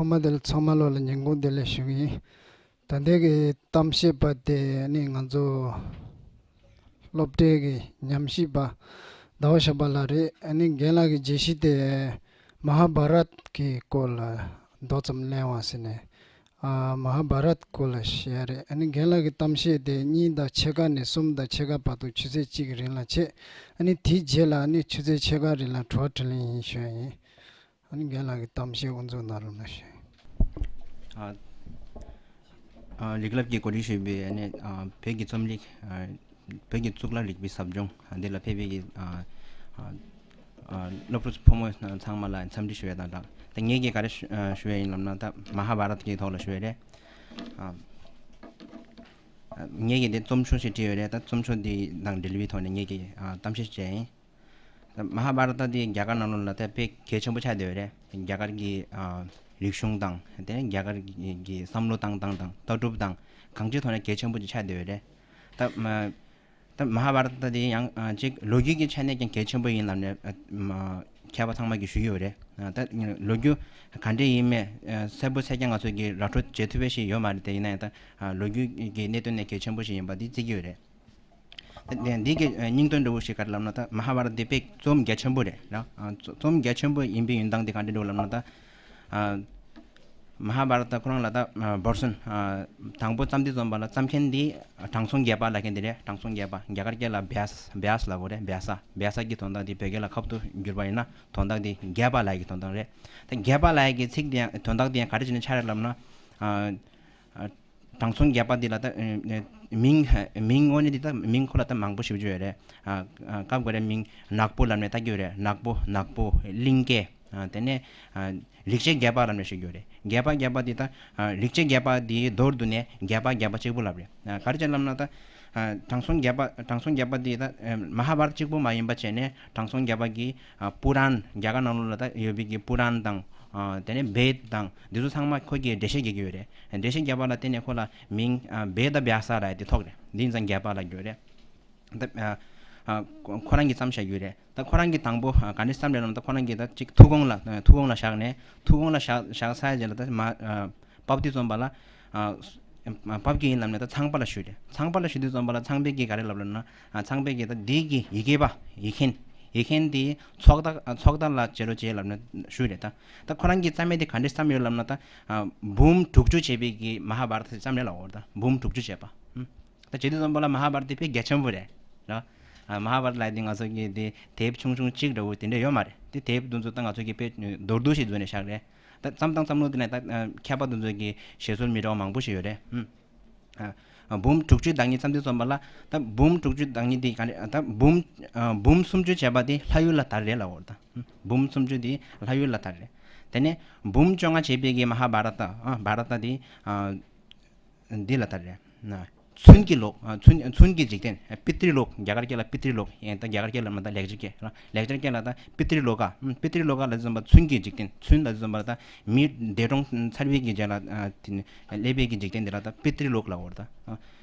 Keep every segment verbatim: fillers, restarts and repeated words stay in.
ཚང་མ་དེ་ལ་ཚང་མ་ལོ་ལ་ཉིན་གུང་བདེ་ལེགས་ཞུ་གི་ཡིན། ད་ལྟའི་གི་གཏམ་བཤད་པ་དེ་ནི་ང་ཚོ་སློབ་གྲྭའི་གི་ཉམས་ཞིབ་པ་ཟླ་བ་ཞབས་པ་ལགས་རེད། ཨ་ནི་རྒན་ལགས་ཀྱི་བརྗོད་གཞི་དེ་མ་ཧཱ་བྷ་རད་ཀྱི་སྐོར་ལ་མདོ་ཙམ་གླེང་བ་ཟེར་ནས། ཨ། མ་ཧཱ་བྷ་རད་སྐོར་ལ་བཤད་ཡ་རེད། ཨ་ནི་རྒན་ལགས་ཀྱི་གཏམ་བཤད་དེ་གཉིས་དང་ཕྱེད་ཀ་ནས་གསུམ་དང་ཕྱེད་ཀ་བར་དུ་ཆུ་ཚོད་གཅིག་གི་རིང་ལ་བྱེད། ཨ་ནི་དེའི་རྗེས་ལ་ཨ་ནི་ཆུ་ཚོད་ཕྱེད་ཀ་རིང་ལ་དྲི་བ་དྲིས་ལན་ཡིན་ཞུ་ཡ་ཡིན། ཨ་ནི་རྒན་ལགས་ཀྱི་གཏམ་བཤད་དབུ་འཛུགས་གནང་རོགས་གནང་ཞུ་ཡ་ཡིན། ཨ། ཨ། རིགས་ལམ་གྱི་གོ་སྒྲིག་ཞུས་པའི་ཨ་ནི། ཨ། བོད་ཀྱི་རྩོམ་རིག་ཨ། བོད་ཀྱི་གཙུག་ལག་རིག་པའི་ཟབ་སྦྱོང་འདི་ལ་ཕེབས་པའི་གི། ཨ། ཨ། ཨ། སློབ་ཕྲུག་ཕོ་མོ་ཚང་མ་ལ་འཚམས་འདྲི་ཞུ་ཡ་དང་སྦྲགས། ད་ངས་ཀྱིས་ག་རེ་ཞུ། ཨ། ཞུ་ཡ་ཡིན་ལབ་ན། ད་མ་ཧཱ་བྷ་རད་ཀྱི་ཐོག་ལ་ཞུ་ཡ་རེད། ཨ། ངས་ཀྱིས་དེ་རྩོམ་ཤོག་ཞིག་བྲིས་ཡོད་རེད། ད་རྩོམ་ཤོག་འདི་དང་འབྲེལ་བའི་ཐོག་ནས་ངས་ཀྱིས། ཨ། གཏམ་བཤད་བྱས་ཡིན། ད་མ་ཧཱ་བྷ་ར་ཏ་འདི་རྒྱ་གར་ནང་ལོགས་ལ་ད་དཔེ་གལ་ཆེན་པོ་ཆགས་བསྡད་ཡོད་རེད། རྒྱ་གར་གྱི། ཨ། རིག་གཞུང་དང་། དེ་ནས་རྒྱ་གར་གྱི་བསམ་བློ་བཏང་སྟངས་དང་ལྟ་གྲུབ་དང་གང་ཅིའི་ཐོག་ནས་གལ་ཆེན་པོ་ཅིག་ཆགས་བསྡད་ཡོད་རེད། ད་མ། ད་མ་ཧཱ་བྷ་ར་ཏ་འདི་ཡང་། ཨ། ཅིག་ལོ་རྒྱུས་ཀྱི་ཆ་ནས་ཀྱང་གལ་ཆེན་པོ་ཡིན་ལབ་ནས། ཨ། མ། མཁས་པ་ཚང་མ་གིས་ཞུ་གི་ཡོད་རེད། ཨ། ད་ལོ་རྒྱུས་ག་འདྲས་ཡིན་མིན། ཨ། གསལ་པོ་གསལ་རྐྱང་ང་ཚོ་གིས་ར་སྤྲོད་བྱེད་ཐུབ་པ་ཞིག་ཡོད་མ་རེད། དེ་ཡིན་ན་ཡང་ད། ཨ། ལོ་རྒྱུས་ཀྱི་གནད་དོན་ནས་གལ་ཆེན་པོ་ཞིག་ཡིན་པ་འདི་བརྩི་གི་ཡོད་རེད། འདི་གི་སྙིང་དོན་འདྲ་བོ་ཞིག་ག་རེ་ལབ་ན། ད་མ་ཧཱ་བྷ་ར་ཏ་དཔེ་རྩོམ་རྒྱ་ཆེན་པོ་རེད་ལ། ཨ། རྩོམ་རྒྱ་ཆེན་པོ་ཡིན་པའི་ཡོན་སྟངས་དེ་ག་འདྲ་འདྲ་བོ་ལབ་ན། ད། ཨ། མ་ཧཱ་བྷ་ར་ཏ་ཁོ་རང་ལ་ད། ཨ། བར་ཤན། ཨ། དང་པོ་བརྩམས་དུས་ཙམ་པ་ལ་བརྩམས་མཁན་དེ་དྲང་སྲོང་རྒྱལ་པོ་ལབ་མཁན་དེ་རེད། དྲང་སྲོང་རྒྱལ་པོ། རྒྱ་གར་སྐད་ལ་བྷྱ་ས། བྷྱ་ས་ལབ་དགོས་རེད། བྷྱ་ས། བྷྱ་ས་གི་དོན་དག་དེ་བོད་སྐད་ལ་ཁ་ཐུག་བསྒྱུར་བ་ཡིན་ན་དོན་དག་དེ་རྒྱལ་པོ་ལབ་ཡ་གི་དོན་དག་རེད། ད་རྒྱལ་པོ་ལབ་ཡ་གི་ཚིག་དེ་ཡང་དོན་དག་དེ་ཡང་ག་རེ་བྱས་ནས་ཆགས་རེད་ལབ་ན། ཨ། ཨ། དྲང་སྲོང་རྒྱལ་པོ་འདི་ལ་ད། ཨ། མིང་། མིང་དངོས་གནས་འདི་ད་མིང་ཁོ་ལ་ད་མང་པོ་ཞེ་པོ་ཅིག་ཡོད་རེད། ཨ། ཨ། སྐབས་འགའ་རེ་མིང་ནག་པོ་ལབ་ནས་བཏགས་ཀྱི་ཡོད་རེད། ནག་པོ། ནག་པོ། གླིང་གེ། ཨ། དེ་ནས། ཨ། རིག་བྱེད་རྒྱལ་པོ་ལབ་ནས་ཞུ་གི་ཡོད་རེད། རྒྱལ་པོ་རྒྱལ་པོ་འདི་ད། ཨ། རིག་བྱེད་རྒྱལ་པོ་འདིའི་མདོར་བསྡུས་ནས་རྒྱལ་པོ་རྒྱལ་པོ་གཅིག་པུ་ལབ་རེད། ཨ། ག་རེ་བྱས་ལབ་ན་ད། ཨ། དྲང་སྲོང་རྒྱལ་པོ། དྲང་སྲོང་རྒྱལ་པོ་འདི་ད། ཨ། མ་ཧཱ་བྷ་ར་ཏ་གཅིག་པུ་མ་ཡིན་པ་བྱས་ནས་དྲང་སྲོང་རྒྱལ་པོ་གི། ཨ། པུ་རཱན། རྒྱ་གར་ནང་ལོགས་ལ་ད་ཡོད་པའི་གི་པུ་རཱན་དང་། ཨ། དེ་ནས་བེད་དང་འདི་ཚོ་ཚང་མ་ཁོ་གིས་འགྲེལ་བཤད་རྒྱག་གི་ཡོད་རེད། འགྲེལ་བཤད་རྒྱག་པ་ལ་བརྟེན་ནས་ཁོ་ལ་མིང་། ཨ། བེད་བྷྱ་ས་ལབ་ཡ་དེ་ཐོགས་རེད། འདི་ཡིན་ཙང་རྒྱལ་པོ་ལབ་ཀྱི་ཡོད་རེད། ད། ཨ། ཨ། ཁོ་རང་གིས་བརྩམས་བཞག་གི་ཡོད་རེད། ད་ཁོ་རང་གིས་དང་པོ། ཨ། ག་འདྲས་བརྩམས་རེད་ལབ་ན། ད་ཁོ་རང་གིས་ད་ཅིག་ཐུགས་དགོངས་ལ། ཨ། ཐུགས་དགོངས་ལ་བཞག་ནས། ཐུགས་དགོངས་ལ་བཞག་བཞག་ཚར་རྗེས་ལ་ད་མ། ཨ། ཕབ་དུས་ཙམ་པ་ལ། ཨ། ཕབ་ཀྱི་ཡིན་ལབ་ནས་ད་ཚངས་པ་ལ་ཞུས་རེད། ཚངས་པ་ལ་ཞུ་དུས་ཙམ་པ་ལ་ཚངས་པས་ཀྱིས་ག་རེ་ལབ་ལབ་ན། ཨ། ཚངས་པས་ཀྱིས་ད་འདི་གི་ཡི་གེ་པ། ཡིག་མཁན། ཡིག་མཁན་དེ་ཚོགས་བདག། ཨ། ཚོགས་བདག་ལ་བྱེད་རོགས་བྱེད་ལབ་ནས་ཞུས་རེད། ད། ད་ཁོ་རང་གིས་བརྩམས་ཡས་དེ་ག་འདྲས་བརྩམས་ཡོད་ལབ་ན། ད། ཨ། འབུམ་དྲུག་ཅུ་བྱས་པའི་གི་མ་ཧཱ་བྷ་ར་ཏ་བརྩམས་རེད་ལབ་ཡོད་རེད། ད་འབུམ་དྲུག་ཅུ་བྱས་པ། ཨུམ། ད་བྱེད་དུས་ཙམ་པ་ལ་མ་ཧཱ་བྷ་ར་ཏ་དེ་དཔེ་རྒྱ་ཆེན་པོ་རེད་ལ། ཨ། མ་ཧཱ་བྷ་ར་ཏ་ལབ་ཡ་དེ་ང་ཚོ་གི་དེ་དེབ་ཆུང་ཆུང་གཅིག་འདྲ་བོ་དེ་འདྲ་ཡོད་མ་རེད། དེ་དེབ་དེ་ཚོ་ད་ང་ཚོ་གི་དཔེ་མདོར་བསྡུས་ཤིག་བཟོས་ནས་བཞག་རེད། ད་བརྩམས་སྟངས་བརྩམས་ལུགས་དེ་ནས་ད། ཨ། མཁས་པ་དེ་ཚོ་གི་བཞེད་སྲོལ་མི་འདྲ་བ་མང་པོ་ཞིག་ཡོད་རེད། ཨུམ། ཨ། འབུམ་དྲུག་ཅུའི་བདག་ཉིད་བརྩམས་དུས་ཙམ་པ་ལ། ད་འབུམ་དྲུག་ཅུའི་བདག་ཉིད་དེ་ག་རེ། ད་འབུམ། ཨ། འབུམ་སུམ་ཅུ་བྱས་པ་དེ་ལྷ་ཡུལ་ལ་དར་རེད་ལབ་ཡོད་རེད། ད། ཨུམ། འབུམ་སུམ་ཅུ་དེ་ལྷ་ཡུལ་ལ་དར་རེད། དེ་ནས་འབུམ་བཅོ་ལྔ་བྱས་པའི་གི་མ་ཧཱ་བྷ་ར་ཏ། ཨ། བྷ་ར་ཏ་དེ། ཨ། འདི་ལ་དར་རེད། ན། ཚུན་གྱི་ལོ། ཨ། ཚུན། ཚུན་གྱི་འཇིག་རྟེན། པི་ཏྲི་ལོ་ཀ། རྒྱ་གར་སྐད་ལ་པི་ཏྲི་ལོ་ཀ། ཡང་ད་རྒྱ་གར་སྐད་ལ་མ་ད་ལེགས་སྦྱར་སྐད་ལ། ལེགས་སྦྱར་སྐད་ལ་ད་པི་ཏྲི་ལོ་ཀ། ཨ། པི་ཏྲི་ལོ་ཀ་ལབ་དུས་ཙམ་པ་ཚུན་གྱི་འཇིག་རྟེན། ཚུན་ལབ་དུས་ཙམ་པ་ད་མི་འདས་གྲོངས་ཚར་བའི་གི་རྗེས་ལ། ཨ། དེ་ནི་སླེབས་པའི་གི་འཇིག་རྟེན་དེ་ལ་ད་པི་ཏྲི་ལོ་ཀ་ལབ་ཡོད་རེད་ད།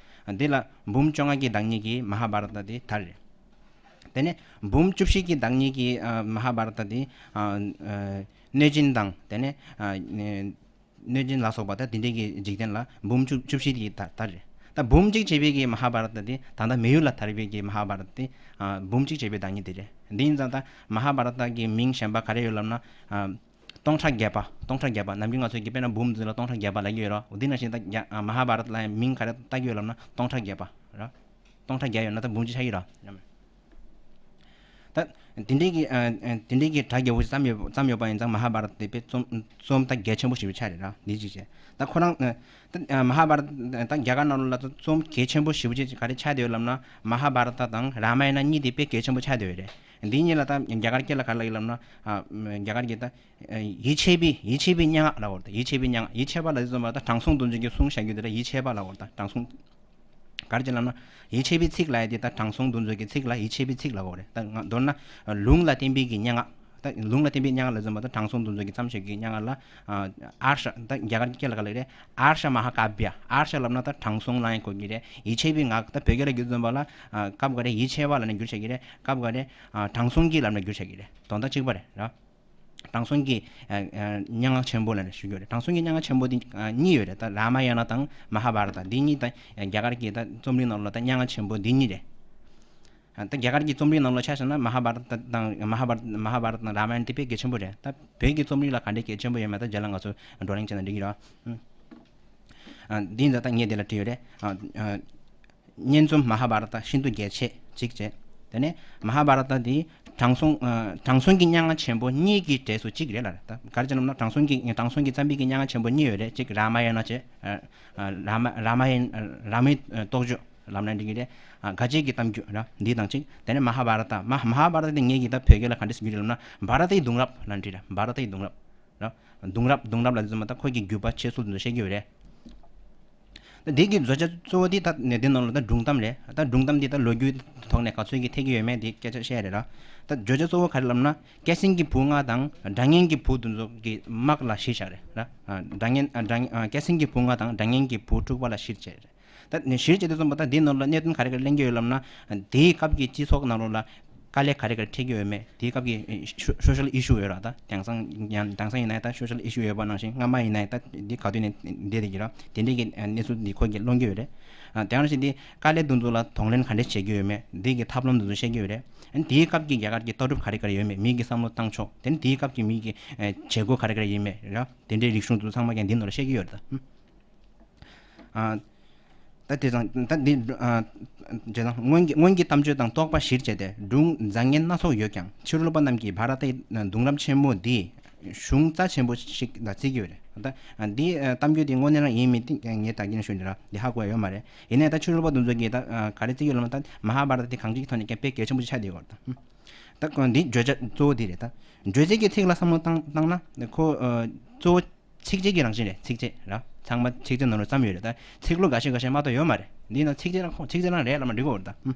ཨ། འདི་ལ་འབུམ་བཅོ་ལྔ་གི་བདག་ཉིད་ཀྱི་མ་ཧཱ་བྷ་ར་ཏ་དེ་དར་རེད། དེ་ནས་འབུམ་བཅུ་བཞི་གི་བདག་ཉིད་ཀྱི། ཨ། མ་ཧཱ་བྷ་ར་ཏ་དེ། ཨ། ཨ། གནོད་སྦྱིན་དང་། དེ་ནས། ཨ། གནོད་སྦྱིན་ལ་སོགས་པ་ད་དེ་འདྲའི་གི་འཇིག་རྟེན་ལ་འབུམ་བཅུ། བཅུ་བཞི་དེ་དར། དར་རེད། ད་འབུམ་གཅིག་བྱས་པའི་གི་མ་ཧཱ་བྷ་ར་ཏ་དེ། ད་ལྟ་མི་ཡུལ་ལ་དར་བའི་གི་མ་ཧཱ་བྷ་ར་ཏ་དེ། ཨ། འབུམ་གཅིག་བྱས་པའི་བདག་ཉིད་དེ་རེད། འདི་ཡིན་ཙང་ད་མ་ཧཱ་བྷ་ར་ཏ་གི་མིང་གཞན་པ་ག་རེ་ཡོད་ལབ་ན། ཨ། སྟོང་ཕྲག་བརྒྱ་པ། སྟོང་ཕྲག་བརྒྱ་པ། ནམ་རྒྱུན་ང་ཚོ་གི་དཔེར་ན་འབུམ་ཚོ་ལ་སྟོང་ཕྲག་བརྒྱ་པ་ལབ་ཀྱི་ཡོད་རེད། འོ་འདི་ནང་བཞིན་ད་རྒྱ། ཨ། མ་ཧཱ་བྷ་ར་ཏ་ལ་ཡང་མིང་ག་རེ་བཏགས་ཀྱི་ཡོད་ལབ་ན་སྟོང་ཕྲག་བརྒྱ་པ་རེད། སྟོང་ཕྲག་བརྒྱ་ཡོད་ན་ད་འབུམ་གཅིག་ཆགས་ཀྱི་རེད། ད་དེ་འདྲའི་གི། ཨ། ཨ། དེ་འདྲའི་གི་གྲ་རྒྱས་པོ་ཞིག་བརྩམས་ཡོད། བརྩམས་ཡོད་པ་ཡིན་ཙང་མ་ཧཱ་བྷ་ར་ཏ་དེ་དཔེ་རྩོམ། རྩོམ་ད་གལ་ཆེན་པོ་ཞེ་པོ་ཆགས་རེད་ར། འདི་གཅིག་བྱས། ད་ཁོ་རང་། ཨ། ད། ཨ། མ་ཧཱ་བྷ་ར་ཏ་ད་རྒྱ་གར་ནང་ལོགས་ལ་ད་རྩོམ་གལ་ཆེན་པོ་ཞེ་པོ་ཅིག་ག་རེ་ཆགས་བསྡད་ཡོད་ལབ་ན། མ་ཧཱ་བྷ་ར་ཏ་དང་རཱ་མ་ཡ་ན་གཉིས་དེ་དཔེ་གལ་ཆེན་པོ་ཆགས་བསྡད་ཡོད་རེད། འདི་གཉིས་ལ་ད་རྒྱ་གར་སྐད་ལ་ག་རེ་ལབ་ཀྱི་ལབ་ན། ཨ། རྒྱ་གར་གྱི་ད། ཡིད་ཆེས་པའི། ཡིད་ཆེས་པའི་སྙན་ངག་ལབ་ཡོད་རེད། ཡིད་ཆེས་པའི་སྙན་ངག། ཡིད་ཆེས་པ་ལབ་དུས་ཙམ་པ་ད་དྲང་སྲོང་བདུད་འཛོམས་ཀྱིས་གསུངས་བཞག་རྒྱུ་དེ་ལ་ཡིད་ཆེས་པ་ལབ་ཡོད་རེད། ད་དྲང་སྲོང་། ག་རེ་བྱས་ལབ་ན། ཡིད་ཆེས་པའི་ཚིག་ལབ་ཡ་དེ་ད་དྲང་སྲོང་བདུད་འཛོམས་ཀྱི་ཚིག་ལ་ཡིད་ཆེས་པའི་ཚིག་ལབ་ཡོད་རེད། ད་ང་མདོར་ན་ལུང་ལ་བརྟེན་པའི་གི་སྙན་ངག། ད་ལུང་ལ་བརྟེན་པའི་སྙན་ངག་ལབ་དུས་ཙམ་པ་ད་དྲང་སྲོང་བདུད་འཛོམས་ཀྱིས་བརྩམས་བཞག་གི་སྙན་ངག་ལ། ཨ། ཨརྵ། ད་རྒྱ་གར་སྐད་ལ་ག་རེ་ལབ་རེད། ཨརྵ་མ་ཧཱ་ཀཱ་བྱ། ཨརྵ་ལབ་ན་ད་དྲང་སྲོང་ལབ་ཡ་གོ་གི་རེད། ཡིད་ཆེས་པའི་ངག་ད་བོད་སྐད་ལ་བསྒྱུར་དུས་ཙམ་པ་ལ། ཨ། སྐབས་འགའ་རེ་ཡིད་ཆེས་པ་ལབ་ནས་བསྒྱུར་བཞག་གི་རེད། སྐབས་འགའ་རེ། ཨ། དྲང་སྲོང་གི་ལབ་ནས་བསྒྱུར་བཞག་གི་རེད། དོན་དག་གཅིག་པ་རེད་ར། དྲང་སྲོང་གི་ཨ་ཨ་སྙན་ངག་ཆེན་པོ་ལབ་ནས་ཞུ་རྒྱུ་རེད། དྲང་སྲོང་གི་སྙན་ངག་ཆེན་པོ་འདི་ཨ་གཉིས་ཡོད་རེད། ད་རཱ་མ་ཡ་ན་དང་མ་ཧཱ་བྷ་ར་ཏ། འདི་གཉིས་ད་རྒྱ་གར་གྱི་ད་རྩོམ་རིག་ནང་ལོགས་ད་སྙན་ངག་ཆེན་པོ་འདི་གཉིས་རེད། ཨ་ད་རྒྱ་གར་གྱི་རྩོམ་རིག་ནང་ལོགས་ཆ་བཞག་ན་མ་ཧཱ་བྷ་ར་ཏ་དང་མ་ཧཱ་བྷ་ར་མ་ཧཱ་བྷ་ར་ཏ་དང་རཱ་མ་ཡ་ན་དེ་དཔེ་གལ་ཆེན་པོ་རེད། ད་བོད་ཀྱི་རྩོམ་རིག་ལ་ག་འདྲའི་གལ་ཆེན་པོ་ཡོད་མེད་ད་རྗེས་ལ་ང་ཚོ་བགྲོ་གླེང་བྱས་ན་འགྲིག་གི་རེད། ཨ་འདི་ད་ད་ངས་འདི་ལ་བྲིས་ཡོད་རེད། ཨ་ཨ་སྙན་རྩོམ་མ་ཧཱ་བྷ་ར་ཏ་ཤིན་ཏུ་རྒྱས་ཆེ་གཅིག་བྱས། དེ་ནས་མ་ཧཱ་བྷ་ར་ཏ་འདི་དྲང་སྲོང་ཨ་དྲང་སྲོང་གི་སྙན་ངག་ཆེན་པོ་གཉིས་ཀྱི་གྲས་སུ་གཅིག་རེད་ལ། ད་ག་རེ་བྱས་ལབ་ན་དྲང་སྲོང་གི་དྲང་སྲོང་གི་བརྩམས་པའི་གི་སྙན་ངག་ཆེན་པོ་གཉིས་ཡོད་རེད། གཅིག་རཱ་མ་ཡ་ན་བྱས། ཨ་ཨ་རཱ་མ་རཱ་མ་ཡ་ན་རཱ་མའི་རྟོགས་བརྗོད་ལབ་ན་འགྲིག་གི་རེད། ཨ་དགའ་བྱེད་ཀྱི་གཏམ་རྒྱུད་ར་འདི་དང་གཅིག་དེ་ནས་མ་ཧཱ་བྷ་ར་ཏ། མ་མ་ཧཱ་བྷ་ར་ཏ་དེ་ངེད་ཀྱིས་ད་བོད་སྐད་ལ་ག་འདྲ་ཟེར་རྒྱུ་རེད་ལབ་ན་བྷ་ར་ཏའི་གདུང་རབས་ལབ་ན་འགྲིག་ར། བྷ་ར་ཏའི་གདུང་རབས་ར། གདུང་རབས་གདུང་རབས་ལབ་དུས་ཙམ་པ་ད་ཁོ་གི་བརྒྱུད་པ་བྱེད་ཚུལ་དེ་ཚོ་བཤད་ཀྱི་ཡོད་རེད། ད་འདི་གི་བརྗོད་བྱ་གཙོ་བོ་འདི་ད་ནས་འདི་ནང་ལ་ད་སྒྲུང་གཏམ་རེད། ད་སྒྲུང་གཏམ་འདི་ད་ལོ་རྒྱུས་ཐོག་ནས་ག་ཚོད་ཀྱི་འཐད་ཀྱི་ཡོད་མེད་འདི་སྐད་ཆ་བཤད་རེད་ར། ད་བརྗོད་བྱ་གཙོ་བོ་ག་རེ་ལབ་ན་སྐྱ་སེང་གི་བུ་ལྔ་དང་སྒྲ་སྙན་གྱི་བུ་དེ་ཚོ་གི་དམག་ལ་གཞི་བཞག་རེད་ར། ཨ་སྒྲ་སྙན་ཨ་སྒྲ་སྙན་ཨ་སྐྱ་སེང་གི་བུ་ལྔ་དང་སྒྲ་སྙན་གྱི་བུ་དྲུག་པ་ལ་གཞི་བྱས་རེད། ད་ནི་གཞིར་བྱས་ཏེ་གསུངས་པ་ད་འདིའི་ནང་ལ་གནད་དོན་ག་རེ་ག་རེ་གླེང་གི་ཡོད་ལབ་ན། དེའི་སྐབས་ཀྱི་སྤྱི་ཚོགས་ནང་ལོགས་ལ་དཀའ་ལས་ག་རེ་ག་རེ་འཕྲད་ཀྱི་ཡོད་མེད། དེའི་སྐབས་ཀྱི་ཨེ་ཤོ་ཤོ་ཤལ་ཨི་ཤུ་ཡོད་ར། ད་དེང་སང་ཡང་དེང་སང་ཡིན་ན་ད་ཤོ་ཤལ་ཨི་ཤུ་ཡོད་པ་ནང་བཞིན་སྔ་མ་ཡིན་ན་ད་འདི་ག་དུས་ནས་འདི་རེད་ཀྱི་ར། དེ་འདྲའི་གི་ཨ་གནས་ཚུལ་འདི་ཁོ་གིས་སློང་གི་ཡོད་རེད། ཨ་དེ་ནང་བཞིན་འདི་དཀའ་ལས་འདི་ཚོ་ལ་གདོང་ལེན་ག་འདྲས་བྱེད་ཀྱི་ཡོད་མེད། འདི་གི་ཐབས་ལམ་འདི་ཚོ་བཤད་ཀྱི་ཡོད་རེད། ཨ་དེའི་སྐབས་ཀྱི་རྒྱ་གར་གྱི་ལྟ་གྲུབ་ག་རེ་ག་རེ་ཡོད་མེད། མི་གི་བསམ་བློ་བཏང་ཕྱོགས། དེ་ནས་དེའི་སྐབས་ཀྱི་མི་གི་ཨ་བྱེད་སྒོ་ག་རེ་ག་རེ་ཡིན་མེད་ར། དེ་འདྲའི་རིག་གཞུང་དེ་ཚོ་ཚང་མ་ཀྱང་འདི་ནང་ལ་བཤད་ཀྱི་ཡོད་རེད་ད། ཨ། ད་དེ་དང་ད་འདི་ཨ་བྱས་ཙང་སྔོན་གྱི་སྔོན་གྱི་གཏམ་བརྗོད་དང་རྟོག་པ་གཞིར་བྱས་ཏེ་སྒྲུང་བཟང་ངན་སྣ་ཚོགས་ཡོད་ཀྱང་ཕྱི་རོལ་པ་རྣམས་ཀྱིས་བྷ་ར་ཏའི་གདུང་རབས་ཆེན་མོ་འདི་གཞུང་རྩ་ཆེན་པོ་ཞིག་ལ་བརྩི་གི་ཡོད་རེད། ད་ཨ་འདི་ཨ་གཏམ་རྒྱུད་འདི་དངོས་གནས་རང་ཡིན་མིན་དེ་ངས་ད་གིན་ཞུ་འདི་ར་འདི་ཧ་གོ་ཡ་ཡོད་མ་རེད། ཡིན་ནའི་ད་ཕྱི་རོལ་པ་དེ་ཚོ་གིས་ད་ཨ་ག་རེ་བརྩི་གི་ཡོད་ལབ་ན། ད་མ་ཧཱ་བྷ་ར་ཏ་དེ་གང་ཅིའི་ཐོག་ནས་ཀྱང་དཔེ་གལ་ཆེན་པོ་ཞིག་ཆགས་བསྡད་ཡོད་རེད་ད། ད་འདི་བརྗོད་བྱ་གཙོ་བོ་འདི་རེད་ད། བརྗོད་བྱེད་ཀྱི་ཚིག་ལ་བསམ་བློ་བཏང་བཏང་ན་ཁོ་ཨ་གཙོ་བོ་ཚིགས་བཅད་ཀྱི་རང་བཞིན་རེད། ཚིགས་བཅད་ར། ཚང་མ་ཚིགས་བཅད་ནང་ལ་བརྩམས་ཡོད་རེད། ད་ཚིག་ལོ་འགའ་ཤས་འགའ་ཤས་མ་གཏོགས་ཡོད་མ་རེད། འདི་ན་ཚིགས་བཅད་རང་ཁོ་ཚིགས་བཅད་རང་རེད་ལབ་ན་འགྲིག་གི་ཡོད་རེད་ད།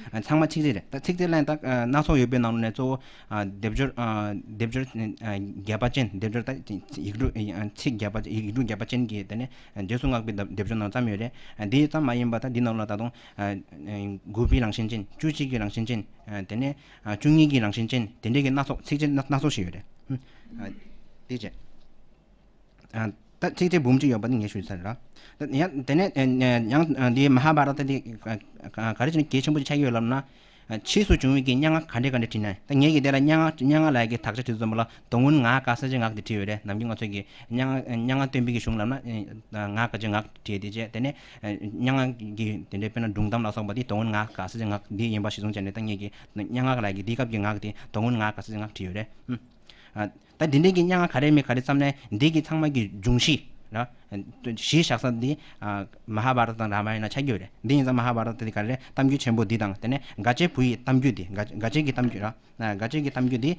ཨ་ཚང་མ་ཚིགས་བཅད་རེད། ད་ཚིགས་བཅད་ལ་ཡང་ད་ཨ་སྣ་ཚོགས་ཡོད་པའི་ནང་ལོགས་ནས་གཙོ་བོ་ཨ་སྡེབ་སྦྱོར་ཨ་སྡེབ་སྦྱོར་ཨ་རྒྱས་པ་ཅན། སྡེབ་སྦྱོར་ད་ཡིག་འབྲུ་ཨ་ཚིག་རྒྱས་པ་ཡིག་འབྲུ་རྒྱས་པ་ཅན་གྱི་དེ་ནས་རྗེས་སུ་བསྔགས་པའི་སྡེབ་སྦྱོར་ནང་བརྩམས་ཡོད་རེད། ཨ་འདི་ཙམ་མ་ཡིན་པ་ད་འདི་ནང་ལ་ད་དུང་ཨ་དགུ་པའི་རང་བཞིན་ཅན། བཅུ་གཅིག་གི་རང་བཞིན་ཅན། ཨ་དེ་ནས་ཨ་བཅུ་གཉིས་ཀྱི་རང་བཞིན་ཅན། དེ་འདྲའི་གི་སྣ་ཚོགས་ཚིགས་བཅད་སྣ་སྣ་ཚོགས་ཤིག་ཡོད་རེད། ཨ་དེ་བྱས། ཨ་ད་ཚིགས་བཅད་འབུམ་གཅིག་ཡོད་པ་ནི་ངས་ཞུས་ཚར་ར། ད་ཡང་དེ་ནས་ཨ་ཡང་ཨ་འདི་མ་ཧཱ་བྷ་ར་ཏ་འདི་ཨ་ཨ་ག་རེ་བྱས་ནས་གལ་ཆེན་པོ་ཅིག་ཆགས་ཀྱི་ཡོད་ལབ་ན། ཨ་ཕྱིས་སུ་བྱུང་བའི་གི་སྙན་ངག་ག་འདྲས་ག་འདྲས་བྲིས་ན། ད་ངས་ཀྱི་དེ་ལ་སྙན་ངག་སྙན་ངག་ལབ་ཡ་གི་དག་ཆ་བྲིས་ཙམ་པ་ལ་དོན་ཀུན་ངག་དཀར་ས་ལྗོན་ངག་དེ་བྲིས་ཡོད་རེད། ནམ་རྒྱུན་ང་ཚོ་གི་སྙན་ངག་སྙན་ངག་སྟོན་པའི་གི་གཞུང་ལབ་ན་ཨ་ངག་དཀར་ས་ལྗོན་ངག་བྲིས་ཏེ་བྱས། དེ་ནས་ཨ་སྙན་ངག་གི་དེ་འདྲའི་དཔེར་ན་སྒྲུང་གཏམ་ལ་སོགས་པ་དེ་དོན་ཀུན་ངག་དཀར་ས་ལྗོན་ངག་འདི་ཡིན་པ་གཞི་བཟུང་བྱས་ནས། ད་ངས་ཀྱི་སྙན་ངག་ལབ་ཡ་གི་དེའི་སྐབས་ཀྱི་ངག་དེ་དོན་ཀུན་ངག་དཀར་ས་ལྗོན་ངག་བྲིས་ཡོད་རེད། ཨ་ད་འདི་འདྲའི་གི་སྙན་ངག་ག་རེ་མེད་ག་རེ་བརྩམས་ནས་འདི་གི་ཚང་མ་གི་འབྱུང་གཞི་ར། གཞི་བཞག་ས་འདི་ཨ་མ་ཧཱ་བྷ་ར་ཏ་དང་རཱ་མ་ཡ་ན་ཆགས་ཀྱི་ཡོད་རེད། འདི་ཡིན་ཙང་མ་ཧཱ་བྷ་ར་ཏ་འདི་ག་རེ་རེད། གཏམ་རྒྱུད་ཆེན་པོ་འདི་དང་། དེ་ནས་དགའ་བྱེད་བུ་ཡི་གཏམ་རྒྱུད་འདི། དགའ་དགའ་བྱེད་ཀྱི་གཏམ་རྒྱུད་ར། ཨ་དགའ་བྱེད་ཀྱི་གཏམ་རྒྱུད་འདི་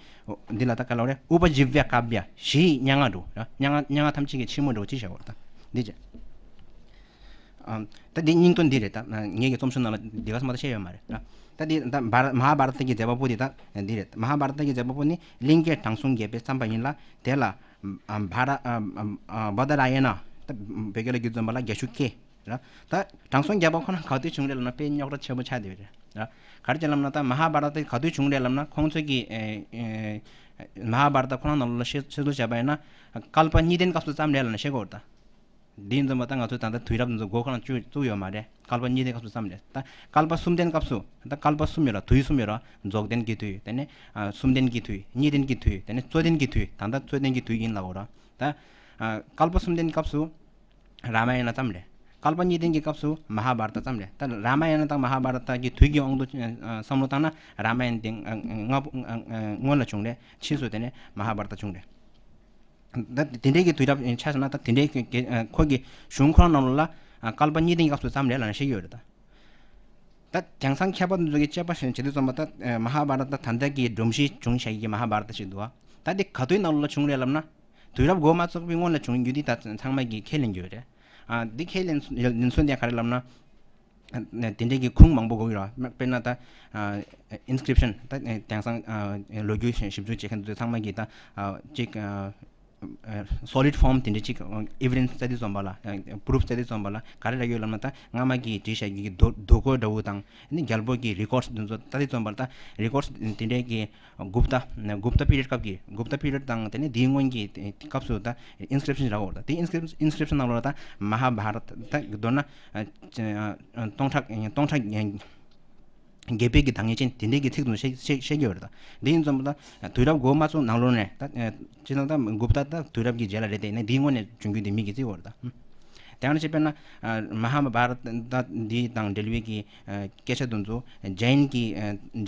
འདི་ལ་ད་ག་ལབ་རེད། ཨུ་པ་ཇི་བྱ་ཀཱ་བྱ། ཞི་ཡི་སྙན་ངག་འབྲུ་ར། སྙན་ངག་སྙན་ངག་ཐམས་ཅད་ཀྱི་ཕྱི་མོ་འབྲུ་ཅི་བྱ་བར་ད་འདི་བྱས། ཨ་ད་འདི་སྙིང་དོན་འདི་རེད། ད་ངེད་ཀྱི་རྩོམ་ཤོག་ནང་ལ་འདི་ག་ཙམ་མ་གཏོགས་བཤད་ཡོད་མ་རེད་ད། ད་འདི་ད་བྷ་ར་མ་ཧཱ་བྷ་ར་ཏ་གི་མཛད་པ་པོ་འདི་ད་འདི་རེད། མ་ཧཱ་བྷ་ར་ཏ་གི་མཛད་པ་པོ་ནི་གླིང་རྒྱལ་དྲང་སྲོང་རྒྱལ་པོས་བརྩམས་པ་ཡིན་ལ། དེ་ལ་ཨ་བྷ་ར་ཨ་ཨ་བྷ་དྲ་ཡ་ན། ད་བོད་སྐད་ལ་བསྒྱུར་ཙམ་པ་ལ་རྒྱ་ཤུག་སྐད་ར། ད་དྲང་སྲོང་རྒྱལ་པོ་ཁོ་ན་ག་དུས་བྱུང་རེད་ལབ་ན་དཔེ་རྙོག་དྲ་ཆེན་པོ་ཆགས་བསྡད་ཡོད་རེད་ར། ག་རེ་བྱས་ལབ་ན། ད་མ་ཧཱ་བྷ་ར་ཏ་ག་དུས་བྱུང་རེད་ལབ་ན། ཁོང་ཚོས་ཀྱི་ཨེ་ཨེ་མ་ཧཱ་བྷ་ར་ཏ་ཁོ་རང་ནང་ལོགས་ལ་བཤད་བཤད་ཚུལ་བྱས་པ་ཡིན་ན། བསྐལ་པ་གཉིས་ལྡན་སྐབས་སུ་བརྩམས་རེད་ལབ་ནས་བཤད་ཀྱི་ཡོད་རེད་ད། འདི་ཡིན་ཙམ་པ་ད་ང་ཚོས་ད་ལྟ་དུས་རབས་འདི་ཚོ་མགོ་ཁོ་རང་བཅུག་བཅུག་ཡོད་མ་རེད། བསྐལ་པ་གཉིས་ལྡན་སྐབས་སུ་བརྩམས་རེད། ད་བསྐལ་པ་གསུམ་ལྡན་སྐབས་སུ། ད་བསྐལ་པ་གསུམ་ཡོད་ར། དུས་གསུམ་ཡོད་ར། རྫོགས་ལྡན་གྱི་དུས། དེ་ནས་ཨ་གསུམ་ལྡན་གྱི་དུས། གཉིས་ལྡན་གྱི་དུས། དེ་ནས་རྩོད་ལྡན་གྱི་དུས། ད་ལྟ་རྩོད་ལྡན་གྱི་དུས་ཡིན་ལབ་ཡོད་ར། ད་ཨ་བསྐལ་པ་གསུམ་ལྡན་སྐབས་སུ་རཱ་མ་ཡ་ན་བརྩམས་རེད། བསྐལ་པ་གཉིས་ལྡན་གྱི་སྐབས་སུ་མ་ཧཱ་བྷ་ར་ཏ་བརྩམས་རེད། ད་རཱ་མ་ཡ་ན་དང་མ་ཧཱ་བྷ་ར་ཏ་གི་དུས་ཀྱི་དབང་དུ་ཨ་བསམ་བློ་བཏང་ན། རཱ་མ་ཡ་ན་དེ་ཨ་ཨ་སྔ་པོ་ཨ་ཨ་སྔོན་ལ་བྱུང་རེད། ཕྱིས་སུ་དེ་ནས་མ་ཧཱ་བྷ་ར་ཏ་བྱུང་རེད། ད་དེ་འདྲའི་གི་དུས་རབས་ཆ་བཞག་ན། ད་དེ་འདྲའི་གི་གི་ཨ་ཁོ་གི་གཞུང་ཁོ་རང་ནང་ལོགས་ལ་ཨ་བསྐལ་པ་གཉིས་ལྡན་གྱི་སྐབས་སུ་བརྩམས་རེད་ལབ་ནས་བཤད་ཀྱི་ཡོད་རེད་ད། ད་དེང་སང་མཁས་པ་འདི་ཚོ་གི་དཔྱད་པ་བྱེད་དུས་ཙམ་པ། ད་ཨ་མ་ཧཱ་བྷ་ར་ཏ་ད་ལྟ་གི་སྒྲོམ་གཞི་བྱུང་བཞག་གི་མ་ཧཱ་བྷ་ར་ཏ་ཞིག་འདུག་བ། ད་དེ་ག་དུས་ནང་ལོགས་ལ་བྱུང་རེད་ལབ་ན། དུས་རབས་འགོ་མ་བཙུགས་པའི་སྔོན་ལ་བྱུང་རྒྱུ་འདི་ད་ཚང་མ་གིས་ཁས་ལེན་གྱི་ཡོད་རེད། ཨ་འདི་ཁས་ལེན་ལེན་ཚུལ་འདི་ག་རེ་ལབ་ན། དེ་འདྲའི་གི་ཁུངས་མང་པོ་དགོས་ཀྱི་རེད། དཔེར་ན་ད་ཨ་ཨིན་སི་ཀི་རིབ་ཤན། ད་དེང་སང་ཨ་ལོ་རྒྱུས་ཞིབ་འཇུག་བྱེད་མཁན་ཚོས་ཚང་མ་གིས་ད་ཨ་གཅིག་ཨ་ སོ་ལིཌ་ཕོམ་དེ་འདྲ་ཅིག་ཨེ་བི་ཌེན་སི་བཙལ་དུས་ཙམ་པ་ལ། པུ་རུཕ་བཙལ་དུས་ཙམ་པ་ལ་ག་རེ་རག་ཡོད་ལབ་ན། ད་སྔ་མ་གི་བྲིས་བཞག་གི་རྡོ་རྡོ་བརྐོས་འདྲ་བོ་དང་། ཨ་ནི་རྒྱལ་པོ་གི་རི་ཀོཌ་དེ་ཚོ་ལྟ་དུས་ཙམ་པ་ལ། ད་རི་ཀོཌ་དེ་འདྲའི་གི་གུཔྟ་གུཔྟ་པི་རི་ཡོཌ་སྐབས་ཀྱི། གུཔྟ་པི་རི་ཡོཌ་དང་དེ་ནས་དེའི་སྔོན་གྱི་སྐབས་སུ་ད་ཨིན་སི་ཀི་རིབ་ཤན་རག་ཡོད་རེད། ད་དེ་ཨིན་སི་ཀི་རིབ་ཤན་ནང་ལོགས་ལ་ད་མ་ཧཱ་བྷ་ར་ཏ། ད་མདོར་ན་སྟོང་ཕྲག་སྟོང་ཕྲག་བརྒྱད་པའི་གི་ཟླ་ངེས་ཅན་དེ་འདྲའི་གི་ཚིག་དུ་བཤད་བཤད་བཤད་ཀྱི་ཡོད་རེད། ད་འདི་ཡིན་ཙམ་པ་ད་དུས་རབས་འགོ་མ་ཚུགས་ནང་ལོགས་ནས། ད་ཅི་ན་ད་གུཔྟ་ད་དུས་རབས་ཀྱི་རྗེས་ལ་རེད་དེ། ནས་འདིའི་སྔོན་ནས་བྱུང་རྒྱུ་དེ་མི་གིས་བརྩི་གི་ཡོད་རེད། ད་དེ་ཡང་ཅི་དཔེར་ན་མ་ཧཱ་བྷ་ར་ཏ་འདི་དང་འབྲེལ་བའི་གི་སྐད་ཆ་དེ་ཚོ་ཇེན་གྱི་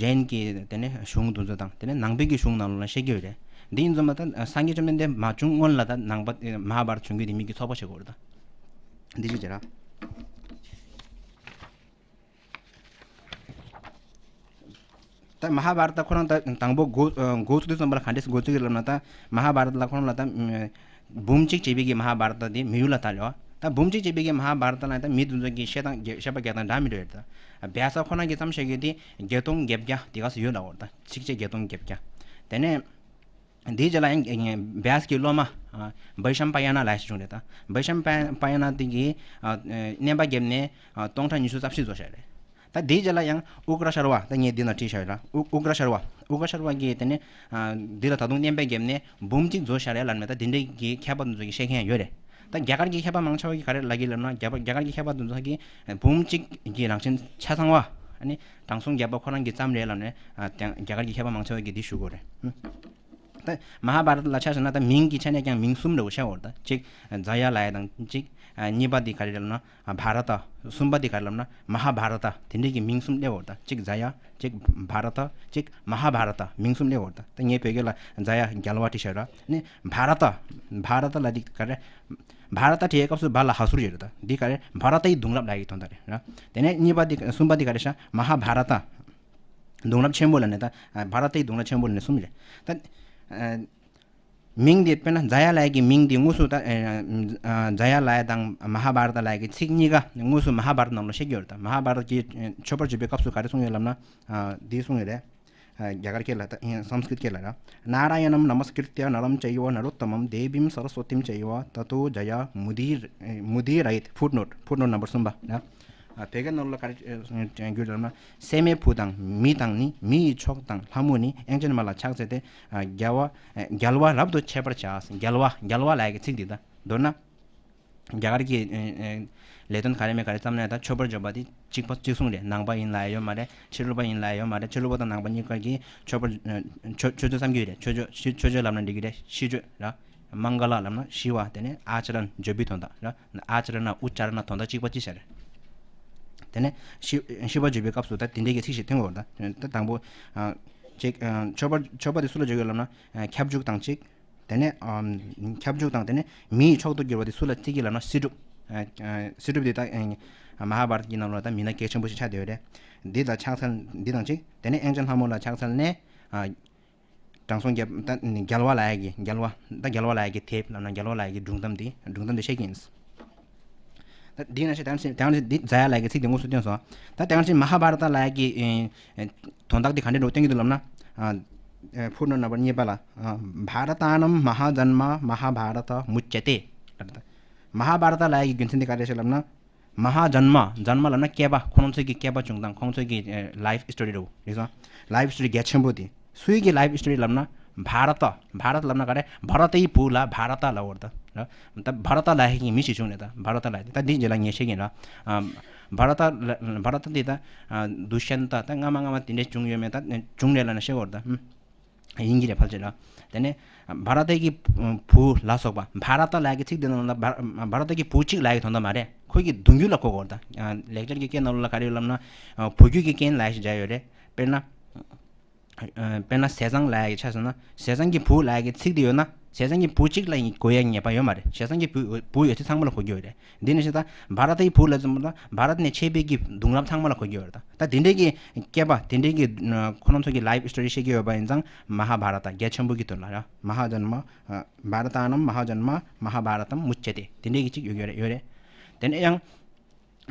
ཇེན་གྱི་དེ་ནས་གཞུང་དེ་ཚོ་དང་། དེ་ནས་ནང་པའི་གི་གཞུང་ནང་ལོགས་ལ་བཤད་ཀྱི་ཡོད་རེད། འདི་ཡིན་ཙམ་པ་ད་སངས་རྒྱས་བཅོམ་ལྡན་འདས་མ་བྱུང་སྔོན་ལ་ད་ནང་པ་མ་ཧཱ་བྷ་ར་ཏ་བྱུང་རྒྱུ་དེ་མི་གིས་ཚོད་དཔག་བྱེད་ཀྱི་ཡོད་རེད། ད་འདི་ཅི་བྱེད་ར། ད་མ་ཧཱ་བྷ་ར་ཏ་ཁོ་རང་ད་དང་པོ་འགོ་འགོ་ཚུགས་དུས་ཙམ་པ་ལ་ག་འདྲས་འགོ་ཚུགས་ཀྱི་ལབ་ན། ད་མ་ཧཱ་བྷ་ར་ཏ་ལ་ཁོ་རང་ལ་ད་འབུམ་གཅིག་བྱས་པའི་གི་མ་ཧཱ་བྷ་ར་ཏ་དེ་མི་ཡུལ་ལ་དར་ཡོད། ད་འབུམ་གཅིག་བྱས་པའི་གི་མ་ཧཱ་བྷ་ར་ཏ་ལ་ད་མི་དེ་ཚོ་གི་བཤད་སྟངས་བཤད་པ་རྒྱག་སྟངས་འདྲ་མི་འདྲ་ཡོད། ད་བྷ་ས་ཁོ་རང་གི་བརྩམས་བཞག་རྒྱུ་དེ་བརྒྱད་སྟོང་བརྒྱད་བརྒྱ་དེ་ག་ཚོད་ཡོད་ལབ་ཡོད། ད་ཚིགས་བཅད་བརྒྱད་སྟོང་བརྒྱད་བརྒྱ། དེ་ནས་དེའི་རྗེས་ལ་ཡང་བྷ་སི་ཀྱི་སློབ་མ་བྷ་ཤམ་པ་ཡ་ན་ལབ་ཞིག་བྱུང་རེད། ད་བྷ་ཤམ་པ་ཡ་ན་དེ་གིས་བརྙན་པར་བརྒྱབ་ནས་སྟོང་ཕྲག་ཉི་ཤུ་རྩ་བཞི་བཟོས་བཞག་རེད། ད་དེའི་རྗེས་ལ་ཡང་ཨུ་གྲ་ཤར་བ། ད་ངས་འདི་ན་བྲིས་བཞག་ཡོད་ར། ཨུ་ཨུ་གྲ་ཤར་བ། ཨུ་གྲ་ཤར་བ་གིས་དེ་ནས་འདི་ལ་ད་དུང་བརྙན་པར་བརྒྱབ་ནས་འབུམ་གཅིག་བཟོས་བཞག་རེད་ལབ་ནས། ད་དེ་འདྲའི་གི་མཁས་པ་དེ་ཚོ་གིས་བཤད་མཁན་ཡང་ཡོད་རེད། ད་རྒྱ་གར་གྱི་མཁས་པ་མང་ཆེ་བ་གིས་ག་རེ་ལབ་ཀྱི་ལབ་ན། རྒྱ་གར་རྒྱ་གར་གྱི་མཁས་པ་དེ་ཚོ་གིས་འབུམ་གཅིག་གི་རང་བཞིན་ཆ་ཚང་བ། ཨ་ནི་དྲང་སྲོང་རྒྱལ་པོ་ཁོ་རང་གིས་བརྩམས་རེད་ལབ་ནས། ཨ་དེ་རྒྱ་གར་གྱི་མཁས་པ་མང་ཆེ་བ་གིས་འདི་ཞུ་གི་ཡོད་རེད། ད་མ་ཧཱ་བྷ་ར་ཏ་ལ་ཆ་བཞག་ན་ད་མིང་གི་ཆ་ནས་ཀྱང་མིང་གསུམ་འདྲ་བོ་བཤད་ཡོད་རེད། ད་གཅིག་ཛ་ཡ་ལབ་ཡ་དང་གཅིག་ཨ་གཉིས་པ་དེ་ག་རེ་རེད་ལབ་ན་བྷ་ར་ཏ། གསུམ་པ་དེ་ག་རེ་ལབ་ན་མ་ཧཱ་བྷ་ར་ཏ། དེ་འདྲའི་གི་མིང་གསུམ་སླེབས་ཡོད་རེད། ད་གཅིག་ཛ་ཡ། གཅིག་བྷ་ར་ཏ། གཅིག་མ་ཧཱ་བྷ་ར་ཏ། མིང་གསུམ་སླེབས་ཡོད་རེད། ད་ངས་བོད་སྐད་ལ་ཛ་ཡ་རྒྱལ་བ་བྲིས་བཞག་ར། ནི་བྷ་ར་ཏ། བྷ་ར་ཏ་ལབ་དེ་ག་རེ། བྷ་ར་ཏ་བྲིས་པའི་སྐབས་སུ་བྷ་ལ་ཧ་ཟུར་ཡོད་རེད། ད་འདི་ག་རེ། བྷ་ར་ཏའི་དུང་ལབ་ལབ་ཡ་གི་དོན་དག་རེད་ར། དེ་ནས་གཉིས་པ་དེ། གསུམ་པ་དེ་ག་རེ་ཤག་མ་ཧཱ་བྷ་ར་ཏ། དུང་ལབ་ཆེན་པོ་ལབ་ནས། ད་བྷ་ར་ཏའི་དུང་ལབ་ཆེན་པོ་ལབ་ནས་གསུམ་རེད། ད་ཨ་མིང་དེ་དཔེར་ན་ཛ་ཡ་ལབ་ཡ་གི་མིང་དེ་དངོས་སུ། ད་ཨ་ཛ་ཡ་ལབ་ཡ་དང་མ་ཧཱ་བྷ་ར་ཏ་ལབ་ཡ་གི་ཚིག་གཉིས་ཀ་དངོས་སུ་མ་ཧཱ་བྷ་ར་ཏ་ནང་ལ་བཤད་ཀྱི་ཡོད་རེད། ད་མ་ཧཱ་བྷ་ར་ཏ་གི་མཆོད་པར་བརྗོད་པའི་སྐབས་སུ་ག་རེ་གསུངས་ཡོད་ལབ་ན། ཨ་འདི་གསུངས་ཡོད་རེད། ཨ་རྒྱ་གར་སྐད་ལ། ད་ཨ་སཾ་སྐྲྀཏ་སྐད་ལ་ར། ནཱ་ར་ཡ་ཎམ་ནམ་སྐྲྀཏ་ནཱ་རཱ་ཙྪ་དེ་བིཾ་སར་སྭ་ཏིཾ་ཙཱ་ཡེ་ཏ་ཏོ་ཛ་ཡ་མུ་དི་ར་ཡེ་ཏ། ཕུཊ་ནོཊ། ཕུཊ་ནོཊ་ནམ་བར་གསུམ་པ་ར། ཨ་བོད་སྐད་ནང་ལ་ག་རེ་ཨ་བསྒྱུར་ལབ་ན། སྲན་མའི་བུ་དང་མི་དང་ནི། མི་ཡི་མཆོག་དང་ལྷ་མོ་ནི། ཨེང་ཅན་མ་ལ་ཕྱག་འཚལ་ཏེ། ཨ་རྒྱལ་བ་ཨ་རྒྱལ་བ་རབ་ཏུ་མཆོད་པར་བྱ། རྒྱལ་བ། རྒྱལ་བ་ལབ་ཡ་གི་ཚིག་འདི། ད་མདོར་ན་རྒྱ་གར་གྱི་ཨ་ཨ་ལས་དོན་ག་རེ་མེད་ག་རེ་བརྩམས་ནས་ད་མཆོད་པར་བརྗོད་པ་དེ་གཅིག་པ་གཅིག་མཚུངས་རེད། ནང་པ་ཡིན་ལབ་ཡ་ཡོད་མ་རེད། ཕྱི་རོལ་པ་ཡིན་ལབ་ཡ་ཡོད་མ་རེད། ཕྱི་རོལ་པ་དང་ནང་པ་གཉིས་ཀ་གིས་མཆོད་པར་ཨ་མཆོད་མཆོད་བརྗོད་བརྩམས་ཀྱི་ཡོད་རེད། མཆོད་བརྗོད། མཆོད་མཆོད་བརྗོད་ལབ་ན་འགྲིག་གི་རེད། ཤིས་བརྗོད་ར། མངྒ་ལ་ལབ་ན་ཤིས་པ། དེ་ནས་ཨཱ་ཅཱ་ར་ཎ་བརྗོད་པའི་དོན་དག་ར། ཨཱ་ཅཱ་ར་ཎ་ཨུ་ཅཱ་ར་ཎ་དོན་དག་གཅིག་པ་གཅིག་བྱས་རེད། དེ་ནས་ཤིས་ཤིས་པ་བརྗོད་པའི་སྐབས་སུ་ད་དེ་འདྲའི་གི་ཚིག་ཞིག་ཐོན་དགོས་རེད། ད་ད་དང་པོ་ཨ་གཅིག་ཨ་མཆོད་པ། མཆོད་པ་དེ་སུ་ལ་བརྗོད་ཀྱི་ལབ་ན། ཨ་ཁྱབ་འཇུག་དང་གཅིག་དེ་ནས་ཨ་ཁྱབ་འཇུག་དང་། དེ་ནས་མི་ཡི་མཆོག་ཏུ་གྱུར་པ་དེ་སུ་ལ་བརྩི་གི་ལབ་ན་སྲིད་སྒྲུབ། ཨ་ཨ་སྲིད་སྒྲུབ་དེ་ད་ཨ་མ་ཧཱ་བྷ་ར་ཏ་གི་ནང་ལོགས་ད་མི་སྣ་གལ་ཆེན་པོ་ཞིག་ཆགས་བསྡད་ཡོད་རེད། འདི་ལ་ཕྱག་འཚལ། འདི་དང་གཅིག་དེ་ནས་ཨེང་ཅན་ལྷ་མོ་ལ་ཕྱག་འཚལ་ནས། ཨ་དྲང་སྲོང་རྒྱལ། ད་རྒྱལ་བ་ལབ་ཡ་གི། རྒྱལ་བ། ད་རྒྱལ་བ་ལབ་ཡ་གི་དེབ་ལབ་ན། རྒྱལ་བ་ལབ་ཡ་གི་སྒྲུང་གཏམ་དེ། སྒྲུང་གཏམ་དེ་བཤད་ཀྱི་ཡིན། ད་འདི་ན་ཞིག་དེང་སང་དེང་སང་འདི་ཛ་ཡ་ལབ་ཡ་གི་ཚིག་དེ་དངོས་སུ་བཏོན་སོང་། ད་དེང་སང་མ་ཧཱ་བྷ་ར་ཏ་ལབ་ཡ་གི་ཨེ་དོན་དག་དེ་ག་འདྲ་འདྲ་བོ་བཏོན་གྱི་འདུག་ལབ་ན། ཨ་ཕུཊ་ནོཊ་ནམ་བར་གཉིས་པ་ལ། ཨ་བྷ་ར་ཏཱ་ནམ་མ་ཧཱ་ཛན་མ་མ་ཧཱ་བྷ་ར་ཏ་མུ་ཙྱ་ཏེ། མ་ཧཱ་བྷ་ར་ཏ་ལབ་ཡ་གི་རྒྱུ་མཚན་དེ་ག་རེ་ཞིག་ལབ་ན། མ་ཧཱ་ཛན་མ། ཛན་མ་ལབ་ན་སྐྱེས་པ། ཁོང་ཚོའི་གི་སྐྱེས་པ་བྱུང་སྟངས། ཁོང་ཚོའི་གི་ཨེ་ལའིཕ་ཧི་སི་ཊོ་རི་རེད་བ། རེད་སོང་། ལའིཕ་ཧི་སི་ཊོ་རི་གལ་ཆེན་པོ་དེ། སུའི་གི་ལའིཕ་ཧི་སི་ཊོ་རི་ལབ་ན། བྷ་ར་ཏ། བྷ་ར་ཏ་ལབ་ན་ག་རེ། བྷ་ར་ཏའི་བུ་ལ་བྷ་ར་ཏ་ལབ་ཡོད་རེད། ད་ར། ད་བྷ་ར་ཏ་ལབ་ཡ་གི་མི་ཞིག་བྱུང་ནས། ད་བྷ་ར་ཏ་ལབ་ཡ་དེ། ད་འདི་རྗེས་ལ་ངས་བཤད་ཀྱི་ཡིན་ར། ཨ་བྷ་ར་ཏ་ལ། བྷ་ར་ཏ་འདི་ད་ཨ་དུ་ཤན་ཏ། ད་སྔ་མ་སྔ་མ་དེ་འདྲས་བྱུང་ཡོད་མེད་ད་བྱུང་རེད་ལབ་ན་བཤད་ཡོད་རེད། ད་ཨུམ། ཡིན་གྱི་རེད། ཕལ་ཆེར་ལ། དེ་ནས་བྷ་ར་ཏ་གི་བུ་ལ་སོགས་པ། བྷ་ར་ཏ་ལབ་ཡ་གི་ཚིག་འདི་ནང་ལ་བྷ་བྷ་ར་ཏ་གི་བུ་གཅིག་ལབ་ཡ་གི་དོན་དག་མ་རེད། ཁོ་གི་གདུང་རྒྱུད་ལ་གོ་དགོས་རེད། ད་ལེགས་སྦྱར་གྱི་སྐད་ནང་ལ་ག་རེ་ཡོད་ལབ་ན། བུ་རྒྱུད་ཀྱི་རྐྱེན་ལབ་ཡ་ཞིག་སྦྱར་ཡོད་རེད། དཔེར་ན། དཔེར་ན་ཟས་གཙང་ལབ་ཡ་གི་ཆ་བཞག་ན། ཟས་གཙང་གི་བུ་ལབ་ཡ་གི་ཚིག་འདི་ཡོད་ན། ཟས་གཙང་གི་བུ་གཅིག་ལ་གོ་ཡ་ངེས་པ་ཡོད་མ་རེད། ཟས་གཙང་གི་བུ་བུ་ཡོད་ཚད་ཚང་མ་ལ་གོ་རྒྱུ་ཡོད་རེད། འདི་ནས་བཤད། ད་བྷ་ར་ཏའི་བུ་ལ་ཙམ་པ་ད་བྷ་ར་ཏ་ནས་མཆེད་པའི་གི་གདུང་རབས་ཚང་མ་ལ་གོ་རྒྱུ་ཡོད་རེད། ད་དེ་འདྲའི་གི་སྐྱེས་པ་དེ་འདྲའི་གི་ཁོ་རང་ཚོ་གི་ལའིཕ་ཧི་སི་ཊོ་རི་བཤད་ཀྱི་ཡོད་པ་ཡིན་ཙང་། མ་ཧཱ་བྷ་ར་ཏ་གལ་ཆེན་པོ་གི་དོན་ལ་ར། མ་ཧཱ་ཛན་མ། བྷ་ར་ཏཱ་ནམ་མ་ཧཱ་ཛན་མ་མ་ཧཱ་བྷ་ར་ཏམ་མུ་ཙྱ་ཏེ། དེ་འདྲའི་གི་ཅིག་ཡོད་ཡོད་རེད། དེ་ནས་ཡང་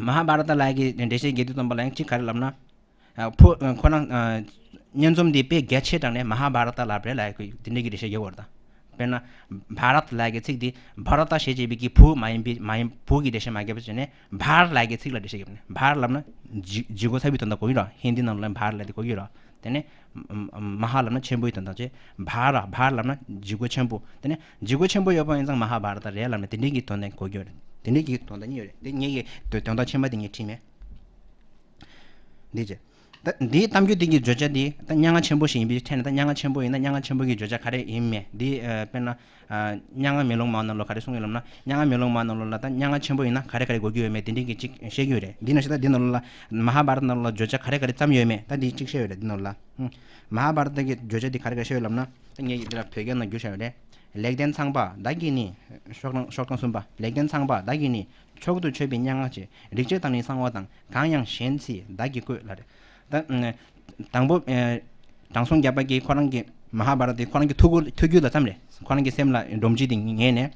མ་ཧཱ་བྷ་ར་ཏ་ལབ་ཡ་གི་འགྲེལ་བཤད་རྒྱག་དུས་ཙམ་པ་ལ་ཡང་ཅིག་ག་རེ་ལབ་ན། ཕོ་ཁོ་རང་སྙན་རྩོམ་འདི་དཔེ་གལ་ཆེ་དྲགས་ནས་མ་ཧཱ་བྷ་ར་ཏ་ལབ་རེད་ལབ་ཡ་གི་དེ་འདྲའི་གི་འགྲེལ་བཤད་རྒྱག་གི་ཡོད་རེད། ད་ དཔེར་ན་བྷ་རཏ་ལབ་ཀྱི་ཚིག་འདི་བྷ་རཏ་ཞེས་བྱ་བའི་གི་བུ་མ་ཡིན་པའི་མ་ཡིན་བུ་གི་འགྲེལ་བཤད་མ་བརྒྱབ་པ་བྱས་ནས་བྷར་ལབ་ཀྱི་ཚིག་ལ་འགྲེལ་བཤད་བརྒྱབ་ནས། བྷར་ལབ་ན་ལྗི་ལྗིད་ཁོག་ཚ་བའི་དོན་དག་གོ་གི་རེད། ཧིན་དི་ནང་ལ་བྷར་ལབ་དེ་གོ་གི་རེད། དེ་ནས་མ་ཧཱ་ལབ་ན་ཆེན་པོའི་དོན་དག་བྱས། བྷ་ར་བྷར་ལབ་ན་ལྗིད་ཁོག་ཆེན་པོ། དེ་ནས་ལྗིད་ཁོག་ཆེན་པོ་ཡོད་པ་ཡིན་ཙང་མ་ཧཱ་བྷ་ར་ཏ་རེད་ལབ་ནས་དེ་འདྲའི་གི་དོན་དག་གོ་གི་ཡོད་རེད། དེ་འདྲའི་གི་དོན་དག་གཉིས་ཡོད་རེད། དེ་ངེད་ཀྱི་དོན་དག་ཆེན་པ་དེ་ངས་བྲིས་མེད། འདི་བྱས། ད་འདིའི་གཏམ་རྒྱུད་འདི་གི་བརྗོད་བྱ་འདི་ད་སྙན་ངག་ཆེན་པོ་ཞིག་ཡིན་པའི་ཐད་ནས། ད་སྙན་ངག་ཆེན་པོ་ཡིན་ན་སྙན་ངག་ཆེན་པོ་གི་བརྗོད་བྱ་ག་རེ་ཡིན་མེད་འདི། ཨ་དཔེར་ན་ཨ་སྙན་ངག་མེ་ལོང་མ་ནང་ལོགས་ག་རེ་གསུངས་ཡོད་ལབ་ན། སྙན་ངག་མེ་ལོང་མ་ནང་ལོགས་ལ་ད་སྙན་ངག་ཆེན་པོ་ཡིན་ན་ག་རེ་ག་རེ་དགོས་ཀྱི་ཡོད་མེད་དེ་འདྲའི་གི་ཅིག་བཤད་ཀྱི་ཡོད་རེད། འདི་ནང་བཞིན་ད་འདི་ནང་ལོགས་ལ་མ་ཧཱ་བྷ་ར་ཏ་ནང་ལོགས་ལ་བརྗོད་བྱ་ག་རེ་ག་རེ་བརྩམས་ཡོད་མེད་ད་འདི་ཅིག་བཤད་ཡོད་རེད། འདི་ནང་ལོགས་ལ་ཨུམ་མ་ཧཱ་བྷ་ར་ཏ་གི་བརྗོད་བྱ་འདི་ག་རེ་ག་རེ་བཤད་ཡོད་ལབ་ན། ད་ངས་འདི་ལ་བོད་སྐད་ནང་བསྒྱུར་བཞག་ཡོད་རེད། ལེགས་ལྡན་ཚངས་པ་བདག་གིས་ནི། ཤོག་གྲངས་ཤོག་གྲངས་གསུམ་པ། ལེགས་ལྡན་ཚངས་པ་བདག་གིས་ནི། མཆོག་ཏུ་མཆོད་པའི་སྙན་ངག་ཅེས། རིག་བྱེད་དང་ནི་གསང་བ་དང་། གང་ཡང་གཞན་ཚིག་བདག་གིས་བཀོད་ལ་རེད། ད་ཨ་དང་པོ་ཨ་དྲང་སྲོང་རྒྱལ་པོ་གིས་ཁོ་རང་གི་མ་ཧཱ་བྷ་ར་ཏ་དེ་ཁོ་རང་གི་ཐུགས་ཁུར་ཐུགས་རྒྱུད་ལ་བརྩམས་རེད། ཁོ་རང་གི་སེམས་ལ་སྒྲོམ་གཞི་དེ་ངེས་ནས་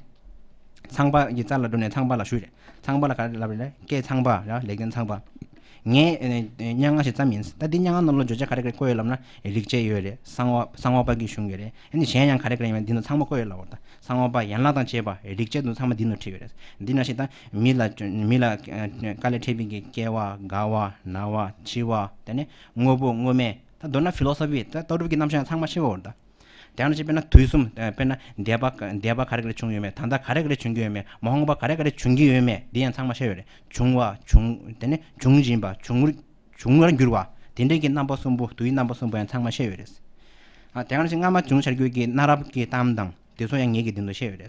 ཚངས་པ་གི་རྩ་ལ་འགྲོ་ནས་ཚངས་པ་ལ་ཞུས་རེད། ཚངས་པ་ལ་ག་རེ་ལབ་རེད། ཀྱེ་ཚངས་པ་ར་ལེགས་ལྡན་ཚངས་པ། ངས་ཨ་སྙན་ངག་ཞིག་བརྩམས་ཡིན། ད་འདི་སྙན་ངག་ནང་ལ་བརྗོད་བྱ་ག་རེ་ག་རེ་བཀོད་ཡོད་ལབ་ན། རིག་བྱེད་ཡོད་རེད། གསང་བ་གསང་བ་པ་གི་གཞུང་ཡོད་རེད། ཨ་ནི་གཞན་ཡང་ག་རེ་ག་རེ་ཡོད་མེད་འདི་ནང་ཚང་མ་བཀོད་ཡོད་ལབ་པ་རེད། ད་གསང་བ་པ་ཡན་ལག་དང་བཅས་པ་རིག་བྱེད་དུ་ཚང་མ་འདི་ནང་བྲིས་ཡོད་རེད། འདི་ནང་བཞིན་ད་མི་ལ་མི་ལ་དཀའ་ལས་འཕྲད་པའི་གི་སྐྱེ་བ། རྒ་བ། ན་བ། འཆི་བ། དེ་ནས་དངོས་པོ་དངོས་མེད། ད་མདོར་ན་ཕི་ལོ་སོ་ཕི། ད་ལྟ་གྲུབ་ཀྱི་རྣམ་གཞག་ཚང་མ་ཤེས་པ་རེད། ད་དེ་ཡང་ཅིག་དཔེར་ན་དུས་གསུམ། དཔེར་ན་འདས་པ་འདས་པ་ག་རེ་ག་རེ་བྱུང་ཡོད་མེད། ད་ལྟ་ག་རེ་ག་རེ་བྱུང་གི་ཡོད་མེད། མ་འོངས་པ་ག་རེ་ག་རེ་བྱུང་གི་ཡོད་མེད། འདི་ཡང་ཚང་མ་ཤེས་ཡོད་རེད། བྱུང་བ། བྱུང་། དེ་ནས་འབྱུང་བཞིན་པ། འབྱུང་བར་འགྱུར་བ། དེ་འདྲའི་གི་རྣམ་པ་གསུམ་པོ། དུས་རྣམ་པ་གསུམ་པོ་ཡང་ཚང་མ་ཤེས་ཡོད་རེད། ཨ་དེ་ཡང་ཅིག་སྔ་མ་བྱུང་འཆར་རྒྱུ་གི་གནའ་རབས་ཀྱི་གཏམ་དང་དེ་ཚོ་ཡང་ངེད་ཀྱིས་འདི་ཚོ་ཤེས་ཡོད་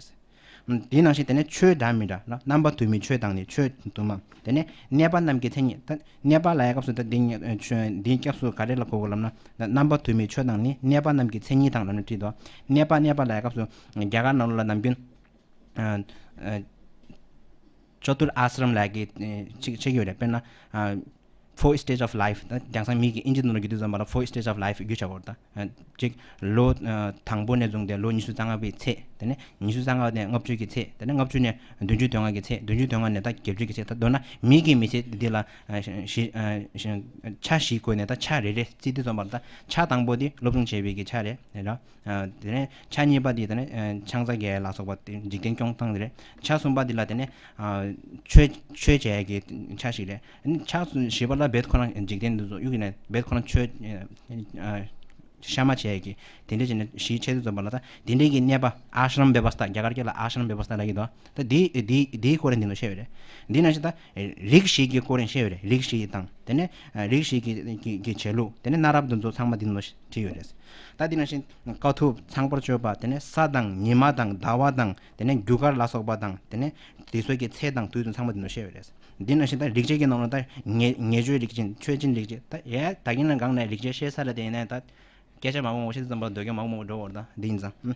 རེད། དེའི་ནང་བཞིན་དེ་ནས་ཆོས་འདྲ་མི་འདྲ་ལ། རྣམ་པ་དུ་མའི་ཆོས་དང་ནི། ཆོས་དུ་མ། དེ་ནས་གནས་པ་རྣམས་ཀྱི་མཚན་ཉིད། ད་གནས་པ་ལབ་ཡ་སྐབས་སུ་ད་འདི་ཆོས་འདིའི་སྐབས་སུ་ག་རེ་ལ་གོ་དགོས་ལབ་ན། རྣམ་པ་དུ་མའི་ཆོས་དང་ནི་གནས་པ་རྣམས་ཀྱི་མཚན་ཉིད་དང་ལབ་ནས་བྲིས་འདུག་གནས་པ་གནས་པ་ལབ་ཡ་སྐབས་སུ་རྒྱ་གར་ནང་ལ་ནམ་རྒྱུན་ཨ་ཨ་ཅ་ཏུར་ཨ་སྲམ་ལབ་ཀྱི་ཨ་ཅིག་ཅིག་ཡོད་རེད། དཔེར་ན་ཨ་Four Stage of Life། ད་དེང་སང་མི་གིས་ཨིན་ཇི་ནང་ལ་བསྒྱུར་དུས་ཙམ་པ་ལ་Four Stage of Life བསྒྱུར་བྱ་བར་ད། ཨ་གཅིག་ལོ་ཨ་དང་པོ་ནས་བཟུང་སྟེ་ལོ་ཉི་ཤུ་རྩ་ལྔ་པའི་ཚེ། དེ་ནས་ཉི་ཤུ་རྩ་ལྔ་ནས་ལྔ་བཅུ་གི་ཚེ། དེ་ནས་ལྔ་བཅུ་ནས་བདུན་ཅུ་དོན་ལྔ་གི་ཚེ། བདུན་ཅུ་དོན་ལྔ་ནས་ད་བརྒྱད་ཅུ་གི་ཚེ། ད་མདོར་ན་མི་གི་མི་ཚེ་འདི་ལ་ཨ་བཞི་ཨ་བཞི་ཆ་བཞི་བགོས་ནས་ད་ཆ་རེ་རེ་བརྩིས་དུས་ཙམ་པ་ལ། ད་ཆ་དང་པོ་འདི་སློབ་སྦྱོང་བྱེད་པའི་གི་ཆ་རེད། རེད་ར། ཨ་དེ་ནས་ཆ་གཉིས་པ་འདི་དེ་ནས་ཨ་ཕྱག་འཚལ་རྒྱལ་ལ་སོགས་པ་དེ་འཇིག་རྟེན་སྐྱོང་སྟངས་དེ་རེད། ཆ་གསུམ་པ་འདི་ལ་དེ་ནས་ཨ་ཆོས་ཆོས་བྱེད་ཀྱི་ཆ་ཞིག་རེད། ཨ་ནི་ཆ་བཞི་པ་ལ་རྦད་ཁོ་རང་འཇིག་རྟེན་འདི་ཚོ་གཡུག་ཡིན་ན་རྦད་ཁོ་རང་ཆོས་ཨ་གཤའ་མ་བྱེད་ཀྱི་དེ་འདྲ་བྱས་ནས་བཞི་ཕྱེ་དུས་ཙམ་པ་ལ། ད་དེ་འདྲའི་གི་གནས་པ་ཨཱ་ཤྲམ་བེ་བ་སྟ། རྒྱ་གར་སྐད་ལ་ཨཱ་ཤྲམ་བེ་བ་སྟ་ལབ་ཀྱི་འདུག་ད་འདི་འདི་འདིའི་སྐོར་འདི་ནང་བཤད་ཡོད་རེད། འདི་ནང་བཞིན་ད་རིགས་བཞི་གི་སྐོར་བཤད་ཡོད་རེད། རིགས་བཞི་དང་དེ་ནས་ཨ་རིགས་བཞི་གི་གི་གི་བྱེད་ལུགས། དེ་ནས་གནའ་རབས་འདི་ཚོ་ཚང་མ་འདི་ནང་བྲིས་ཡོད་རེད། ད་འདི་ནང་བཞིན་དཀའ་ཐུབ། ཚངས་པར་སྤྱོད་པ། དེ་ནས་ས་དང་ཉི་མ་དང་ཟླ་བ་དང་། དེ་ནས་རྒྱུ་སྐར་ལ་སོགས་པ་དང་། དེ་ནས་དེ་ཚོ་གི་ཚད་དང་དུས་དང་ཚང་མ་འདི་ནང་བཤད་ཡོད་རེད། འདི་ནང་བཞིན་ད་རིག་བྱེད་ཀྱི་ནང་ལ་ད་ངེས་ངེས་བརྗོད་རིག་ཅན། ཆོས་ཅན། རིག་བྱེད། ད་ཡ་ད་གིན་ན་གང་ནས་རིག་བྱེད་བཤད་ས་རེད། དེ་ཡིན་ན་ད་སྐད་ཆ་མང་པོ་མང་པོ་བཤད་དུས་ཙམ་པ་ལ་འདོད་སྐྱོན་མང་པོ་མང་པོ་འགྲོ་བར། ད་འདི་ཡིན་ཙང་།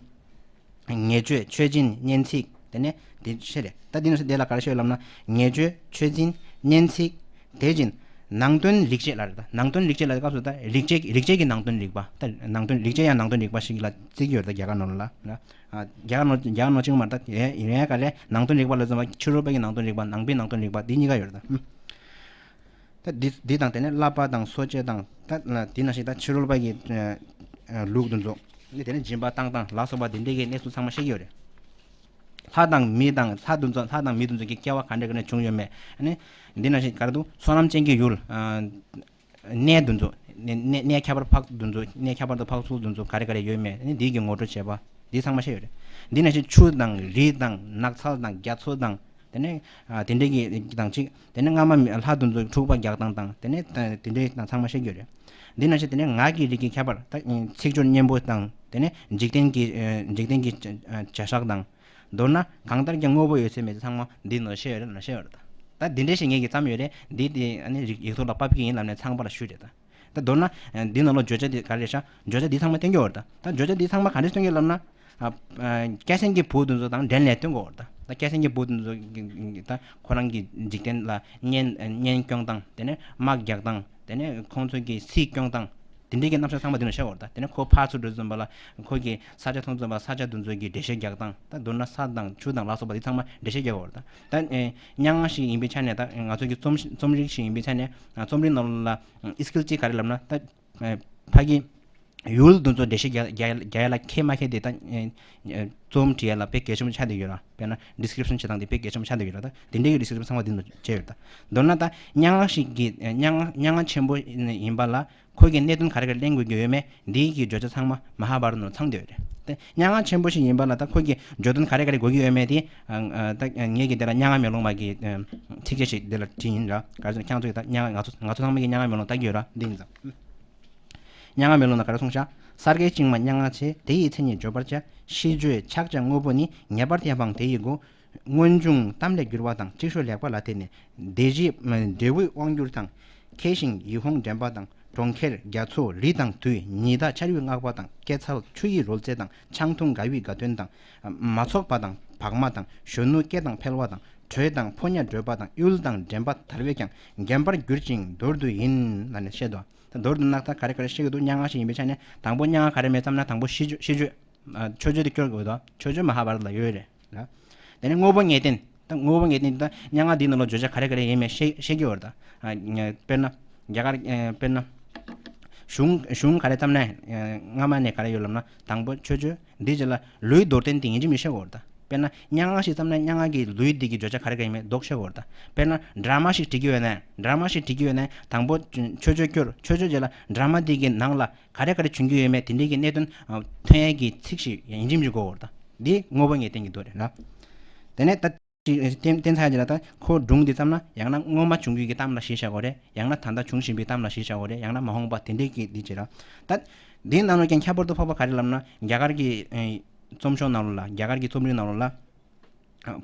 ངེས་བརྗོད། ཆོས་ཅན། སྙན་ཚིག་དེ་ནས་དེ་ཤེས་རེད། ད་འདི་ནང་བཞིན་དེ་ལ་ག་རེ་བཤད་ཡོད་ལབ་ན། ངེས་བརྗོད། ཆོས་ཅན། སྙན་ཚིག་དེ་བཞིན་ནང་དོན་རིག་བྱེད་ལ་རེད། ད་ནང་དོན་རིག་བྱེད་ལ་སྐབས་སུ་ད་རིག་བྱེད་རིག་བྱེད་ཀྱི་ནང་དོན་རིག་པ། ད་ནང་དོན་རིག་བྱེད་ཡང་ནང་དོན་རིག་པ་ཞིག་ལ་བརྩི་གི་ཡོད་རེད། ད་རྒྱ་གར་ནང་ལ་ལ། ཨ་རྒྱ་གར་ནང་རྒྱ་གར་ནང་གཅིག་མ་རེད། ད་ཡིན་ཡང་ག་ལས་ནང་དོན་རིག་པ་ལ་བརྩི་བ། ཕྱི་རོལ་པ་གི་ནང་དོན་རིག་པ། ནང་པའི་ནང་དོན་རིག་པ། འདི་གཉིས་ཀ་ཡོད་རེད། ད་ད་འདི་འདི་དང་དེ་ནས་བསླབ་པ་དང་སོ་སྐྱེ་དང་། ད་འདི་ནང་བཞིན་ད་ཕྱི་རོལ་པ་གི་ཨ་ཨ་ལུགས་འདི་ཚོ། འདི་དེ་ནས་སྦྱིན་པ་བཏང་སྟངས་ལ་སོགས་པ་འདི་འདྲའི་གི་གནས་ཚུལ་ཚང་མ་བཤད་ཀྱི་ཡོད་རེད། ལྷ་དང་མི་དང་། ལྷ་འདི་ཚོ་ལྷ་དང་མི་འདི་ཚོ་གི་སྐྱེ་བ་ག་འདྲ་ག་ནས་བྱུང་ཡོད་མེད། ཨ་ནི་འདི་ནང་བཞིན་ག་རེ་འདུག་བསོད་ནམས་ཅན་གྱི་ཡུལ། ཨ་གནས་འདི་ཚོ། གནས་གནས་གནས་ཁྱད་པར་འཕགས་འདི་ཚོ། གནས་ཁྱད་པར་དུ་འཕགས་ཚུལ་འདི་ཚོ་ག་རེ་ག་རེ་ཡོད་མེད། ཨ་ནི་འདི་གི་ངོ་སྤྲོད་བྱས་པ་འདི་ཚང་མ་བཤད་ཡོད་རེད། འདི་ནང་བཞིན་ཆུ་དང་རི་དང་ནགས་ཚལ་དང་རྒྱ་མཚོ་དང་། དེ་ནས་ཨ་དེ་འདྲའི་གི་དང་གཅིག་དེ་ནས་སྔ་མ་མི་ལྷ་འདི་ཚོ་འཁྲུག་པ་རྒྱག་སྟངས་དང་། དེ་ནས་ད་དེ་འདྲའི་དང་ཚང་མ་བཤད་ཀྱི་ཡོད་རེད། འདི་ནང་བཞིན་དེ་ནས་ངག་གི་རིགས་ཀྱི་ཁྱད་པར། ད་ཚིག་སྦྱོར་སྙན་པོ་དང་། དེ་ནས་འཇིག་རྟེན་གྱི་ཨ་འཇིག་རྟེན་གྱི་བྱ་བྱ་བཞག་དང་། མདོར་ན་གང་ལྟར་ཀྱང་དངོས་པོ་ཡོད་ཚད་མེད་ཚད་ཚང་མ་འདི་ནང་བཤད་ཡོད་རེད། ནང་བཤད་ཡོད་རེད། ད་འདི་འདྲའི་ཞིག་ངེད་ཀྱིས་བརྩམས་ཡོད་རེད། འདི་དེ་ཨ་ནི་རིག་ཡིག་ཐོག་ལ་ཕབ་ཀྱི་ཡིན་ལབ་ནས་ཚངས་པར་ཞུས་རེད། ད་ད་མདོར་ན་ཨ་འདི་ནང་ལ་བརྗོད་བྱ་དེ་ག་རེ་རེད་ཤག་བརྗོད་བྱ་འདི་ཚང་མ་སྟོན་གྱི་ཡོད་རེད། ད་ད་བརྗོད་བྱ་འདི་ཚང་མ་ག་འདྲས་སྟོན་གྱི་ཡོད་ལབ་ན། ཨ་ཨ་སྐྱ་སེང་གི་བུ་དེ་ཚོ་དང་འབྲེལ་ནས་སྟོན་གྱི་ཡོད་རེད། ད་ད་སྐྱ་སེང་གི་བུ་དེ་ཚོ་གི་ད་ཁོ་རང་གི་འཇིག་རྟེན་ལ་གཉེན་གཉེན་སྐྱོང་སྟངས། དེ་ནས་དམག་རྒྱག་སྟངས། དེ་ནས་ཁོང་ཚོ་གི་སྲིད་སྐྱོང་སྟངས། དེ་འདྲའི་གི་རྣམ་གཞག་ཚང་མ་འདི་ནང་བཤད་ཡོད་རེད། ད་དེ་ནས་ཁོ་ཕར་ཚུར་འགྲོ་དུས་ཙམ་པ་ལ་ཁོ་གི་ས་ཆ་མཐོང་དུས་ཙམ་པ་ས་ཆ་དེ་ཚོ་གི་འགྲེལ་བཤད་རྒྱག་སྟངས། ད་མདོར་ན་ས་དང་ཆུ་དང་ལ་སོགས་པ་འདི་ཚང་མ་འགྲེལ་བཤད་རྒྱག་ཡོད་རེད། ད་ཨེ་སྙན་ངག་ཞིག་ཡིན་པའི་ཆ་ནས། ད་ང་ཚོ་གི་རྩོམ་རྩོམ་རིག་ཞིག་ཡིན་པའི་ཆ་ནས། རྩོམ་རིག་ནང་ལ་ཨི་སྐིལ་གཅིག་ག་རེ་ལབ་ན། ད་ཨེ་ཕ་གི་ ཡུལ་འདི་ཚོ་འགྲེལ་བཤད་རྒྱག་རྒྱག་རྒྱག་ཡ་ལ་ཁྱད་མ་ཁྱད་དེ་ད་ཨེ་ཨེ་རྩོམ་བྲིས་ཡ་ལ་དཔེ་གལ་ཆེན་པོ་ཆགས་བསྡད་ཡོད་ར། དཔེར་ན་ཌི་སི་ཀི་རིབ་ཤན་བྱེད་སྟངས་དེ་དཔེ་གལ་ཆེན་པོ་ཆགས་བསྡད་ཡོད་ར། ད་དེ་འདྲའི་གི་ཌི་སི་ཀི་རིབ་ཤན་ཚང་མ་དེ་ཚོ་བྱས་ཡོད། ད་མདོར་ན་ད་སྙན་ངག་ཞིག་གི་སྙན་ངག་སྙན་ངག་ཆེན་པོ་ཡིན་པ་ལ་ཁོ་གི་གནད་དོན་ག་རེ་ག་རེ་གླེང་དགོས་ཀྱི་ཡོད་མེད་འདིའི་གི་བརྗོད་བྱ་ཚང་མ་མ་ཧཱ་བྷ་ར་ཏ་ནང་ཚང་བསྡད་ཡོད་རེད། ད་སྙན་ངག་ཆེན་པོ་ཞིག་ཡིན་པ་ལ་ད་ཁོ་གི་བརྗོད་དོན་ག་རེ་ག་རེ་དགོས་ཀྱི་ཡོད་མེད་དེ་ཨ་ཨ་ད་ངས་གི་དེ་ལ་སྙན་ངག་མེ་ལོང་མ་གི་ཚིགས་བཅད་ཞིག་དེ་ལ་བྲིས་ཡིན་ར། ག་རེ་ཟེར་ན་ཁྱེད་ཚོ་གི་ད་སྙན་ངག་ང་ཚོ་ང་ཚོ་ཚང་མ་གི་སྙན་ངག་མེ་ལོང་ལྟ་གི་ཡོད་ར། འདི་ཡིན་ཙང་། སྙན་ངག་མེ་ལོང་ན་ག་རེ་གསུངས་ཤག་གསར་བསྐལ་བཅིངས་མ་སྙན་ངག་ཆེ། དེ་ཡི་མཚན་ཉིད་བརྗོད་པར་བྱ། ཤིས་བརྗོད་ཕྱག་བྱ་དངོས་པོ་ནི། ངེས་པར་བསྟན་པའང་དེ་ཡི་སྒོ། སྔོན་བྱུང་གཏམ་ལས་བསྒྱུར་བ་དང་། ཅིག་ཤོས་ལེགས་པ་ལ་བརྟེན་ནས། སྡེ་བཞིའི་འབྲས་བུའི་དབང་བསྒྱུར་དང་། མཁས་ཤིང་ཡིད་འོང་འདྲེན་པ་དང་། གྲོང་ཁྱེར་རྒྱ་མཚོ་རི་དང་དུས། ཉི་ཟླ་ཆར་པའི་བསྔགས་པ་དང་། སྐྱེད་ཚལ་ཆུ་ཡི་རོལ་རྩེད་དང་། ཆང་འཐུང་དགའ་བའི་དགའ་སྟོན་དང་། མ་ཚོགས་པ་དང་བག་མ་དང་། གཞོན་ནུ་སྐྱེ་དང་འཕེལ་བ་དང་། གྲོས་དང་ཕོ་ཉ་བགྲོད་པ་དང་། གཡུལ་དང་འདྲེན་པ་དར་བས་ཀྱང་། བརྒྱན་པར་གྱུར་ཅིང་མདོར་བསྡུས་ཡིན། ལ་ནི་བཤད་དོ། ད་མདོར་བསྡུ་ན་ད་ག་རེ་ག་རེ་བཤད་ཀྱི་འདུག་སྙན་ངག་ཞིག་ཡིན་པའི་ཆ་ནས་དང་པོ་སྙན་ངག་ག་རེ་མེད་བསམ་ན་དང་པོ་ཤིས་བརྗོད་ཤིས་བརྗོད། ཨ་མཆོད་བརྗོད་དེ་སྐྱོར་དགོས་དོ། མཆོད་བརྗོད་མ་ཧཱ་བྷ་ར་ཏ་ལ་ཡོད་རེད་ལ། དེ་ནས་དངོས་པོ་ངེས་བསྟན། ད་དངོས་པོ་ངེས་བསྟན་ད་སྙན་ངག་འདི་ནང་ལ་བརྗོད་བྱ་ག་རེ་ག་རེ་ཡིན་མེད་ཤེས་ཤེས་ཀྱི་ཡོད་རེད་ད། ཨ་དཔེར་ན་རྒྱ་གར་ཨ་དཔེར་ན་གཞུང་གཞུང་ག་རེ་བརྩམས་ན་ཨ་སྔ་མ་ནས་ག་རེ་ཡོད་ལབ་ན་དང་པོ་མཆོད་བརྗོད། འདི་རྗེས་ལ་ལུས་མདོར་བསྟན་དེ་ཡིན་གཅིག་མིན་གཅིག་བཤད་དགོས་རེད་ད། དཔེར་ན་སྙན་ངག་ཞིག་བརྩམས་ན་སྙན་ངག་གི་ལུས་འདི་གི་བརྗོད་བྱ་ག་རེ་ག་རེ་ཡིན་མེད་མདོག་བཤད་དགོས་རེད་ད། དཔེར་ན་ཌ་ར་མ་ཞིག་བྲིས་ཀྱི་ཡོད་ན་ཌ་ར་མ་ཞིག་བྲིས་ཀྱི་ཡོད་ན་དང་པོ་མཆོད་བརྗོད་སྐྱོར། མཆོད་བརྗོད་རྗེས་ལ་ཌ་ར་མ་འདི་གི་ནང་ལ་ག་རེ་ག་རེ་བྱུང་གི་ཡོད་མེད་དེ་འདྲའི་གི་གནད་དོན་ཨ་ཐོན་ཡས་ཀྱི་ཚིག་ཞིག་ཡིན་གཅིག་མིན་གཅིག་དགོས་པ་རེད་ད། འདི་དངོས་པོ་ངེས་བསྟན་གྱི་མདོ་རེད་ལ། དེ་ནས་ད་ཅིག་བསྟན་བསྟན་ཚར་རྗེས་ལ་ད་ཁོ་སྒྲུང་འདི་བརྩམས་ན་ཡང་ན་སྔོན་མ་བྱུང་རྒྱུ་གི་གཏམ་ལ་གཞི་བཞག་དགོས་རེད། ཡང་ན་ད་ལྟ་འབྱུང་བཞིན་པའི་གཏམ་ལ་གཞི་བཞག་དགོས་རེད། ཡང་ན་མ་འོངས་པ་དེ་འདྲའི་གི་འདི་བྱེད་ར། ད་འདིའི་ནང་ལ་ཀྱང་ཁྱད་པར་དུ་འཕགས་པ་ག་རེ་ལབ་ན་རྒྱ་གར་གྱི་ཨེ་རྩོམ་ཤོག་ནང་ལོགས་ལ་རྒྱ་གར་གྱི་རྩོམ་རིག་ནང་ལོགས་ལ།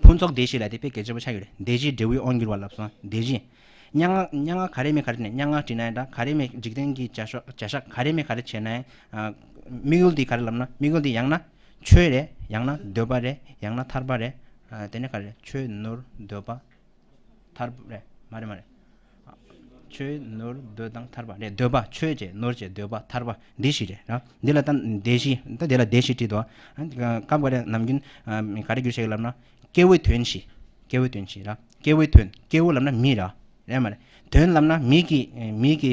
ཕུན་ཚོགས་སྡེ་བཞི་ལབ་དེ་དཔེ་གལ་ཆེན་པོ་ཆགས་ཡོད་རེད། སྡེ་བཞིའི་འབྲས་བུའི་དབང་བསྒྱུར་བ་ལབ་སོང་། སྡེ་བཞི། སྙན་ངག་སྙན་ངག་ག་རེ་མེད་ག་རེ་ནས་སྙན་ངག་བྲིས་ན་ཡང་འདྲ། ག་རེ་མེད་འཇིག་རྟེན་གྱི་བྱ་ཤོག་བྱ་ཤག་ག་རེ་མེད་ག་རེ་བྱས་ན་ཡང་། དམིགས་ཡུལ་འདི་ག་རེ་ལབ་ན་དམིགས་ཡུལ་འདི་ཡང་ན་ཆོས་རེད། ཡང་ན་འདོད་པ་རེད། ཡང་ན་ཐར་པ་རེད། དེ་ནས་ག་རེ་རེད། ཆོས་ནོར་འདོད་པ། ཐར་པ་རེད། མ་རེད་མ་རེད། ཆོས་ནོར་འདོད་དང་ཐར་པ་རེད། འདོད་པ་ཆོས་བྱས་ནོར་བྱས་འདོད་པ་ཐར་པ་འདི་བཞི་རེད་ར། འདི་ལ་ད་སྡེ་བཞི་ད་འདི་ལ་སྡེ་བཞི་བྲིས་འདུག་སྐབས་འགའ་རེ་ནམ་རྒྱུན་ག་རེ་བསྒྱུར་བྱས་ལབ་ན་སྐྱེ་བོའི་དོན་བཞི། སྐྱེ་བོའི་དོན་བཞི་ར། སྐྱེ་བོའི་དོན། སྐྱེ་བོ་ལབ་ན་མི་ར། རེད་མ་རེད། དོན་ལབ་ན་མི་གི་མི་གི་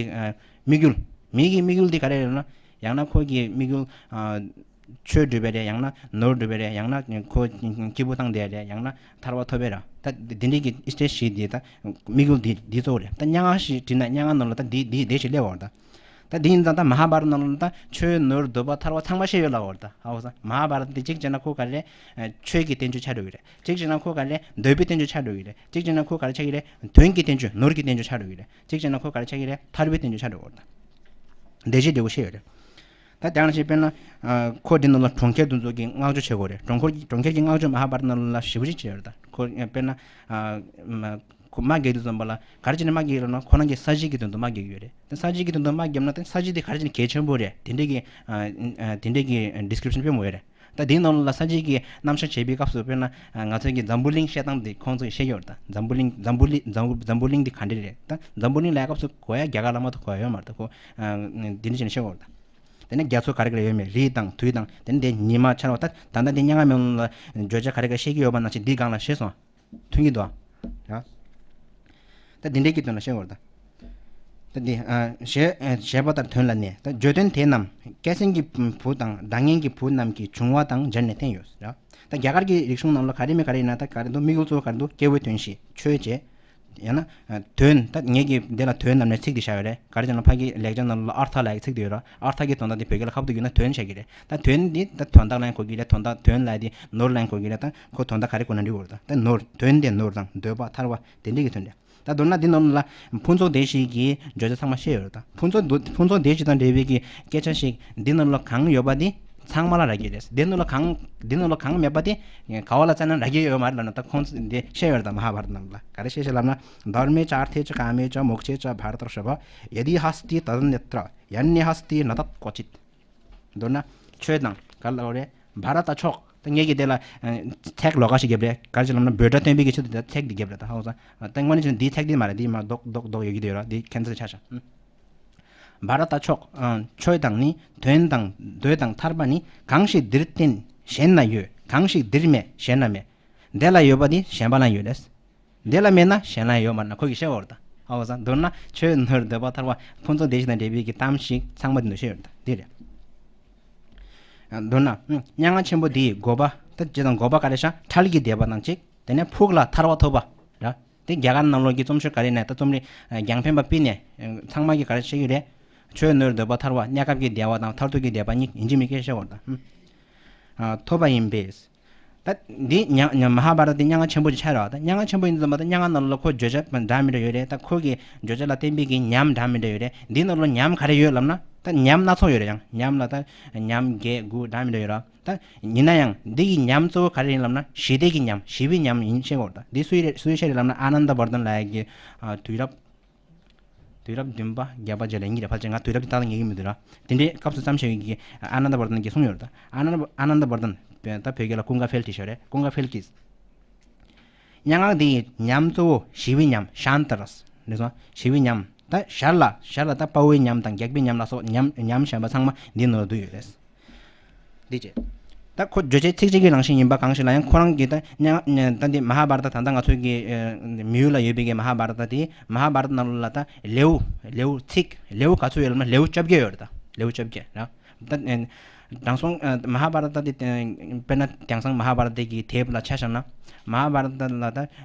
དམིགས་ཡུལ། མི་གི་དམིགས་ཡུལ་འདི་ག་རེ་རེད་ལབ་ན། ཡང་ན་ཁོ་གི་དམིགས་ཡུལ་ཆོས་སྒྲུབ་པ་རེད། ཡང་ན་ནོར་སྒྲུབ་པ་རེད། ཡང་ན་ཁོ་སྐྱིད་པོ་བཏང་བསྡད་རེད། ཡང་ན་ཐར་པ་ཐོབ་པ་རེད། ད་འདི་འདྲའི་གི་ཨི་སྟེ་ཞིག་འདི་ད་དམིགས་ཡུལ་འདི་འདི་གཙོ་བོ་རེད། ད་སྙན་ངག་ཞིག་བྲིས་ན་སྙན་ངག་ནང་ལ་ད་འདི་འདི་འདི་ཞིག་སླེབས་པ་རེད་ད། ད་འདི་ཡིན་ཙང་ད་མ་ཧཱ་བྷ་ར་ཏ་ནང་ལ་ད་ཆོས་ནོར་འདོད་པ་ཐར་པ་ཚང་མ་བཤད་ཡོད་ལབ་པ་རེད་ད། ཧ་གོ་སོང་། མ་ཧཱ་བྷ་ར་ཏ་འདི་གཅིག་བྱས་ན་ཁོ་ག་རེ་རེད། ཆོས་ཀྱི་བསྟན་བཅོས་ཆགས་འགྲོ་གི་རེད། གཅིག་བྱས་ན་ཁོ་ག་རེ་རེད། འདོད་པའི་བསྟན་བཅོས་ཆགས་འགྲོ་གི་རེད། གཅིག་བྱས་ན་ཁོ་ག་རེ་ཆགས་ཀྱི་རེད། དོན་གྱི་བསྟན་བཅོས་ནོར་གྱི་བསྟན་བཅོས་ཆགས་འགྲོ་གི་རེད། གཅིག་བྱས་ན་ཁོ་ག་རེ་ཆགས་ཀྱི་རེད། ཐར་པའི་བསྟན་བཅོས་ཆགས་འགྲོ་གི་རེད། སྡེ་བཞི་འབྲས་བུ་བཤད་ཡོད་རེད། ད་དེ་ནང་བཞིན་དཔེར་ན་ཁོ་འདི་ནང་ལ་གྲོང་ཁྱེར་དེ་ཚོ་གི་བསྔགས་བརྗོད་བྱེད་དགོས་རེད། གྲོང་ཁྱེར་གྱི་གྲོང་ཁྱེར་གྱི་བསྔགས་བརྗོད་མ་ཧཱ་བྷ་ར་ཏ་ནང་ལ་ཞེ་པོ་ཅིག་བྱས་ཡོད་རེད་ད། ཁོ་དཔེར་ན་ཁོ་དམག་རྒྱག་དུས་ཙམ་པ་ལ་ག་རེ་བྱས་ནས་དམག་རྒྱག་ཡོད་ལབ་ན་ཁོ་རང་གི་ས་གཞི་གི་དོན་དུ་དམག་རྒྱག་ཡོད་རེད། ད་ས་གཞི་གི་དོན་དུ་དམག་བརྒྱབ་ན་ད་ས་གཞི་དེ་ག་རེ་བྱས་ནས་གལ་ཆེན་པོ་རེད། དེ་འདྲས་ཀྱི་དེ་འདྲས་ཀྱི་ཌི་སི་ཀི་རིབ་ཤན་སྤེལ་མོ་ཡོད་རེད། ད་དེའི་ནང་ལ་ས་གཞི་གི་རྣམ་གཞག་བྱེད་པའི་སྐབས་སུ་དཔེར་ན་ང་ཚོའི་གི་འཛམ་བུ་གླིང་བཤད་སྟངས་དེ་ཁོང་ཚོས་བཤད་ཀྱི་ཡོད་རེད། ད་འཛམ་བུ་གླིང་འཛམ་བུ་གླིང་འཛམ་བུ་འཛམ་བུ་གླིང་དེ་ག་འདྲས་རེད། ད་འཛམ་བུ་གླིང་ལབ་སྐབས་སུ་གོ་ཡ་རྒྱ་གར་ལ་མ་གཏོགས་གོ་ཡ་ཡོད་མ་རེད། ད་ཁོ་འདི་འདྲས་བྱས་ནས་བཤད་ཀྱི་ཡོད་རེད། ད་དེ་ནས་རྒྱ་མཚོ་ག་རེ་ག་རེ་ཡོད་མེད་རི་དང་དུས་དང་དེ་ནས་དེ་ཉི་མ་ཆར་པ་ད་ད་ལྟ་འདི་སྙན་ངག་མེ་ལོང་ལ་བརྗོད་བྱ་ག་རེ་ག་རེ་བཤད་ཀྱི་ཡོད་པ་ནང་བཞིན་འདི་སྒང་ལ་བཤད་སོང་། མཐུན་གྱི་འདུག་ཨ། ད་འདི་འདྲའི་གི་དོན་ལ་བཤད་དགོས་ད། ད་འདི་ཨ་ཞེས་ཞེས་པ་ལྟར་དོན་ལ་གནས། ད་བརྗོད་དོན་དེ་རྣམས་སྐད་གསེང་གི་བུ་དང་བརྡ་ངན་གྱི་བུ་རྣམས་ཀྱི་བྱུང་བ་དང་སྦྱར་ནས་བསྟན་ཡོད་ར། ད་རྒྱ་གར་གྱི་རིག་གཞུང་ནང་ལ་ག་རེ་མེད་ག་རེ་ཡིན་ན་ད་ག་རེ་འདུག་དམིགས་ཡུལ་གཙོ་བོ་ག་རེ་འདུག་སྐྱེ་བོའི་དོན་བཞི། ཆོས་བྱེད། ཡང་ན་དོན། ད་ངེད་ཀྱིས་འདི་ལ་དོན་ལབ་ནས་ཚིག་འདི་བཞག་ཡོད་རེད། ག་རེ་ཟེར་ན་ཕ་གི་ལེགས་སྦྱར་ནང་ལ་ཨར་ཐ་ལབ་ཡག་ཚིག་འདི་ཡོད་ར། ཨར་ཐ་གི་དོན་དག་འདི་བོད་སྐད་ལ་ཁ་བཏུག་ཡོད་ན་དོན་བྱ་གི་རེད། ད་དོན་འདི་ད་དོན་དག་ལ་ཡང་གོ་གི་རེད། དོན་དག་དོན་ལབ་དེ་ནོར་ལ་ཡང་གོ་གི་རེད། ད་ཁོ་དོན་དག་ག་རེ་གོ་ན་འགྲིག་གི་རེད། ད་ད་ནོར་དོན་དེ་ནོར་དང་འདོད་པ་ཐར་པ་དེ་འདྲ་གི་དོན་རེད། ད་མདོར་ན་འདི་ནང་ལ་ཕུན་ཚོགས་སྡེ་བཞི་གི་བརྗོད་བྱ་ཚང་མ་བཤད་ཡོད་རེད། ད་ཕུན་ཚོགས་འདུ་ཕུན་ཚོགས་སྡེ་བཞི་དང་འབྲེལ་བའི་གི་སྐད་ཆ་ཞིག་འདི་ནང་ལ་གང་ཡོད་པ་དེ་ཚང་མ་ལ་རག་གི་རེད། འདི་ནང་ལ་གང་འདི་ནང་ལ་གང་མེད་པ་དེ་ག་བ་ལ་བཙལ་ན་རག་གི་ཡོད་མ་རེད་ལབ་ན། ད་ཁོང་ཚོས་འདི་བཤད་ཡོད་རེད། ད་མ་ཧཱ་བྷ་ར་ཏ་ནང་ལ་ག་རེ་བཤད་བཤད་ལབ་ན། धर्मे चार्थे च कामे च मोक्षे च भारतर्षभ। यदि हस्ति तदन्यत्र यन्ने हस्ति न तत् क्वचित्। མདོར་ན་ཆོས་དང་ག་ལ་རེད། བྷ་ར་ཏ་ཕྱོགས། ད་ངེད་ཀྱིས་དེ་ལ་ཚེག་ལོགས་ཀ་ཞིག་བརྒྱབ་རེད། ག་རེ་ཟེར་ལབ་ན་འབོད་སྒྲ་སྟོན་པའི་གི་ཆེད་དུ་ད་ཚེག་འདི་བརྒྱབ་རེད། ད་ཧ་གོ་སོང་། ད་དངོས་གནས་བྱས་ན་འདིའི་ཚེག་འདི་མ་རེད། འདི་མ་རྡོག་རྡོག་རྡོག་ཡོད་ཀྱི་དེ་ཡོད་ར། འདི་ཁྱད་མཚར་ཆགས་ཤག་བྷ་ར་ཏ་ཕྱོགས། ཆོས་དང་ནི་དོན་དང་འདོད་དང་ཐར་པ་ནི། གང་ཞིག་འདིར་བསྟན་གཞན་ན་ཡོད། གང་ཞིག་འདིར་མེད་གཞན་ན་མེད། འདི་ལ་ཡོད་པ་དེ་གཞན་པ་ལ་ཡོད་རེད། འདི་ལ་མེད་ན་གཞན་ལ་ཡོད་མ་རེད་ན་ཁོ་གིས་བཤད་པ་རེད། ད་ཧ་གོ་སོང་། མདོར་ན་ཆོས་ནོར་འདོད་པ་ཐར་པ་ཕུན་ཚོགས་སྡེ་བཞི་དང་འབྲེལ་བའི་གི་གཏམ་ཞིག་ཚང་མ་འདི་ནང་བཤད་ཡོད་རེད། ད་འདི་རེད། མདོར་ན། ཨ། སྙན་ངག་ཆེན་པོ་འདི་ཡི་འགོ་པ། ད་སྤྱིར་བཏང་འགོ་པ་ག་རེ་ཤག་ཁྲལ་གྱི་དད་པ་དང་གཅིག་དེ་ནས་ཕུགས་ལ་ཐར་པ་ཐོབ་པ་ར། དེ་རྒྱ་གར་ནང་ལོགས་ཀྱི་རྩོམ་སྲོལ་ག་རེ་ནས་ད་རྩོམ་རིག་ཨ་རྒྱང་འཕེན་པ་སྤེལ་ནས་ཨ་ཚང་མ་གིས་ག་རེ་བཤད་ཀྱི་རེད། ཆོས་ནོར་འདོད་པ་ཐར་པ། གནས་སྐབས་ཀྱི་བདེ་བ་དང་མཐར་ཐུག་གི་བདེ་བ་གཉིས་ཡིན་གཅིག་མིན་གཅིག་བཤད་དགོས་རེད་ད། ཨ་ཐོབ་པ་ཡིན་པས། ད་འདི་ཉ་ཉ་མ་ཧཱ་བྷ་ར་ཏ་འདི་སྙན་ངག་ཆེན་པོ་ཅིག་ཆགས་རེད་བ། ད་སྙན་ངག་ཆེན་པོ་ཡིན་ཙམ་པ་ད་སྙན་ངག་ནང་ལ་ཁོ་བརྗོད་བྱ་འདྲ་མི་འདྲ་ཡོད་རེད། ད་ཁོ་གི་བརྗོད་བྱ་ལ་བརྟེན་པའི་གི་ཉམས་འདྲ་མི་འདྲ་ཡོད་རེད། འདི་ནང་ལ་ཉམས་ག་རེ་ཡོད་ལབ་ན། ད་ཉམས་སྣ་ཚོགས་ཡོད་རེད། ཡང་ཉམས་ལ་ད་ཉམས་བརྒྱད་དགུ་འདྲ་མི་འདྲ་ཡོད་རེད། ད་ཡིན་ན་ཡང་འདི་གི་ཉམས་གཙོ་བོ་ག་རེ་ཡིན་ལབ་ན་ཞི་བདེ་གི་ཉམས། ཞི་བའི་ཉམས་ཡིན་བཤད་དགོས་རེད། ད་འདི་སུའི་རེད། སུའི་བཤད་རེད་ལབ་ན་ཨ་ནནྡ་བར་དན་ལགས་ཀྱི་ཨ་དུས་རབས། དུས་རབས་བདུན་པ་བརྒྱད་པ་རྗེས་ལ་ཡིན་གྱི་རེད། ཕལ་ཆེར་ང་དུས་རབས་དེ་ཏག་ཏག་ངེས་ཀྱི་མི་འདུག་ར། དེ་འདྲའི་སྐབས་སུ་བརྩམས་བཞག་ཡོད་ཀྱི་ཨ་ནནྡ་བར་དན་གྱིས་གསུངས་ཡོད་རེད། ད་ཨ་ནནྡ་ཨ་ནནྡ་བར་དན་ད་བོད་སྐད་ལ་ཀུན་དགའ་འཕེལ་བྲིས་བཞག་རེད། ཀུན་དགའ་འཕེལ་གྱིས། སྙན་ངག་འདི་ཡི་ཉམས་གཙོ་བོ་ཞི་བའི་ཉམས། ཤཱནྟ་ར་ས་རེད་སོང་། ཞི་བའི་ཉམས། ད་ཞར་ལ་ཞར་ལ་ད་དཔའ་བོའི་ཉམས་དང་རྒྱགས་པའི་ཉམས་ལ་སོགས་ཉམས་ཉམས་གཞན་པ་ཚང་མ་འདི་ནང་ལ་འདུས་ཡོད་རེད། འདི་བྱས། ད་ཁོ་བརྗོད་བྱའི་ཚིག་གཅིག་གི་རང་བཞིན་ཡིན་པ་གང་ཞིག་ལ་ཡང་ཁོ་རང་གིས་ད་སྙན་ད་འདི་མ་ཧཱ་བྷ་ར་ཏ་ད་ལྟ་ང་ཚོའི་གི་ཨ་མི་ཡུལ་ལ་ཡོད་པའི་གི་མ་ཧཱ་བྷ་ར་ཏ་དེ་མ་ཧཱ་བྷ་ར་ཏ་ནང་ལོགས་ལ་ད་ལེའུ་ལེའུ་ཚིག་ལེའུ་ག་ཚོད་ཡོད་ལབ་ན་ལེའུ་བཅོ་བརྒྱད་ཡོད་རེད། ད་ལེའུ་བཅོ་བརྒྱད་ར། ད་ཨ་དྲང་སྲོང་ཨ་མ་ཧཱ་བྷ་ར་ཏ་དེ་དཔེར་ན་དེང་སང་མ་ཧཱ་བྷ་ར་ཏ་གི་དེབ་ལ་ཆ་བཞག་ན་མ་ཧཱ་བྷ་ར་ཏ་ལ་ད་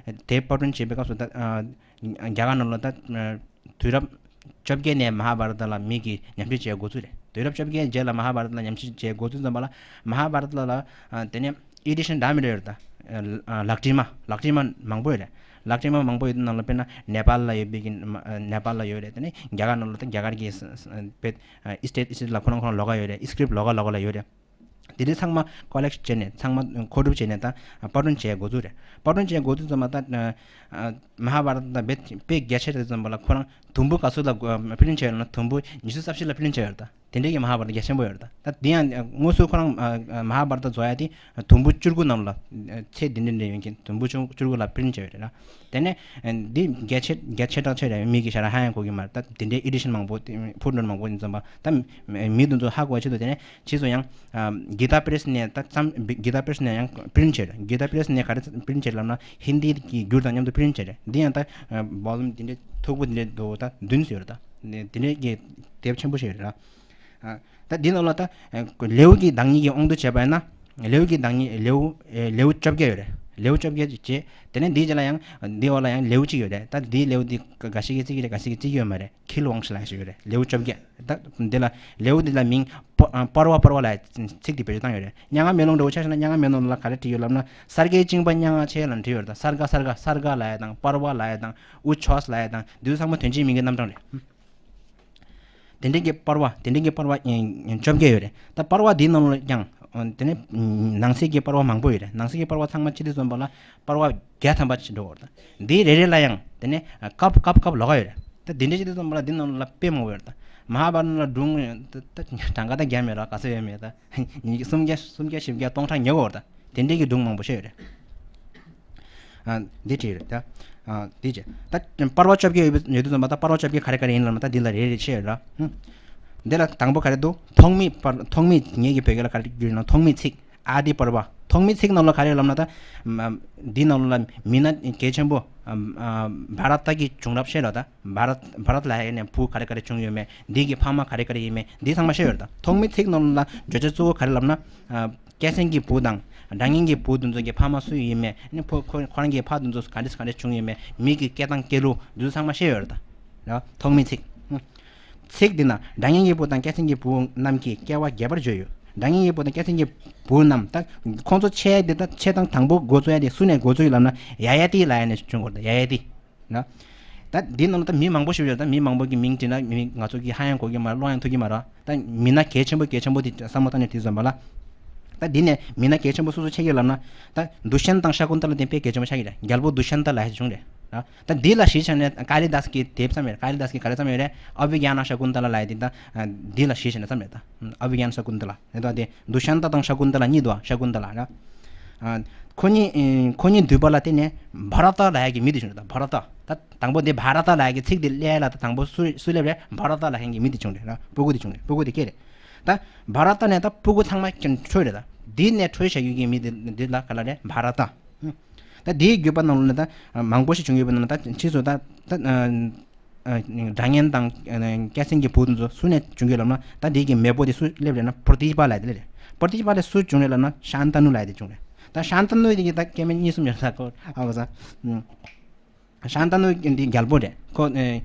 དེབ་པར་སྐྲུན་བྱེད་པའི་སྐབས་སུ་ད་ཨ་རྒྱ་གར་ནང་ལ་ད་ཨ་དུས་རབས་བཅོ་བརྒྱད་ནས་མ་ཧཱ་བྷ་ར་ཏ་ལ་མི་གིས་ཉམས་ཞིབ་བྱེད་འགོ་ཚུགས་རེད། དུས་རབས་བཅོ་བརྒྱད་རྗེས་ལ་མ་ཧཱ་བྷ་ར་ཏ་ལ་ཉམས་ཞིབ་བྱེད་འགོ་ཚུགས་ཙམ་པ་ལ་མ་ཧཱ་བྷ་ར་ཏ་ལ་ཨ་དེ་ནས་ཨེ་ཌི་ཤན་འདྲ་མི་འདྲ་ཡོད་རེད། ད་ཨ་ལག་བྲིས་མ་ལག་བྲིས་མ་མང་པོ་ཡོད་རེད། ལག་བྲིས་མ་མང་པོ་ཡོད་དུས་ནང་ལ་དཔེར་ན་ནེ་པཱལ་ལ་ཡོད་པའི་གི་ཨ་ནེ་པཱལ་ལ་ཡོད་རེད། དེ་ནས་རྒྱ་གར་ནང་ལ་ད་རྒྱ་གར་གྱི་ས་ས་བེད་ཨ་ཨི་སི་ཊེཊ་ཨི་སི་ཊེཊ་ལ་ཁོ་རང་ཁོ་རང་ལོགས་ཀ་ཡོད་རེད། ཨི་སི་ཀི་རིབ་ཊི་ལོགས་ཀ་ལོགས་ཀ་ལ་ཡོད་རེད། དེ་འདྲའི་ཚང་མ་ཀོ་ལེག་ཊི་བྱས་ནས་ཚང་མ་མཁོ་སྒྲུབ་བྱས་ནས་ད་པར་སྐྲུན་བྱེད་འགོ་ཚུགས་རེད། པར་སྐྲུན་བྱེད་འགོ་ཚུགས་ཙམ་པ་ད་ཨ་མ་ཧཱ་བྷ་ར་ཏ་དཔེ་དཔེ་རྒྱ་ཆེ་རེད་ཙམ་པ་ལ་ཁོ་རང་དུམ་བུ་ག་ཚོད་ལ་པི་རིན་ཊི་བྱས་ཡོད་ན་དུམ་བུ་ཉི་ཤུ་རྩ་བཞི་ལ་པི་རིན་ཊི་བྱས་ཡོད་རེད། ད་དེ་འདྲའི་གི་མ་ཧཱ་བྷ་ར་ཏ་རྒྱ་ཆེན་པོ་ཡོད་རེད། ད་ད་དེ་ཡང་དངོས་སུ་ཁོ་རང་ཨ་ཨ་མ་ཧཱ་བྷ་ར་ཏ་བཟོ་ཡ་དེ་དུམ་བུ་བཅུ་དགུ་ནང་ལ་ཨ་ཚེག་འདི་འདྲ་འདྲ་ཡོད་མཁན་དུམ་བུ་བཅུ་བཅུ་དགུ་ལ་པི་རིན་ཊི་བྱས་ཡོད་རེད་ལ། དེ་ནས་ཨ་འདི་རྒྱ་ཆེ་རྒྱ་ཆེ་དྲགས་ཆེ་རེད། མི་གི་ཞལ་ཧ་ཡང་གོ་གི་མ་རེད། ད་དེ་འདྲའི་ཨེ་ཌི་ཤན་མང་པོ་ཕུ་ནུ་མང་པོ་ཡིན་ཙམ་པ་ད་མི་དེ་ཚོ་ཧ་གོ་བ་ཆེད་དུ་དེ་ནས་ཕྱིས་སུ་ཡང་ཨ་གི་ཏཱ་པི་རེ་སི་ནས་ད་ཙམ་གི་ཏཱ་པི་རེ་སི་ནས་ཡང་པི་རིན་ཊི་བྱས་རེད། གི་ཏཱ་པི་རེ་སི་ནས་ག་རེ་པི་རིན་ཊི་བྱས་ལབ་ན་ཧིན་དི་གི་འགྱུར་དང་མཉམ་དུ་པི་རིན་ཊི་བྱས་རེད། འདི་ཡང་ད་བོ་ལུམ་འདི་འདྲའི་མཐུག་པོ་འདི་འདྲའི་འདུག་ད་བདུན་ཙམ་ཡོད་རེད། ད་འདི་འདྲའི་གི་དེབ་ཆེན་པོ་ཞིག་ཡོད་རེད་ལ། ཨ་ད་འདི་ནང་ལ་ད་ཨ་ལེའུ་གི་བདག་ཉིད་ཀྱི་དབང་དུ་བྱས་པ་ཡིན་ན། ལེའུ་གི་བདག་ཉིད་ལེའུ་ཨེ་ལེའུ་བཅོ་བརྒྱད་ཡོད་རེད། ལེའུ་བཅོ་བརྒྱད་ཅིག་བྱས། དེ་ནས་འདིའི་རྗེས་ལ་ཡང་འདིའི་འོག་ལ་ཡང་ལེའུ་གཅིག་ཡོད་རེད། ད་འདིའི་ལེའུ་འདི་ག་ཤེད་ཀྱིས་བརྩི་གི་རེད། ག་ཤེད་ཀྱིས་བརྩི་གི་ཡོད་མ་རེད། ཁིལ་ཝང་ཤི་ལབ་ཡ་ཞིག་ཡོད་རེད། ལེའུ་བཅོ་བརྒྱད། ད་འདི་ལ་ལེའུ་འདི་ལ་མིང་པ་ཨ་པར་བ་པར་བ་ལབ་ཡ་ཚིག་འདི་བེད་སྤྱོད་བཏང་ཡོད་རེད། སྙན་ངག་མེ་ལོང་འདྲ་བོ་ཆ་བཞག་ན་སྙན་ངག་མེ་ལོང་ལ་ག་རེ་བྲིས་ཡོད་ལབ་ན་སརྒའི་བཅིངས་པ་སྙན་ངག་ཆེ་ལབ་བྲིས་ཡོད་རེད། ད་སརྒ་སརྒ་ལབ་ཡ་དང་པར་བ་ལབ་ཡ་དང་ཨུ་ཆོས་ལབ་ཡ་དང་འདི་ཚོ་ཚང་མ་དོན་གཅིག་མིང་གི་རྣམ་གྲངས་རེད། དེ་འདྲའི་གི་པར་བ་དེ་འདྲའི་གི་པར་བ་ཨེ་བཅོ་བརྒྱད་ཡོད་རེད། ད་པར་བ་འདིའི་ནང་ལ་ཀྱང་ཨ་དེ་ནས་ནང་གསེས་ཀྱི་པར་བ་མང་པོ་ཡོད་རེད། ནང་གསེས་ཀྱི་པར་བ་ཚང་མ་སྤྱི་འདུས་བཙོན་པ་ལ་པར་བ་བརྒྱ་ཐམ་པ་ཅིག་འགྲོ་བར་ད་འདིའི་རེ་རེ་ལ་ཡང་དེ་ནས་ཨ་སྐབས་སྐབས་སྐབས་ལོགས་ཀ་ཡོད་རེད། ད་འདི་འདྲའི་སྤྱི་འདུས་བཙོན་པ་ལ་འདི་ནང་ལ་དཔེ་མང་པོ་ཡོད་རེད། ད་མ་ཧཱ་བྷ་ར་ཏ་ལ་སྒྲུང་ད་ད་གྲངས་ཀ་ད་བརྒྱ་མེད་ར་ག་ཚོད་ཡོད་མེད་ད་ཉི་ཤུ་སུམ་བརྒྱ་སུམ་བརྒྱ་བཞི་བརྒྱ་སྟོང་ཕྲག་ཉེ་བར་ད། དེ་འདྲའི་གི་སྒྲུང་མང་པོ་བཤད་ཡོད་རེད། ཨ་འདི་བྲིས་རེད་ད། ཨ་འདི་བྱས། ད་པར་བ་བཅོ་བརྒྱད་ཡོད་པའི་ཡོད་དུས་ཙམ་པ་ད་པར་བ་བཅོ་བརྒྱད་ག་རེ་ག་རེ་ཡིན་ལབ་ན་ད་འདི་ལ་རེ་རེ་བཤད་ཡོད་ར། ཧུམ། འདི་ལ་དང་པོ་ག་རེ་འདུག་ཐོགས་མེད་པར་ཐོགས་མེད་ངེད་ཀྱི་བོད་སྐད་ལ་ག་རེ་བསྒྱུར་ཡོད་ན་ཐོགས་མེད་ཚིག་ཨ་ཏི་པར་བ། ཐོགས་མེད་ཚིག་ནང་ལ་ག་རེ་ལབ་ན་ད། མ་འདི་ནང་ལ་མི་སྣ་གལ་ཆེན་པོ་ཨ་ཨ་བྷ་ར་ཏ་གི་བྱུང་རབས་བཤད་ར་ད། བྷ་ར་བྷ་ར་ཏ་ལབ་ཡ་ནས་བུ་ག་རེ་ག་རེ་བྱུང་ཡོད་མེད། འདི་གི་ཕ་མ་ག་རེ་ག་རེ་ཡིན་མེད། འདི་ཚང་མ་བཤད་ཡོད་རེད་ད། ཐོགས་མེད་ཚིག་ནང་ལ་བརྗོད་བྱ་གཙོ་བོ་ག་རེ་ལབ་ན། ཨ། སྐྱ་སེང་གི་བུ་དང་སྒྲ་སྙན་གྱི་བུ་དེ་ཚོ་གི་ཕ་མ་སུ་ཡིན་མེད། ནི་ཕོ་ཁོ་ཁོ་རང་གི་ཕ་དེ་ཚོ་ག་འདྲས་ག་འདྲས་བྱུང་ཡོད་མེད། མི་གི་སྐད་དང་སྐད་ལུགས་དེ་ཚོ་ཚང་མ་བཤད་ཡོད་རེད་ད། ར། ཐོགས་མེད་ཚིག་ཚིག་འདི་ན་སྒྲ་སྙན་གྱི་བུ་དང་སྐྱ་སེང་གི་བུ་རྣམས་ཀྱིས་སྐྱེ་བ་རྒྱས་པར་བརྗོད་ཡོད། སྒྲ་སྙན་གྱི་བུ་དང་སྐྱ་སེང་གི་བུ་རྣམས་ད་ཁོང་ཚོ་ཆེ་ཡ་དེ་ད་ཆེ་དང་དང་པོ་འགོ་ཚུགས་ཡ་དེ་སུ་ནས་འགོ་ཚུགས་ཡོད་ལབ་ན་ཡ་ཡ་ཏི་ལབ་ཡ་ནས་བྱུང་དགོས་རེད་ད། ཡ་ཡ་ཏི། ན། ད་འདི་ནང་ལ་ད་མི་མང་པོ་ཞིག་ཡོད་རེད། ད་མི་མང་པོ་གི་མིང་བྲིས་ན་མི་ང་ཚོ་གི་ཧ་ཡང་གོ་གི་མ་རེད། ཀློག་ཡང་ཐུབ་ཀྱི་མ་རེད། ད་མི་སྣ་གལ་ཆེན་པོ་གལ་ཆེན་པོ་དེ་བསམ་བློ་བཏང་ནས་དེ་བཟོས་པ་ལ། ད་འདི་ནས་མི་སྣ་གལ་ཆེན་པོ་སུ་སུ་ཆགས་ཀྱི་ལབ་ན། ད་དུ་ཤན་དང་ཤ་ཀུན་ཏ་ལ་དེ་དཔེ་གལ་ཆེན་པོ་ཆགས་ཀྱི་རེད། རྒྱལ་པོ་དུ་ཤན་ཏ་ལབ་ཡ་བྱུང་རེད། ད་འདི་ལ་གཞི་བྱས་ནས་ཀ་ལི་དཱས་ཀྱི་དེབ་བརྩམས་ཡོད་རེད། ཀ་ལི་དཱས་ཀྱི་ག་རེ་བརྩམས་ཡོད་རེད། ཨ་བི་གྱ་ན་ཤ་ཀུན་ཏ་ལ་ལབ་ཡ་དེ་ད་འདི་ལ་གཞི་བྱས་ནས་བརྩམས་ཡོད་ད། ཨ་བི་གྱ་ན་ཤ་ཀུན་ཏ་ལ་རེད་ད། དེ་དུ་ཤན་ཏ་དང་ཤ་ཀུན་ཏ་ལ་གཉིས་འདུག་ཤ་ཀུན་ཏ་ལ་ར། ཨ། ཁོ་གཉིས་ཨེ་ཁོ་གཉིས་འདུས་པ་ལ་བརྟེན་ནས་བྷ་ར་ཏ་ལབ་ཡ་གི་མི་དེ་བྱུང་རེད་ད། བྷ་ར་ཏ། ད་དང་པོ་འདི་བྷ་ར་ཏ་ལབ་ཡ་གི་ཚིག་འདི་སླེབས་ཡ་ལ་ད་དང་པོ་སུ་སུ་སླེབས་རེད། བྷ་ར་ཏ་ལབ་མཁན་གྱི་མི་དེ་བྱུང་རེད་ད། སྤུ་གུ་དེ་བྱུང་རེད། སྤུ་གུ་དེ་སྐྱེས་རེད། ད་བྷ་ར་ཏ་ནས་ད་སྤུ་གུ་ཚང་མ་ཀྱང་འཕྲོས་རེད་ད། འདི་ནས་འཕྲོས་བཞག་ཡོད་ཀྱི་མི་དེ་འདི་ལ་ག་ལ་རེད། བྷ་ར་ཏ། ད་འདིའི་བརྒྱུད་པ་ནང་ལ་ད་མང་པོ་ཞིག་བྱུང་ཡོད་པ་ནང་ལ་ད་ཕྱིས་སུ་ད་ད། ཨ། སྒྲ་སྙན་དང་ཨ་སྐྱ་སེང་གི་བུ་དེ་ཚོ་སུ་ནས་བྱུང་གི་ལབ་ན། ད་འདི་གི་མེས་པོ་དེ་སུ་སླེབས་རེད་ན་པྲོ་ཏི་པ་ལབ་དེ་སླེབས་རེད། པོར་ཏི་ཀི་པ་ལས་སུ་བྱུང་རེད་ལབ་ན་ཤཱན་ཏ་ནུ་ལབ་ཡ་དེ་བྱུང་རེད། ད་ཤཱན་ཏ་ནུ་དེ་གི་ད་སྐྱེ་དམན་གཉིས་གསུམ་ཡོད་ས་ཁོ་ཨ་བ་ས། ཤཱན་ཏ་ནུ་འདི་རྒྱལ་པོ་རེད་ཁོ། ཨེ།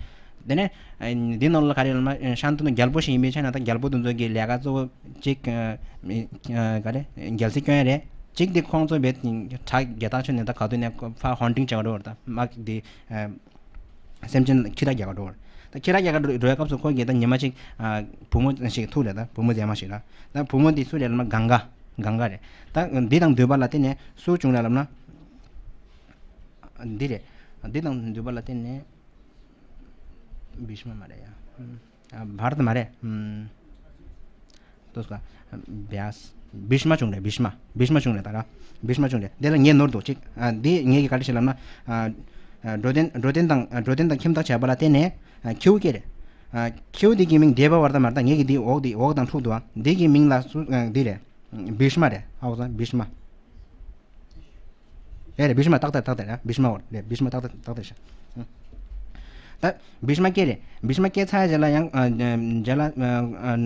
དེ་ནས་ཨེ་འདི་ནང་ལ་ག་རེ་ལབ་ན་ཨེ་ཤཱན་ཏ་ནུ་རྒྱལ་པོ་ཞིག་ཡིན་པའི་ཆ་ནས་ད་རྒྱལ་པོ་དེ་ཚོ་གི་ལས་ཀ་གཙོ་བོ་གཅིག་ཨེ་ཨེ་ག་རེ་རྒྱལ་སྲིད་སྐྱོང་ཡ་རེད། གཅིག་དེ་ཁོང་ཚོ་བས་གྲྭ་རྒྱལ་ཐག་ཆོད་ནས་ད་ག་དུས་ནས་ཕར་ཧོན་ཊིང་བྱེད་ག་འགྲོ་བར་ད་དམག་འདི་ཨེ་སེམས་ཅན་ཁྱི་ར་རྒྱག་ག་འགྲོ་བར། ད་ཁྱི་ར་རྒྱག་ག་འགྲོ་བའི་སྐབས་སུ་ཁོ་གིས་ད་ཉི་མ་གཅིག་ཨ་བུ་མོ་ཞིག་ཐུག་རེད། ད་བུ་མོ་མཛེས་མ་ཞིག་ར། ད་བུ་མོ་འདི་སུ་རེད་ལབ་ན་གངྒཱ། གངྒཱ་རེད། ད་འདི་དང་འདུས་པ་ལ་བརྟེན་ནས་སུ་བྱུང་རེད་ལབ་ན། འདི་རེད། འདི་དང་འདུས་པ་ལ་བརྟེན་ནས་བྷིཤ་མ་མ་རེད་ཡ། ཨ་བྷ་ར་ཏ་མ་རེད། ཨམ། ཏོ་སྐ་བྷྱཱས། བྷིཤ་མ་བྱུང་རེད། བྷིཤ་མ། བྷིཤ་མ་བྱུང་རེད་ད་ར། བྷིཤ་མ་བྱུང་རེད། དེ་ལ་ངས་ནོར་འདུག་ཅིག་ཨ་འདི་ངས་ཀྱི་ག་རེ་བྱས་ལབ་ན། ཨ་ཨ་འགྲོ་དོན་འགྲོ་དོན་དང་ཨ་འགྲོ་དོན་དང་ཁྱིམ་བདག་བྱས་པ་ལ་བརྟེན་ནས་ཨ་ཁྱེའུ་སྐྱེས་རེད། ཨ་ཁྱེའུ་འདི་གི་མིང་དེ་བ་བར་ད་མར་ད་ངས་ཀྱི་འདི་འོག་འདི་འོག་དང་འཁྲུག་འདུག་ཨ་འདི་གི་མིང་ལ་སུ་ཨ་འདི་རེད། བྷིཤ་མ་རེད། ཧ་གོ་སོང་། བྷིཤ་མ། རེད་རེད། བྷིཤ་མ་ཏག་ཏག་ཏག་ཏག་རེད། བྷིཤ་མ་འོ་རེད། བྷིཤ་མ་ཏག་ཏག་ཏག་ཏག་ཤག་ད་བྷིཤ་མ་སྐྱེས་རེད། བྷིཤ་མ་སྐྱེས་ཚར་རྗེས་ལ་ཡང་ཨ་རྗེས་ལ་ཨ་ཨ་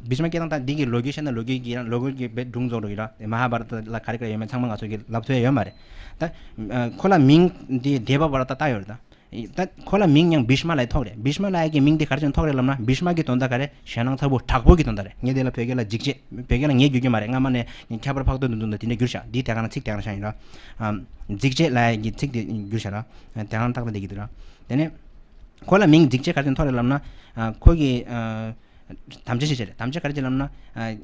བྷིཤ་མ་སྐྱེས་དང་ད་འདི་གི་ལོ་རྒྱུས་བཤད་ན་ལོ་རྒྱུས་ཀྱི་ཡང་ལོ་རྒྱུས་ཀྱི་བེད་སྒྲུང་རྫོགས་འགྲོ་གི་ར། མ་ཧཱ་བྷ་ར་ཏ་ལ་ག་རེ་ག་རེ་ཡོད་མེད་ཚང་མ་ང་ཚོ་གི་ལབ་ཐུབ་ཡ་ཡོད་མ་རེད། ད་ཨ་ཁོ་ལ་མིང་འདི་དེ་བ་བར་ད་བཏགས་ཡོད་རེད་ད། ད་ཁོ་ལ་མིང་ཡང་བྷིཤ་མ་ལབ་ཡ་ཐོགས་རེད། བྷིཤ་མ་ལབ་ཡ་གི་མིང་དེ་ག་རེ་བྱས་ནས་ཐོགས་རེད་ལབ་ན་བྷིཤ་མ་གི་དོན་དག་ག་རེ་ཞེད་སྣང་ཚ་པོ་དྲག་པོ་གི་དོན་དག་རེད། ངས་དེ་ལ་བོད་སྐད་ལ་འཇིགས་བྱེད། བོད་སྐད་ལ་ངས་བསྒྱུར་རྒྱུ་མ་རེད། སྔ་མ་ནས་ཁྱད་པར་འཕགས་བསྟོད་འདི་ཚོ་འདི་དེ་འདྲ་བསྒྱུར་བཞག་འདི་དེ་ག་ན་ཚིག་དེ་ག་ན་བཞག་ཡིན་ར། ཨམ། འཇིགས་བྱེད་ལབ་ཡ་གི་ཚིག་དེ་བསྒྱུར་བཞག་ར། དེ་ག་ན་ཏག་ཏག་དེ་གི་འདུག་ར། དེ་ནས་ཁོ་ལ་མིང་འཇིགས་བྱེད་ག་རེ་བྱས་ནས་ཐོགས་རེད་ལབ་ན། ཨ་ཁོ་གི་ཨ་དམ་བཅའ་ཞིག་བྱས་རེད། དམ་བཅའ་ག་རེ་བྱས་ལབ་ན། ཨ་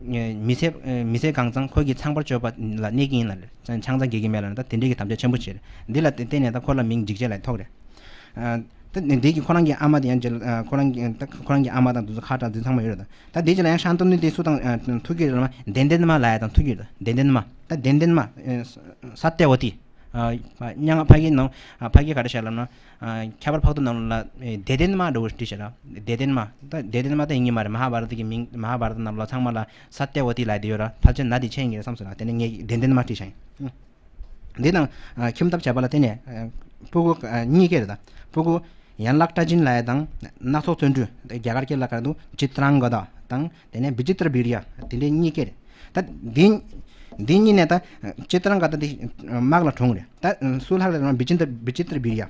མི་ཚེ་ཨ་མི་ཚེ་གང་ཚང་ཁོ་གིས་ཚངས་པར་སྤྱོད་པ་ལ་གནས་ཀྱི་ཡིན་ལབ་རེད། ཆང་ས་བརྒྱལ་གྱི་མེད་ལབ་ནས་ད་དེ་འདྲའི་གི་དམ་བཅའ་ཆེན་པོ་བྱས་རེད། འདི་ལ་བརྟེན་ནས་ད་ཁོ་ལ་མིང་འཇིགས་བྱེད་ལབ་ཐོགས་རེད། ཨ་ད་འདི་གི་ཁོ་རང་གི་ཨ་མ་དེ་ཡང་རྗེས་ལ་ཨ་ཁོ་རང་གི་ད་ཁོ་རང་གི་ཨ་མ་དང་དེ་ཚོ་ཁ་གྲག་དེ་ཚང་མ་ཡོད་རེད། ད་ད་དེ་རྗེས་ལ་ཡང་ཤཱནྟ་ནུ་དེ་སུ་དང་ཨ་ཐུག་གི་རེད་ལབ་ན་དན་དན་མ་ལབ་ཡ་དང་ཐུག་གི་རེད། དན་དན་མ། ད་དན་དན་མ་ཨ་ས་ཏེ་ཝ་ཏི། ཨ་སྙན་ངག་ཕ་གི་ནང་ཨ་ཕ་གི་ག་རེ་བྱས་ལབ་ན། ཨ་ཁྱད་པར་འཕགས་བསྟོད་ནང་ལ་ཨེ་དད་ལྡན་མ་འདྲ་བོ་བྲིས་བྱས་ར། དད་ལྡན་མ། ད་དད་ལྡན་མ་ད་ཡིན་གྱི་མ་རེད། མ་ཧཱ་བྷ་ར་ཏ་གི་མིང་མ་ཧཱ་བྷ་ར་ཏ་ནང་ལ་ཚང་མ་ལ་ས་ཏེ་ཝ་ཏི་ལབ་བསྡད་ཡོད་ར། ཕལ་ཆེར་ན་དེ་ཆེ་ཡིན་གྱི་རེད་བསམ་སོང་ར། དེ་ནས་ངས་དད་ལྡན་མ་བྲིས་བྱས་ཡིན། འདི་ནང་ཨ་ཁྱིམ་ཐབ་བྱས་པ་ལ་བརྟེན་ནས་ཨ་སྤུ་གུ་ཨ་གཉིས་སྐྱེས་རེད་ད། སྤུ་གུ་ཡན་ལག་བཀྲ་ཅིན་ལབ་ཡ་དང་སྣ་ཚོགས་བརྩོན་འགྲུས། རྒྱ་གར་སྐད་ལ་ག་རེ་འདུག་ཅི་ཏྲང་ག་ད་དང་དེ་ནས་བི་ཅི་ཏྲ་བི་རི་ཡ་དེ་འདྲའི་གཉིས་སྐྱེས་རེད། ད་འདི་འདི་གཉིས་ནས་ད་ཅི་ཏྲང་ག་ད་འདི་དམག་ལ་གྲོངས་རེད། ད་སུ་ལྷག་རེད་ལབ་ན་བི་ཅི་ཏྲ་བི་ཅི་ཏྲ་བི་རི་ཡ།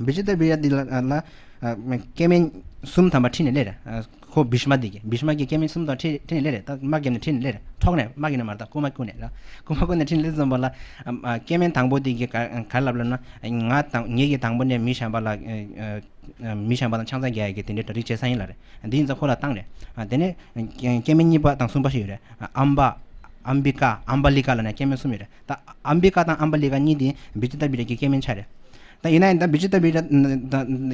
བི་ཅི་ཏྲ་བི་རི་ཡ་འདི་ལ་ལ་ཨ་སྐྱེ་དམན་གསུམ་ཐམ་པ་ཁྲིད་ནས་སླེབས་རེད། ཨ་ཁོ་བྷིཤ་མ་འདི་གིས་བྷིཤ་མ་གིས་སྐྱེ་དམན་གསུམ་ཐམ་པ་ཁྲིད་ཁྲིད་ནས་སླེབས་རེད། ད་དམག་རྒྱབ་ནས་ཁྲིད་ནས་སླེབས་རེད། འཕྲོག་ནས་དམག་རྒྱབ་ནས་མ་རེད། ད་རྐུན་མ་རྐུ་ནས་ར། རྐུན་མ་རྐུ་ནས་ཁྲིད་ནས་སླེབས་ཙམ་པ་ལ་ཨ་ཨ་སྐྱེ་དམན་དང་པོ་འདི་གིས་ག་ག་རེ་ལབ་ལབ་ན། ང་དང་ངེད་ཀྱིས་དང་པོ་ནས་མི་གཞན་པ་ལ་ཨ་ཨ་མི་གཞན་པ་དང་ཆང་ས་རྒྱག་ཡ་གི་དེ་འདྲའི་གྲ་སྒྲིག་བྱས་ས་ཡིན་ལབ་རེད། འདི་ཡིན་ཙང་ཁོ་ལ་བཏང་རེད། ཨ་དེ་ནས་སྐྱེ་དམན་གཉིས་པ་དང་གསུམ་པ་ཞིག་ཡོད་རེད། ཨ་ཨམ་བ། ཨམ་བི་ཀ། ཨམ་བ་ལི་ཀ་ལབ་ནས་སྐྱེ་དམན་གསུམ་ཡོད་རེད། ད་ཨམ་བི་ཀ་དང་ཨམ་བ་ལི་ཀ་གཉིས་དེ་བི་ཅི་ཏྲ་བི་རི་ཡ་གི་སྐྱེ་དམན་ཆགས་རེད། ད་ཡིན་ན་ཡང་ད་བི་ཅི་ཏྲ་བི་རི་ཡ་ད་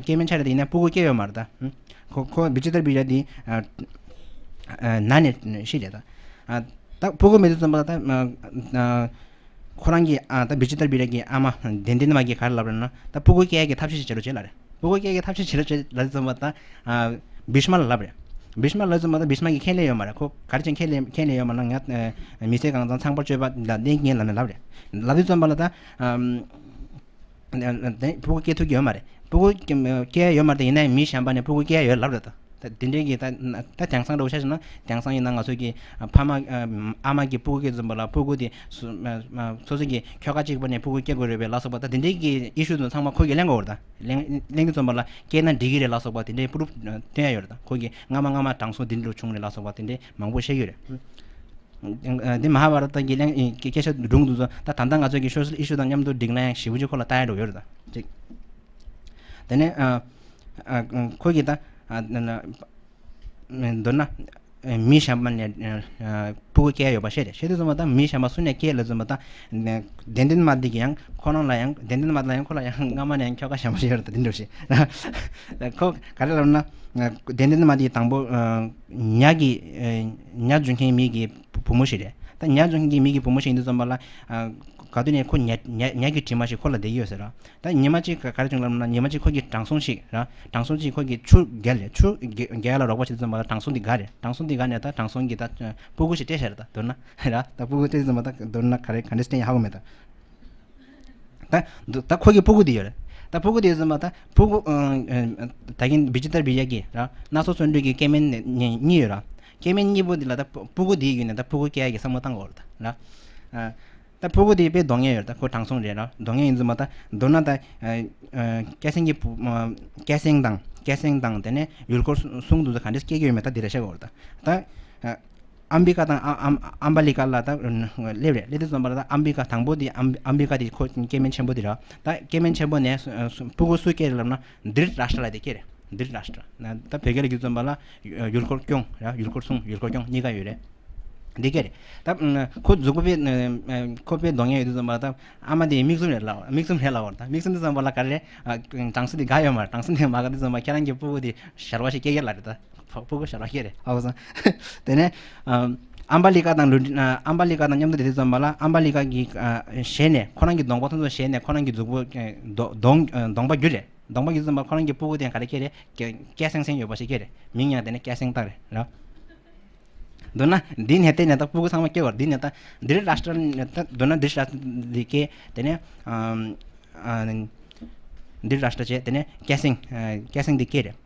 སྐྱེ་དམན་ཆགས་རེད། ད་ཡིན་ན་སྤུ་གུ་སྐྱེ་ཡོད་མ་རེད་ད། ཁོ་ཁོ་བི་ཅི་ཏྲ་བི་རི་ཡ་དེ་ཨ་ཨ་ན་ནས་ཤི་རེད་ད། ཨ་ད་སྤུ་གུ་མེད་དུས་ཙམ་པ་ད་ཨ་ཨ་ཁོ་རང་གི་ཨ་ད་བི་ཅི་ཏྲ་བི་རི་ཡ་གི་ཨ་མ་དན་དན་མ་གིས་ག་རེ་ལབ་རེད་ན། ད་སྤུ་གུ་སྐྱེ་ཡ་གི་ཐབས་ཤེས་ཤིག་བྱེད་རོགས་བྱེད་ལབ་རེད། སྤུ་གུ་སྐྱེ་ཡ་གི་ཐབས་ཤེས་བྱེད་རོགས་བྱེད་ལབ་དུས་ཙམ་པ་ད་ཨ་བྷིཤ་མ་ལ་ལབ་རེད། བྷིཤ་མ་ལ་ལབ་དུས་ཙམ་པ་ད་བྷིཤ་མ་གིས་ཁས་ལེན་ཡོད་མ་རེད། ཁོ་ག་རེ་བྱས་ནས་ཁས་ལེན་ཁས་ལེན་ཡོད་མ་རེད། ང་ཨ་མི་ཚེ་གང་ཚང་ཚངས་པར་སྤྱོད་པ་ལ་གནས་ཀྱི་ཡིན་ལབ་ནས་ལབ་རེད། ལབ་དུས་ཙམ་པ་ལ་ད་ཨམ། དེ་སྤུ་གུ་སྐྱེ་ཐུབ་ཀྱི་ཡོད་མ་རེད། སྤུ་གུ་སྐྱེ་ཡོད་མ་རེད། ཡིན་ན་ཡང་མི་གཞན་པ་ནས་སྤུ་གུ་སྐྱེ་ཡ་ཡོད་ལབ་རེད་ད། ད་དེ་འདྲའི་གི་ད་ད་དེང་སང་འདྲ་བོ་ཆ་བཞག་ན་དེང་སང་ཡིན་ན་ང་ཚོ་གི་ཕ་མ་ཨ་མ་གི་སྤུ་གུ་སྐྱེ་ཙམ་པ་ལ་སྤུ་གུ་དེ་སོ་སོ་གི་ཁྱོ་ག་གཅིག་པ་ནས་སྤུ་གུ་སྐྱེ་དགོས་རེད་པས་ལ་སོགས་པ། ད་དེ་འདྲའི་གི་ཨི་ཤུ་དེ་ཚང་མ་ཁོ་གིས་གླེང་གི་ཡོད་རེད་ད། གླེང་གླེང་དུས་ཙམ་པ་ལ་སྐྱེས་ན་འགྲིག་གི་རེད་ལ་སོགས་པ་དེ་འདྲའི་པུ་རུབ་སྟོན་ཡ་ཡོད་རེད་ད། ཁོ་གིས་སྔ་མ་སྔ་མ་དྲང་སྲོང་དེ་འདྲ་བྱུང་རེད་ལ་སོགས་པ་དེ་འདྲའི་མང་པོ་བཤད་ཀྱི་ཡོད་རེད། འདི་མ་ཧཱ་བྷ་ར་ཏ་གི་གླེང་སྐད་ཆ་སྒྲུང་དེ་ཚོ་ད་ད་ལྟ་ང་ཚོ་གི་སོ་ཤལ་ཨི་ཤུ་དང་མཉམ་དུ་སྒྲིག་ན་ཡང་ཞེ་པོ་ཅིག་ཁོ་ལ་ལྟ་ཡ་འགྲོ་ཡོད་རེད་ད། ཅིག་དེ་ནས་ཨ་ཨ་ཁོ་གིས་ད་ཨ་ན་ན་མདོར་ན་མི་གཞན་པ་ནས་ཨ་སྤུ་གུ་སྐྱེ་ཡ་ཡོད་པ་བཤད་རེད། བཤད་དུས་ཙམ་པ་ད་མི་གཞན་པ་སུ་ནས་སྐྱེས་ལབ་ཙམ་པ་ད་དན་དན་མ་འདི་གིས་ཡང་ཁོ་རང་ལ་ཡང་དན་དན་མ་ལ་ཡང་ཁོ་ལ་ཡང་སྔ་མ་ནས་ཡང་ཁྱོ་ག་གཞན་པ་ཞིག་ཡོད་རེད་ད། དེ་འདྲ་ཞིག་ཁོ་ག་རེ་ལབ་ན། དན་དན་མ་དེ་དང་པོ་ཨ་ཉ་གི་ཨ་ཉ་འཛུགས་མཁན་མི་གི་བུ་མོ་ཞིག་རེད། ད་ཉ་འཛུགས་མཁན་གྱི་མི་གི་བུ་མོ་ཞིག་ཡིན་དུས་ཙམ་པ་ལ་ཨ་ག་དུས་ནས་ཁོ་ཉ་ཉ་ཉ་གི་དྲི་མ་ཞིག་ཁོ་ལ་བསྡད་ཡོད་ཟེར་ར། ད་ཉི་མ་གཅིག་ག་ག་རེ་བྱུང་ལབ་ན། ཉི་མ་གཅིག་ཁོ་གི་དྲང་སྲོང་ཞིག་ར། དྲང་སྲོང་གཅིག་ཁོ་གི་ཆུ་བརྒལ་རེད། ཆུ་བརྒལ་བརྒལ་ལ་རོགས་པ་བྱེད་དུས་ཙམ་པ་ལ་དྲང་སྲོང་འདི་དགའ་རེད། དྲང་སྲོང་འདི་དགའ་ནས་ད་དྲང་སྲོང་གི་ད་སྤུ་གུ་ཞིག་སྤྲད་བཞག་རེད། ད་མདོར་ན་ར། ད་སྤུ་གུ་སྤྲད་དུས་ཙམ་པ་ད་མདོར་ན་ག་རེ་ག་འདྲ་སྤྲད་ཡིན་ཧ་གོ་མེད་ད། ད་ད་ཁོ་གི་སྤུ་གུ་དེ་ཡོད་རེད། ད་སྤུ་གུ་དེ་ཡོད་ཙམ་པ་ད་སྤུ་གུ་ཨ་ཨ་ད་གིན་བི་ཅི་ཏར་བི་ཡ་གི་ར་སྣ་ཚོགས་བརྩོན་འགྲུས་ཀྱི་སྐྱེ་དམན་གཉིས་ཡོད་ར། སྐྱེ་དམན་གཉིས་པོ་འདི་ལ་ད་སྤུ་སྤུ་གུ་དེའི་ཡུལ་ནས་ད་སྤུ་གུ་སྐྱེ་ཡ་གི་བསམ་བློ་བཏང་དགོས་རེད་ད་ལ། ད་སྤུ་གུ་དེ་དཔེ་གདོང་ངན་ཡོད་རེད་ད། ཁོ་དྲང་སྲོང་རེད་ར། གདོང་ངན་ཡིན་ཙང་མ་ད་མདོར་ན་ད་སྐྱེ་སྲིང་གི་བུ་སྐྱེ་སྲིང་དང་སྐྱེ་སྲིང་དང་དེ་ནས་ཡུལ་སྐོར་གསུང་དུས་ཚོད་ག་འདྲས་སྐྱེ་གི་ཡོད་མེད་ད་འདི་རེད་བཤད་དགོས་རེད་ད། ད་ཨམ་བི་ཀ་དང་ཨ་ཨམ་ཨམ་བ་ལི་ཀ་ལ་ད་སླེབས་རེད། སླེབས་དུས་ཙམ་པ་ལ་ད་ཨམ་བི་ཀ་དང་པོ་དེ་ཨམ་ཨམ་བི་ཀ་དེ་ཁོ་སྐྱེ་དམན་ཆེན་པོ་དེ་ར། ད་སྐྱེ་དམན་ཆེན་པོ་ནས་སྤུ་གུ་སུ་སྐྱེ་རེད་ལབ་ན་དིར་རཱཤ་ཊ་ལ་དེ་སྐྱེ་རེད། དིར་རཱཤ་ཊ་ན་ད་བོད་སྐད་ལ་བསྒྱུར་ཙམ་པ་ལ་ཡུལ་སྐོར་སྐྱོང་ར། ཡུལ་སྐོར་སྲུང་ཡུལ་སྐོར་སྐྱོང་གཉིས་ཀ་ཡོད་རེད། འདི་སྐད་རེད། ད་ཁོ་གཟུགས་པོ་དཔེ་ཁོ་དཔེ་གདོང་ངན་ཡོད་དུས་ཙམ་པ་ལ་ད་ཨ་མ་དེ་མིག་བཙུམ་རེད་ལབ། མིག་བཙུམ་རེད་ལབ་པ་རེད། ད་མིག་བཙུམ་དུས་ཙམ་པ་ལ་ག་རེ་རེད། དྲང་སྲོང་དེ་དགའ་ཡོད་མ་རེད། དྲང་སྲོང་དེ་མ་དགའ་དུས་ཙམ་པ་ཁྱེད་རང་གི་སྤུ་གུ་དེ་ཞར་བ་ཞིག་སྐྱེ་གི་ལ་རེད་ད། ཕ་སྤུ་གུ་ཞར་བ་སྐྱེ་རེད། ཨ་བ་སང་། དེ་ནས་ཨམ་བ་ལི་ཀ་དང་ལུ་ཨམ་བ་ལི་ཀ་དང་མཉམ་དུ་དེ་དུས་ཙམ་པ་ལ་ཨམ་བ་ལི་ཀ་གི་ཞལ་ནས་ཁོ་རང་གི་གདོང་པ་ཐམས་ཅད་ཞལ་ནས་ཁོ་རང་གི་གཟུགས་པོ་གདོང་གདོང་པ་བསྒྱུར་རེད། གདོང་པ་བསྒྱུར་ཙམ་པ་ཁོ་རང་གི་སྤུ་གུ་དེ་ག་རེ་སྐྱེ་རེད། སྐྱེ་སྐྱེ་སེང་སེང་ཡོད་པ་ཞིག་སྐྱེ་རེད། མིང་ཡང་དེ་ནས་སྐྱེ་སེང་བཏགས་རེད་ལ། མདོར་ན་འདི་ནས་བལྟས་ནས་ད་སྤུ་གུ་ཚང་མ་སྐྱེ་བར་འདི་ནས་ད་དིར་རཱཤ་ཊ་ནས་ད་མདོར་ན་དིར་རཱཤ་ཊ་འདི་སྐྱེ། དེ་ནས་ཨམ་ཨ་དིར་རཱཤ་ཊ་བྱས། དེ་ནས་སྐྱེ་སེང་སྐྱེ་སེང་འདི་སྐྱེ་རེད།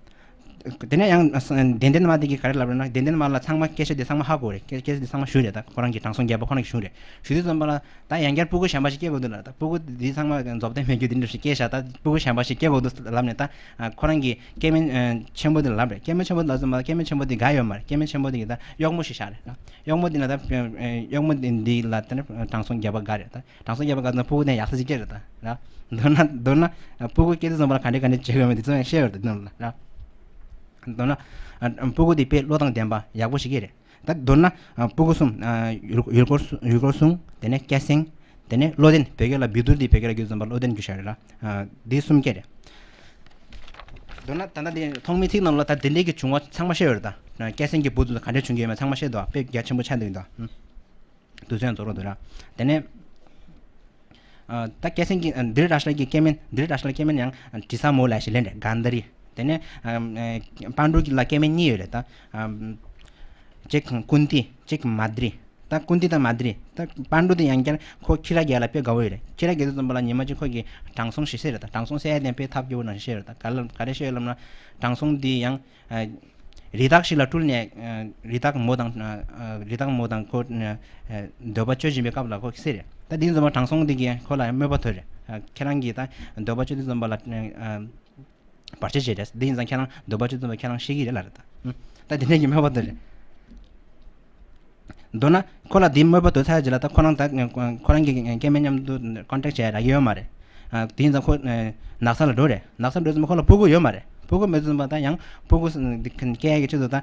དེ་ནས་ཡང་ཨ་ས་དན་ལྡན་མ་དེ་གིས་ག་རེ་ལབ་རེད་ན། དན་ལྡན་མ་ལ་ཚང་མ་སྐད་ཆ་དེ་ཚང་མ་ཧ་གོ་རེད། སྐད་སྐད་ཆ་དེ་ཚང་མ་ཞུ་རེད། ད་ཁོ་རང་གི་དྲང་སྲོང་རྒྱལ་པོ་ཁོ་རང་གིས་ཞུ་རེད། ཞུ་དུས་ཙམ་པ་ལ་ད་ཡང་བསྐྱར་སྤུ་གུ་གཞན་པ་ཞིག་སྐྱེ་དགོས་འདུག་ལ། ད་སྤུ་གུ་འདི་ཚང་མ་རྫོགས་ལྡན་མེད་རྒྱུ་འདི་འདྲ་ཞིག་སྐྱེས་ཤག་ད་སྤུ་གུ་གཞན་པ་ཞིག་སྐྱེ་དགོས་འདུག་ལབ་ནས་ད་ཁོ་རང་གི་སྐྱེ་དམན་ཆེན་པོ་དེ་ལ་ལབ་རེད། སྐྱེ་དམན་ཆེན་པོ་དེ་ལབ་ཙམ་པ་སྐྱེ་དམན་ཆེན་པོ་དེ་དགའ་ཡོད་མ་རེད། སྐྱེ་དམན་ཆེན་པོ་དེ་གིས་ད་གཡོག་མོ་ཞིག་བཞག་རེད། གཡོག་མོ་དེ་ན་ད་གཡོག་མོ་དེ་འདི་ལ་ད་དྲང་སྲོང་རྒྱལ་པོ་དགའ་རེད། ད་དྲང་སྲོང་རྒྱལ་པོ་དགའ་ཙང་སྤུ་གུ་དེ་ཡག་ས་ཞིག་སྐྱེ་རེད་ད་ལ། མདོར་ན་མདོར་ན་སྤུ་གུ་སྐྱེ་དུས་ཙམ་པ་ལ་ག་འདྲ་ག་འདྲ་བྱེད་དགོས་མེད་དེ་ཚོ་ཡང་ཤེས་ཡོད་རེད་ད་ལ། མདོར་ན་སྤུ་གུ་དེ་དཔེ་བློ་དང་ལྡན་པ་ཡག་པོ་ཞིག་སྐྱེ་རེད། ད་མདོར་ན་ཨ་སྤུ་གུ་གསུམ། ཨ་ཡུལ་ཡུལ་སྐོར་སྲུང་། ཡུལ་སྐོར་སྲུང་། དེ་ནས་སྐྱེ་སེང་། དེ་ནས་བློ་ལྡན། བོད་སྐད་ལ་བི་དུར་འདི་བོད་སྐད་ལ་བསྒྱུར་ཙམ་པ་བློ་ལྡན་བསྒྱུར་བཞག་རེད་ལ། ཨ་འདི་གསུམ་སྐྱེ་རེད། མདོར་ན་ད་ལྟ་འདི་ཐོག་མའི་ཚིག་ནང་ལ་ད་འདི་འདྲའི་གི་བྱུང་བ་ཚང་མ་བཤད་ཡོད་རེད་ད། སྐྱེ་སེང་གི་བུ་ཚོ་ག་འདྲས་བྱུང་གི་ཡོད་མེད་ཚང་མ་བཤད་འདུག་དཔེ་རྒྱ་ཆེན་པོ་ཆགས་འདུག་ད། དུས་ཚོད་ཡང་རྫོགས་རོགས་འདུག་ར། དེ་ནས། ཨ་ད་སྐྱེ་སེང་གི་ཨ་དིར་རཱཤ་ཊ་གི་སྐྱེ་དམན། དིར་རཱཤ་ཊ་སྐྱེ་དམན་ཡང་དྲི་ཟ་མོ་ལ་ཞིག་ལེན་རེད། གན་དྷ་རི། དེ་ནས་ཨ་ཨ་པཎ་ཌུ་ལ་སྐྱེ་དམན་གཉིས་ཡོད་རེད་ད། ཨ་གཅིག་ཀུན་ཏི། གཅིག་མ་དྷུ་རི། ད་ཀུན་ཏི་དང་མ་དྷུ་རི། ད་པཎ་ཌུ་དེ་ཡང་བསྐྱར་ཁོ་ཁྱི་ར་རྒྱལ་ལ་དཔེ་དགའ་བོ་ཡོད་རེད། ཁྱི་ར་རྒྱལ་དུས་ཙམ་པ་ལ་ཉི་མ་གཅིག་ཁོ་གིས་དྲང་སྲོང་ཞིག་བསད་རེད་ད། དྲང་སྲོང་བསད་ཡ་དེ་དཔེ་ཐབས་སྐྱོ་བོ་ནང་བཞིན་བཤད་ཡོད་རེད་ད། ག་ལ་ག་རེ་བཤད་ཡོད་ལབ་ན། དྲང་སྲོང་འདི་ཡང་ཨ་རི་དྭགས་ཤིག་ལ་སྤྲུལ་ནས། ཨ་རི་དྭགས་མོ་དང་། ཨ་རི་དྭགས་མོ་དང་ཁོ་ཨ་འདོད་པ་སྤྱོད་བཞིན་པའི་སྐབས་ལ་ཁོ་བསད་རེད། ད་དེ་ཙམ་པ་དྲང་སྲོང་འདི་གིས་ཁོ་ལ་དམོད་པ་ཐོབ་རེད། ཨ་ཁྱེད་རང་གིས་ད་འདོད་པ་སྤྱོད་དུས་ཙམ་པ་ལ་ཨ་བར་ཆད་བྱེད་རེད། དེ་ཡིན་ཙང་ཁྱེད་རང་འདོད་པ་སྤྱོད་དུས་ཙམ་པ་ཁྱེད་རང་ཤི་གི་རེད་ལབ་རེད་ད། ད་དེ་འདྲས་ཀྱི་དམོད་པ་ཐོབ་རེད། མདོར་ན་ཁོ་ལ་དེའི་དམོད་པ་དོད་ཚར་རྗེས་ལ་ད་ཁོ་རང་ད་ཁོ་རང་གི་སྐྱེ་དམན་མཉམ་དུ་ཀོན་ཊེག་བྱས་རག་གི་ཡོད་མ་རེད། ཨ་དེ་ཡིན་ཙང་ཁོ་ནགས་ས་ལ་འགྲོ་རེད། ནགས་ས་འགྲོ་ཙམ་ཁོ་ལ་སྤུ་གུ་ཡོད་མ་རེད། སྤུ་གུ་མེད་ཙམ་པ་ད་ཡང་སྤུ་གུ་འདི་སྐྱེ་ཡ་གི་ཆེད་དུ་ད་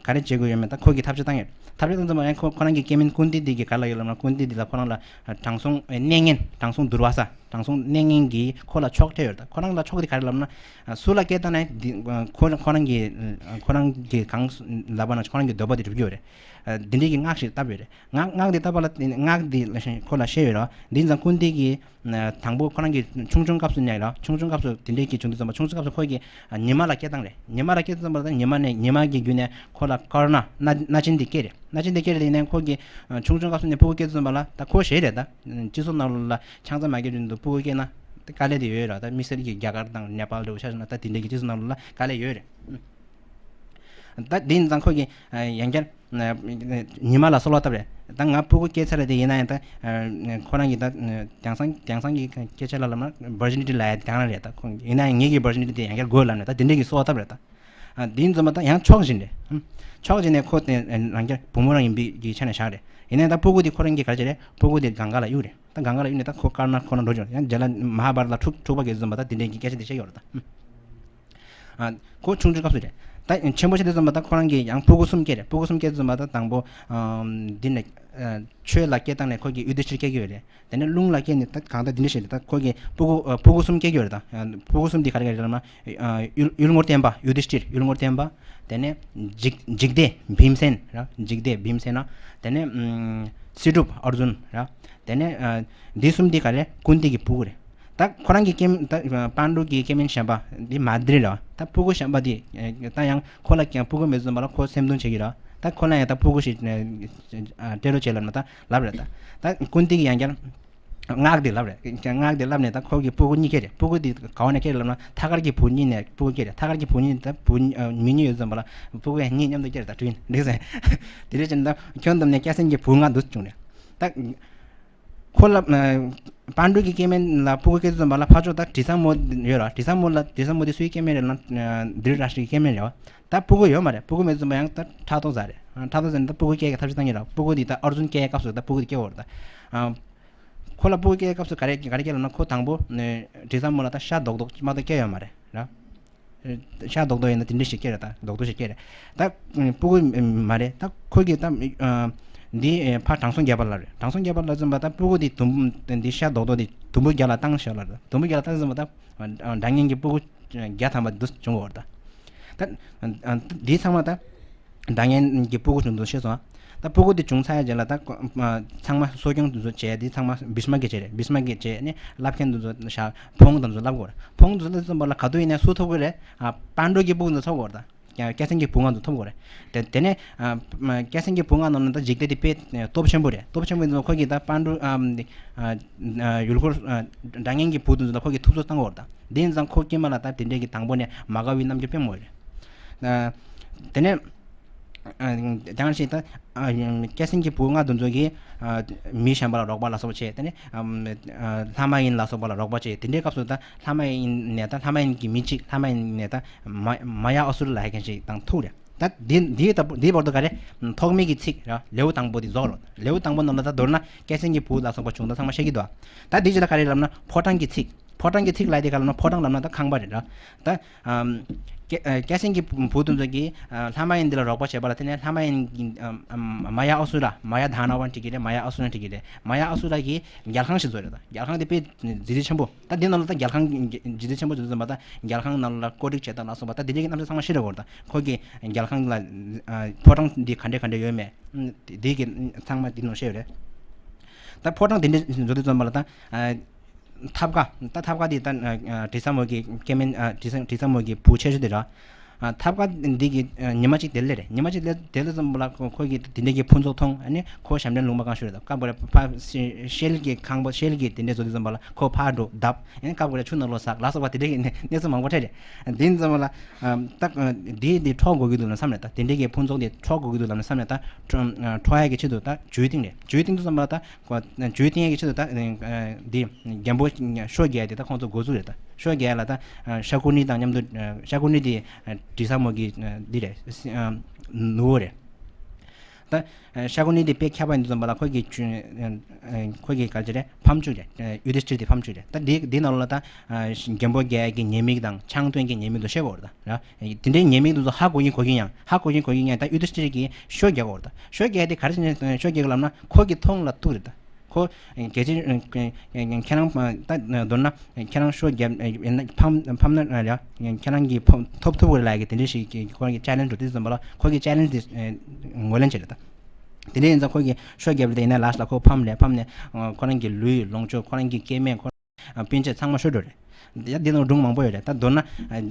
ག་རེ་བྱེད་དགོས་ཡོད་མེད་ད་ཁོ་གིས་ཐབས་ཤེས་བཏང་ཡོད། ཐབས་ཤེས་བཏང་ཙམ་པ་ཡང་ཁོ་ཁོ་རང་གི་སྐྱེ་དམན་ཀུན་ཏི་འདི་གིས་ག་ལ་ཡོད་ལབ་ན། ཀུན་ཏི་འདི་ལ་ཁོ་རང་ལ་དྲང་སྲོང་གནས་ངན། དྲང་སྲོང་དུར་བ་ས། དྲང་སྲོང་གནས་ངན་གྱིས་ཁོ་ལ་ཆོག་སྤྲད་ཡོད་ད། ཁོ་རང་ལ་ཆོག་འདི་ག་རེ་ལབ་ན། སུ་ལ་སྐད་བཏང་ནའི་འདི་ཁོ་ཁོ་རང་གི་ཁོ་རང་གི་གང་ལབ་པ་ན་ཁོ་རང་གི་འདོད་པ་དེ་འགྲུབ་ཀྱི་ཡོད་རེད། འདི་འདྲའི་གི་སྔགས་ཤིག་བཏབ་ཡོད་རེད། སྔགས་སྔགས་འདི་བཏབ་པ་ལ་སྔགས་འདི་ཁོ་ལ་བཤད་ཡོད་རེད། འདི་ཙང་ཀུན་ཏི་གིས་དང་པོ་ཁོ་རང་གི་ཆུང་ཆུང་སྐབས་སུ་ནས་ལ། ཆུང་ཆུང་སྐབས་སུ་དེ་འདྲའི་གི་བྱུང་དུས་ཙམ་པ་ཆུང་ཆུང་སྐབས་སུ་ཁོ་གི་ཉི་མ་ལ་སྐད་བཏང་རེད། ཉི་མ་ལ་སྐད་དུས་ཙམ་པ་ད་ཉི་མ་ནས་ཉི་མ་གི་བརྒྱུད་ནས་ཁོ་ལ་ཀར་ན་སྣ་སྣ་ཆེན་འདི་སྐྱེས་རེད། སྣ་ཆེན་འདི་སྐྱེས་རེད། དེ་ནས་ཁོ་གི་ཆུང་ཆུང་སྐབས་སུ་ནས་སྤུ་གུ་སྐྱེས་དུས་ཙམ་པ་ལ་ད་ཁོ་ཞེ་རེད་ད། སྤྱི་ཚོགས་ནང་ལ་ཆང་ས་མ་སྐྱེས་བཞིན་དུ་སྤུ་གུ་སྐྱེས་ན་དཀའ་ལས་དེ་ཡོད་ར། ད་དམིགས་བསལ་གྱི་རྒྱ་གར་དང་ནེ་པཱལ་འདྲ་བོ་ཆ་བཞག་ན་ད་དེ་འདྲའི་གི་སྤྱི་ཚོགས་ནང་ལ་དཀའ་ལས་ཡོད་རེད། ད་དེ་ཡིན་ཙང་ཁོ་གིས་ཡང་བསྐྱར་ཉི་མ་ལ་གསོལ་བ་བཏབ་རེད། ད་ང་སྤུ་གུ་སྐྱེས་ཚར་རེད། དེ་ཡིན་ན་ཡང་ད་ཁོ་རང་གིས་ད་དེང་སང་དེང་སང་གི་སྐད་ཆ་ལ་ལབ་ན་virginity ལབ་ཡ་དེ་རང་རེད། ད་ཁོ་ཡིན་ན་ཡང་ངེད་ཀྱི་virginity དེ་ཡང་བསྐྱར་དགོས་ལབ་ནས་ད་དེ་འདྲའི་གི་གསོལ་བ་བཏབ་རེད་ད། ཨ་དེ་ཡིན་ཙམ་པ་ད་ཡང་ཕྱོགས་བཞིན་རེད། ཨ་ཕྱོགས་བཞིན་ནས་ཁོ་དེ་རང་རྒྱལ་བུ་མོ་རང་ཡིན་པའི་གི་ཆ་ནས་བཞག་རེད། ཡིན་ནའི་ད་སྤུ་གུ་དེ་ཁོ་རང་གིས་ག་རེ་བྱས་རེད། སྤུ་གུ་དེ་གངྒཱ་ལ་གཡུགས་རེད། ད་གངྒཱ་ལ་གཡུགས་ནས་ད་ཁོ་དཀར་ནག་ཁོ་ན་འགྲོ་བྱུང་། ཡང་རྗེས་ལ་མ་ཧཱ་བྷ་ར་ཏ་ལ་འཁྲུག་འཁྲུག་པ་གི་ཙམ་པ་ད་དེ་འདྲའི་གི་སྐད་ཆ་དེ་བཤད་ཡོད་རེད་ད། ཨ་ཁོ་ཆུང་ཆུང་སྐབས་སུ་རེད། ད་ཆེན་པོ་བྱས་དུས་ཙམ་པ་ད་ཁོ་རང་གིས་ཡང་སྤུ་གུ་གསུམ་སྐྱེས་རེད། སྤུ་གུ་གསུམ་སྐྱེས་དུས་ཙམ་པ་ད་དང་པོ་ཨ་འདི་ནས་ཨ་ཆོས་ལ་སྐད་བཏང་ནས་ཁོ་གི་ཡུ་དི་ཤྲི་སྐྱེས་ཀྱི་ཡོད་རེད། དེ་ནས་རླུང་ལ་སྐྱེས་ནས་ད་གང་ལྟར་འདི་འདྲ་ཞིག་རེད། ད་ཁོ་གི་སྤུ་གུ་ཨ་སྤུ་གུ་གསུམ་སྐྱེས་ཀྱི་ཡོད་རེད་ད། ཨ་སྤུ་གུ་གསུམ་འདི་ག་རེ་ག་རེ་ལབ་ན། ཨ་ཡུལ་ཡུལ་དངོས་བསྟན་པ་ཡུ་དི་ཤྲི་ཡུལ་དངོས་བསྟན་པ། དེ་ནས་འཇིག་འཇིག་སྡེ་བིམ་སེན་ར། འཇིག་སྡེ་བིམ་སེན་ན། དེ་ནས་ཨ་སྲིད་སྒྲུབ་ཨར་ཇུན་ར། དེ་ནས་ཨ་འདི་གསུམ་འདི་ག་རེ་ཀུན་ཏི་གི་སྤུ་གུ་རེད། ད་ཁོ་རང་གི་སྐྱེ་ད་པཎ་ཌུ་གི་སྐྱེ་དམན་གཞན་པ་འདི་མ་དྷུ་རི་ར། ད་སྤུ་གུ་གཞན་པ་འདི་ད་ཡང་ཁོ་ལ་ཀྱང་སྤུ་གུ་མེད་ཙམ་པ་ལ་ཁོ་སེམས་གཏམ་བྱེད་ཀྱི་ར། ད་ཁོ་ལ་ཡང་ད་སྤུ་གུ་ཞིག་ཨ་སྤྲད་རོགས་བྱེད་ལབ་ན་ད་ལབ་རེད་ད། ད་ཀུན་ཏི་གི་ཡང་བསྐྱར། སྔགས་དེ་ལབ་རེད། སྔགས་དེ་ལབ་ནས་ད་ཁོ་གི་སྤུ་གུ་གཉིས་སྐྱེས་རེད། སྤུ་གུ་དེ་ག་བ་ནས་སྐྱེས་རེད་ལབ་ན། ཐ་སྐར་གྱི་བུ་གཉིས་ནས་སྤུ་གུ་སྐྱེས་རེད། ཐ་སྐར་གྱི་བུ་གཉིས་ད་བུ་ཨ་མི་གཉིས་ཡོད་ཙམ་པ་ལ་སྤུ་གུ་ཡང་གཉིས་མཉམ་དུ་སྐྱེས་རེད། ད་དྲུག་ཡིན་འགྲིག་སེ། དེ་འདྲ་བྱས་ནས་ད་ཁྱོན་བསྡོམས་ནས་སྐྱ་སེང་གི་བུ་ལྔ་འདུག་བྱུང་རེད། ད་ཁོ་ལ་ཨ་པཎ་གྲུབ་ཀྱི་སྐྱེ་དམན་ལ་སྤུ་གུ་སྐྱེས་ཙམ་པ་ལ་ཕར་ཕྱོགས་ད་དྲི་ཟ་མོ་ཡོད་ར། དྲི་ཟ་མོ་ལ་དྲི་ཟ་མོ་དེ་སུའི་སྐྱེ་དམན་རེད་ལབ་ན་ཨ་དྷི་རི་ཊ་ཊ་གི་སྐྱེ་དམན་རེད་བ། ད་སྤུ་གུ་ཡོད་མ་རེད། སྤུ་གུ་མེད་ཙམ་པ་ཡང་ད་ཕྲག་དོག་ཟ་རེད། ཨ་ཕྲག་དོག་ཟ་ནས་ད་སྤུ་གུ་སྐྱེ་གི་ཐབས་ཤེས་བཏང་གི་ར། སྤུ་གུ་དེ་ད་ཨར་ཛུན་སྐྱེ་གི་སྐབས་སུ་ད་སྤུ་གུ་དེ་སྐྱེ་བ་རེད་ད། ཨ། ཁོ་ལ་སྤུ་གུ་སྐྱེ་སྐབས་སུ་ག་རེ་ག་རེ་སྐྱེ་ལབ་ན། ཁོ་དང་པོ་ནས་དྲི་ཟ་མོ་ལ་ད་ཤ་རྡོག་རྡོག་མ་གཏོགས་སྐྱེ་ཡོད་མ་རེད་ར། ཤ་རྡོག་རྡོག་ཡིན་ན་དེ་འདྲ་ཞིག་སྐྱེ་རེད། ད་རྡོག་རྡོག་ཞིག་སྐྱེ་རེད། ད་སྤུ་གུ་མ་རེད། ད་ཁོ་གིས་ད་འདི་ཕར་དྲང་སྲོང་རྒྱལ་པོ་ལ་རེད། དྲང་སྲོང་རྒྱལ་པོ་ལ་ཙམ་པ་ད་སྤུ་གུ་དེ་དུམ་འདི་ཤ་རྡོག་རྡོག་དེ་དུམ་བུ་བརྒྱ་ལ་བཏང་ཤག་ལ་རེད། དུམ་བུ་བརྒྱ་ལ་བཏང་ཙམ་པ་ད་སྒྲ་སྙན་གྱི་སྤུ་གུ་བརྒྱ་ཐམ་པ་འདུ་བྱུང་བ་རེད། ད་ད་འདི་ཚང་མ་ད། སྒྲ་སྙན་གྱི་སྤུ་གུ་བྱུང་འདུག་ཤེས་སོང་། ད་སྤུ་གུ་དེ་བྱུང་ཚར་རྗེས་ལ་ད་ཚང་མ་གསོ་སྐྱོང་དེ་ཚོ་བྱས། དེ་ཚང་མ་བི་ཤ་མ་གིས་བྱས་རེད། བི་ཤ་མ་གིས་བྱས་ནས་བསླབ་མཁན་དེ་ཚོ་བཞག་ཕུང་དེ་ཚོ་བསླབ་དགོས་རེད། ཕུང་དེ་ཚོ་བསླབ་ཙམ་པ་ལ་ག་དུས་ཡིན་ནའི་སུ་ཐོབ་དགོས་རེད། ཨ་པཎ་གྲུབ་ཀྱི་སྤུ་གུ་ཚོ་ཐོབ་དགོས་རེད། སྐྱ་སེང་གི་བུ་ལྔ་ཚོ་ཐོབ་དགོས་རེད། དེ་དེ་ནས་ཨ་སྐྱ་སེང་གི་བུ་ལྔ་ནང་ནས་ད་འཇིག་རྟེན་དེ་དཔེ་སྟོབས་ཆེན་པོ་རེད། སྟོབས་ཆེན་པོ་ཡིན་ཙང་ཁོ་གིས་ད་པཎ་གྲུབ་ཨ་ཡུལ་འཁོར་སྒྲ་སྙན་གྱི་བུ་དེ་ཚོ་ལ་ཁོ་གིས་ཐུབ་ཚོད་བཏང་དགོས་རེད། ད་དེ་ཡིན་ཙང་ཁོ་སྐྱེས་མ་ལ་ད་དེ་འདྲས་ཀྱི་དང་པོ་ནས་མ་དགའ་བའི་རྣམ་འགྱུར་དཔེ་མོ་རེད། དེ་ནས་དེང་ཞིག་ད་སྐྱ་སེང་གི་བུ་ལྔ་དེ་ཚོ་གིས་མི་གཞན་པ་ལ་རོགས་པ་ལ་སོགས་བྱས། དེ་ནས་ལྷ་མ་ཡིན་ལ་སོགས་པ་ལ་རོགས་པ་བྱས། དེ་འདྲའི་སྐབས་སུ་ད་ལྷ་མ་ཡིན་ནས་ད་ལྷ་མ་ཡིན་གྱི་མི་གཅིག་ལྷ་མ་ཡིན་ནས་ད་མ་མ་ཡ་ཨ་སུ་ར་ལབ་མཁན་ཞིག་དང་ཐུག་རེད། ད་འདི་འདིའི་ད་འདིའི་བར་དུ་ག་རེ་ཐོགས་མེད་ཀྱི་ཚིག་ར། ལེའུ་དང་པོ་འདི་རྫོགས་རོགས། ལེའུ་དང་པོ་ནང་ལ་ད་མདོར་ན་སྐྱ་སེང་གི་བུ་ལ་སོགས་པ་བྱུང་ད་ཚང་མ་བཤད་ཀྱི་འདུག་ད་འདི་ཅི་ལ་ག་རེ་ལབ་ན་ཕོ་བྲང་གི་ཚིག་ཕོ་བྲང་གི་ཚིག་ལབ་དེ་ག་ལབ་ན་ཕོ་བྲང་ལབ་ན་ད་ཁང་པ་རེད་ར། ད་ཨམ་སྐྱ་ཨ་སྐྱ་སེང་གི་བུ་དེ་ཚོ་གིས་ཨ་ལྷ་མ་ཡིན་འདི་ལ་རོགས་པ་བྱས་པ་ལ། དེ་ནས་ལྷ་མ་ཡིན་གྱི་ཨམ་ཨམ་མ་ཡ་ཨ་སུ་ར། མ་ཡ་དྷ་ན་བ་འགྲིག་གི་རེད། མ་ཡ་ཨ་སུ་ར་འགྲིག་གི་རེད། མ་ཡ་ཨ་སུ་ར་གིས་རྒྱལ་ཁང་ཞིག་བཟོས་རེད། ད་རྒྱལ་ཁང་དེ་དཔེ་རྫི་རྫི་ཆེན་པོ། ད་འདི་ནང་ལ་ད་རྒྱལ་ཁང་རྫི་རྫི་ཆེན་པོ་བཟོས་ཙམ་པ་ད་རྒྱལ་ཁང་ནང་ལ་བཀོད་སྒྲིག་བྱེད་སྟངས་ལ་སོགས་པ་ད་དེ་འདྲའི་རྣམ་གཞག་ཚང་མ་ཤེས་རེད་གོ། ད་ཁོ་གིས་རྒྱལ་ཁང་ལ་ཨ་ཕོ་བྲང་འདི་ག་འདྲ་ག་འདྲ་ཡོད་མེད། འདི་གི་ཚང་མ་འདི་ནང་བཤད་ཡོད་རེད། ད་ཕོ་བྲང་དེ་འདྲ་བཟོ་དུས་ཙམ་པ་ལ་ད་ཨ་ཐབ་ཀ་ད་ཐབ་ཀ་དེ་ད་ཨ་དྲི་ཟ་མོ་གི་སྐྱེ་དམན་ཨ་དྲི་ཟ་དྲི་ཟ་མོ་གི་བུ་ཆེ་ཤོས་དེ་ར། ཨ་ཐབ་ཀ་འདི་གི་ཨ་ཉི་མ་གཅིག་དེ་ལས་རེད། ཉི་མ་གཅིག་དེ་དེ་ལས་ཙམ་པ་ལ་ཁོ་ཁོ་གི་དེ་འདྲ་གི་ཕུན་ཚོགས་མཐོང་། ཨ་ནི་ཁོ་ཞབས་འདྲེན་ལུང་པ་གང་ཤོད་རེད། ད་སྐབས་རེ་ཕ་ཤེལ་གྱི་ཁང་པ་ཤེལ་གྱི་དེ་འདྲ་བཟོ་དུས་ཙམ་པ་ལ་ཁོ་ཕར་འགྲོ་བརྡབ། ཨ་ནི་སྐབས་རེ་ཆུ་ནང་ལོགས་ཟག་ལ་སོགས་པ་དེ་འདྲ་གི་གནས་ཚུལ་མང་པོ་འཕྲད་རེད། དེ་ཙམ་པ་ལ་ཨ་ད་འདི་འདི་འཕྲོག་དགོས་ཀྱི་འདུག་ལབ་བསམ་རེད། ད་དེ་འདྲ་གི་ཕུན་ཚོགས་དེ་འཕྲོག་དགོས་ཀྱི་འདུག་ལབ་ནས་བསམ་ནས་ད་འཕྲོག་ཡག་གི་ཆེད་དུ་ད་ཇུས་བཏིང་རེད། ཇུས་བཏིང་དུས་ཙམ་པ་ད་ཇུས་བཏིང་ཡག་གི་ཆེད་དུ་ད་འདི་རྒན་པོ་ཤོ་རྒྱག་དེ་ད་ཁོང་ཚོ་འགོ་འཛུགས་རེད། ད་ཤོ་རྒྱག་ལ་ད་ཤ་ཀུ་ནི་དང་མཉམ་དུ་ཤ་ཀུ་ནི་དེ་དྲི་ཟ་མོ་གི་འདི་རེད། ནུ་བོ་རེད། ད་ཤ་ཀུ་ནི་དེ་དཔེ་ཁྱད་པར་ཡིན་དུས་ཙམ་པ་ལ་ཁོ་གི་ཁོ་གི་ག་ཅི་རེད། ཕམ་བཅུག་རེད། ཡུ་དི་ཤྟིར་དེ་ཕམ་བཅུག་རེད། ད་འདི་འདི་ནང་ལ་ད་རྒན་པོ་རྒྱལ་གྱི་ཉེས་དམིགས་དང་ཆང་སྟོན་གྱི་ཉེས་དམིགས་དུ་བཤད་དགོས་རེད། ད་ར། དེ་འདྲའི་ཉེས་དམིགས་དེ་ཚོ་ཧ་གོ་གིན་གོ་གིན་ཡང་། ཧ་གོ་གིན་གོ་གིན་ཡང་ད་ཡུ་དི་ཤྟིར་གྱིས་ཤོ་རྒྱག་གོ་རེད། ཤོ་རྒྱག་དེ་ག་རེ་བྱས་ནས་ཤོ་རྒྱག་ལབ་ན་ཁོ་གི་མཐོང་ལ་གཏུག་རེད། ད་ཁོ་གལ་ཆེ་ཁྱེད་རང་ད་མདོར་ན་ཁྱེད་རང་ཤོ་རྒྱབ་ཡིན་ན་ཕམ་ཕམ་ན་ཡ་ཁྱེད་རང་གི་ཕམ་ཐོབ་ཐུབ་གི་རེད་ལབ་ཀྱི་དེ་འདྲ་ཞིག་གི་ཁོ་རང་གི་ཅེ་ལེན་ཇི་འགྲོ་དུས་ཙམ་པ་ལ་ཁོ་གི་ཅེ་ལེན་ཇི་དེ་ངོས་ལེན་བྱེད་རེད། ད་དེ་འདྲ་ཡིན་ཙང་ཁོ་གི་ཤོ་རྒྱབ་རེད། ཡིན་ན་ལ་ལ་ཁོ་ཕམ་རེད། ཕམ་ནས་ཁོ་རང་གི་ལུས་ལོངས་སྤྱོད་ཁོ་རང་གི་སྐྱེ་དམན་ཁོ་སྤུན་མཆེད་ཚང་མ་ཤོར་འགྲོ་རེད། ཡ་འདི་ནང་སྒྲུང་མང་པོ་ཡོད་རེད། ད་མདོར་ན་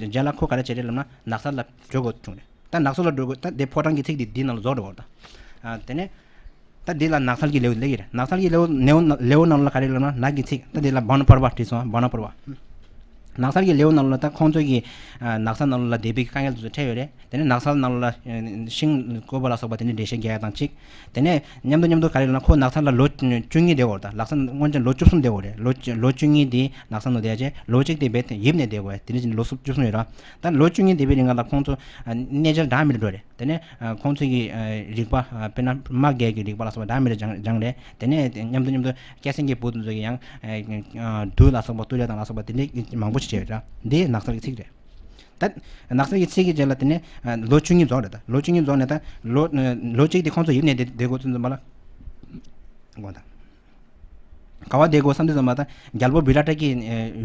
རྒྱ་ལ་ཁོ་ག་རེ་བྱེད་རེད་ལབ་ན་ནགས་ཚལ་ལ་འགྲོ་དགོས་བྱུང་རེད། ད་ནགས་ཚལ་ལ་འགྲོ་དགོས། ད་དེ་ཕོ་བྲང་གི་ཚིག་འདི་འདི་ནང་ལ་རྫོགས་འགྲོ་བར། ད་དེ་ནས་ད་འདི་ལ་ནགས་ཚལ་གྱི་ལེའུ་ལེགས་ཡིན་རེད། ནགས་ཚལ་གྱི་ལེའུ་ལེའུ་ལེའུ་ནང་ལ་ག་རེ་ལབ་ན་ནགས་ཀྱི་ཚིག་ད་འདི་ལ་བ་ན་པར་བ་བྲིས་སོང་། བ་ན་པར་བ། ནགས་ཚལ་གྱི་ལེའུ་ནང་ལ་ད་ཁོང་ཚོ་གི་ནགས་ཚལ་ནང་ལ་བསྡད་པའི་དཀའ་ངལ་དེ་ཚོ་འཕྲད་ཡོད་རེད། དེ་ནས་ནགས་ཚལ་ནང་ལ་ཤིང་བརྐོས་པ་ལ་སོགས་པ་དེ་འདྲའི་འགྲེལ་བཤད་རྒྱག་ཡ་དང་གཅིག་དེ་ནས་མཉམ་དུ་མཉམ་དུ་ག་རེ་ལབ་ན་ཁོ་ནགས་ཚལ་ལ་ལོ་བཅུ་གཉིས་བསྡད་ཡོད་རེད། ད་ལག་ས་སྔོན་ཆད་ལོ་བཅུ་གསུམ་བསྡད་ཡོད་རེད། ལོ་ལོ་བཅུ་གཉིས་དེ་ནགས་ཚལ་ནང་བསྡད་ཡ་བྱས། ལོ་གཅིག་དེ་བེད་ཡིབ་ནས་བསྡད་ཡོད་རེད། དེ་འདྲ་བྱས་ནས་ལོ་བཅུ་གསུམ་ཡོད་རེད། ད་ལོ་བཅུ་གཉིས་བསྡད་པའི་རིང་ལ་ཁོང་ཚོ་གནས་མཇལ་གྲངས་མེད་འགྲོ་རེད། དེ་ནས་ཁོང་ཚོ་གི་རིག་པ་དཔེར་ན་རྨ་རྒྱལ་གྱི་རིག་པ་ལ་སོགས་པ་གྲངས་མེད་སྦྱངས་སྦྱངས་རེད། དེ་ནས་མཉམ་དུ་མཉམ་དུ་སྐྱ་སེང་གི་བུ་དེ་ཚོ་གི་ཡང་དུག་ལ་སོགས་པ་གཏོར་ཡ་དང་ལ་སོགས་པ་དེ་འདྲའི་མང་པོ་ཞིག་བྱས་ཡོད་རེད། འདི་ནགས་ཚལ་གྱི་ཚིག་རེད། ད་ནགས་ཚལ་གྱི་ཚིག་གི་རྗེས་ལ་དེ་ནས་ལོ་བཅུ་གཉིས་རྫོགས་རེད། ད་ལོ་བཅུ་གཉིས་རྫོགས་ནས་ད་ལོ་ལོ་གཅིག་དེ་ཁོང་ཚོ་ཡིབ་ནས་བསྡད་བསྡད་དགོས་ཚུལ་འཛོམས་པ་ལ། དགོངས་དག་ག་བ་བསྡད་དགོས་བསམ་དུས་ཙམ་པ་ད་རྒྱལ་པོ་བི་ར་ཏ་གི་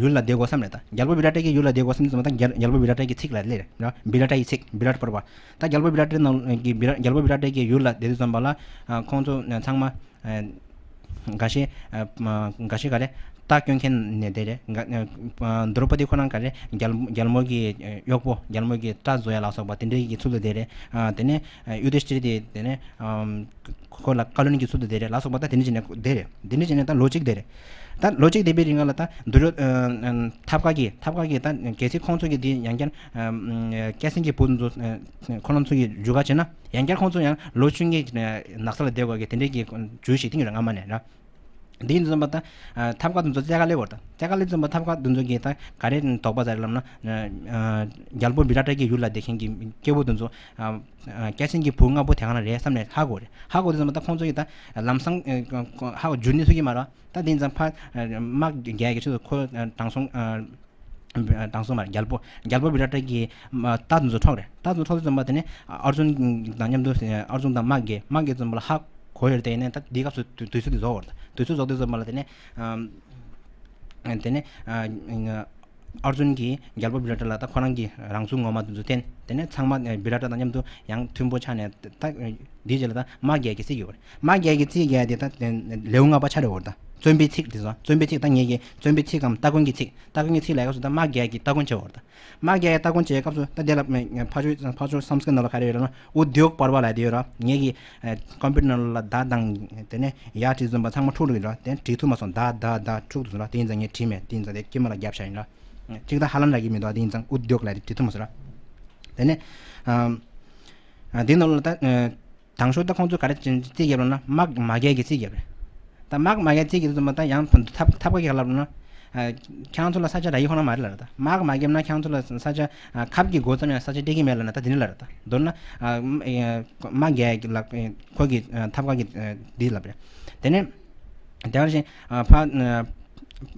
ཡུལ་ལ་བསྡད་དགོས་བསམ་རེད། ད་རྒྱལ་པོ་བི་ར་ཏ་གི་ཡུལ་ལ་བསྡད་དགོས་བསམ་དུས་ཙམ་པ་ད་རྒྱལ་རྒྱལ་པོ་བི་ར་ཏ་གི་ཚིག་ལ་སླེབས་རེད། བི་ར་ཏ་ཡི་ཚིག་བི་ར་ཏ་པར་བ། ད་རྒྱལ་པོ་བི་ར་ཏའི་ནང་གི་བི་ར་རྒྱལ་པོ་བི་ར་ཏ་གི་ཡུལ་ལ་བསྡད་དུས་ཙམ་པ་ལ་ཁོང་ཚོ་ཚང་མ་འགའ་ཤས་འགའ་ཤས་ག་རེ་ རྟ་སྐྱོང་མཁན་ནས་དེ་རེད། ག- ཨ། དྲོ་པ་དེ་ཁོ་རང་ག་རེ། རྒྱལ་རྒྱལ་མོ་གི་གཡོག་པོ། རྒྱལ་མོ་གི་རྟ་བཟོ་ཡ་ལ་སོགས་པ་དེ་འདྲའི་གི་ཚུལ་དུ་དེ་རེད། ཨ། དེ་ནས་ཡུ་དྷི་ཤྟིར་དེ་དེ་ནས་ཨམ། ཁོ་ལ་བཀའ་བློན་གྱི་ཚུལ་དུ་དེ་རེད་ལ་སོགས་པ། ད་དེ་འདྲ་བྱས་ནས་དེ་རེད། དེ་འདྲ་བྱས་ནས་ད་ལོ་གཅིག་དེ་རེད། ད་ལོ་གཅིག་དེ་པའི་རིང་ལ་ད་དུ་རུ་ཐབ་ཀ་གི་ཐབ་ཀ་གི་ད་གལ་སྲིད་ཁོང་ཚོ་གི་དེ་ཡང་བསྐྱར་ཨམ། སྐྱ་སེང་གི་བུ་ཚོ་ཁོ་རང་ཚོ་གི་རྒྱུ་ག་བྱས་ན། ཡང་བསྐྱར་ཁོང་ཚོ་ཡང་ལོ་བཅུ་ལྔའི་ནགས་ཚལ་ལ་བསྡད་དགོས་ཀྱི་དེ་འདྲའི་གི་ཇུས་ཤིག་བཏིང་ཡོད་རེད། སྔ་མ་ནས་ར། འདི་ཡིན་ཙམ་པ་ད། ཨ། ཐབ་ཀ་དེ་ཚོ་རྩེ་ག་སླེབས་པ་རེད་ད། རྩེ་ག་སླེབས་ཙམ་པ་ཐབ་ཀ་དེ་ཚོ་གིས་ད་ག་རེ་དོགས་པ་ཟ་རེད་ལབ་ན། ཨ། རྒྱལ་པོ་བི་ར་ཏ་གི་ཡུལ་ལ་བསྡད་མཁན་གྱི་སྐྱེ་བོ་དེ་ཚོ། ཨ། ཨ། སྐྱ་སེང་གི་བུ་ལྔ་པོ་དེ་ག་ན་རེད་བསམ་ནས་ཧ་གོ་རེད། ཧ་གོ་དུས་ཙམ་པ་ད་ཁོང་ཚོ་གིས་ད་ལམ་སང་། ཨ། ཧ་གོ་འཇུ་ནི་ཚུགས་ཀྱི་མ་རེད། ད་དེ་ཡིན་ཙང་ཕ། ཨ། དམག་རྒྱག་གི་ཆེད་དུ་ཁོ། ཨ། དྲང་སྲོང་། ཨ། དྲང་སྲོང་མ་རེད། རྒྱལ་པོ། རྒྱལ་པོ་བི་ར་ཏ་གི་རྟ་དེ་ཚོ་འཕྲོག་རེད། རྟ་དེ་ཚོ་འཕྲོག་དུས་ཙམ་པ་དེ་ནས་ཨར་ཇུན་དང་མཉམ་དུ། ཨར་ཇུན་དང་དམག་རྒྱག་དམག་རྒྱག་ཙམ་པ་ལ་ཧ་གོ་ཡོད་རེད། དེ་ནས་ད་འདི་སྐབས་སུ་དུས་དུས་ཚོད་དེ་རྫོགས་པ་རེད། དུས་ཚོད་རྫོགས་དུས་ཙམ་པ་ལ་དེ་ནས། ཨམ། དེ་ནས། ཨ། ཨར་ཇུན་གྱིས་རྒྱལ་པོ་བི་ར་ཏ་ལ་ད་ཁོ་རང་གི་རང་གཟུགས་ངོ་མ་དེ་ཚོ་བསྟན། དེ་ནས་ཚང་མ་བི་ར་ཏ་དང་མཉམ་དུ་ཡང་མཐུན་པོ་ཆགས་ནས་ད་འདིའི་རྗེས་ལ་ད་དམག་རྒྱག་གི་རྩིས་རྒྱག་པ་རེད། དམག་རྒྱག་གི་རྩིས་རྒྱག་དེ་ད་ལེའུ་ལྔ་པ་ཆགས་འགྲོ་བ་རེད། ད་བཙོན་པའི་ཚིག་དེ་ཚོ། བཙོན་པའི་ཚིག་ད་ངེད་ཀྱི་བཙོན་པའི་ཚིག་གམ་སྟ་གོན་གྱི་ཚིག་སྟ་གོན་གྱི་ཚིག་ལ་ཡག་སུ་ད་དམག་རྒྱག་གི་སྟ་གོན་བྱེད་པ་རེད། ད་དམག་རྒྱག་གི་སྟ་གོན་བྱེད་སྐབས་སུ་ད་དེ་ལ་ཕར་ཕྱོགས་ཕར་ཕྱོགས་སམ་སྐྲྀཏ་ནང་ལ་ག་རེ་ཡོད་ལབ་ན། ཨུ་དིཡོག་པར་བ་ལབ་དེ་ཡོད་ར། ངེད་ཀྱི་ཀམ་པུ་ཊར་ནང་ལ་ད་དང་དེ་ནས་ཡ་བྲིས་ཙམ་པ་ཚང་མ་འཁྲུག་འགྲོ་གི་ར། དེ་བྲིས་ཐུབ་མ་སོང་། ད་ད་ད་འཁྲུག་འདུག་ཟེར་ར། དེ་ཡིན་ཙང་ངས་བྲིས་མེད། དེ་ཡིན་ཙང་དེ་དཀྱིལ་མ་ལ་རྒྱབ་བཞག་ཡིན་ར། གཅིག་ད་ཧ་ལམ་རག་གི་མི་འདུག་དེ་ཡིན་ཙང་ཨུ་དིཡོག་ལབ་དེ་བྲིས་ཐུབ་མ་སོང་ར། དེ་ནས་ཨ། ཨ། དེ་ནང་ལ་ད། ཨ། དང་ཤོས་ད་ཁོང་ཚོས་ག་རེ་རྩིས་རྒྱབ་ལབ་ན། དམག་མ་རྒྱག་གི་རྩིས་རྒྱབ་རེད། ད་དམག་མ་རྒྱག་རྩིས་རྒྱབ་དུས་ཙམ་པ་ད་ཡང་ཐབ་ཐབ་ཀ་གིས་ལབ་ན། ཨ། ཁྱེད་རང་ཚོ་ལ་ས་ཆ་རག་གི་ཁོ་ན་མ་རེད་ལབ་རེད། ད་དམག་མ་རྒྱབ་ན་ཁྱེད་རང་ཚོ་ལ་ས་ཆ། ཨ། ཁབ་ཀྱི་མགོ་ཙམ་ཡང་ས་ཆ་སྤྲད་ཀྱི་མེད་ལབ་ན་ད་དེ་འདྲ་ལབ་རེད། ད་མདོར་ན། ཨ། དམག་རྒྱག་གི་ལ་ཁོ་གི་ཐབ་ཀ་གིས་འདི་ལབ་རེད། དེ་ནས། དེ་བཞིན། ཨ། ཕ།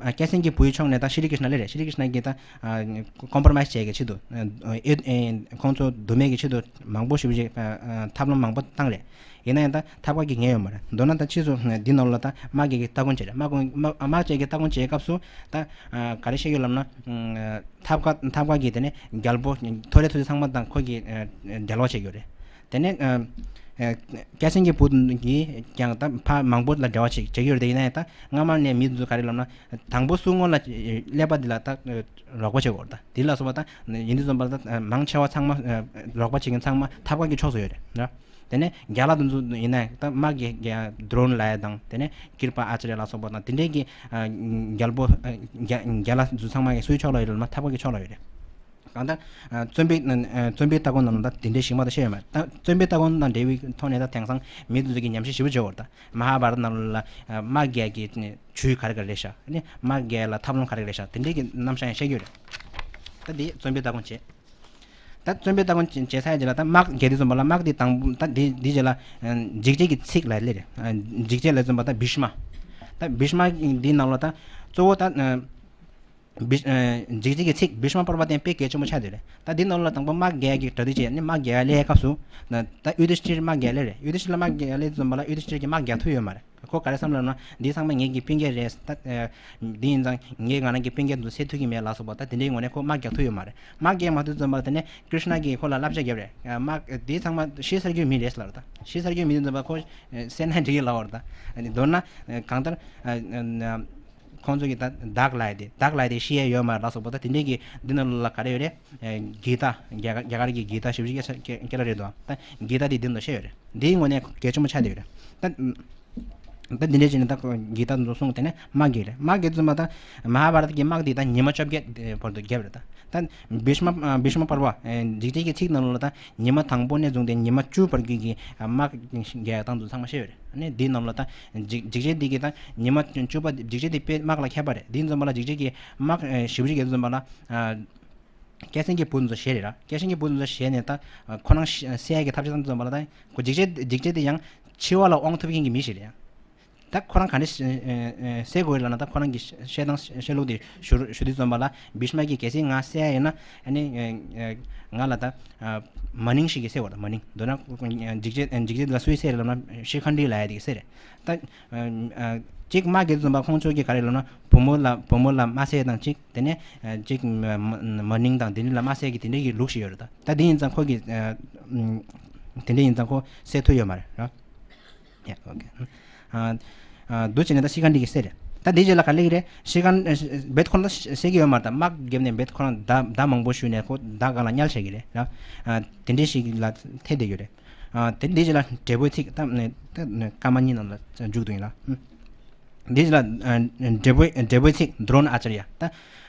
ཨ། སྐྱ་སེང་གི་བུའི་ཕྱོགས་ནས་ད་ཤྲི་ཀྲི་ཤྣ་སླེབས་རེད། ཤྲི་ཀྲི་ཤྣ་གིས་ད། ཨ། ཀོམ་པོ་རོ་མའིས་བྱེད་ཀྱི་ཆེད་དུ། ཨ། ཨེ། ཨེ། ཁོང་ཚོ་འདུ་མེད་ཀྱི་ཆེད་དུ་མང་པོ་ཞེ་པོ་ཅིག་ཨ། ཐབས་ལམ་མང་པོ་བཏང་རེད། ཡིན་ན་ཡང་ད་ཐབ་ཀ་གིས་ཉན་ཡོད་མ་རེད། མདོར་ན་ད་ཕྱིས་སུ་འདི་ནང་ལ་ད་དམག་རྒྱག་གི་སྟ་གོན་བྱས་རེད། དམག་གོན་དམག་དམག་རྒྱག་གི་སྟ་གོན་བྱེད་སྐབས་སུ་ད། ཨ། ག་རེ་བཤད་ཡོད་ལབ་ན། ཨ། ཐབ་ཀ་ཐབ་ཀ་གིས་དེ་ནས་རྒྱལ་པོ་ཐོ་རེ་ཐོ་རེ་ཚང་མ་དང་ཁོ་གིས། ཨ། འབྲེལ་བ་བྱེད་ཀྱི་ཡོད་རེད། དེ་ནས། ཨ། ཨ། སྐྱ་སེང་གི་བུ་གིས་ཀྱང་ད་ཕ་མང་པོ་ལ་འབྲེལ་བ་བྱེད་བྱེད་ཀྱི་ཡོད་རེད། དེ་ཡིན་ན་ཡང་ད་སྔ་མ་ནས་མི་ཚོ་ག་རེ་ལབ་ན། དང་པོ་སུ་སྔོན་ལ་སླེབས་པ་འདི་ལ་ད་རོགས་པ་བྱེད་དགོས་རེད། ད་འདི་ལ་སོགས་པ་ད་ཡིན་དུས་ཙམ་པ་ད་མང་ཆེ་བ་ཚང་མ། ཨ། རོགས་པ་བྱེད་མཁན་ཚང་མ་ཐབ་ཀ་གི་ཕྱོགས་སུ་ཡོད་རེད་ན། དེ་ནས་རྒྱ་ལ་དེ་ཚོ་ཡིན་ན་ད་དམག་གི་རྒྱ་ཌོ་རོན་ལབ་ཡ་དང་། དེ་ནས་ཀིར་པ་ཨ་ཙརྱ་ལ་སོགས་པ་དང་དེ་འདྲས་ཀྱི། ཨ། རྒྱལ་པོ། ཨ། རྒྱ་རྒྱ་ལ་དེ་ཚོ་ཚང་མ་གི་སུའི་ཕྱོགས་ལ་ཡོད་རེད་ལབ་ན་ཐབ་ཀ་གི་ཕྱོགས་ལ་ཡོད་རེད། གང་ལྟར། ཨ། བཙོན་པའི། ཨ། བཙོན་པའི་སྟ་གོན་ནང་ལ་ད་དེ་འདྲའི་ཞིག་མ་གཏོགས་བཤད་ཡོད་མ་རེད། ད་བཙོན་པའི་སྟ་གོན་དང་འབྲེལ་བའི་ཐོག་ནས་ད་དེང་སང་མི་དེ་ཚོ་གི་ཉམས་ཞིབ་ཞེ་པོ་བྱེད་ཡོད་རེད། ད་མ་ཧཱ་བྷ་རཏ་ནང་ལ། ཨ། དམག་རྒྱག་གི་ཇུས་ག་རེ་ག་རེ་རེད་ཤག་ཨ་ནི་དམག་རྒྱག་ལ་ཐབས་ལམ་ག་རེ་ག་རེ་རེད་ཤག་དེ་འདྲའི་གི་རྣམ་གཞག་ཡང་བཤད་ཀྱི་ཡོད་རེད། ད་དེ་བཙོན་པའི་སྟ་གོན་བྱས། ད་བཙོན་པའི་སྟ་གོན་བྱས་ཚར་རྗེས་ལ་ད་དམག་རྒྱག་དུས་ཙམ་པ་ལ་དམག་དེ་དང་པོ་ད་དེ་དེའི་རྗེས་ལ། ཨ། འཇིགས་བྱེད་ཀྱི་ཚིག་ལ་སླེབས་རེད། ཨ། འཇིགས་བྱེད་ལ་ཙམ་པ་ད་བྷི་ཤྨ། ད་བྷི་ཤྨ་འདིའི་ནང་ལ་ད་གཙོ་བོ་ད། ཨ། བི། ཨ། འཇིགས་བྱེད་ཀྱི་ཚིག་བྷི་ཤྨ་པར་བ་དེ་དཔེ་གལ་ཆེན་པོ་ཆགས་བསྡད་རེད། ད་འདི་ནང་ལ་དང་པོ་དམག་རྒྱག་གི་གྲ་སྒྲིག་བྱས་ནས་དམག་རྒྱག་སླེབས་སྐབས་སུ། ད་ཡུ་དྷི་ཤྟིར་དམག་རྒྱག་སླེབས་རེད། ཡུ་དྷི་ཤྟིར་ལ་དམག་རྒྱག་སླེབས་ཙམ་པ་ལ་ཡུ་དྷི་ཤྟིར་གྱིས་དམག་རྒྱག་ཐུབ་ཡོད་མ་རེད། ཁོ་ག་རེ་བསམ་ལབ་ན་འདི་ཚང་མ་ངེད་ཀྱི་སྤུན་ཀྱག་རེད། ད། ཨ། འདི་ཡིན་ཙང་ངས་ང་རང་གི་སྤུན་ཀྱག་དེ་ཚོ་བསད་ཐུབ་ཀྱི་མེད་ལ་སོགས་པ་ད་དེ་འདྲའི་ངོས་ནས་ཁོ་དམག་རྒྱག་ཐུབ་ཡོད་མ་རེད། དམག་རྒྱག་མ་ཐུབ་ཙམ་པ་ལ་དེ་ནས་ཀྲིཤ་ན་གིས་ཁོ་ལ་བསླབ་བྱ་བརྒྱབ་རེད། ཨ། དམག་འདི་ཚང་མ་ཤི་ཚར་རྒྱུའི་མི་རེད་ལབ་རེད། ད་ཤི་ཚར་རྒྱུའི་མི་ཡིན་ཙམ་པ་ཁོ་བསད་ན་འགྲིག་གི་ལབ་པ་རེད། ད་མདོར་ན་གང་ལྟར། ཨ། ཁོང་ཚོ་གིས་ད་བདག་ལབ་ཡ་དེ་བདག་ལབ་ཡ་དེ་ཤི་ཡ་ཡོད་མ་རེད་ལ་སོགས་པ། ད་དེ་འདྲས་ཀྱི་འདི་ནང་ལ་ག་རེ་ཡོད་རེད། ཨ། གི་ཏ། རྒྱ་གར་རྒྱ་གར་གྱི་གི་ཏ་ཞེ་པོ་ཅིག་སྐད་ཆ་སྐད་ཆ་རེད་འདུག་ད་གི་ཏ་དེ་འདི་ནང་བཤད་ཡོད་རེད། འདིའི་ངོས་ནས་གལ་ཆེན་པོ་ཆགས་བསྡད་ཡོད་རེད། ད་ད་འདི་འདྲས་བྱས་ནས་ད་གི་ཏ་འདི་ཚོ་གསུངས། དེ་ནས་དམག་རྒྱག་རེད། དམག་རྒྱག་དུས་ཙམ་པ་ད་མ་ཧཱ་བྷ་རཏ་གི་དམག་འདི་ད་ཉི་མ་བཅོ་བརྒྱད་བར་དུ་བརྒྱབ་རེད། ད་ད་བྷི་ཤྨ་བྷི་ཤྨ་པར་བ་འཇིགས་བྱེད་ཀྱི་ཚིག་ནང་ལོགས་ལ་ད་ཉི་མ་དང་པོ་ནས་བཟུང་སྟེ་ཉི་མ་བཅུ་བར་གྱི་གི་དམག་རྒྱག་སྟངས་ཚོ་ཚང་མ་བཤད་ཡོད་རེད། ཨ་ནི་འདིའི་ནང་ལ་ད་འཇིགས་འཇིགས་བྱེད་འདི་གི་ད་ཉི་མ་བཅུ་པ་འཇིགས་བྱེད་འདི་དཔེ་དམག་ལ་མཁས་པ་རེད། འདིའི་འཛོམས་པ་ལ་འཇིགས་བྱེད་ཀྱི་དམག་ཞེ་པོ་ཅིག་གི་འཛོམས་པ་ལ། སྐྱ་སེང་གི་བུ་ཚོ་ཞེ་རེད་ར། སྐྱ་སེང་གི་བུ་ཚོ་ཞེ་ནས་ད་ཁོ་རང་བསད་ཡ་གི་ཐབས་ཤེས་བཏང་འཛོམས་པ་ལ། ད་ཁོ་འཇིགས་བྱེད་འཇིགས་བྱེད་འདི་ཡང་འཆི་བ་ལ་དབང་ཐོབ་མཁན་གྱི་མི་ཞིག་རེད་ཡང་། ད་ཁོ་རང་ག་འདྲ་བསད་དགོས་ཡོད་ལབ་ན། ད་ཁོ་རང་གི་བཤད་སྟངས་བཤད་ལུགས་དེ་ཞུ་ཞུ་དུས་ཙམ་པ་ལ། བྷི་ཤྨ་གིས་གལ་སྲིད་ང་བསད་ཡ་ཡིན་ན། ཨ་ནི་ང་ལ་ད་མ་ནིང་ཞིག་གིས་བསད་དགོས། ད་མ་ནིང་མདོར་ན་འཇིགས་བྱེད་འཇིགས་བྱེད་ལ་སུས་བསད་རེད་ལབ་ན། ཤི་ཁན་ཌི་ལབ་ཡ་དེ་གིས་བསད་རེད། ད་གཅིག་དམག་གི་ཙམ་པ་ཁོང་ཚོ་གིས་ག་རེ་ལབ་ན། བུ་མོ་ལ་བུ་མོ་ལ་མ་བསད་དང་གཅིག་དེ་ནས་གཅིག་མ་ནིང་དང་དེ་འདྲ་ལ་མ་བསད་ཀྱི་དེ་འདྲ་གི་ལུགས་ཤིག་ཡོད་རེད། ད་ད་དེ་ཡིན་ཙང་ཁོ་གིས་དེ་འདྲ་ཡིན་ཙང་ཁོ་བསད་ཐུབ་ཡོད་མ་རེད་ར། ཡ། ཨོ་ཁེ། ཨ། འདུག་བྱས་ནས་ད་ཤི་ཁན་ཌི་གིས་བསད་རེད། ད་འདི་རྗེས་ལ་ག་ལེགས་རེད། ཤི་ཁན་བེད་ཁོ་ན་ཤེས་ཀྱི་ཡོད་མ་རེད། ད་དམག་བརྒྱབ་ནས་བེད་ཁོ་ན་མདའ་མདའ་མང་པོ་གཞུས་ནས་ཁོ་མདའ་སྒང་ལ་བསྙལ་བྱེད་ཀྱི་རེད་ར། དེ་འདྲའི་ཞིག་ལ་ཐེ་བསྡད་ཡོད་རེད། དེ་འདི་རྗེས་ལ་འབྲས་བུའི་ཚིག་ད་ད་སྐར་མ་གཉིས་ནང་ལ་མཇུག་བསྡུ་ཡིན་ལ། འདི་ལ་འབྲས་བུ་འབྲས་བུའི་ཚིག་དྲོན་ཨ་ཅར་ཡ། ད་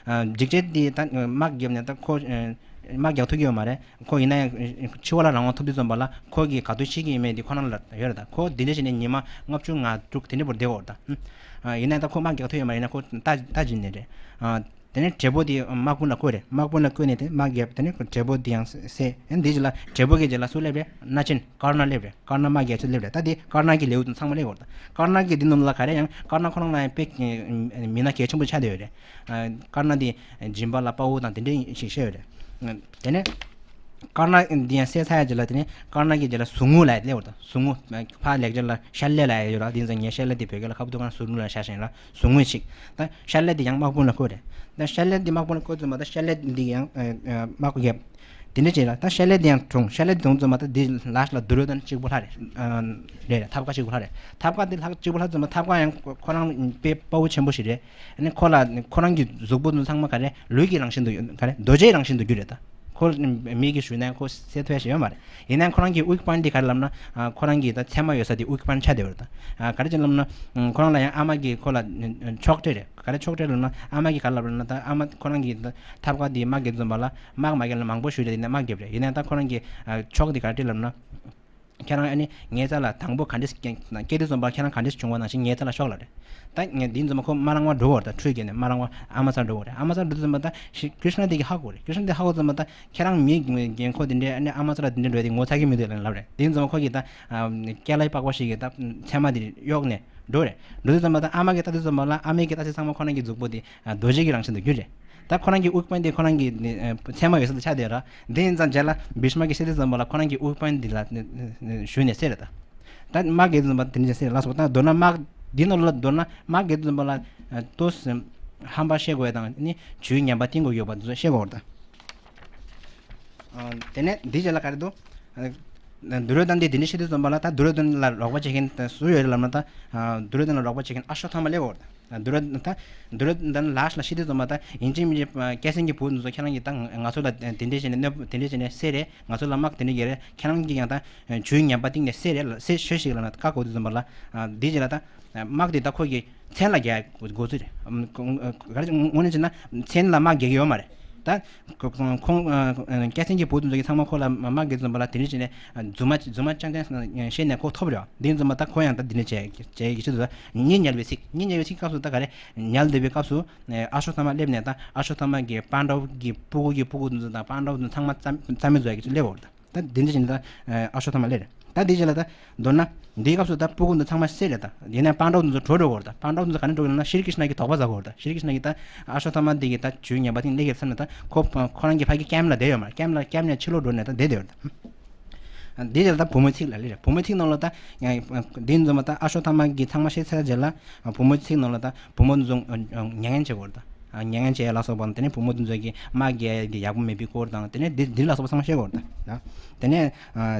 འཇིགས་བྱེད་འདི་ད་དམག་བརྒྱབ་ནས་ད་ཁོ་དམག་རྒྱག་ཐུབ་ཀྱི་ཡོད་མ་རེད། ཁོ་ཡིན་ན་ཡང་འཆི་བ་ལ་རང་དབང་ཐོབ་དུས་ཙམ་པ་ལ་ཁོ་གིས་ག་དུས་ཤི་གི་ཡིན་མེད་འདི་ཁོ་རང་ལ་ཡོད་རེད། ད་ཁོ་འདི་འདྲ་བྱས་ནས་ཉི་མ་ལྔ་བཅུ་ང་དྲུག་དེ་འདྲ་བར་བསྡད་ཡོད་རེད། ད་ཡིན་ན་ཡང་ད་ཁོ་དམག་རྒྱག་ཐུབ་ཡོད་མ་རེད། ཡིན་ན་ཁོ་ལྟ་ལྟ་བྱེད་ནས་རེད། དེ་ནས་འབྲས་བུ་དེ་དམག་དཔུང་ལ་བཀོད་རེད། དམག་དཔུང་ལ་བཀོད་ནས་དེ་དམག་རྒྱབ། དེ་ནས་འབྲས་བུ་དེ་ཡང་སེ་ཨེ་འདི་རྗེས་ལ་འབྲས་བུ་གི་རྗེས་ལ་སུ་སླེབས་རེད། སྣ་ཆེན་ཀར་ན་སླེབས་རེད། ཀར་ན་དམག་རྒྱབ་ཚུལ་སླེབས་རེད། ད་དེ་ཀར་ན་གི་ལེའུ་དང་ཚང་མ་སླེབས་ཡོད་རེད། ཀར་ན་གི་འདི་ནང་ལ་ག་རེ་ཡང་ཀར་ན་ཁོ་རང་ལ་ཡང་དཔེ་མི་སྣ་གལ་ཆེན་པོ་ཆགས་བསྡད་ཡོད་རེད། ཀར་ན་དེ་སྦྱིན་པ་ལ་དཔའ་བོ་དང་དེ་འདྲ་ཞིག་བཤད་ཡོད་རེད། དེ་ནས་ཀར་ན་འདི་ཡང་བསད་ཚར་ཡ་རྗེས་ལ་དེ་ནས་ཀར་ན་གི་རྗེས་ལ་ཟུག་རྔུ་ལབ་ཡ་སླེབས་ཡོད་རེད། ད་ཟུག་རྔུ་ཕར་ལེགས་སྦྱར་ལ་ཤལ་ལེ་ལབ་ཡ་ཡོད་རེད། དེ་ཚོ་ངས་ཤལ་ལེ་དེ་བོད་སྐད་ལ་ཁ་བུ་ཏུ་ཁ་ན་ཟུག་རྔུ་ལ་ཤ་ཞེན་ལ་ཟུག་རྔུ་ཅིག་ད་ཤལ་ལེ་དེ་ཡང་དམག་དཔུང་ལ་བཀོད་རེད། ད་ཤལ་ལེ་དེ་དམག་དཔུང་ལ་བཀོད་ཙམ་པ་ད་ཤལ་ལེ་འདི་ཡང་དམག་རྒྱབ། དེ་འདྲ་བྱས་ལ་ད་ཤལ་ལེ་དེ་ཡང་གྲོངས། ཤལ་ལེ་དེ་གྲོངས་ཙམ་པ་ད་དེ་ལ་ལ་དུ་རུ་དང་གཅིག་པུ་ལྷག་རེད། རེད་རེད། ཐབ་ཀ་གཅིག་པུ་ལྷག་རེད། ཐབ་ཀ་དེ་ལྷག་གཅིག་པུ་ལྷག་ཙམ་པ་ཐབ་ཀ་ཡང་ཁོ་རང་དཔེ་དཔའ་བོ་ཆེན་པོ་ཞིག་རེད། ཨ་ནི་ཁོ་ལ་ཁོ་རང་གི་གཟུགས་པོ་དེ་ཚང་མ་ག་རེ་ལུས་ཀྱི་རང་བཞིན་དུ་ག་རེ་རྡོ་རྗེའི་རང་བཞིན་དུ་གྱུར་རེད། ད་ཁོ་མི་གིས་གཞུས་ན་ཁོ་བསད་ཐུབ་ཡ་ཞིག་ཡོད་མ་རེད། ཡིན་ནའང་ཁོ་རང་གི་weak point དེ་ག་རེ་ལབ་ན། ཁོ་རང་གི་ད་མཚན་མ་ཡོད་ས་དེ་weak point ཆགས་བསྡད་ཡོད་རེད། ད་ག་རེ་བྱས་ལབ་ན། ཁོ་རང་ལ་ཡང་ཨ་མ་གིས་ཁོ་ལ་ཆོག་སྤྲད་རེད། ག་རེ་ཆོག་སྤྲད་ལབ་ན། ཨ་མ་གིས་ག་རེ་ལབ་ལབ་ན། ད་ཨ་མ་ཁོ་རང་གི་ད་ཐབ་ཀ་དེ་དམག་རྒྱབ་ཙམ་པ་ལ་དམག་མ་རྒྱབ་ལ་མང་པོ་གཞུས་རེད། ཡིན་ན་དམག་རྒྱབ་རེད། ཡིན་ན་ད་ཁོ་རང་གི་ཆོག་དེ་ག་རེ་སྤྲད་ལབ་ན། ཁྱེད་རང་ཨ་ནི་ངའི་རྩ་ལ་དང་པོ་ག་འདྲས་སྐྱེ་སྐྱེ་དུས་ཙམ་པ་ཁྱེད་རང་ག་འདྲས་བྱུང་བ་ནང་བཞིན་ངའི་རྩ་ལ་ཤོག་ལབ་རེད། ད་ངས་འདི་ཙམ་པ་ཁོ་མ་རང་བ་འགྲོ་བར་ད་ཁྲུས་བརྒྱབ་ནས་མ་རང་བ་ཨ་མ་རྩར་འགྲོ་བར་རེད། ཨ་མ་རྩར་འགྲོ་དུས་ཙམ་པ་ད་ཤི་ཀྲིཤ་ན་དེ་གིས་ཧ་གོ་རེད། ཀྲིཤ་ན་དེ་ཧ་གོ་ཙམ་པ་ད་ཁྱེད་རང་མི་རྒན་གོག་དེ་འདྲས་ཨ་ནི་ཨ་མ་རྩ་ལ་དེ་འདྲས་འགྲོ་ཡ་དེ་ངོ་ཚ་གི་མི་འདུག་ལབ་རེད། དེ་ཙམ་པ་ཁོ་གིས་ད་སྐྱ་ལའི་པགས་པ་ཞིག་གིས་ད་མཚན་མ་དེ་གཡོགས་ནས་འགྲོ་རེད། འགྲོ་དུས་ཙམ་པ་ད་ཨ་མ་གིས་ལྟ་དུས་ཙམ་པ་ལ་ཨ་མ་གིས་ལྟ་དུས་ཚང་མ་ཁོ་རང་གི་གཟུགས་པོ་དེ་རྡོ་རྗེ་གི་རང་བཞིན་དུ་གྱུར་རེད། ད་ཁོ་རང་གི་དབུགས་འཕེན་དེ་ཁོ་རང་གི་མཚན་མ་ཡོད་ས་དེ་ཆགས་བསྡད་ར། དེ་ཡིན་ཙང་རྗེས་ལ་བྷིཤ་མ་གིས་བཤད་དུས་ཙམ་པ་ལ་ཁོ་རང་གི་དབུགས་འཕེན་འདི་ལ་ཞུས་ནས་ཟེར་རེད། ད་ད་དམག་རྒྱག་དུས་ཙམ་པ་དེ་འདྲ་ཟེར་ལ་སོགས། ད་མདོར་ན་དམག་འདི་ནང་ལ་མདོར་ན་དམག་རྒྱག་དུས་ཙམ་པ་ལ་ལྟོས་ཧམ་པ་བཤད་དགོས་ཡ་དང་ནི་ཇུས་ངན་པ་བཏིང་དགོས་ཡོད་པ་འདི་ཚོ་བཤད་དགོས་རེད། ད་དེ་ནས་འདི་རྗེས་ལ་ག་རེ་འདུག་དུ་རུ་དོན་འདི་འདི་འདྲ་བཤད་དུས་ཙམ་པ་ལ་ད་དུ་རུ་དོན་ལ་རོགས་པ་བྱེད་མཁན་སུ་ཡོད་རེད་ལབ་ན། ད་དུ་རུ་དོན་ལ་རོགས་པ་བྱེད་མཁན་ཨ་ཤོ་ཐ་མ་སླེབས་ཡོད་རེད། དུ་རུ་ད་དུ་རུ་དོན་ལ་ལ་ཤི་དུས་ཙམ་པ་ད་ཡིན་གཅིག་མིན་གཅིག་སྐྱ་སེང་གི་བུ་འདི་ཚོ་ཁྱེད་རང་གིས་ད་ང་ཚོ་ལ་དེ་འདྲས་བྱས་ནས་གནོད་དེ་འདྲས་བྱས་ནས་བསད་རེད། ང་ཚོ་ལ་དམག་དེ་འདྲས་རྒྱག་རེད། ཁྱེད་རང་གིས་ཡང་ད་ཇུས་ངན་པ་བཏིང་ནས་བསད་རེད་ལ་བསད་ཤོད་ཞིག་ལབ་ན་བཀག་དགོས་དུས་ཙམ་པ་ལ་འདི་རྗེས་ལ་ད་དམག་དེ་ད་ཁོ་གི་མཚན་ལ་རྒྱག་དགོས་ཚུལ་རེད། ག་རེ་དངོས་གནས་བྱས་ན་མཚན་ལ་དམག་རྒྱག་གི་ཡོད་མ་རེད། ད་ཁོང་སྐྱ་སེང་གི་བུ་དེ་ཚོ་གིས་ཚང་མ་ཁོ་ལ་དམག་རྒྱག་དུས་ཙམ་པ་ལ་དེ་འདྲས་བྱས་ནས་རྫུན་མ་རྫུན་མ་རྐྱང་རྐྱང་བཤད་ནས་ཁོ་ཐོབ་རེད། དེ་ཙམ་པ་ད་ཁོ་ཡང་ད་འདི་འདྲས་བྱས་བྱས་ཀྱི་ཆེད་དུ་ད་གཉིད་ཉལ་བའི་ཚིག་གཉིད་ཉལ་བའི་ཚིག་སྐབས་སུ་ད་ག་རེ་ཉལ་བསྡད་པའི་སྐབས་སུ་ཨ་ཤོ་ཐ་མ་སླེབས་ནས་ད་ཨ་ཤོ་ཐ་མ་གི་པཱན་ཌ་བ་གི་སྤུ་གུ་གི་སྤུ་གུ་དེ་ཚོ་དང་པཱན་ཌ་བ་དེ་ཚོ་ཚང་མ་རྩ་རྩ་མེད་བཟོ་ཡ་གི་ཚུལ་སླེབས་ཡོད་རེད། ད་འདི་འདྲ་བྱས་ནས་ད་ཨ་ཤོ་ཐ་མ་སླེབས་རེད། ད་འདི་རྗེས་ལ་ད་མདོར་ན་འདིའི་སྐབས་སུ་ད་སྤུ་གུ་འདི་ཚང་མ་བསད་རེད། ད་ཡིན་ན་པཱན་ཌ་བ་འདི་ཚོ་བྲོས་འགྲོ་གི་རེད། ད་པཱན་ཌ་བ་འདི་ཚོ་ག་ནས་འགྲོ་གི་རེད་ན་ཤྲི་ཀྲིཤ་ན་གིས་དོགས་པ་ཟ་གི་རེད། ད་ཤྲི་ཀྲིཤ་ན་གིས་ད་ཨ་ཤོ་ཐ་མ་འདི་གིས་ད་ཇུས་ངན་པ་དེ་སླེབས་ཀྱི་རེད་བསམ་ནས་ད་ཁོ་ཁོ་རང་གི་ཕ་གི་ཀེམ་ལ་བསྡད་ཡོད་མ་རེད། ཀེམ་ལ་ཀེམ་ནས་ཕྱི་ལོགས་འགྲོ་ནས་ད་བསྡད་བསྡད་ཡོད་རེད། ད་འདི་རྗེས་ལ་ད་བུ་མོའི་ཚིག་ལ་སླེབས་རེད། བུ་མོའི་ཚིག་ནང་ལ་ད་འདི་འཛོམས་པ་ད་ཨ་ཤོ་ཐ་མ་གིས་ཚང་མ་བསད་ཚར་རྗེས་ལ་བུ་མོའི་ཚིག་ནང་ལ་ད་བུ་མོ་འདི་ཚོ་མྱ་ངན་བྱེད་དགོས་རེད། ད་མྱ་ངན་བྱེད་ཡ་ལ་སོགས་པ་དང་དེ་ནས་བུ་མོ་འདི་ཚོ་གིས་དམག་རྒྱག་ཡ་འདི་ཡག་པོ་མེད་པའི་སྐོར་དང་དེ་ནས་འདི་འདི་ལ་སོགས་པ་ཚང་མ་བཤད་དགོས་རེད། ད་དེ་ནས་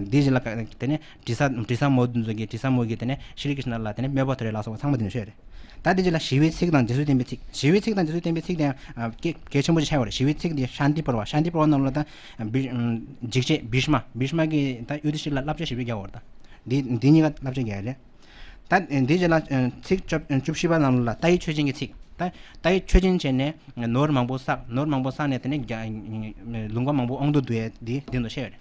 འདི་རྗེས་ལ་དེ་ནས་དྲི་ཟ་དྲི་ཟ་མོ་འདི་ཚོ་གིས་དྲི་ཟ་མོ་གིས་དེ་ནས་ཤྲི་ཀྲིཤ་ན་ལ་དེ་ནས་དམོད་པ་ཐོབ་རེད་ལ་སོགས་པ་ཚང་མ་འདི་ནས་བཤད་རེད། ད་དེ་རྗེས་ལ་ཞི་བའི་ཚིག་དང་རྗེས་སུ་བསྟན་པའི་ཚིག་ཞི་བའི་ཚིག་དང་རྗེས་སུ་བསྟན་པའི་ཚིག་དེ་ཡང་གལ་གལ་ཆེན་པོ་ཞིག་ཆགས་ཡོད་རེད། ཞི་བའི་ཚིག་དེ་ཤཱན་ཏི་པར་བ། ཤཱན་ཏི་པར་བ་ནང་ལ་ད་འཇིགས་བྱེད་བྷིཤ་མ། བྷིཤ་མ་གིས་ད་ཡུ་དྷི་ཤྲི་ལ་བསླབ་བྱ་ཞེ་པོ་རྒྱག་ཡོད་རེད། ད་འདི་འདི་གཉིས་ཀ་བསླབ་བྱ་རྒྱག་ཡ་རེད། ད་འདི་རྗེས་ལ་ཚིག་བཅུ་བཅུ་བཞི་པ་ནང་ལ་ཏཱའི་ཆོས་ཅན་གྱི་ཚིག་ད་ཏཱའི་ཆོས་ཅན་བྱས་ནས་ནོར་མང་པོ་བསགས། ནོར་མང་པོ་བསགས་ནས་དེ་ནས་རྒྱ་ལུང་པ་མང་པོ་དབང་དུ་བསྡུ་ཡས་འདི་འདི་ཚོ་བཤད་ཡོད་རེད།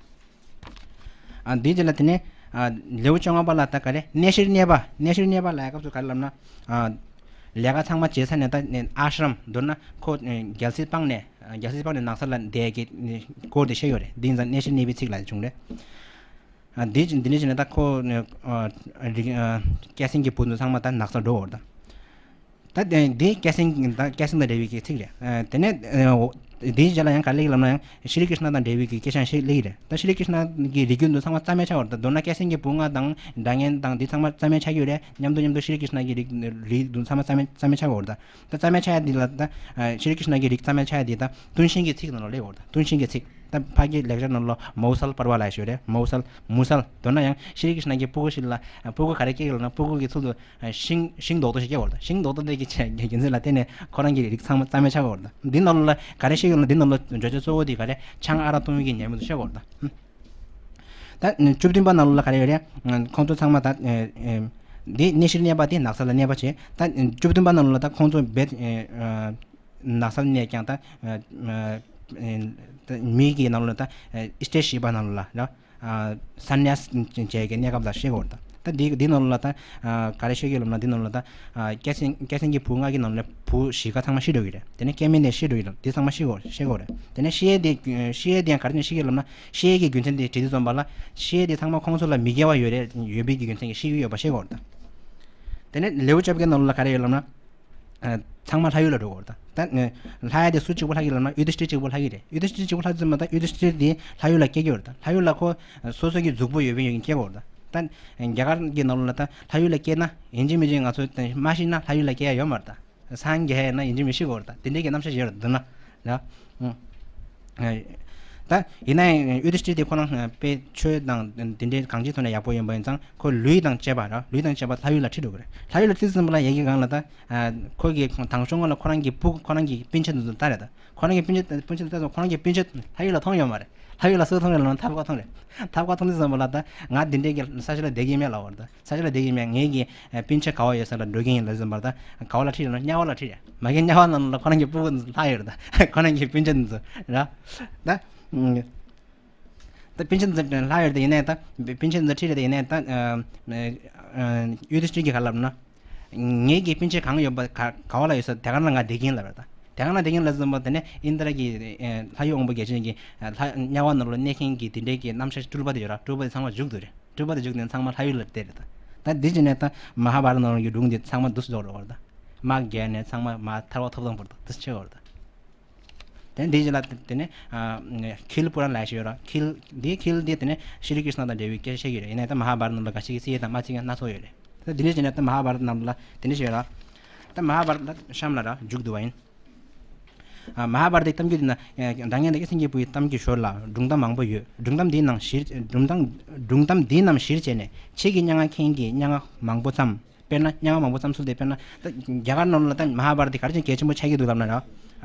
ཨ་འདི་རྗེས་ལ་དེ་ནས་ཨ་ལེའུ་བཅོ་ལྔ་པ་ལ་ད་ག་རེ་གནས་བཞིར་གནས་པ། གནས་བཞིར་གནས་པ་ལ་སྐབས་སུ་ག་རེ་ལབ་ན། ཨ་ལས་ཀ་ཚང་མ་བྱས་ཚར་ནས་ད་ཨ་ཤྲམ་མདོར་ན་ཁོ་རྒྱལ་སྲིད་སྤངས་ནས་རྒྱལ་སྲིད་སྤངས་ནས་ནགས་ཚལ་ལ་བསྡད་ཀྱི་སྐོར་དེ་བཤད་ཡོད་རེད། འདི་ཡིན་ཙང་གནས་བཞིར་གནས་པའི་ཚིག་ལ་བྱུང་རེད། ཨ་འདི་འདི་ནས་བྱས་ན་ད་ཁོ་ཨ་རིག་ཨ་སྐྱ་སེང་གི་བུ་ཚོ་ཚང་མ་ད་ནགས་ཚལ་འགྲོ་བར་ད། ད་དེ་འདི་སྐྱ་སེང་ད་སྐྱ་སེང་དང་འབྲེལ་བའི་གི་ཚིག་རེད། ཨ་དེ་ནས་ཨ་འདིའི་རྗེས་ལ་ཡང་ག་རེ་ལབ་ན་ཡང་ཤྲི་ཀྲིཤ་ན་དང་འབྲེལ་བའི་གི་སྐད་ཆ་ཞིག་སླེབས་ཀྱི་རེད། ད་ཤྲི་ཀྲིཤ་ན་གི་རིགས་རྒྱུད་འདི་ཚང་མ་རྩ་མེད་ཆགས་པ་རེད། ད་མདོར་ན་སྐྱ་སེང་གི་བུ་ལྔ་དང་དགྲ་ངན་དང་འདི་ཚང་མ་རྩ་མེད་ཆགས་ཀྱི་ཡོད་རེད། མཉམ་དུ་མཉམ་དུ་ཤྲི་ཀྲིཤ་ན་གི་རིགས་རིགས་འདི་ཚང་མ་རྩ་མེད་རྩ་མེད་ཆགས་པ་རེད། ད་ད་རྩ་མེད་ཆགས་ཡ་འདི་ལ་ད་ཨ་ཤྲི་ཀྲིཤ་ན་གི་རིགས་རྩ་མེད་ཆགས་ཡ་འདི་ད་ཀུན་ཤེས་ཀྱི་ཚིག་ནང་ལ་སླེབས་པ་རེད། ད་ཀུན་ཤེས་ཀྱི་ཚིག་ད་ཕ་གི་ལེགས་སྦྱར་ནང་ལ་མའུ་སལ་པར་བ་ལབ་ཞིག་ཡོད་རེད། མའུ་སལ་མུ་སལ། མདོར་ན་ཡང་ཤྲི་ཀྲིཤ་ན་གི་སྤུ་གུ་ཞིག་ལ་སྤུ་གུ་ག་རེ་སྐྱེ་གི་ལབ་ན། སྤུ་གུ་གི་ཚུལ་དུ་ཤིང་ཤིང་རྡོག་ཏོ་ཞིག་སྐྱེ་བར་ད། ཤིང་རྡོག་ཏོ་དེ་གི་རྒྱུ་མཚན་ལ་བརྟེན་ནས་ཁོ་རང་གི་རིགས་ཚང་མ་རྩ་མེད་ཆགས་ཀྱི་ཡོད་རེད་ད། འདི་ནང་ལོགས་ལ་ག་རེ་བཤད་ཀྱི་ཡོད་ན། འདི་ནང་ལོགས་བརྗོད་བྱ་གཙོ་བོ་དེ་ག་རེ། ཆང་ཨ་རག་བཏུང་བའི་གི་ཉེས་དམིགས་དེ་བཤད་ཀྱི་ཡོད་རེད་ད། ད་བཅུ་བདུན་པ་ནང་ལོགས་ལ་ག་རེ་ཡོད་རེད། ཁོང་ཚོ་ཚང་མ་ད་འདི་གནས་གཞིར་གནས་པ་དེ་ནགས་ཚལ་ལ་གནས་པ་བྱས། ད་བཅུ་བདུན་པ་ནང་ལོགས་ལ་ད་ཁོང་ཚོ་རྦད་ནགས་ཚལ་གནས་ཀྱང་ད་མི་གི་ནང་ལོགས་ལ་ད་ཨི་སྟེ་བཞི་པ་ནང་ལོགས་ལ་ར། ཨ་ས་ནྱ་ས་བྱས་ཀྱི་གནས་སྐབས་ལ་བཤད་ཀྱི་ཡོད་རེད་ད། ད་འདི་འདི་ནང་ལ་ད་ཨ་ག་རེ་བཤད་ཀྱི་ཡོད་ལབ་ན། འདི་ནང་ལ་ད་ཨ་སྐྱ་སེང་སྐྱ་སེང་གི་བུ་ལྔ་གི་ནང་ལ་བུ་བཞི་ཀ་ཚང་མ་ཤི་འགྲོ་གི་རེད། དེ་ནས་སྐྱེ་དམན་དེ་ཤི་འགྲོ་གི་རེད། འདི་ཚང་མ་ཤི་གོ་ཤི་གོ་རེད། དེ་ནས་ཤི་ཡས་དེ་ཤི་ཡས་དེ་ཡང་ག་རེ་ནས་ཤི་གི་ལབ་ན། ཤི་ཡས་ཀྱི་རྒྱུ་མཚན་དེ་དྲི་དུས་ཙམ་པ་ལ། ཤི་ཡས་དེ་ཚང་མ་ཁོང་ཚོ་ལ་མི་དགེ་བ་ཡོད་རེད། ཡོད་པའི་གི་རྒྱུ་མཚན་གྱིས་ཤི་གི་ཡོད་པ་ཤི་གོ་རེད་ད། དེ་ནས་ལེའུ་བཅོ་བརྒྱད་ནང་ལ་ག་རེ་ཡོད་ལབ་ན། ཨ་ཚང་མ་ལྷ་ཡུལ་ལ་འགྲོ་དགོས་རེད་ད། ད་ལྷ་ཡུལ་དེ་སུ་གཅིག་པོ་ལྷག་གི་ལབ་ན། ཡུ་དྷི་ཤྲི་གཅིག་པོ་ལྷག་གི་རེད། ཡུ་དྷི་ཤྲི་གཅིག་པོ་ལྷག་ཙམ་པ་ད། ཡུ་དྷི་ཤྲི་དེ་ལྷ་ཡུལ་ལ་སྐྱེ་གི་ཡོད་རེད་ད། ལྷ་ཡུལ་ལ་ཁོ་སོ་སོ་གི་གཟུགས་པོ་ཡོད་པའི་ཡོད་མཁན་སྐྱེ་དགོས་རེད་ད། ད་རྒྱ་གར་གྱི་ནང་ལོགས་ལ་ད་ལྷ་ཡུལ་ལ་སྐྱེས་ན་ཡིན་གཅིག་མིན་གཅིག་ང་ཚོ་མ་ཤི་ན་ལྷ་ཡུལ་ལ་སྐྱེ་ཡ་ཡོད་མ་རེད་ད། སངས་རྒྱས་ཡིན་ན་ཡིན་གཅིག་མིན་གཅིག་ཤི་དགོས་རེད་ད། དེ་འདྲའི་གི་རྣམ་གཞག་ཡོད་རེད་འདུག་ན་ལ། ད་ཡིན་ན་ཡང་ཡུ་དྷི་ཤྲི་དེ་ཁོ་རང་དཔེ་ཆོས་དང་དེ་འདྲའི་གང་ཅིའི་ཐོག་ནས་ཡག་པོ་ཡིན་པ་ཡིན་ཙང་། ཁོ་ལུས་དང་བཅས་པ་ར། ལུས་དང་བཅས་པ་ལྷ་ཡུལ་ལ་ཁྲིད་འགྲོ་གི་རེད། ལྷ་ཡུལ་ལ་ཁྲིད་ཙམ་པ་ལ་ཡ་གི་སྒང་ལ་ད། ཨ་ཁོ་གི་དང་ཤོག་སྔོན་ལ་ཁོ་རང་གི་སྤུ་ཁོ་རང་གི་སྤུན་མཆེད་དེ་ཚོ་ལྟ་རེད་ད། ཁོ་རང་གི་སྤུན་མཆེད་སྤུན་མཆེད་ལྟ་ཙང་ཁོ་རང་གི་སྤུན་མཆེད་ལྷ་ཡུལ་ལ་མཐོང་ཡོད་མ་རེད། ལྷ་ཡུལ་ལ་སུ་མཐོང་རེད་ལབ་ན། ཐབ་ཀ་མཐོང་རེད། ཐབ་ཀ་མཐོང་དུས་ཙམ་པ་ལ་ད་ང་འདི་འདྲའི་གི་ས་ཆ་ལ་བསྡད་ཀྱི་མེད་ལབ་པ་རེད་ད། ས་ཆ་ལ་བསྡད་ཀྱི་མེད། ངའི་གི་ཨ་སྤུན་མཆེད་ག་བ་ཡོད་ས་ལ་འགྲོ་གི་ཡིན་ལབ་ཙམ་པ་ལ་ད། ག་བ་ལ་ཁྲིད་ལབ་ན་དམྱལ་བ་ལ་ཁྲིད་རེད། མ་གི་དམྱལ་བ་ནང་ལ་ཁོ་རང་གི་སྤུ་གུ་ལྷག་ཡོད་རེད་ད། ཁོ་རང་གི་སྤུན་མཆེད་འདི་ཚོ་ར། ད་ད་སྤུན་མཆེད་འདི་ཚོ་ལྷག་ཡོད་རེད་ད། ཡིན་ནའི་ད་སྤུན་མཆེད་འདི་ཚོ་ཁྲིད་རེད་ད། ཡིན་ནའི་ད་ཨ་ཨ་ཡུ་དྷི་ཤྲི་གིས་ག་ལབ་ན། ངེད་ཀྱི་སྤུན་མཆེད་གང་ཡོད་པ་ག་ག་བ་ལ་ཡོད་ས་དེ་ག་ན་ང་བསྡད་ཀྱིན་ལབ་རེད་ད། དེ་ག་ན་བསྡད་ཀྱིན་ལབ་ཙམ་པ་དེ་ནས་ཨིནྡྲ་གི་ཨ་ལྷ་ཡུལ་དབང་པོ་བརྒྱ་བྱིན་གྱིས་ཨ་ལྷ་དམྱལ་བ་ནང་ལ་གནས་མཁན་གྱི་དེ་འདྲའི་གི་རྣམ་གཞག་སྤྲུལ་པ་དེ་ཡོད་ར། སྤྲུལ་པ་དེ་ཚང་མ་བཞུགས་འདུག་རེད། སྤྲུལ་པ་དེ་བཞུགས་ནས་ཚང་མ་ལྷ་ཡུལ་ལ་བསྡད་རེད་ད། ད་འདི་བྱས་ནས་ད་མ་ཧཱ་བྷ་ར་ཏ་ནང་ལོགས་ཀྱི་སྒྲུང་འདི་ཚང་མ་འདུག་སེ་རྫོགས་རེད་བ་ད། དམག་རྒྱག་ནས་ཚང་མ་མར་ཐར་པ་ཐོབ་ཐང་བར་དུ་འདུག་སེ་བྱས་རེད་ད། དེ་འདི་བྱས་ལ་དེ་ནས་ཨ་ཁེལ་པུ་རཱན་ལབ་ཞིག་ཡོད་ར། ཁེལ་འདི་ཁེལ་འདི་དེ་ནས་ཤྲི་ཀྲིཤ་ན་དང་འབྲེལ་བའི་སྐད་ཆ་བཤད་ཀྱི་རེད། ཡིན་ནའི་ད་མ་ཧཱ་བྷ་ར་ཏ་ནང་ལ་འགའ་ཞིག་གིས་བརྩི་ཡས་དང་མ་བརྩི་ཡས་སྣ་ཚོགས་ཡོད་རེད། ད་འདི་འདྲ་བྱས་ནས་ད་མ་ཧཱ་བྷ་ར་ཏ་ནང་ལ་དེ་འདྲ་ཞིག་ཡོད་ར། ད་མ་ཧཱ་བྷ་ར་ཏ་གཤམ་ལ་ར་མཇུག་བསྡུ་བ་ཡིན། ཨ་མ་ཧཱ་བྷ་ར་ཏའི་གཏམ་རྒྱུད་འདི་ན་ཨ་སྒྲ་སྙན་དང་སྐྱེས་སེང་གེའི་བུ་ཡི་གཏམ་གྱི་ཞོར་ལ་སྒྲུང་གཏམ་མང་པོ་ཡོད། སྒྲུང་གཏམ་འདིའི་ནང་གཞིར་སྒྲུང་གཏམ་སྒྲུང་གཏམ་འདིའི་ནང་གཞིར་བྱས་ནས་ཁྱེད་ཀྱིས་སྙན་ངག་མཁན་གྱི་སྙན་ངག་མང་པོ་བརྩམས། དཔེར་ན་སྙན་ངག་མང་པོ་བརྩམས་ཚུལ་དེ། དཔེར་ན་ད་རྒྱ་གར་ནང་ལ་ད་མ་ཧཱ་བྷ་ར་ཏ་དེ་ག་རེ་བྱས་གལ་ཆེན་པོ་ཆགས་ཀྱི་འདུག་ལབ་ན་ར། ཨ་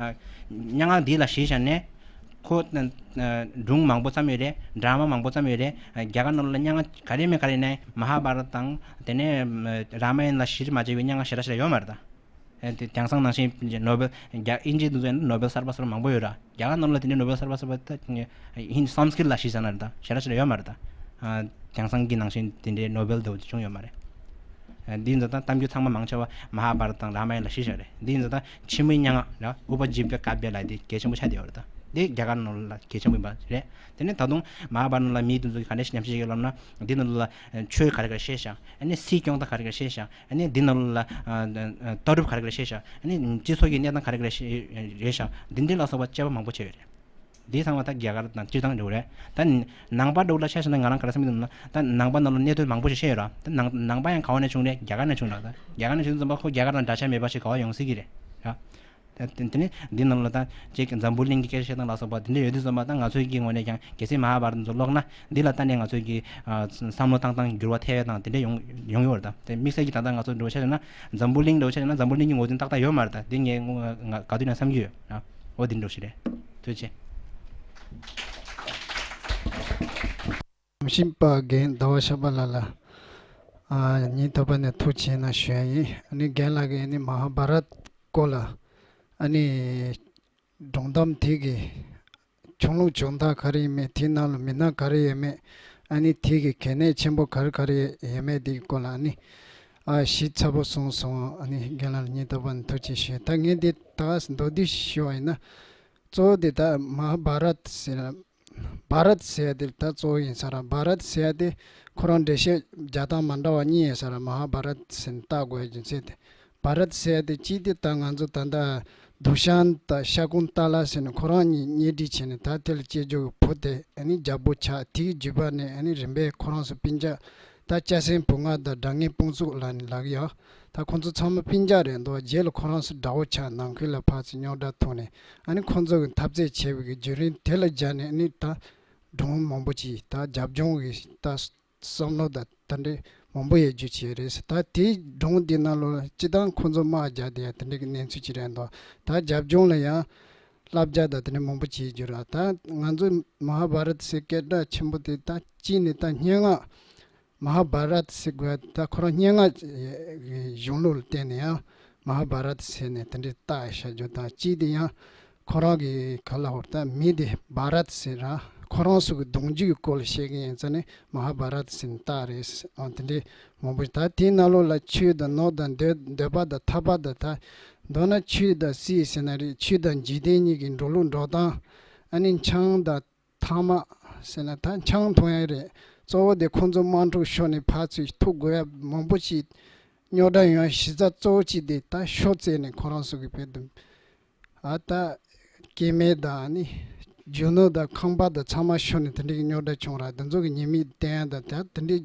སྙན་ངག་འདི་ལ་གཞི་བཞག་ནས་ཁོ་ཨ་སྒྲུང་མང་པོ་བརྩམས་ཡོད་རེད། ཌྲ་མ་མང་པོ་བརྩམས་ཡོད་རེད། ཨ་རྒྱ་གར་ནང་ལ་སྙན་ངག་ག་རེ་མེད་ག་རེ་ནས་མ་ཧཱ་བྷ་ར་ཏ་དང་དེ་ནས་རཱ་མ་ཡན་ལ་གཞིར་མ་བྱས་པའི་སྙན་ངག་ཞེ་དྲག་ཞེ་དྲག་ཡོད་མ་རེད་ད། ཨ་དེ་དེང་སང་ནང་བཞིན་ནོ་བེལ་རྒྱ་དབྱིན་ཇིའི་འདི་ཚོ་ཡིན་ན་ནོ་བེལ་གསར་པ་གསར་པ་མང་པོ་ཡོད་ར། རྒྱ་གར་ནང་ལ་དེ་འདྲའི་ནོ་བེལ་གསར་པ་གསར་པ་ད་ཧིན་སཾ་སྐྲྀཏ་ལ་གཞི་བཞག་ན་རེད་ད། ཞེ་དྲག་ཞེ་དྲག་ཡོད་མ་རེད་ད། ཨ་དེང་སང་གི་ནང་བཞིན་དེ་འདྲའི་ནོ་བེལ་འདྲ་བོ་དེ་བྱུང་ཡོད་མ་རེད། ཨ་འདི་ཚོ་ད་གཏམ་རྒྱུད་ཚང་མ་མང་ཆེ་བ་མ་ཧཱ་བྷ་ར་ཏ་དང་རཱ་མ་ཡན་ལ་གཞི་བཞག་རེད། འདི་ཚོ་ད་ཕྱི་མོའི་སྙན་ངག་ར། ཨུ་པ་ཇི་པ་ཀ་བྱ་ལབ་དེ་གལ་ཆེན་པོ་ཆགས་བསྡད་ཡོད་རེད་ད། དེ་རྒྱ་གར་ནང་ལ་གལ་ཆེན་པོ་ཡིན་པ་རེད། དེ་ནས་ད་དུང་མ་ཧཱ་བྷ་ར་ཏ་ནང་ལ་མི་དེ་ཚོ་གིས་ག་འདྲ་ཞིག་ཉམས་ཞིབ་བྱེད་ཀྱི་ཡོད་ལབ་ན། འདི་ནང་ལ་ཆོས་ག་རེ་ག་རེ་བཤད་ཤག་ཨ་ནི་སྲིད་སྐྱོང་ད་ག་རེ་ག་རེ་བཤད་ཤག་ཨ་ནི་འདི་ནང་ལ་ཨ་ཨ་ལྟ་གྲུབ་ག་རེ་ག་རེ་བཤད་ཤག་ཨ་ནི་སྤྱི་ཚོགས་ཀྱི་གནས་སྟངས་ག་རེ་ག་རེ་བཤད་རེད་ཤག་འདི་འདྲའི་ལ་སོགས་པ་དཔྱད་པ་མང་པོ་བྱས་ཡོད་རེད། འདི་ཚང་མ་ད་རྒྱ་གར་དང་སྤྱིར་བཏང་འདྲ་བོ་རེད། ད་ནང་པ་འདྲ་བོ་ལ་ཆ་བཞག་ན་ང་རང་ག་རེ་བསམ་གྱི་འདུག་ན། ད་ནང་པ་ནང་ལ་གནད་དོན་མང་པོ་ཞིག་བཤད་ཡོད་ར། ད་ནང་ནང་པ་ཡང་ག་བ་ནས་བྱུང་རེད། རྒྱ་གར་ནས་བྱུང་ར། ད་རྒྱ་གར་ནས་བྱུང་ཙམ་པ་ཁོ་རྒྱ་གར་དང་འདྲ་ཆགས་མེད་པ་ཞིག་ག་བ་ཡོང་སྲིད་ཀྱི་རེད་ར། ད་དེ་དེ་ནས་འདི་ནང་ལ་ད་ཅིག་འཛམ་བུ་གླིང་གི་སྐད་ཆ་བཤད་སྟངས་ལ་སོགས་པ་དེ་འདྲ་ཡོད་དུས་ཙམ་པ། ད་ང་ཚོའི་གི་ངོས་ནས་ཀྱང་གལ་སྲིད་མ་ཧཱ་བྷ་ར་ཏ་ཚོ་ཀློག་ན། འདི་ལ་ལྟ་ནས་ང་ཚོའི་གི་ཨ་བསམ་བློ་བཏང་སྟངས་འགྱུར་བ་ཐེབས་ཡས་དང་དེ་འདྲ་ཡོང་ཡོང་གི་ཡོད་རེད་ད། དེ་དམིགས་བསལ་གྱི་ད་ལྟ་ང་ཚོ་འདྲ་བོ་ཆ་བཞག་ན། འཛམ་བུ་གླིང་འདྲ་བོ་ཆ་བཞག་ན་འཛམ་བུ་གླིང་གི་ངོས་འཛིན་ཏག་ཏག་ཡོད་མ་རེད་ད། དེ་ངས་ང་ང་ག་དུས་ནས་བསམ་གྱི་ཡོད་ར། འོ་དེ་འདྲ་བོ་ཞིག་རེད། ཐུགས་རྗེ་ཆེ། ཞིམ་པ་རྒན་ཟླ་བ་ཤར་པ་ལགས་ལ། ཨ་སྙིང་ཐག་པ་ནས་ཐུགས་རྗེ་ཆེ་གནང་ཞུ་ཡ་ཡིན། ཨ་ནི་རྒན་ལགས་ཀྱིས་ཨ་ནི་མ་ཧཱ་བྷ་ར་ཏ་སྐོར་ལ། ཨ་ནི་སྒྲུང་གཏམ་དེ་གི་ཁྱུང་ལུགས་བྱུང་སྟངས་ག་རེ་ཡིན་མིན། དེའི་ནང་ལ་མི་སྣ་ག་རེ་ཡོད་མེད། ཨ་ནི་དེ་གི་གལ་གནད་ཆེན་པོ་ག་རེ་ག་རེ་ཡོད་མེད་དེ་གི་སྐོར་ལ་ཨ་ནི་ཨ་ཞིབ་ཚགས་པོ་གསུངས་སོང་། ཨ་ནི་རྒན་ལགས་ལ་སྙིང་ཐག་པ་ནས་ཐུགས་རྗེ་ཆེ་ཞུ། ད་ངས་འདི་ད་མདོར་བསྡུས་ཞུ་བ་ཡིན་ན། གཙོ་བོ་དེ་ད་མ་ཧཱ་བྷ་ར་ཏ་ཟེར་ན། བྷ་ར་ཏ་ཟེར་ཡ་དེ་ད་གཙོ་བོ་ཡིན་ས་ར། བྷ་ར་ཏ་ཟེར་ཡ་དེ་ཁོ་རང་འགྲེལ་བཤད་རྒྱག་སྟངས་མ་འདྲ་བ་གཉིས་ཡོད་ས་ར། མ་ཧཱ་བྷ་ར་ཏ་ཟེར་ནས་བཏགས་དགོས་ཡ་རྒྱུ་མཚན་དེ། བྷ་ར་ཏ་ཟེར་ཡ་དེ་གཅིག་དེ་ད་ང་ཚོ་ད་ལྟ་དུ་ཤཱནྟ་དང་ཤ་ཀུན་ཏ་ལ་ཟེར་ནས་ཁོ་རང་གཉིས་གཉེན་སྒྲིག་བྱས་ནས། ད་དེ་ལ་སྐྱེས་འཇུག་གི་བུ་དེ་ཨ་ནི་རྒྱལ་པོ་ཆགས། དེའི་རྒྱུད་པ་ནས་ཨ་ནི་རིམ་པས་ཁོ་རང་ཚོ་སྤུན་ཀྱག་ ད་སྐྱ་སེང་བུ་ལྔ་དང་དགྲ་ངན་དཔུང་ཚོགས་ལབ་ནས་ལབ་ཀྱི་ཡོད། ད་ཁོང་ཚོ་ཚང་མ་སྤུན་ཀྱག་རེད་འདུག་རྗེས་ལ་ཁོ་རང་ཚོ་དགྲ་བོ་ཆགས། ནང་ཁུལ་ལ་ཕར་ཚུར་རྙོག་དྲ་ཐོག་ནས། ཨ་ནི་ཁོང་ཚོ་གི་འཐབ་རྩོད་བྱས་པའི་གི་བརྒྱུད་རིམ་དེ་ལ་སྦྱར་ནས། ཨ་ནི་ད་སྒྲུང་མང་པོ་ཅིག་ད་རྒྱབ་ལྗོངས་ཀྱི་ད་བསམ་བློ་དང་དེ་འདྲའི་མང་པོ་ཡོད་རྒྱུ་ཅིག་རེད། ད་དེའི་སྒྲུང་འདི་ནང་ལོགས་ལ་སྤྱིར་བཏང་ཁོང་ཚོ་དམག་རྒྱག་བསྡད་ཡ་དེ་འདྲའི་གི་གནས་ཚུལ་ཅིག་རེད་འདུག་ད་རྒྱབ་ལྗོངས་ལ་ཡང་བསླབ་བྱ་དང་དེ་འདྲ་མང་པོ་བྱེད་རྒྱུ་རེད། ད་ང་ཚོ་མ་ཧཱ་བྷ་རཏ་ཟེར་སྐད་གྲགས་ཆེན་པོ་དེ། ད་གཅིག་ནས་ད་སྙན་ངག་མ་ཧཱ་བྷ་རཏ་ཟེར་དགོས། ད་ཁོ་རང་སྙན་ངག་གི་གཞུང་ལུགས་ལ་བརྟེན་ནས་ཡང་མ་ཧཱ་བྷ་རཏ་ཟེར་ནས་དེ་འདྲའི་བཏགས་བཞག་རྒྱུ་དང་། གཅིག་དེ་ཡང་ཁོ་རང་གི་ག་ལབ་དགོས་རེད། ད་མི་དེ་བྷ་རཏ་ཟེར་ར། ཁོ་རང་ཚོ་གི་གདུང་རྒྱུད་ཀྱི་སྐོར་ལ་བཤད་མཁན་ཡིན་ཙང་ནས་མ་ཧཱ་བྷ་རཏ་ཟེར་ནས་བཏགས་རེད། ཨང་། དེ་འདྲའི་མང་པོ། ད་དེའི་ནང་ལོགས་ལ་ཆོས་དང་ནོར་དང་འདོད་འདོད་པ་དང་ཐར་པ་དང་། ད་མདོར་ན་ཆོས་དང་སྲིད་ཟེར་ན་རེད། ཆོས་དང་འཇིག་རྟེན་གཉིས་ཀྱི་འགྲོ་ལུགས་འགྲོ་སྟངས། ཨ་ནི་ཆང་དང་ཐ་མག་ཟེར་ན་ད་ཆང་འཐུང་ཡ་རེད། གཙོ་བོ་དེ་ཁོང་ཚོ་དམག་འཁྲུག་ཤོར་ནས་ཕར་ཚུར་ཐུག་དགོས་ཡ་མང་པོ་ཞིག་རྙོག་དྲ་ཡོང་གཞི་རྩ་གཙོ་བོ་གཅིག་དེ་ད་ཤོ་བཙལ་ནས་ཁོ་རང་ཚོ་གི་བོད་དུ། ཨ། ད་སྐྱེ་དམན་དང་ནི་རྒྱུ་ནོར་དང་ཁང་པ་དང་ཚང་མ་ཤོར་ནས་དེ་འདྲའི་རྙོག་དྲ་བྱུང་ར། དེ་ཚོ་གི་ཉེས་དམིགས་བསྟན་ཡ་དང་ད་དེ་འདྲའི་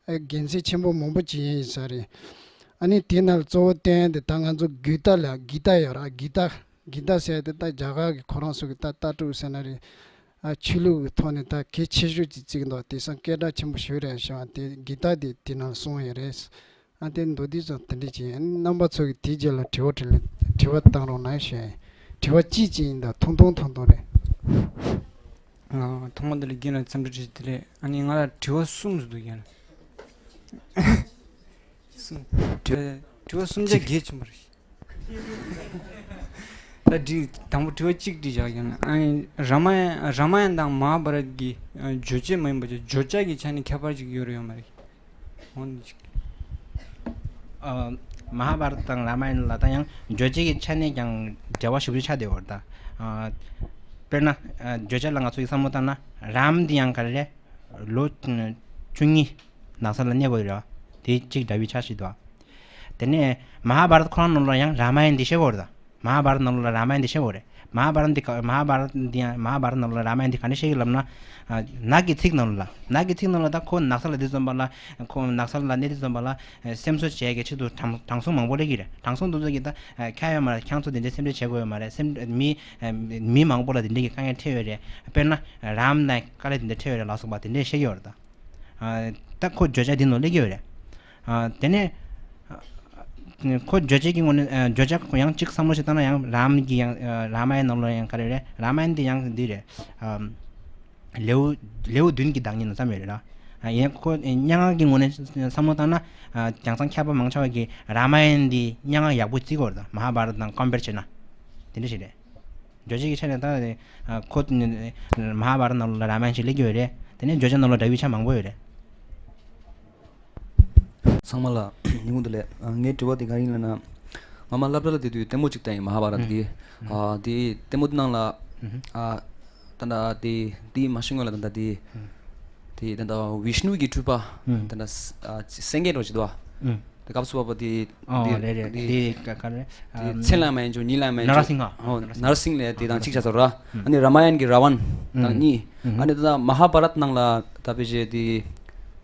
ཨ་དགེ་མཚན་ཆེན་པོ་མང་པོ་ཅིག་ཡིན་ས་རེད། ཨ་ནི་དེ་ནང་གཙོ་བོ་བསྟན་ཡ་དེ་ད་ང་ཚོ་གུ་ཏ་ལ། གི་ཏ་ཡོད་ར། གི་ཏ། གི་ཏ་ཟེར་ཡ་དེ་ད་རྒྱ་གར་གི་ཁོ་རང་ཚོ་གི་ད་ལྟ་གྲུབ་ཟེར་ན་རེད། ཨ། ཆོས་ལུགས་ཀྱི་ཐོག་ནས་ད་གལ་ཆེ་ཤོས་ཅིག་བརྩི་གི་འདུག་དེང་སང་སྐད་གྲགས་ཆེན་པོ་ཞིག་རེད་ཤག་དེ་གི་ཏ་དེ་དེ་ནང་གསུངས་ཡོད་རེད། ཨ། དེ་མདོར་བསྡུས་ཙམ་དེ་འདྲ་ཅིག་ཡིན། རྣམ་པ་ཚོ་གིས་དེའི་རྗེས་ལ་དྲི་བ་དྲིས་ལན། དྲི་བ་བཏང་རོགས་གནང་ཞུ་ཡ་ཡིན། དྲི་བ་གཅིག་གཅིག་ཡིན་ད། ཐུང་ཐུང་ཐུང་ཐུང་རེད། ཨ། ཐོག་མ་དེ་ལ་རྒན་ལ་འཚམས་འདྲི་བཀྲ་ཤིས་བདེ་ལེགས། ཨ་ནི་ང་ལ་དྲི་བ་གསུམ་ཞིག་འདུག་རྒན་ལགས། གསུམ། དྲི་བ་དྲི་བ་གསུམ་ཆ་གལ་ཆེན་པོ་རེད། ད་དྲི། དང་པོ་དྲི་བ་གཅིག་དྲིས་བཞག་ཡོད་ན། ཨ། རཱ་མ་ཡ་རཱ་མ་ཡན་དང་མ་ཧཱ་བྷ་རཏ་གི་ཨ་བརྗོད་བྱ་མ་ཡིན་པ་ཅིག་བརྗོད་བྱ་གི་ཆ་ནས་ཁྱད་པར་ཅིག་ཡོད་རེད་ཡོད་མ་རེད། འོ་འདི་ཅིག་ཨ། མ་ཧཱ་བྷ་རཏ་དང་རཱ་མ་ཡན་ལ་ད་ཡང་བརྗོད་བྱ་གི་ཆ་ནས་ཀྱང་འབྲེལ་བ་ཞེ་པོ་ཅིག་ཆགས་བསྡད་ཡོད་རེད་ད། ཨ། དཔེར་ན། ཨ། བརྗོད་བྱ་ལ་ང་ཚོ་ཡིས་བསམ་བློ་བཏང་ན། རཱམ་འདི་ཡང་ག་རེ་རེད། ལོ་བཅུ་གཉིས་ནགས་ཚལ་ལ་གནས་དགོས་རེད་བ། དེ་གཅིག་འདྲ་བའི་ཆ་ཞིག་འདུག་དེ་ནས་མ་ཧཱ་བྷ་རཏ་ཁོ་རང་ནང་ལོགས་ལ་ཡང་རཱ་མ་ཡན་འདི་བཤད་དགོས་རེད་ད། མ་ཧཱ་བྷ་རཏ་ནང་ལོགས་ལ་རཱ་མ་ཡན་འདི་བཤད་དགོས་རེད། མ་ཧཱ་བྷ་རཏ་འདི་ག་མ་ཧཱ་བྷ་རཏ་འདི་ཡང་མ་ཧཱ་བྷ་རཏ་ནང་ལོགས་ལ་རཱ་མ་ཡན་འདི་ག་འདྲ་བཤད་ཀྱི་ལབ་ན། ཨ། ནགས་ཀྱི་ཚིག་ནང་ལོགས་ལ། ནགས་ཀྱི་ཚིག་ནང་ལོགས་ད་ཁོ་ནགས་ཚལ་ལ་འདི་འཛོམས་པ་ལ། ཁོ་ནགས་ཚལ་ལ་གནས་འདི་འཛོམས་པ་ལ། ཨ། སེམས་གསོ་བྱེད་ཀྱི་ཆེད་དུ་དྲང་དྲང་སྲོང་མང་པོ་སླེབས་ཀྱི་རེད། དྲང་སྲོང་འདི་ཚོ་གིས་ད། ཨ། ཁྱོད་ཡོད་མ་རེད། ཁྱོད་ཚོ་འདི་འདྲའི་སེམས་ཁྲལ་བྱེད་དགོས་ཡོད་མ་རེད། སེམས། མི། ཨ། མི་མང་པོ་ལ་འདི་འདྲའི་གི་དཀའ་ངལ་འཕྲད་ཡོད་རེད། དཔེར་ན། རཱམ་ལ་དཀའ་ལས་འདི་འདྲ་འཕྲད་ཡོད་རེད་ལ་སོགས་པ་འདི་འདྲ་བཤད་ཀྱི་ཡོད་རེད་ད། ཨ། ད་ཁོ་བརྗོད་བྱ་འདི་ནང་སླེབས་ཀྱི་ཡོད་རེད། ཨ། དེ་ནས། ཨ། ཁོ་བརྗོད་བྱ་གི་ངོས་ནས། ཨ། བརྗོད་བྱ་ཁོ་ཡང་གཅིག་བསམ་བློ་ཞིག་བཏང་ན་ཡང་རཱམ་གྱི་ཡང་། ཨ། རཱ་མ་ཡན་ནང་ལོགས་ཡང་ག་རེ་རེད། རཱ་མ་ཡན་འདི་ཡང་འདི་རེད། ཨ། ལེའུ། ལེའུ་བདུན་གྱི་བདག་ཉིད་ནང་ཙམ་ཡོད་རེད་ལ། ཨ། ཡང་ཁོ་སྙན་ངག་གི་ངོས་ནས་བསམ་བློ་བཏང་ན། ཨ། དེང་སང་མཁས་པ་མང་ཆེ་བ་གིས་རཱ་མ་ཡན་འདི་སྙན་ངག་ཡག་པོ་བརྩི་གི་ཡོད་རེད་ད། མ་ཧཱ་བྷ་རཏ་དང་ཀམ་པེར་བྱས་ན། དེ་འདྲ་ཞིག་རེད། བརྗོད་བྱ་གི་ཆ་ནས་ད། ཨ། ཁོ་མ་ཧཱ་བྷ་རཏ་ནང་ལོགས་ལ་རཱ་མ་ཡན་ཞིག་སླེབས་ཀྱི་ཡོད་རེད། དེ་ནས་བརྗོད་བྱ་ནང་ལོགས་འདྲ་བའི་ཆ་མང་པོ་ཡོད་རེད། ཚང་མ་ལ་ཉིན་གུང་བདེ་ལེགས། ཨ། ངའི་དྲི་བ་དེ་ག་རེ་ཡིན་ལབ་ན། སྔ་མ་སློབ་གྲྭ་ལ་བསྡད་དུས་ལྟད་མོ་གཅིག་བལྟས་ཡིན། མ་ཧཱ་བྷ་རཏ་གི། ཨ། དེ་ལྟད་མོ་དེ་ནང་ལ། ཨ། ད་ལྟ་དེ་དེ་མ་ཤི་སྔོན་ལ་ད་ལྟ་དེ། དེ་ད་ལྟ་བིཤནུ་གི་སྤྲུལ་པ། ད་ལྟ་ཨ། སེང་གེ་འདྲ་ཅིག་འདུག་ཨ། དེ་སྐབས་སུ་བབས་པ་དེ། ཨོ། དེ་རེད་རེད། དེ་དེ་ག་ག་རེ། དེ་ཨམ། མཚན་ལ་མ་ཡིན་ཅུང་ཉིད་ལ་མ་ཡིན་ཅུང་། ནར་སིང་ཧ། ཨོ། ནར་སིང་ལས་དེ་དང་གཅིག་ཆགས་སོང་ར། ཨ་ནི་རཱ་མ་ཡན་གྱི་རཱ་ཝན་དང་གཉིས། ཨ་ནི་ད་ལྟ་མ་ཧཱ་བྷ་རཏ་ནང་ལ་ད་ཕལ་ཆེར་དེ།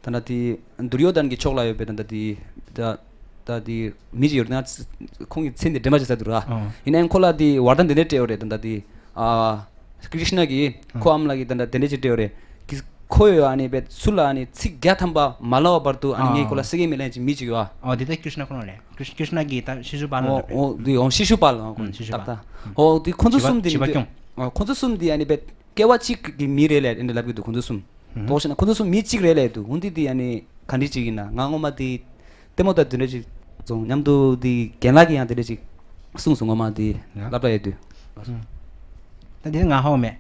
ད་ལྟ་དེ་དུར་ཡོ་དན་གྱི་ཕྱོགས་ལ་ཡོད་པའི་ད་ལྟ་དེ། ད་ད་དེ་མི་ཅིག་ཡོད་ན། ཁོང་གི་མཚན་དེ་འདྲེན་པ་ཅིག་ཟེར་འདུག་ར། ཨོ། ཡིན་ནའང་ཁོ་ལ་དེ་བར་ཐག་འདི་འདྲ་སྤྲད་ཡོད་རེད། ད་ལྟ་དེ། ཨ། ཀྲིཤ་ན་གིས་ཁོ་ཨ་མ་ལགས་ཀྱིས་ད་ལྟ་དེ་འདྲ་ཅིག་སྤྲད་ཡོད་རེད། ཁོ་ཡོད་ཨ་ནི་བས་ཚུར་ལ་ཨ་ནི་ཚིག་བརྒྱ་ཐམ་པ་མ་ལབ་བར་དུ་ཨ་ནི། ཨ། ངས་ཁོ་ལ་ཟེར་གི་མེད་ལབ་ཅིག་མི་ཅིག་ཡོད་ཨ། ཨོ། དེ་ད་ཀྲིཤ་ན་ཁོ་རང་རེད། ཀྲིཤ་ཀྲིཤ་ན་གིས་ད་ཤི་ཤུ་པཱ་ལ། ཨོ། རེད་པས། ཨོ། དེ་ཨོ་ཤི་ཤུ་པཱ་ལ། ཨོ། ཁོང་ཤི་ཤུ་པཱ་ལ། ཏག་ཏག། ཨོ། དེ་ཁོང་ཚོ་གསུམ་དེ་ཨ་ནི་བས་སྐྱེ་བ་གཅིག་གི་མི་རེད་ལབ་ཨ་ནི་ལབ་ཀྱི་འདུག་ཁོང་ཚོ་གསུམ། དོགས་ཤེ་ན་ཁོ་ཚོ་གསུམ་མི་གཅིག་རེད་ལབ་འདུག་འོན་ཏེ་དེ་ཨ་ནི་ག་འདྲ་ཅིག་ཡིན་ན། ང་ངོ་མ་དེ་ལྟད་མོ་ད་དེ་འདྲ་ཅིག་བཙོང་མཉམ་དུ་དེ་རྒན་ལགས་ཀྱིས་ཡང་དེ་འདྲ་ཅིག་གསུངས་སོང་། ངོ་མ་དེ་ཡ། སློབ་གྲྭ་ཡོད་དུས། ད་དེ་ང་ཧ་གོ་མེད།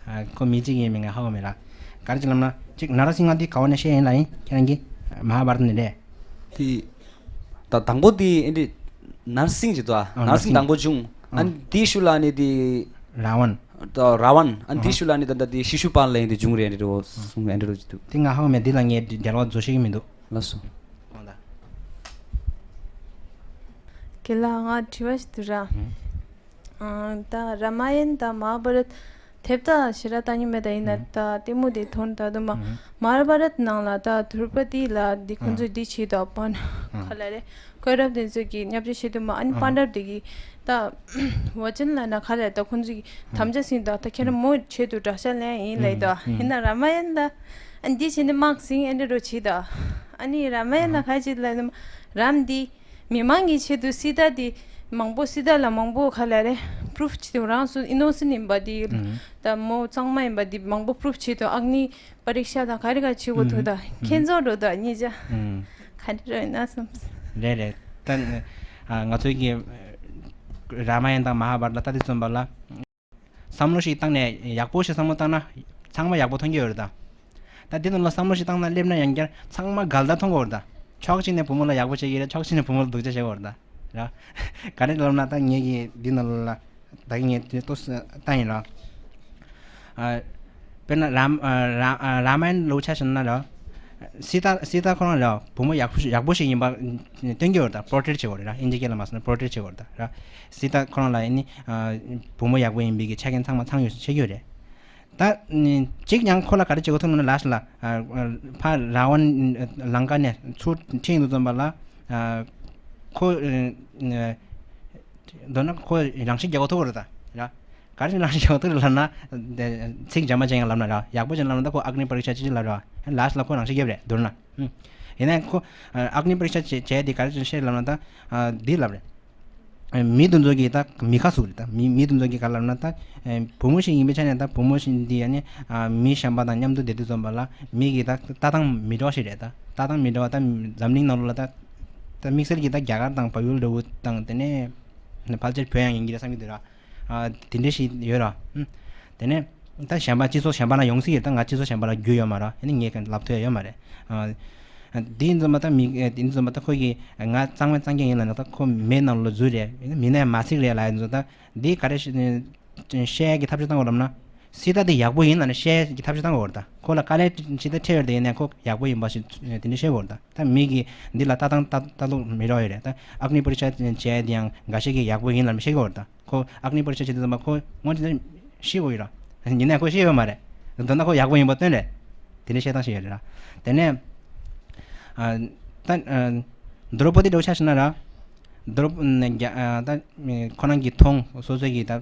ཨ། ཁོ་མི་གཅིག་ཡིན་མིན་ང་ཧ་གོ་མེད་ལ། ག་རེ་ཅིག་ལབ་ན་ཅིག་ནར་སིང་ཧ་དེ་ག་བ་ནས་བཤད་ཡིན་ལབ་ཡིན་ཁྱེད་རང་གིས། མ་ཧཱ་བྷ་རཏ་ནས་རེད། དེ་ད་དང་པོ་དེ་ཨེ་འདྲ་ནར་སིང་ཅིག་འདུག་ཨ། ཨ། ནར་སིང་ནར་སིང་དང་པོ་བྱུང་། ཨ། ཨ་ནི་དེའི་ཤུལ་ལ་ཨ་ནི་དེ། རཱ་ཝན། ད་རཱ་ཝན། ཨ་ནི་དེའི་ཨ་ཤུལ་ལ་ཨ་ནི་ད་ལྟ་དེ་ཤི་ཤུ་པཱ་ལ་ཡིན་དེ་བྱུང་རེད་འདྲ་བོ་གསུངས། ཨེ་འདྲ་བོ་ཅིག་འདུག་དེ་ང་ཧ་གོ་མེད། དེ་ལ་ངས་འགྲེལ་བ་བཟོ་ཤེས་ཀྱི་མི་འདུག་ལགས་སོ། ཨོ་ད། རྒན་ལགས་ང་དྲི་བ་ཞིག་འདུག་ར། ཨ། ད་རཱ་མ་ཡན་དང་མ་ཧཱ་བྷ་རཏ་ དེབ་ད་ཞེ་དྲག་ལྟ་མྱོང་མེད། ད་ཡིན་ན་ད་ལྟད་མོ་དེ་མཐོང་ད་དུ་མ། མ་ཧཱ་བྷ་རཏ་ནང་ལ་ད་དྲུ་པ་དི་ལ་འདི་ཁོང་ཚོས་འདི་བྱེད་དོ་པ་ན་ག་ལ་རེད། ཁོའི་རབས་དེ་ཚོས་ཀྱི་བརྙས་བཅོས་བྱེད་དུ་མ། ཨ་ནི་པཱན་ཌབ་དེ་གི་ད་བ་ཅན་ལ་ན་ག་ལ་རེད། ད་ཁོང་ཚོས་ཀྱི་དམ་བཅའ་ཟིན་ད་ད་ཁྱེད་རང་མོ་ཆེད་དུ་དགྲ་ཤ་ལེན་ཡིན་ལེ། ད་ཡིན་ན་རཱ་མ་ཡན་ད་ཨ་འདི་བྱེད་ནི་དམག་ཟིན་ཨ་འདི་རོ་བྱེད་ད། ཨ་ནི་རཱ་མ་ཡན་ན་ག་བྱེད་ལ་རམ་འདི། མི་མང་གི་ཆེད་དུ་སི་ཏཱ་དེ་མང་པོ་སི་ཏཱ་ལ་མང་པོ་ག་ལ་རེད། པུ་རུཕ་བྱེད་དུ་རང་སུ་ཨི་ནོ་སེན་ཡིན་པ་དེ་ད་མོ་གཙང་མ་ཡིན་པ་དེ་མང་པོ་པུ་རུཕ་བྱེད་དུ་ཨག་ནི་པ་རིག་ཤ་དང་ག་རེ་ག་བྱེད་དགོས་ཐུག་ད་ཁྱེད་ཚོ་འགྲོ་ད་གཉིས་ཆ་ག་རེ་རོ་ཡིན་ན་བསམ། རེད་རེད། ད་ང་ཚོའི་གི་རཱ་མ་ཡན་དང་མ་ཧཱ་བྷ་རཏ་ལ་ལྟ་དུས་ཙམ་པ་ལ། བསམ་བློ་ཞིག་བཏང་ནས་ཡག་པོ་ཞིག་བསམ་བློ་བཏང་ན་ཚང་མ་ཡག་པོ་མཐོང་གི་ཡོད་རེད་ད། ད་འདི་ནང་ལ་བསམ་བློ་ཞིག་བཏང་ན་སླེབས་ན་ཡང་བསྐྱར་ཚང་མ་འགལ་ཟླ་མཐོང་གི་ཡོད་རེད་ད། ཕྱོགས་གཅིག་ནས་བུ་མོ་ལ་ཡག་པོ་བྱེད་ཀྱི་རེད། ཕྱོགས་གཅིག་ནས་བུ་མོ་ལ་སྡུག་ཅག་བྱེད་ཀྱི་ཡོད་རེད་ད། ར། ག་རེ་ལབ་ན་ད་ངེད་ཀྱི་འདི་ནང་ལ་ད་ངས་དེ་ཏོག་ཙམ་བཏང་ཡིན་ར། ཨ། དཔེར་ན་རཱ་ཨ་རཱ་ཨ་རཱ་མ་ཡན་ལོ་ཆ་བཞག་ན་ར། སི་ཏཱ་སི་ཏཱ་ཁོ་རང་ལ་བུ་མོ་ཡག་པོ་ཞིག་ཡག་པོ་ཞིག་ཡིན་པ་སྟོན་གྱི་ཡོད་རེད་ད། པོར་ཊེཊ་བྱེད་དགོས་རེད་ར། ཨིན་ཇི་སྐད་ལ་མ་སོང་ན་པོར་ཊེཊ་བྱེད་དགོས་རེད་ད་ར། སི་ཏཱ་ཁོ་རང་ལ་ཨ་ནི་ཨ་བུ་མོ་ཡག་པོ་ཡིན་པའི་གི་ཆ་རྐྱེན་ཚང་མ་ཚང་ཡོད་ཤེས་ཀྱི་ཡོད་རེད། ད་ཨ་ནི་གཅིག་ཡང་ཁོ་ལ་ག་རེ་བྱེད་དགོས་ཐུག་ན་ལཱསྚ་ལ་ཨ་ཨ་ཕ་རཱ་ཝན་ལང་ཀ་ནས་ཚུར་ཁྲིད་འདུག་ཙམ་པ་ལ་ཨ་ཁོ་ཨ་ཨ་མདོར་ན་ཁོ་རང་ཤི་རྒྱག་དགོས་ཐུག་རེད་ད་ར། ག་རེ་ནང་བཞིན་ཡོང་ཐུག་ལབ་ན། དེ་ཚིག་འཇམ་མ་ཅན་ཡང་ལབ་ན་ར། ཡག་པོ་ཅན་ལབ་ན་ད་ཁོ་ཨག་ནི་པ་རིག་ཤ་ཅི་ཅི་ལབ་ར། ལཱསྚ་ལ་ཁོ་རང་ཤི་རྒྱབ་རེད་མདོར་ན། ཨུམ། ཡིན་ན་ཁོ་ཨག་ནི་པ་རིག་ཤ་བྱས་བྱས་དེ་ག་རེ་ཅན་ཤེས་ལབ་ན་ད་འདི་ལབ་རེད། མི་དེ་ཚོ་གི་ད་མི་ཁ་ཟུག་རེད་ད། མི་མི་དེ་ཚོ་གི་ག་ལབ་ན་ད་བུ་མོ་ཞིག་ཡིན་པའི་ཆ་ནས་ད་བུ་མོ་ཞིག་འདི་ཡ་ནི་མི་གཞན་པ་དང་མཉམ་དུ་བསྡད་དུས་ཙམ་པ་ལ་མི་གི་ད་ལྟ་སྟངས་མི་འདྲ་བ་ཞིག་རེད་ད། ལྟ་སྟངས་མི་འདྲ་བ་ད་འཛམ་གླིང་ནང་ལོགས་ལ་ད་ད་དམིགས་བསལ་གྱི་ད་རྒྱ་གར་དང་བལ་ཡུལ་འདྲ་བོ་དང་དེ་ནས་ཕལ་ཆེར་བོད་ཡང་ཡིན་གྱི་རེད་བསམ་གྱི་འདུག་ར། ཨ། དེ་འདྲ་ཞིག་ཡོད་ར། ཨུམ། དེ་ནས་ད་གཞན་པ་སྤྱི་ཚོགས་གཞན་པ་ན་ཡོང་སྲིད་ཀྱི་རེད། ད་ང་སྤྱི་ཚོགས་གཞན་པ་ལ་རྒྱུས་ཡོད་མ་རེད། ཨ་ནི་ངས་གང་ལབ་ཐུབ་ཡ་ཡོད་མ་རེད། ཨ། དེ་ཡིན་ཙམ་པ་ད་མི་དེ་ཡིན་ཙམ་པ་ད་ཁོ་གིས་ང་གཙང་མ་གཙང་རྐྱང་ཡིན་ལབ་ན་ད་ཁོ་མེད་ནང་ལོགས་འཛུལ་རེད། མིན་ན་ཡང་མ་ཚིག་རེད་ལབ་ཡ་ཡིན་ཙང་ད་འདི་ག་རེ་བཤད་ཡ་གི་ཐབས་ཤེས་བཏང་དགོས་ལབ་ན། སྲིད་ད་དེ་ཡག་པོ་ཡིན་ལབ་ན་བཤད་ཡ་གི་ཐབས་ཤེས་བཏང་དགོས་རེད་ད། ཁོ་ལ་དཀའ་ལས་ཅི་ད་འཕྲད་ཡོད་དེ་ཡིན་ན་ཁོ་ཡག་པོ་ཡིན་པ་ཞིག་དེ་འདྲ་བཤད་དགོས་རེད་ད། ད་མི་གིས་འདི་ལ་ལྟ་སྟངས་ལྟ་ལྟ་ལུགས་མི་འདྲ་བ་ཡོད་རེད་ད། ཨག་ནི་པ་རིག་ཤ་བྱས་དེ་ཡང་འགའ་ཤས་ཀྱིས་ཡག་པོ་ཡིན་ལབ་ནས་བཤད་ཀྱི་ཡོད་རེད་ད། ཁོ་ཨག་ནི་པ་རིག་ཤ་བྱེད་དུས་ཙམ་པ་ཁོ་སྔོན་ཆད་ཤི་དགོས་ཡོད་ར། ཡིན་ནའི་ཁོ་ཤི་ཡོད་མ་རེད། མདོར་ན་ཁོ་ཡག་པོ་ཡིན་པ་སྟོན་རེད། དེ་འདྲ་བཤད་སྟངས་ཤིག་ཡོད་རེད་ར། དེ་ནས་ཨ་ད་ཨ་དྲུ་པ་དི་འདྲ་བོ་ཆ་བཞག་ན་ར། དྲུ་པ་ཨ་ད་ཁོ་རང་གི་མཐོང་སོ་སོ་གི་ད་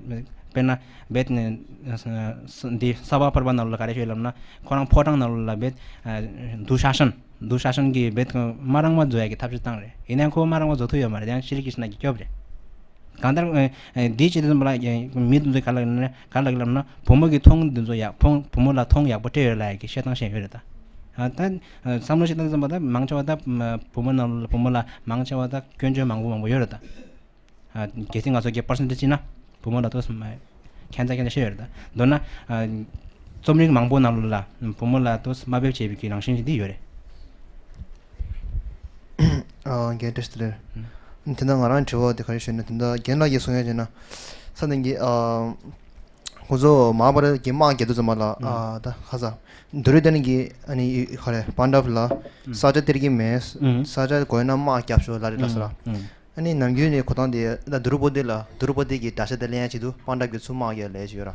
དཔེར་ན་བེད་འདི་ས་བ་པར་པ་ནང་ལོགས་ལ་ག་རེ་ཤོད་ལབ་ན། ཁོ་རང་ཕོ་བྲང་ནང་ལོགས་ལ་བེད་དུ་ཤ་ཤན་དུ་ཤ་ཤན་གྱི་བེད་མ་རང་མ་བཟོ་ཡ་གི་ཐབས་ཤེས་བཏང་རེད། ཡིན་ནའི་ཁོ་མ་རང་མ་བཟོ་ཐུབ་ཡོད་མ་རེད། ཡང་ཤྲི་ཀྲི་ཤ་ན་གི་སྐྱོབ་རེད། གང་ལྟར་ཨ་ཨ་འདིའི་ཆེད་དུ་ལ་མི་དེ་ཚོས་ག་ལ་ན་ག་ལ་ལབ་ན་བུ་མོ་གི་མཐོང་དེ་ཚོ་ཡག་ཕོ་བུ་མོ་ལ་མཐོང་ཡག་པོ་སྤྲད་ཡོད་ལབ་ཡ་གི་བཤད་སྟངས་བཤད་ཡོད་རེད་ད། ཨ་ད་ཨ་བསམ་བློ་ཞིག་བཏང་ཙམ་པ་ད་མང་ཆེ་བ་ད་བུ་མོ་ནང་ལ་བུ་མོ་ལ་མང་ཆེ་བ་ད་སྐྱོན་བརྗོད་མང་པོ་མང་པོ་ཡོད་རེད་ད། ཨ་གལ་སྲིད་ང་ཚོ་གི་པར་སེན་ཊེཇ་བྱས་ན་བུ་མོ་ལ་ཏོག་ཙམ་ཁྱད་མཚར་ཁྱད་མཚར་བཤད་ཡོད་རེད་ད། མདོར་ན་ཨ་རྩོམ་རིག་མང་པོ་ནང་ལ་བུ་མོ་ལ་ཏོག་ཙམ་དམའ་འབེབས་བྱེད་པའི་གི་རང་བཞིན་ཞིག་འདི་ཡོད་རེད། ཨ་རྒན་བཀྲ་ཤིས་བདེ་ལེགས། ཨུམ། དེ་འདྲ་ང་རང་དྲི་བ་དེ་ག་རེ་ཞུས་ན་དེ་འདྲ་རྒན་ལགས་ཀྱིས་གསུང་ཡ་བྱས་ན་ས་སྟེང་གི་ཨ་ཁོ་ཚོ་མ་ཧཱ་བྷ་རཏ་གི་དམག་རྒྱག་དུས་ཙམ་པ་ལ་ཨུམ་ཨ་ད་ཁ་ས་དུ་རུ་དན་གྱི་ཨ་ནི་ག་རེ་པཱན་ཌབ་ལ་ཨུམ་ས་ཆ་སྟེར་གྱི་མེད། ཨུམ་ས་ཆ་དགོས་ན་དམག་རྒྱབ་ཤོག་ལབ་རེད་ལ་ས་ར། ཨུམ་ཨུམ། ཨ་ནི་ནམ་རྒྱུན་ནས་ཁོ་ཐང་དེ་ད་དུ་རུ་པ་དི་ལ་དུ་རུ་པ་དི་གི་དགྲ་ཤ་དེ་ལེན་ཡ་ཆེད་དུ་པཱན་ཌབ་ཀྱི་ཚུར་དམག་རྒྱག་ལས་ཞུ་ར།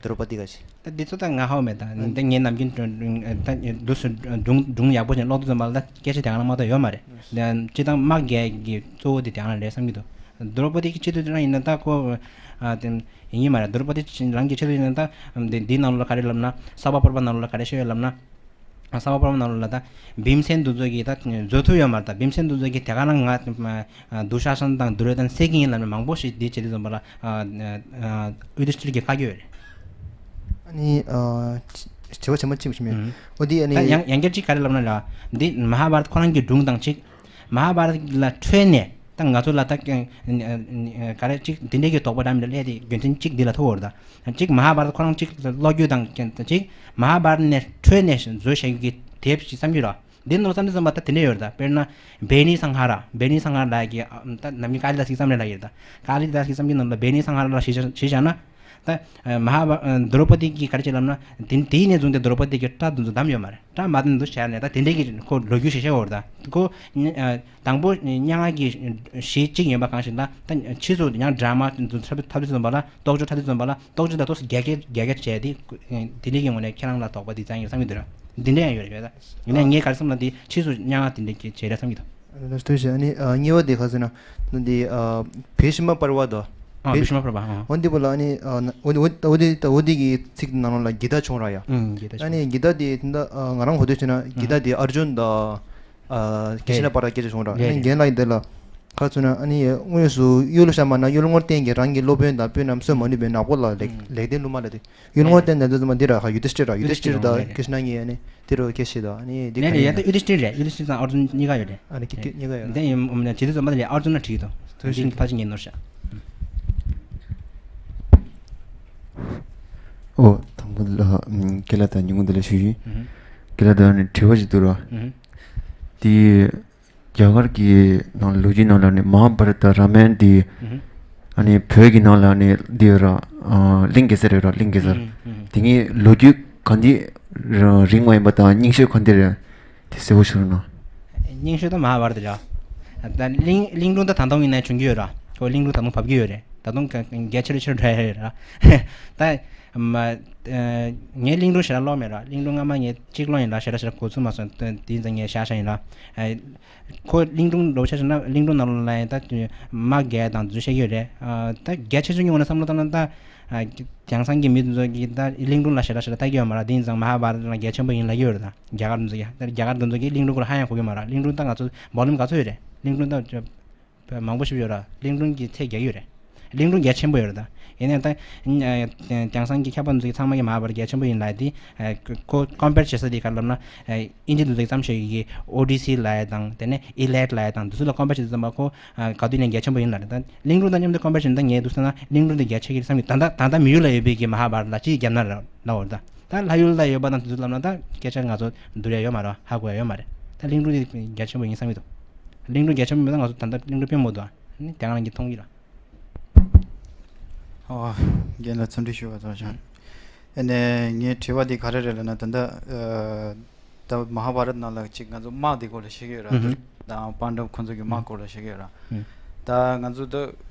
དུ་རུ་པ་དི་ག་ཞིག་ད་འདི་ཚོ་ད་ང་ཧ་གོ་མེད་ད། ཨ་ད་ངས་ནམ་རྒྱུན་ད་འདུག་སེ་སྒྲུང་སྒྲུང་ཡག་པོ་ཞིག་ཀློག་དུས་ཙམ་པ་ལ་ད་སྐད་ཆ་དེ་ག་ལ་མ་གཏོགས་ཡོད་མ་རེད། ད་སྤྱིར་བཏང་དམག་རྒྱག་གི་གཙོ་བོ་དེ་དེ་ག་ལ་རེད་བསམ་གྱི་འདུག་དུ་རུ་པ་དི་གི་ཆེད་དུ་དེ་རང་ཡིན་ན་ད་ཁོ་ཨ་དེ་ཡིན་གྱི་མ་རེད། དུ་རུ་པ་དི་རང་གི་ཆེད་དུ་ཡིན་ན་ད་འདི་འདིའི་ནང་ལོགས་ལ་ག་རེ་ལབ་ན། ས་བ་པར་པ་ནང་ལོགས་ལ་ག་རེ་ཤོད་ཡོད་ལབ་ན། ས་བ་པར་པ་ནང་ལོགས་ལ་ད་བིམ་སེན་དེ་ཚོ་གིས་ད་བཟོ་ཐུབ་ཡོད་མ་རེད། ད་བིམ་སེན་དེ་ཚོ་གིས་དེ་ག་ལ་ང་དུ་ཤ་ཤན་དང་དུ་རུ་དན་བསད་ཀྱི་ཡིན་ལབ་ནས་མང་པོ་ཞིག་འདི་བྱེད་དུས་ཙམ་པ་ལ་ཨ་ཨ་ཡུ་དི་ཤྟིར་གྱིས་བཀག་གི་ཡོད་རེད། ཨ་ནི་ཨ་དྲི་བ་ཆེན་པོ་གཅིག་ཞིག་མེད། ཨུམ། འོ་འདི་ཨ་ནི་ད་ཡང་ཡང་བསྐྱར་གཅིག་ག་རེ་ལབ་ན་ལ་འདི་མ་ཧཱ་བྷ་རཏ་ཁོ་རང་གི་སྒྲུང་དང་གཅིག་མ་ཧཱ་བྷ་རཏ་ལ་འཕྲོས་ནས་ད་ང་ཚོ་ལ་ད་ག་རེ་གཅིག་འདི་འདྲའི་གི་དོགས་པ་འདྲ་མི་འདྲ་སླེབས་ཏེ་རྒྱུ་མཚན་གཅིག་འདི་ལ་ཐུག་ཡོད་རེད་ད། གཅིག་མ་ཧཱ་བྷ་རཏ་ཁོ་རང་གཅིག་ཀློག་རྒྱུ་དང་གཅིག་མ་ཧཱ་བྷ་རཏ་ནས་འཕྲོས་ནས་བཟོས་བཞག་རྒྱུ་གི་དེབ་ཞིག་བསམ་རྒྱུ་ར། འདི་ནོར་བསམ་དུས་ཙམ་པ་ད་དེ་འདྲ་ཡོད་རེད་ད། དཔེར་ན་བེ་ནི་སང་ཧ་ར། བེ་ནི་སང་ཧ་ར་ལགས་ཀྱི་ཨ་ད་ནམ་རྒྱུན་ཀ་ལི་དཱས་ཀྱི་བསམ་འཆར་ལ་ཡོད་རེད་ད། ཀ་ལི་དཱས་ཀྱི་བསམ་འཆར་ནང་ལ་བེ་ནི་སང་ཧ་ར་ལ་གཞི་བཞག་གཞི་བཞག་ན། ད་མ་ཧཱ་བ་དྲོ་པ་ཏི་གིས་ག་རེ་བྱེད་ལབ་ན། དེ་དེའི་ནས་བཟུང་སྟེ་དྲོ་པ་ཏི་གིས་སྐྲ་དེ་ཚོ་བསྡམས་ཡོད་མ་རེད། སྐྲ་མ་བསྡམས་འདུག་བྱས་ནས་ད་དེ་འདྲའི་གི་ཁོ་ལོ་རྒྱུས་ཤིག་བཤད་ཡོད་རེད། ད་ཁོ་དང་པོ་མྱ་ངན་གྱི་གཞི་གཅིག་ཡིན་པ་གང་ཞིག་ད། ད་ཕྱིས་སུ་ཡང་ཌ་ར་མ་དེ་ཚོ་འཁྲབ་འཁྲབ་དུས་ཙམ་པ་ལ། རྟོགས་བརྗོད་འཁྲབ་དུས་ཙམ་པ་ལ། རྟོགས་བརྗོད་ད་ཏོག་ཙམ་རྒྱ་སྐྱེད་རྒྱ་སྐྱེད་བྱས་ཏེ། དེ་འདྲའི་གི་ངོས་ནས་ཁྱེད་རང་ལ་དོགས་པ་དེ་ཙམ་ཡོད་བསམ་གྱི་འདུག་ར། འདི་འདྲ་ཡང་ཡོད་རེད་ཡོད་ད། ཡིན་ནའི་ངས་ག་རེ་བསམ་ན། དེ་ཕྱིས་སུ་མྱ་ངན་དེ་འདྲ་གི་བྱས་རེད་བསམ་གྱི་འདུག། ལགས་སོ་ཐུགས་རྗེ་ཆེ། ཨ་ནི་ཨ་གཉིས་པ་དེ་ག་ཟེར་ན། འདི་ཨ་བྷི་ཤི་མ་པར་བ་དོ། ཨ་བྷི་ཤི་མ་པར་བ། ཨ་འོ་འདི་པོ་ལ་ཨ་ནི་ཨ་ན་འོ་འདི་འོ་འོ་འདི་འོ་འདི་གི་ཚིག་ནང་ལ་གི་ཏཱ་བྱུང་ར་ཡ། ཨུམ་གི་ཏཱ་ཨ་བྱུང་། ནི་གི་ཏཱ་དེ་ད་ཨ་ང་རང་གོ་ཐོས་བྱས་ན་གི་ཏཱ་དེ་ཨར་ཇུན་དང་ཨ་ཀི་ཤི་ན་པ་ར་སྐད་ཆ་བྱུང་ར། ཨ་རེད་ནི་རེད། རྒན་ལགས་ཡིན་དེ་ལ་ག་ཚོད་ན། ཨ་ནི་དངོས་སུ་གཡུལ་ལ་བཞག་མ་ན་གཡུལ་ངོར་བསྟན་གྱི་རང་གི་སློབ་དཔོན་དང་དཔོན་རྣམས་གསོད་མ་ནུས་པའི་ནག་པོ་ལ་ལེགས་ཨུམ་ལེགས་ལྡན་གླུ་མ་ལ་དེ། གཡུལ་ངོར་བསྟན་ནས་འདི་ཚོ་མ་འདི་ར་ཧ་ཡུ་དི་ཤྟིར་ར། ཡུ་དི་ཤྟིར་དང་ཀི་ཤི་ན་གཉིས་ཨ་ནི་དེ་རུ་སྐད་ཆ་དང་ཨ་ནི་འདི་ནས་ག་ནས་ཡང་ད་ཡུ་དི་ཤྟིར་རེད། ཡུ་དི་ཤྟིར་དང་ཨར་ཇུན་གཉིས་ཀ་ཡོད་རེད། ཨ་ནི་ཀི་ཀི་གཉིས་ཀ་ཡོད་རེད། འདི་ཡིན་ཨམ་ཇི་དུ་ཙམ་པ་དེ་ལས་ཨར་ཇུན་ལ་བྲིས་དང་། དུ་ཞིག་ཕ་ཅི་ངས་ནོར་ཤག། ཨོ་དང་པོ་ལ་ཨམ་ཀེ་ལ་དང་ཉིན་གུང་དེ་ལ་ཞུ་ཞུ། ཀེ་ལ་དང་ནི་དྲི་བ་ཞིག་འདུག་ར། དེ་རྒྱ་གར་གྱི་ནང་ལོ་རྒྱུས་ནང་ལ་ནི་མ་ཧཱ་བྷ་ར་ཏ་ར་མ་ཡན་འདི་ཨུ་ཧུ། ཨ་ནི་བོད་ཀྱི་ནང་ལ་ནི་འདི་ཡོད་ར། ཨ་གླིང་གེ་སར་ཡོད་ར། གླིང་གེ་སར། ཨུ་ཧུ། དེ་ངའི་ལོ་རྒྱུས་གང་འདི་ར་རིང་བ་ཡིན་པ་དང་རྙིང་ཤོས་གང་འདི་རེད། དེ་གསལ་པོ་ཞུ་རོགས་གནང་། རྙིང་ཤོས་ད་མ་ཧཱ་བྷ་ར་ཏ་ར། ད་གླིང་གླིང་སྒྲུང་ད་ད་དུང་ཡིན་ན་བྱུང་གི་ཡོད་ར། ཁོ་གླིང་སྒྲུང་ད་དུང་བབས་ཀྱི་ཡོད་རེད། ད་དུང་ག་གལ་ཆེ་རུ་ཆེ་རུ་འགྲོ་ཡ་ཡོད་ར། ད་མ་ངའི་གླིང་སྒྲུང་ཞེ་དྲག་ཀློག་མེད་ར། གླིང་སྒྲུང་སྔ་མ་ངས་གཅིག་ཀློག་ཡིན་ར། ཞེ་དྲག་ཞེ་དྲག་གོ་ཚུལ་མ་སོང་། དེ་ཡིན་ཙང་ངས་བཞག་བཞག་ཡིན་ར། ཁོ་གླིང་སྒྲུང་འདྲ་པོ་ཆ་བཞག་ན་གླིང་སྒྲུང་ནང་ལ་ཡང་ད་དམག་རྒྱག་དང་རྫུན་བཤད་ཀྱི་ཡོད་རེད། ད་གལ་ཆེ་ཤོས་ཀྱི་ངོས་ནས་བསམ་བློ་བཏང་ན་ད་དེང་སང་གི་མི་དེ་ཚོ་གིས་ད་གླིང་སྒྲུང་ལ་ཞེ་དྲག་ཞེ་དྲག་ལྟ་གི་ཡོད་མ་རེད། དེ་ཡིན་ཙང་མ་ཧཱ་བྷ་ར་ཏ་ལ་གལ་ཆེན་པོ་ཡིན་ལབ་ཀྱི་ཡོད་རེད། ད་རྒྱ་གར་དེ་ཚོ་གིས་ད་རྒྱ་གར་དེ་ཚོ་གིས་གླིང་སྒྲུང་སྐོར་ལ་ཧ་ཡང་གོ་གི་མ་རེད། གླིང་སྒྲུང་ད་ང་ཚོ་བོ་ལུམ་ག་ཚོད་ཡོད་རེད། གླིང་སྒྲུང་ད་མང་པོ་ཞིག་ཡོད་ར། གླིང་སྒྲུང་གི་ཚད་རྒྱག་ཡོད་རེད། གླིང་སྒྲུང་རྒྱ་ཆེན་པོ་ཡོད་རེད་ད། ཡིན་ནའང་ད་དེང་སང་གི་མཁས་པ་ཚོ་གི་ཚང་མ་གི་མ་ཧཱ་བྷ་ར་ཏ་རྒྱ་ཆེན་པོ་ཡིན་ལབ་དེ། ཁོ་ཀོམ་པེར་བྱེད་ས་དེ་ག་རེ་ལབ་ན། ཨིན་ཇི་དེ་ཚོ་གི་བརྩམས་ཆོས་ཀྱི་ཨོ་ཌི་སི་ལབ་ཡ་དང་དེ་ནས་ཨི་ལེཌ་ལབ་ཡ་དང་དེ་ཚོ་ལ་ཀོམ་པེར་བྱེད་དུས་ཙམ་པ་ཁོ་ག་དུས་ནས་རྒྱ་ཆེན་པོ་ཡིན་ལབ་རེད་ད། གླིང་སྒྲུང་དང་མཉམ་དུ་ཀོམ་པེར་བྱེད་ན་ད་ངས་འདུག་ཟེར་ན་གླིང་སྒྲུང་དེ་རྒྱ་ཆེ་གི་རེད་བསམ་གི། ད་ལྟ་ད་ལྟ་མི་ཡུལ་ལ་ཡོད་པའི་གི་མ་ཧཱ་བྷ་ར་ཏ་ལ་ཅིག་རྒྱབ་ན་ལབ་འོ་རེད་ད། ད་ལྷ་ཡུལ་ལ་ཡོད་པ་དང་དེ་ཚོ་ལབ་ན་ད་སྐད་ཆ་ང་ཚོ་བསྡུར་ཡ་ཡོད་མ་རེད། ཧ་གོ་ཡ་ཡོད་མ་རེད། ད་གླིང་སྒྲུང་དེ་རྒྱ་ཆེན་པོ་ཡིན་བསམ་གི་འདུག། གླིང་སྒྲུང་རྒྱ་ཆེན་པོ་མེད་ན་ང་ཚོ་ད་ལྟ་གླིང་སྒྲུང་དཔེ་མོ་འདུག་ཨ། ནི་དེ་ང་རང་གིས་མཐོང་གི་ར། ཨོ། རྒན་ལགས་འཚམས་འདྲི་ཞུ་བ་ཙམ་བྱུང་། ཨ་ནས་ངའི་དྲི་བ་འདི་ག་རེ་རེད་ལབ་ན། ད་ལྟ་ཨ་ད་མ་ཧཱ་བྷ་ར་ཏ་ནང་ལ་ཅིག་ང་ཚོ་དམག་འདི་སྐོར་ལ་བཤད་ཀྱི་ཡོད་ར། ཨུ་ཧུ། དུ་རུ་དང་པཎ་ཌབ་ཁོང་ཚོ་གི་དམག་སྐོར་ལ་བཤད་ཀྱི་ཡོད་ར། ཨུ། ད་ང་ཚོ་ད་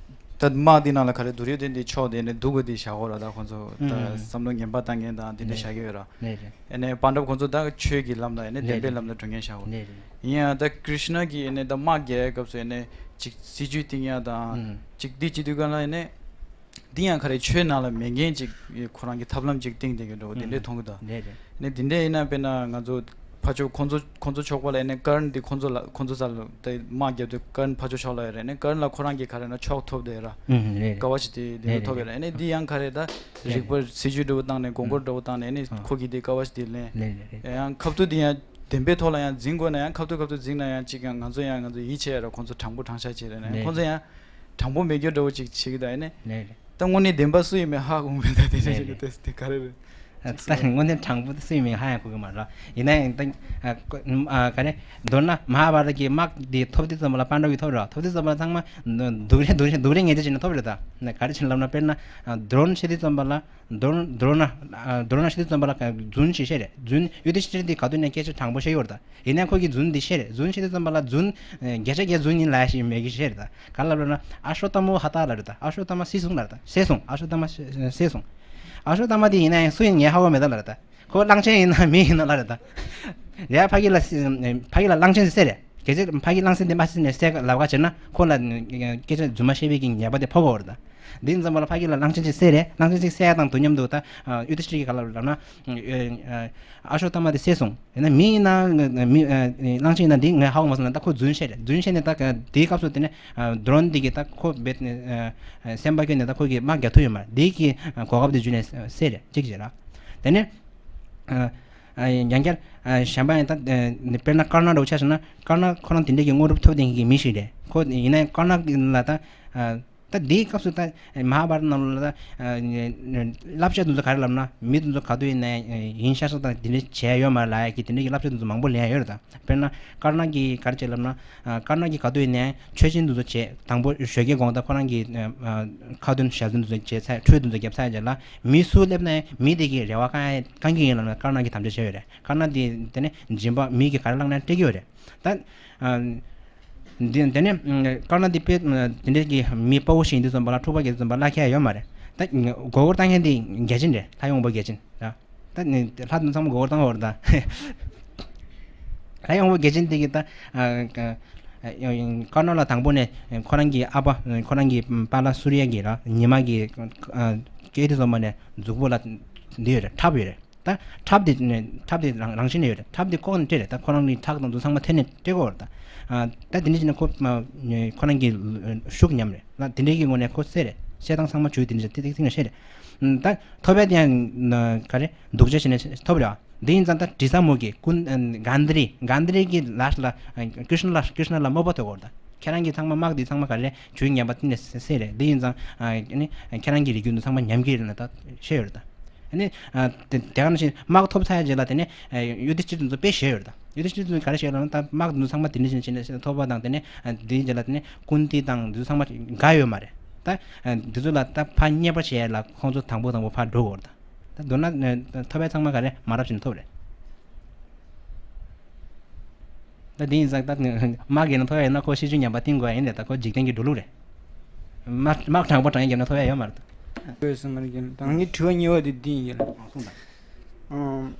ད་དམག་འདི་ནང་ལ་ག་རེ་དུ་རུ་དེ་འདི་ཕྱོགས་དེ་ནས་སྡུག་གི་འདི་བཞག་གོ་ར། ད་ཁོང་ཚོ་ད་ཨུ་ཧུ། བསམ་བློ་ངན་པ་བཏང་མཁན་དང་འདི་འདྲ་ནས་བཞག་གི་ཡོད་ར། ནས་རེད། ཨ་ནས་པཎ་ཌབ་ཁོང་ཚོ་ད་ཆོས་ཀྱི་ལམ་ལ་ཨ་ནས་ལས་བདེན་པའི་རེད། ལམ་ལ་འགྲོ་མཁན་བཞག་གོ། ལས་རེད། ཡིན་ཡང་ད་ཀྲིཤ་ན་གིས་ཨ་ནས་ད་དམག་རྒྱག་ཡའི་སྐབས་སུ་ཨ་ནས་ཅིག་སྲིད་ཇུས་བཏིང་ཡ་དང་ཨུམ། ཅིག་འདི་བྱེད་དུས་ག་ལ་ཨ་ནས་འདི་ཡང་ག་རེ་ཆོས་ནང་ལ་མེད་མཁན་ཅིག་ཁོ་རང་གི་ཐབས་ལམ་ཅིག་བཏིང་བསྡད་ཀྱི་འདྲ་བོ་དེ་འདྲས་ཨུམ། མཐོང་གི་འདུག། ལས་རེད། ཨ་ནས་འདི་འདྲས་ཡིན་ན་དཔེར་ན་ང་ཚོ་ཕར་ཕྱོགས་ཁོང་ཚོ་ཁོང་ཚོ་ཕྱོགས་པ་ལ་ཨ་ནས་ཀར་ན་འདི་ཁོང་ཚོ་ལ་ཁོང་ཚོ་ས་ལ་དེ་དམག་རྒྱབ་དུས་ཀར་ན་ཕར་ཕྱོགས་ཕྱོགས་ལ་ཡོད་རེད། ཨ་ནས་ཀར་ན་ལ་ཁོ་རང་གི་ག་རེ་ན་ཕྱོགས་ཐོབ་བསྡད་ར། ཨུམ། ལས་རེད། དཀའ་བ་ཞིག་དེ་དེ་ལས་ལས་ཐོབ་ཡོད་རེད། ར། ཨ་ནས་འདི་ཡང་ག་རེ་ད། རེད། རིག་པ་སྲིད་ཇུས་འདྲ་བོ་བཏང་ནས་དགོངས་སྐོར་འདྲ་བོ་བཏང་ནས་ཨ་ནི་ཨ་ཁོ་གིས་དེ་དཀའ་བ་ཞིག་དེ་ལེན། ལེན་ལེན་ལེན། ཡང་ཁ་ཐུག་དེ་ཡང་བདེན་པའི་ཐོག་ལ་ཡང་འཛིན་དགོས་ན་ཡང་ཁ་ཐུག་ཁ་ཐུག་འཛིན་ན་ཡང་ཅིག་ཡང་ང་ཚོ་ཡང་ང་ཚོ་ཡིད་ཆེས་ཡ་ར། ཁོང་ཚོ་དྲང་པོ་དྲང་བཞག་བྱེད་རེད་ན་ལེན་ཁོང་ཚོ་ལེན། ཡང་དྲང་པོ་མེད་རྒྱུ་འདྲ་བོ་ཅིག་བྱེད་ཀྱི་ད་ཨ་ནི། ལེན་ལེན། ད་དངོས་གནས་བདེན་པ་སུ་ཡིན་མིན་ཧ་གོ་མི་ད་དེ་འདྲ་ཞིག་ལེན་ལེན། ལྟ་དེ་ག་རེ་རེད། ད་དངོས་གནས་དྲང་པོ་སུ་ཡིན་མིན་ཧ་ཡང་གོ་གི་མ་རེད། ཡིན་ན་ཡང་ད་ཨ་ཀོ་ཨ་ག་རེ་མདོར་ན་མ་ཧཱ་བྷ་ར་ཏ་གི་དམག་འདི་ཐོབ་དུས་ཙམ་པ་ལ་པཎ་ཌ་བ་གིས་ཐོབ་རེད། ཐོབ་དུས་ཙམ་པ་ཚང་མ་སྡུག་རེད་སྡུག་རེད་སྡུག་རེད་ངེས་ཅན་བྱས་ནས་ཐོབ་རེད་ད། ག་རེ་བྱས་ནས་ལབ་ན་དཔེར་ན་ཨ་དྲོན་བཤད་དུས་ཙམ་པ་ལ་དྲོན་དྲོན་ན་ཨ་དྲོན་ན་བཤད་དུས་ཙམ་པ་ལ་རྫུན་ཞིག་བཤད་རེད། རྫུན་ཡུལ་དེ་ཤི་ཊི་འདི་ག་དུས་ནས་སྐད་ཆ་དྲང་པོ་བཤད་ཡོད་རེད་ད། ཡིན་ནའི་ཁོ་གིས་རྫུན་འདི་བཤད་རེད། རྫུན་བཤད་དུས་ཙམ་པ་ལ་རྫུན་ཨ་བརྒྱ་ཆ་བརྒྱ་རྫུན་ཡིན་ལབ་ཡ་ཞིག་མེད་གི་བཤད་རེད་ད། ག་ལབ་ལབ་ན་ཨ་ཤོ་ཐ་མོ་ཧ་ཏ་ལབ་རེད་ད། ཨ་ཤོ་ཐ་མ་བསད་སོང་ལབ་རེད་ད། བསད་སོང་། ཨ་ཤོ་ཐ་མ་བསད་སོང་། ཨ་ཤོ་ཐ་མ་དེ་ཡིན་ན་ཡང་སུ་ཡིན་ངས་ཧ་གོ་མེད་ད་ལབ་རེད་ད། ཁོ་གླང་ཆེན་ཡིན་ན་མི་ཡིན་ན་ལབ་རེད་ད། ཡ་ཕ་གི་ལ་ཕ་གི་ལ་གླང་ཆེན་ཞིག་བསད་རེད། གལ་སྲིད་ཕ་གི་གླང་ཆེན་དེ་མ་བསད་ནས་བསད་ལབ་ཁ་བྱས་ན་ཁོ་ལ་སྐད་ཆ་རྫུན་མ་བཤད་པའི་གི་ཉེས་པ་དེ་ཕོག་གི་ཡོད་རེད་ད། འདི་ཙམ་པ་ལ་ཕ་གི་ལ་གླང་ཆེན་ཞིག་བསད་རེད། གླང་ཆེན་ཞིག་བསད་ཡ་དང་དུས་མཉམ་དུ་ད་ཡུ་དི་ཤི་ཊི་གིས་ག་ལབ་ལབ་ན། ཨ་ཤོ་ཐ་མ་དེ་བསད་སོང་། ཡིན་ན་མི་ཡིན་ན་མི་གླང་ཆེན་ཡིན་ན་འདི་ངས་ཧ་གོ་མ་སོང་ན་ད་ཁོ་རྫུན་བཤད་རེད། རྫུན་བཤད་ནས་ད་དེའི་སྐབས་སུ་དེ་ནས་དྲོན་འདི་གིས་ད་ཁོ་རྦད་སེམས་པ་སྐྱོ་ནས་ད་ཁོ་གིས་དམག་རྒྱག་ཐུབ་ཡོད་མ་རེད། འདི་གི་གོ་སྐབས་དེ་བརྒྱུད་ནས་བསད་རེད་གཅིག་བྱས་ར། དེ་ནས་ཡང་བསྐྱར་གཞན་པ་ཡང་ད་དཔེར་ན་ཀར་ན་འདྲ་བོ་ཆ་བཞག་ན་ཀར་ན་ཁོ་རང་དེ་འདྲའི་གི་དངོས་གྲུབ་ཐོབ་བསྡད་མཁན་གྱི་མི་ཞིག་རེད། ཁོ་ཡིན་ན་ཡང་ཀར་ན་ལ་ད། ད་འདིའི་སྐབས་སུ་ད་མ་ཧཱ་བྷ་ར་ཏ་ནང་ལ་ད་བསླབ་བྱ་དེ་ཚོ་ག་རེ་ལབ་ན། མི་དེ་ཚོ་ག་དུས་ཡིན་ནའི་ཡིན་ཤག་ཤག་དང་དེ་འདྲ་བྱས་ཡོད་མ་རེད་ལབ་ཡ་གི་དེ་འདྲ་གི་བསླབ་བྱ་དེ་ཚོ་མང་པོ་ལེན་ཡ་ཡོད་རེད། ད་དཔེར་ན་ཀར་ན་གི་ག་རེ་བྱས་ལབ་ན། ཀར་ན་གི་ག་དུས་ཡིན་ནའི་མཆོད་སྦྱིན་དེ་ཚོ་བྱས། དང་པོ་ཞོགས་ཀའི་གུང་ད་ཁོ་རང་གི་ཁ་ཏོན་ཞལ་འདོན་དེ་ཚོ་བྱས་ཚར། ཁྲུས་དེ་ཚོ་བརྒྱབ་ཚར་རྗེས་ལ་མི་སུ་སླེབས་ནའི་མི་དེ་གི་རེ་བ་བསྐང་ཡ་བསྐང་གི་ཡིན་ལབ་ན་ཀར་ན་གི་དམ་བཅའ་བྱས་ཡོད་རེད། ཀར་ན་དེ་དེ་ནས་སྦྱིན་པ་མི་གི་ག་རེ་བསླངས་ན་སྤྲད་ཀྱི་ཡོད་རེད། ད། འདི་དེ་ནས་ཀར་ན་དེ་དཔེ་དེ་འདྲའི་གི་མི་དཔའ་བོ་ཞིག་ཡིན་དུས་ཙམ་པ་ལ་འཁྲུག་པ་གི་ཙམ་པ་ལ་ཁྱད་ཡོད་མ་རེད། ད་མགོ་སྐོར་བཏང་མཁན་དེ་རྒྱལ་ཆེན་རེད། ལྷ་ཡི་དབང་པོ་རྒྱལ་ཆེན་ར། ད་ནི་ལྷ་དེ་ཚང་མ་མགོ་སྐོར་བཏང་བ་རེད་ད། ལྷ་ཡི་དབང་པོ་རྒྱལ་ཆེན་དེ་གི་ད་ཀར་ན་ལ་དང་པོ་ནས་ཁོ་རང་གི་ཨ་ཕ་ཁོ་རང་གི་པཱ་ལ་སུ་རི་ཡ་གི་ར་ཉི་མ་གི་སྐྱེས་དུས་ཙམ་པ་ནས་མཛུག་པོ་ལ་འདི་ཡོད་རེད། ཁྲབ་ཡོད་རེད། ད་ཁྲབ་དེ་ཁྲབ་དེ་རང་རང་བཞིན་ནས་ཡོད་རེད། ཁྲབ་དེ་ལྐོག་ནས་སྤྲད་རེད། ད་ཁོ་རང་གི་ཁྲག་དང་དུ་ཚང་མ་འཐེན་ནས་སྤྲད་དགོས་རེད་ད། ཨ། ད་དེ་འདྲ་བྱས་ན་ཁོ་ཁོ་རང་གི་ཤུགས་ཉམས་རེད། ད་དེ་འདྲའི་གི་ངོ་ནས་ཁོ་བསད་རེད། བསད་སྟངས་ཚང་མ་བྱུས་དེ་འདྲ་ཏིག་ཏིག་ཏིག་ནས་བཤད་རེད། ད་ཐོབ་པ་དེ་ཡང་ག་རེ་སྡུག་ཅག་བྱས་ནས་ཐོབ་རེད་བ། འདི་ཡིན་ཙང་ད་དྲི་ཟ་མོ་གི་ཀུན་གཱན་དྷི་རི་གཱན་དྷི་རི་གི་ལ་ལ་ཀྲིཤ་ན་ལ་ཀྲིཤ་ན་ལ་དམོད་པ་ཐོབ་དགོས་རེད་ད། ཁྱེད་རང་གི་ཚང་མ་དམག་འདི་ཚང་མ་ག་རེ་བྱུས་ངན་པ་བསྟན་ནས་བསད་རེད། འདི་ཡིན་ཙང་ཨ་ནི་ཁྱེད་རང་གི་རིགས་རྒྱུད་འདི་ཚང་མ་ཉམས་ཀྱི་རེད་ལབ་ད་བཤད་ཡོད་རེད་ད། ཨ་ནི་ཨ་དེ་དེ་ག་ནང་བཞིན་དམག་ཐོབ་ཚར་རྗེས་ལ་དེ་ནས་ཨ་ཡུ་དི་ཤྟིར་འདི་ཚོ་དཔེ་ཞེད་ཡོད་རེད་ད། ཡུ་དི་ཤྟིར་འདི་ཚོ་ག་རེ་བཤད་ལབ་ན། ད་དམག་འདི་ཚོ་ཚང་མ་དེ་འདྲ་བྱས་ནས་བྱས་ནས་ཐོབ་པ་དང་། དེ་ནས་ཨ་དེའི་རྗེས་ལ་དེ་ནས་ཀུན་ཏི་དང་འདི་ཚོ་ཚང་མ་དགའ་ཡོད་མ་རེད་ད། ཨ་འདི་ཚོ་ལ་ད་ཕར་བརྙས་པ་བྱས་ལ་ཁོང་ཚོ་དང་པོ་དང་པོ་ཕར་འགྲོ་དགོས་རེད་ད། ད་མདོར་ན་ཐོབ་པའི་ཚང་མ་ག་རེ་མ་རབས་བྱས་ནས་ཐོབ་རེད། ད་དེ་ཡིན་ཙང་ད་དམག་གི་ནང་ཐོབ་ཡ་ཡིན་ན་ཁོ་ཤེས་ཚུལ་ཉམས་པ་བསྟན་དགོས་ཡ་ཡིན་ནས། ད་ཁོ་འཇིག་རྟེན་གྱི་འགྲོ་ལུགས་རེད། དམག་དམག་དྲང་པོ་དྲང་ཡ་བརྒྱབ་ན་ཐོབ་ཡ་ཡོད་མ་རེད། ད་ངའི་དྲི་བ་གཉིས་པ་དེ་འདི་ཡིན་ལ།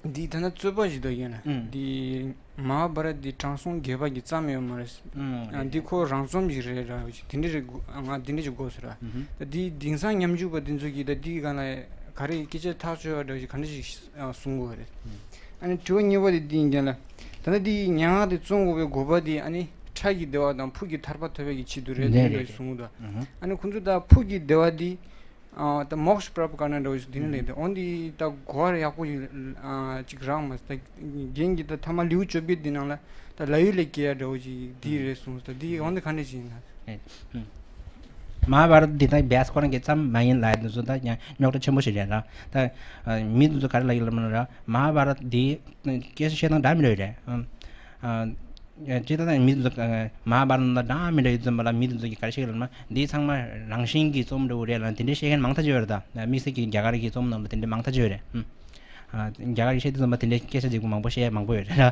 འདི་ད་ནི་རྩོད་པ་ཞིག་འདུག་ཡིན་ལ། འདི་མ་ཧཱ་བྷ་ར་ཏ་འདི་དྲང་སྲོང་བརྒྱད་པ་གིས་བརྩམས་ཡོད་མ་རེད། ཨ་འདི་ཁོ་རང་རྩོམ་ཞིག་རེད་ར། དེ་འདྲ་རེད་དགོས། ང་དེ་འདྲ་ཞིག་དགོས་ཟེར་ར། ད་འདི་དེང་སང་ཉམས་ཞིབ་པ་དེ་ཚོ་གིས་ད་འདི་ག་ལ་ག་རེ་སྐད་ཆ་ཐག་ཆོད་པ་འདྲ་ཞིག་ག་འདྲ་ཞིག་གསུང་དགོས་རེད། ཨ་ནི་དྲི་བ་གཉིས་པ་དེ་འདི་ཡིན་ཀྱང་ལ། ད་ལྟ་འདི་ཉམས་ཞིབ་དེ་རྩོམ་དགོས་པའི་དགོས་པ་དེ་ཨ་ནི་ཁྲག་གི་བདེ་བ་དང་ཕུགས་ཀྱི་ཐར་པ་ཐོབ་པའི་གི་ཆེད་དུ་རེད། དེ་འདྲ་གསུང་གི་འདུག་ཨ་ནི་ཁོང་ཚོ་ད་ཕུགས་ཀྱི་བདེ་བ་དེ་ཨ་ད་མོཀྵ་པྲབ་ཀ་ན་འདྲ་བོ་ཞིག་དེ་ནི་ལས་དེ། འོན་ཏེ་ད་གོ་བ་ཡག་པོ་ཞིག་ཨ་ཅིག་རག་མ་སོང་། ད་རྒན་གྱིས་ད་ཐ་མ་ལེའུ་བཅོ་བརྒྱད་དེ་ནང་ལ་ད་ལྷ་ཡུལ་ལ་སྐྱེ་ཡ་འདྲ་བོ་ཞིག་དེ་རེད་གསུངས་སོང་། ད་དེ་འོན་ཏེ་ག་འདྲ་ཞིག་ཡིན་ན། མ་ཧཱ་བྷ་ར་ཏ་འདི་ད་བྷྱ་ས་ཁོ་རང་གིས་བརྩམས་མ་ཡིན་ལབ་ཡ་འདི་ཚོ་ད་ཡང་རྙོག་དྲ་ཆེན་པོ་ཞིག་རེད་ར། ད་མི་འདི་ཚོ་ག་རེ་ལབ་ཀྱི་ལབ་ན་ར། མ་ཧཱ་བྷ་ར་ཏ་འདི་སྐད་ཆ་བཤད་སྟངས་འདྲ་མི་འདྲ་རེད། ཨ་ཅི་ད་ད་མི་འདི་ཚོ་མ་ཧཱ་བྷ་ར་ཏ་འདྲ་མི་འདྲ་ཡོད་ཙམ་པ་ལ། མི་འདི་ཚོ་གིས་ག་རེ་བཤད་ཀྱི་ལབ་ན། འདི་ཚང་མ་རང་བཞིན་གྱིས་རྩོམ་འདྲ་བོ་རེད་ལབ་དེ་འདྲ་བཤད་མཁན་མང་ཐག་ཆོད་ཡོད་རེད། ད་དམིགས་བསལ་གྱི་རྒྱ་གར་གྱི་རྩོམ་ནང་ལ་དེ་འདྲ་མང་ཐག་ཆོད་ཡོད་རེད། ཨ་རྒྱ་གར་གྱི་བཤད་དུས་ཙམ་པ་དེ་འདྲའི་སྐད་ཆ་འཇིགས་པོ་མང་པོ་བཤད་ཡ་མང་པོ་ཡོད་རེད་ར།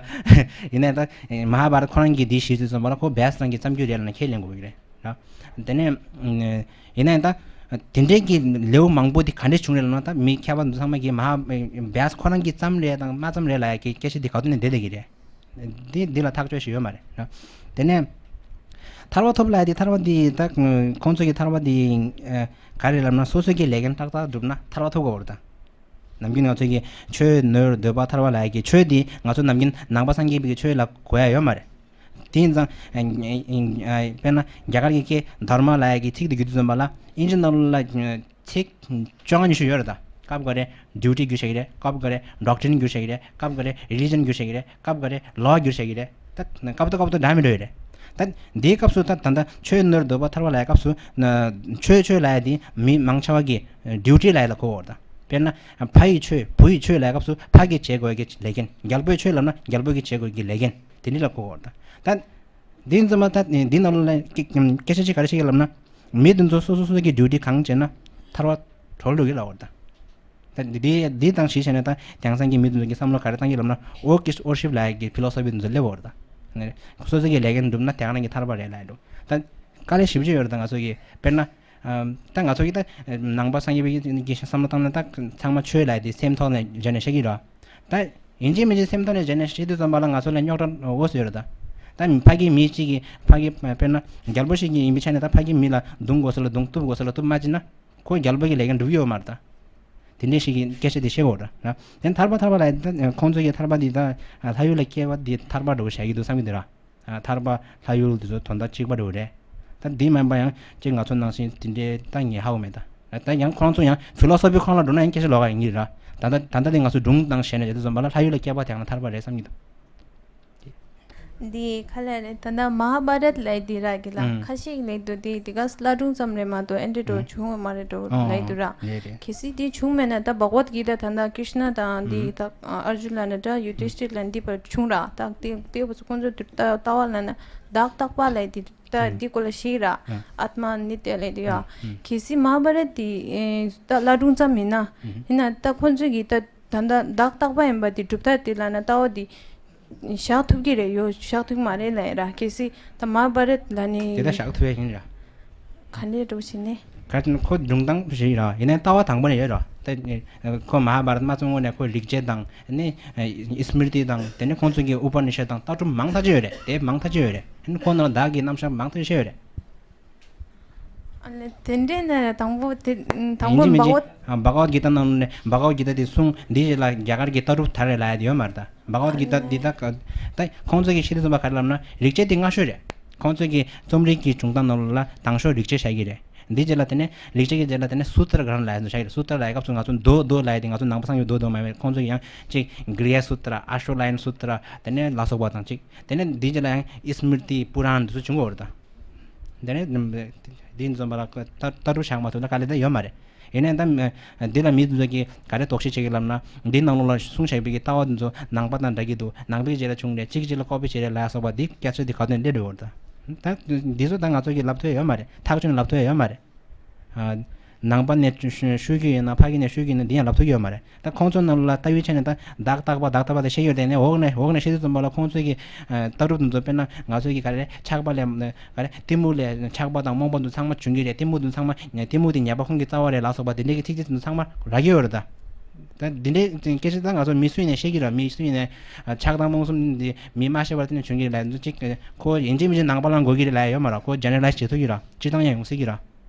ཡིན་ནའི་ད་མ་ཧཱ་བྷ་ར་ཏ་ཁོ་རང་གིས་འདི་བྲིས་དུས་ཙམ་པ་ལ་ཁོ་བྷྱ་ས་རང་གིས་བརྩམས་རྒྱུ་རེད་ལབ་ན་ཁས་ལེན་དགོས་ཀྱི་རེད་ར། དེ་ནས་ཡིན་ནའི་ད་དེ་འདྲའི་གི་ལེའུ་མང་པོ་དེ་ག་འདྲས་བྱུང་རེད་ལབ་ན། ད་མི་མཁས་པ་འདི་ཚང་མ་གིས་མ་ཧཱ་བྷྱ་ས་ཁོ་རང་གིས་བརྩམས་རེད་དང་མ་བརྩམས་རེད་ལབ་ཡ་གི་སྐད་ཆ་འདི་ག་དུས་ནས་བསྡད་བསྡད་ཀྱི་རེད། འདི་འདི་ལ་ཐག་གཅོད་ཞིག་ཡོད་མ་རེད་ར། དེ་ནས་ཐར་པ་ཐོབ་ལབ་ཡ་དེ། ཐར་པ་འདི་ད་ཁོང་ཚོ་གི་ཐར་པ་འདི་ག་རེ་ལབ་ན། སོ་སོ་གི་ལས་འགན་ཏག་ཏག་བསྒྲུབས་ན་ཐར་པ་ཐོབ་དགོས་པ་རེད་ད། ནམ་རྒྱུན་ང་ཚོ་གི་ཆོས་ནོར་འདོད་པ་ཐར་པ་ལབ་ཡ་གི་ཆོས་འདི་ང་ཚོ་ནམ་རྒྱུན་ནང་པ་སངས་རྒྱས་པའི་གི་ཆོས་ལ་གོ་ཡ་ཡོད་མ་རེད། དེ་ཡིན་ཙང་དཔེར་ན་རྒྱ་གར་གྱི་སྐད་དྷརྨ་ལབ་ཡ་གི་ཚིག་དེ་བརྒྱུད་དུས་ཙམ་པ་ལ་ཨིན་ཇི་ནང་ལ་ཚིག་བཅོ་ལྔ་ཉི་ཤུ་ཡོད་རེད་ད། སྐབས་འགའ་རེ་ཌིའུ་ཊི་བསྒྱུར་བཞག་གི་རེད། སྐབས་འགའ་རེ་ཌོག་ཊི་རིན་བསྒྱུར་བཞག་གི་རེད། སྐབས་འགའ་རེ་རི་ལི་ཇན་བསྒྱུར་བཞག་གི་རེད། སྐབས་འགའ་རེ་ལོ་བསྒྱུར་བཞག་གི་རེད། ད་སྐབས་ཐོག་སྐབས་ཐོག་འདྲ་མི་འདྲ་ཡོད་རེད། ད་འདིའི་སྐབས་སུ་ད་ད་ལྟ་ཆོས་ནོར་འདོད་པ་ཐར་པ་ལབ་ཡ་སྐབས་སུ་ཆོས་ཆོས་ལབ་ཡ་དེ་མི་མང་ཆེ་བ་གི་ཌིའུ་ཊི་ལབ་ཡ་ལ་གོ་བ་རེད་ད། དཔེར་ན་ཕ་ཡི་ཆོས་བུ་ཡི་ཆོས་ལབ་ཡ་སྐབས་སུ་ཕ་གིས་བྱེད་དགོས་ཀྱི་ལས་འགན། རྒྱལ་པོའི་ཆོས་ལབ་ན་རྒྱལ་པོ་གིས་བྱེད་དགོས་ཀྱི་ལས་འགན་དེ་འདྲ་ལ་གོ་བ་རེད་ད། ད་འདི་ཡིན་ཙང་མ་ད་འདི་ནང་ལོགས་ལ་སྐད་སྐད་ཆ་ཅིག་ག་རེ་བཤད་ཀྱི་ལབ་ན། མི་དེ་ཚོ་སོ་སོ་སོ་སོ་གི་ཌིའུ་ཊི་གང་བྱས་ན་ཐར་པ་གྲོལ་འགྲོ་གི་ལབ་པ་རེད་ད། ད་འདི་འདི་དང་གཞི་བྱས་ནས་ད་དེང་སང་གི་མི་དེ་ཚོ་གི་བསམ་བློ་ག་རེ་བཏང་གི་ལབ་ན། ཝོརཀ་ཨིཛ་ཝོར་ཤིབ་ལབ་ཡ་གི་ཕི་ལོ་སོ་ཕི་དེ་ཚོ་སླེབས་པ་རེད་ད། སོ་སོ་གི་ལས་འགན་འགྲུབ་ན་དེ་ག་རང་གི་ཐར་པ་རེད་ལབ་ཡ་འདུག་ད་དཀའ་ལས་ཞེ་པོ་ཅིག་ཡོད་རེད་ད་ང་ཚོ་གི། དཔེར་ན། ཨམ། ད་ང་ཚོ་གི་ད་ནང་པ་སངས་རྒྱས་པའི་གི་བསམ་བློ་བཏང་ན་ད་ཚང་མ་ཆོས་ལབ་ཡ་དེ་སེམས་ཐོག་ནས་བརྗོད་ནས་བཤད་ཀྱི་རེད། ད་ཡིན་གཅིག་མིན་གཅིག་སེམས་ཐོག་ནས་བརྗོད་ནས་བཤད་དུས་ཙམ་པ་ལ་ང་ཚོ་ལ་རྙོག་དྲ་འོ་ཟེར་ཡོད་རེད་ད། ད་ཕ་གི་མི་གཅིག་གིས་ཕ་གི་དཔེར་ན་རྒྱལ་པོ་ཞིག་གི་ཡིན་པའི་ཆ་ནས་ད་ཕ་གི་མི་ལ་རྡུང་དགོས་ས་ལ་རྡུང་གཏུབ་དགོས་ས་ལ་གཏུབ་མ་བྱིན་ན་ཁོ་རྒྱལ་པོ་གི་ལས་འགན་འགྲུབ་ཀྱི་ཡོད་མ་རེད་ད། དེ་འདྲས་ཞིག་གི་སྐད་ཆ་དེ་བཤད་དགོས་རེད་ན། དེ་ཐར་པ་ཐར་པ་ལབ་ཡ་ད་ཁོང་ཚོ་གི་ཐར་པ་འདི་ད་ལྷ་ཡུལ་ལ་སྐྱེ་བ་འདི་ཐར་པ་འདྲ་བོ་བྱ་གི་འདུག་བསམ་གི་འདུག་ར། ཨ། ཐར་པ་ལྷ་ཡུལ་འདི་ཚོ་དོན་དག་གཅིག་པ་འདྲ་བོ་རེད། ད་འདི་མིན་པ་ཡང་ཅིག་ང་ཚོ་ནང་བཞིན་དེ་འདྲའི་ད་ངས་ཧ་གོ་མེད་ད། ད་ཡང་ཁོང་ཚོ་ཡང་ཕི་ལོ་སོ་ཕི་ཁོང་ལ་འགྲོ་ན་ཡང་སྐད་ཆ་ལོགས་ཀ་ཡིན་གྱི་རེད། ད་ལྟ་ད་ལྟ་དེ་ང་ཚོ་སྒྲུང་དང་བཤད་ནས་བྱེད་དུས་ཙམ་པ་ལ་ལྷ་ཡུལ་ལ་སྐྱེས་པ་དེ་ཡང་ན་ཐར་པ་རེད་བསམ་གྱི་འདུག་འདི་ག་ལ་རེད། ད་ལྟ་མ་ཧཱ་བྷ་རཏ་ལབ་དེ་ར་གི་ལ་ཨང་། ཁ་ཤས་ལབ་འདུག་དེ་དེ་ག་བླ་སྒྲུང་ཙམ་རེད་མ་གཏོགས་ཨེ་འདྲ་འགྲོ་ཨང་། བྱུང་བ་མ་རེད་འགྲོ་ཨང་ལབ་འདུག་ར། རེད་རེད། གལ་སྲིད་དེ་བྱུང་མེད་ན་ད་བྷག་ཝད་གི་ཏ་ད་ལྟ་ཀྲིཤ་ན་དང་དེ་ད་ཨར་ཇུན་ལབ་ན་འདྲ་ཡུ་དི་ཤྟིར་ལབ་འདི་བར་བྱུང་ར། ད་དེ་དེ་བ་ཚོ་ཁོང་ཚོ་ད་ལྟ་བ་ལབ་ན་བདག་རྟག་པ་ལབ་དེ་ད་ཨང་། འདི་སྐོར་ལ་ཤེས་ར། ཨང་། ཨཏྨ་ནི་ཏྱ་ལབ་དེ་ཡ། ཨང་། གལ་སྲིད་མ་ཧཱ་བྷ་རཏ་དེ་ད་བླ་སྒྲུང་ཙམ་ཡིན་ན་ཨང་། ཡིན་ན་ད་ཁོང་ཚོ་གི་ད་ད་ལྟ་བདག་རྟག་པ་ཡིན་པ་དེ་གྲུབ་མཐའ་དེ་ལབ་ན་ལྟ་བ་དེ་བཞག་ཐུབ་ཀྱི་རེད། ཡོ་བཞག་ཐུབ་ཀྱི་མ་རེད་ལབ་ཡ་ར། གལ་སྲིད་ད་མ་ཧཱ་བྷ་རཏ་ལབ་ནི་དེ་ད་བཞག་ཐུབ་ཡ་ཡིན་ར། ག་ནས་འགྲོ་བྱེད་ནས། ག་ཅི་ཁོ་སྒྲུང་གཏམ་ཞིག་ར། ཡིན་ནའི་ལྟ་བ་དང་པོ་ནས་ཡོད་ར། ད་ཁོ་མ་ཧཱ་བྷ་རཏ་མ་བཙུགས་སྔོན་ནས་ཁོ་རིག་བྱེད་དང་ནི་སི་མྲི་ཏི་དང་དེ་ནས་ཁོང་ཚོ་གི་ཨུ་པ་ནི་ཤད་དང་ལྟ་གྲུབ་མང་ཐག་ཆོད་ཡོད་རེད། དེབ་མང་ཐག་ཆོད་ཡོད་རེད། ཁོ་ནང་བདག་གི་རྣམ་གཞག་མང་ཐག་ཆོད་ཡོད་རེད། ཨ་ལེ་དེ་འདྲས་ནས་དང་པོ་དེ་དང་པོ་ཡིན་གཅིག་མིན་བྷ་ག་ཝད། གཅིག་ཨ་བྷ་ག་ཝད་གི་ཏ་ནང་ནས་བྷ་ག་ཝད་གི་ཏ་དེ་གསུང་འདི་ཞིག་ལ་རྒྱ་གར་གྱི་ལྟ་གྲུབ་དར་རེད་ལབ་ཡ་དེ་ཡོད་མ་རེད་ད། བྷ་ག་ཝད་གི་ཏ་འདི་ད་ད་ཁོང་ཚོ་གི་ཤེས་ཚད་ཙམ་པ་ག་རེ་ལབ་ན་རིག་བྱེད་དེ་སྔ་ཤོས་རེད། ཁོང་ཚོ་གི་རྩོམ་རིག་གི་བྱུང་སྟངས་ནང་ལ་དང་ཤོས་རིག་བྱེད་བཞག་གི་རེད། འདི་རྗེས་ལ་དེ་ནས་རིག་བྱེད་ཀྱི་རྗེས་ལ་དེ་ནས་སུ་ཏྲ་ག་རང་ལབ་ཡ་བཞག་གི་རེད། སུ་ཏྲ་ལབ་ཡ་སྐབས་སུ་ང་ཚོ་མདོ་མདོ་ལབ་ཡ་དེ་ང་ཚོ་ནང་པ་སངས་རྒྱས་མདོ་མདོ་མ་ཡིན་པའི་ཁོང་ཚོ་གི་ཡང་གཅིག་གྲི་ཡ་སུ་ཏྲ་ཨ་ཤོ་ལ་ཡན་སུ་ཏྲ་དེ་ནས་ལ་སོགས་པ་དང་གཅིག་དེ་ནས་འདི་རྗེས་ལ་ཡང་ཨི་སི་མྲི་ཏི་པུ་རཱན་འདི་ཚོ་བྱུང་གི་ཡོད་རེད་ད། དེ་ནས་འདི་འཛོམས་པ་ལ་ལྟ་ལྟ་གྲུབ་བཞག་མ་ཐུབ་ན་དཀའ་ལས་ད་ཡོད་མ་རེད། ཡིན་ནའི་ད་འདི་ལ་མི་འདི་ཚོ་གིས་ག་རེ་དོགས་གཞི་བྱེད་ཀྱི་ལབ་ན་འདི་ནང་ལོགས་ལ་གསུངས་བཞག་པའི་ལྟ་བ་འདི་ཚོ་ནང་པ་དང་འདྲ་གི་འདུག་ནང་པའི་རྗེས་ལ་བྱུང་རེད། གཅིག་གཅིག་ལ་ཀོ་པི་བྱེད་རེད་ལབ་ཡ་སོགས་པ་འདི་སྐད་ཆ་འདི་ག་དོན་སླེབས་འགྲོ་བར་ད། ད་འདི་ཚོ་ད་ང་ཚོ་གིས་ལབ་ཐུབ་ཡ་ཡོད་མ་རེད། ཐག་ཆོད་ནས་ལབ་ཐུབ་ཡ་ཡོད་མ་རེད། ནང་པ་ནས་ཤོད་ཀྱི་ཡོད་ན་ཕ་གི་ནས་ཤོད་ཀྱི་ཡོད་ན་འདི་ཡང་ལབ་ཐུབ་ཀྱི་ཡོད་མ་རེད། ད་ཁོང་ཚོ་ནང་ལ་ལྟ་བའི་ཆ་ནས་ད་བདག་རྟག་པ་བདག་རྟག་པ་དེ་བཤད་ཡོད་དེ་ནས་འོག་ནས་འོག་ནས་བཤད་དུས་ཙམ་པ་ལ་ཁོང་ཚོས་ཀྱི་ལྟ་གྲུབ་དེ་ཚོ་དཔེར་ན་ང་ཚོས་ཀྱི་ག་རེ་ཆགས་པ་ལས་ག་རེ་གཏི་མུག་ལས་ཆགས་པ་དང་རྨོངས་པ་དེ་ཚང་མ་བྱུང་གི་རེད། གཏི་མུག་དེ་ཚང་མ་གཏི་མུག་དེ་ཉེས་པ་ཁོང་གི་རྩ་བ་རེད་ལ་སོགས་པ་དེ་འདྲའི་གི་ཚིག་ཚིག་དེ་ཚོ་ཚང་མ་རག་གི་ཡོད་རེད་ད། ད་འདི་འདྲའི་སྐད་ཆ་ད་ང་ཚོ་མི་སུ་ཡིན་ནས་བཤད་ཀྱི་རེད། མི་སུ་ཡིན་ནས་ཆགས་སྡང་རྨོངས་གསུམ་འདི་མི་མ་ཤེས་པར་དེ་ནས་བྱུང་གི་རེད་ལ་ཅིག་ཁོ་ཡིན་གཅིག་མིན་གཅིག་ནང་པ་ལ་འགོས་ཀྱི་རེད་ལ་ཡོད་མ་རེད། ཁོ་ཇེ་ནེ་ར་ལའི་ཛི་བྱེད་ཐུབ་ཀྱི་རེད། སྤྱིར་བཏང་ཡང་ཡོང་སྲིད་ཀྱི་རེད།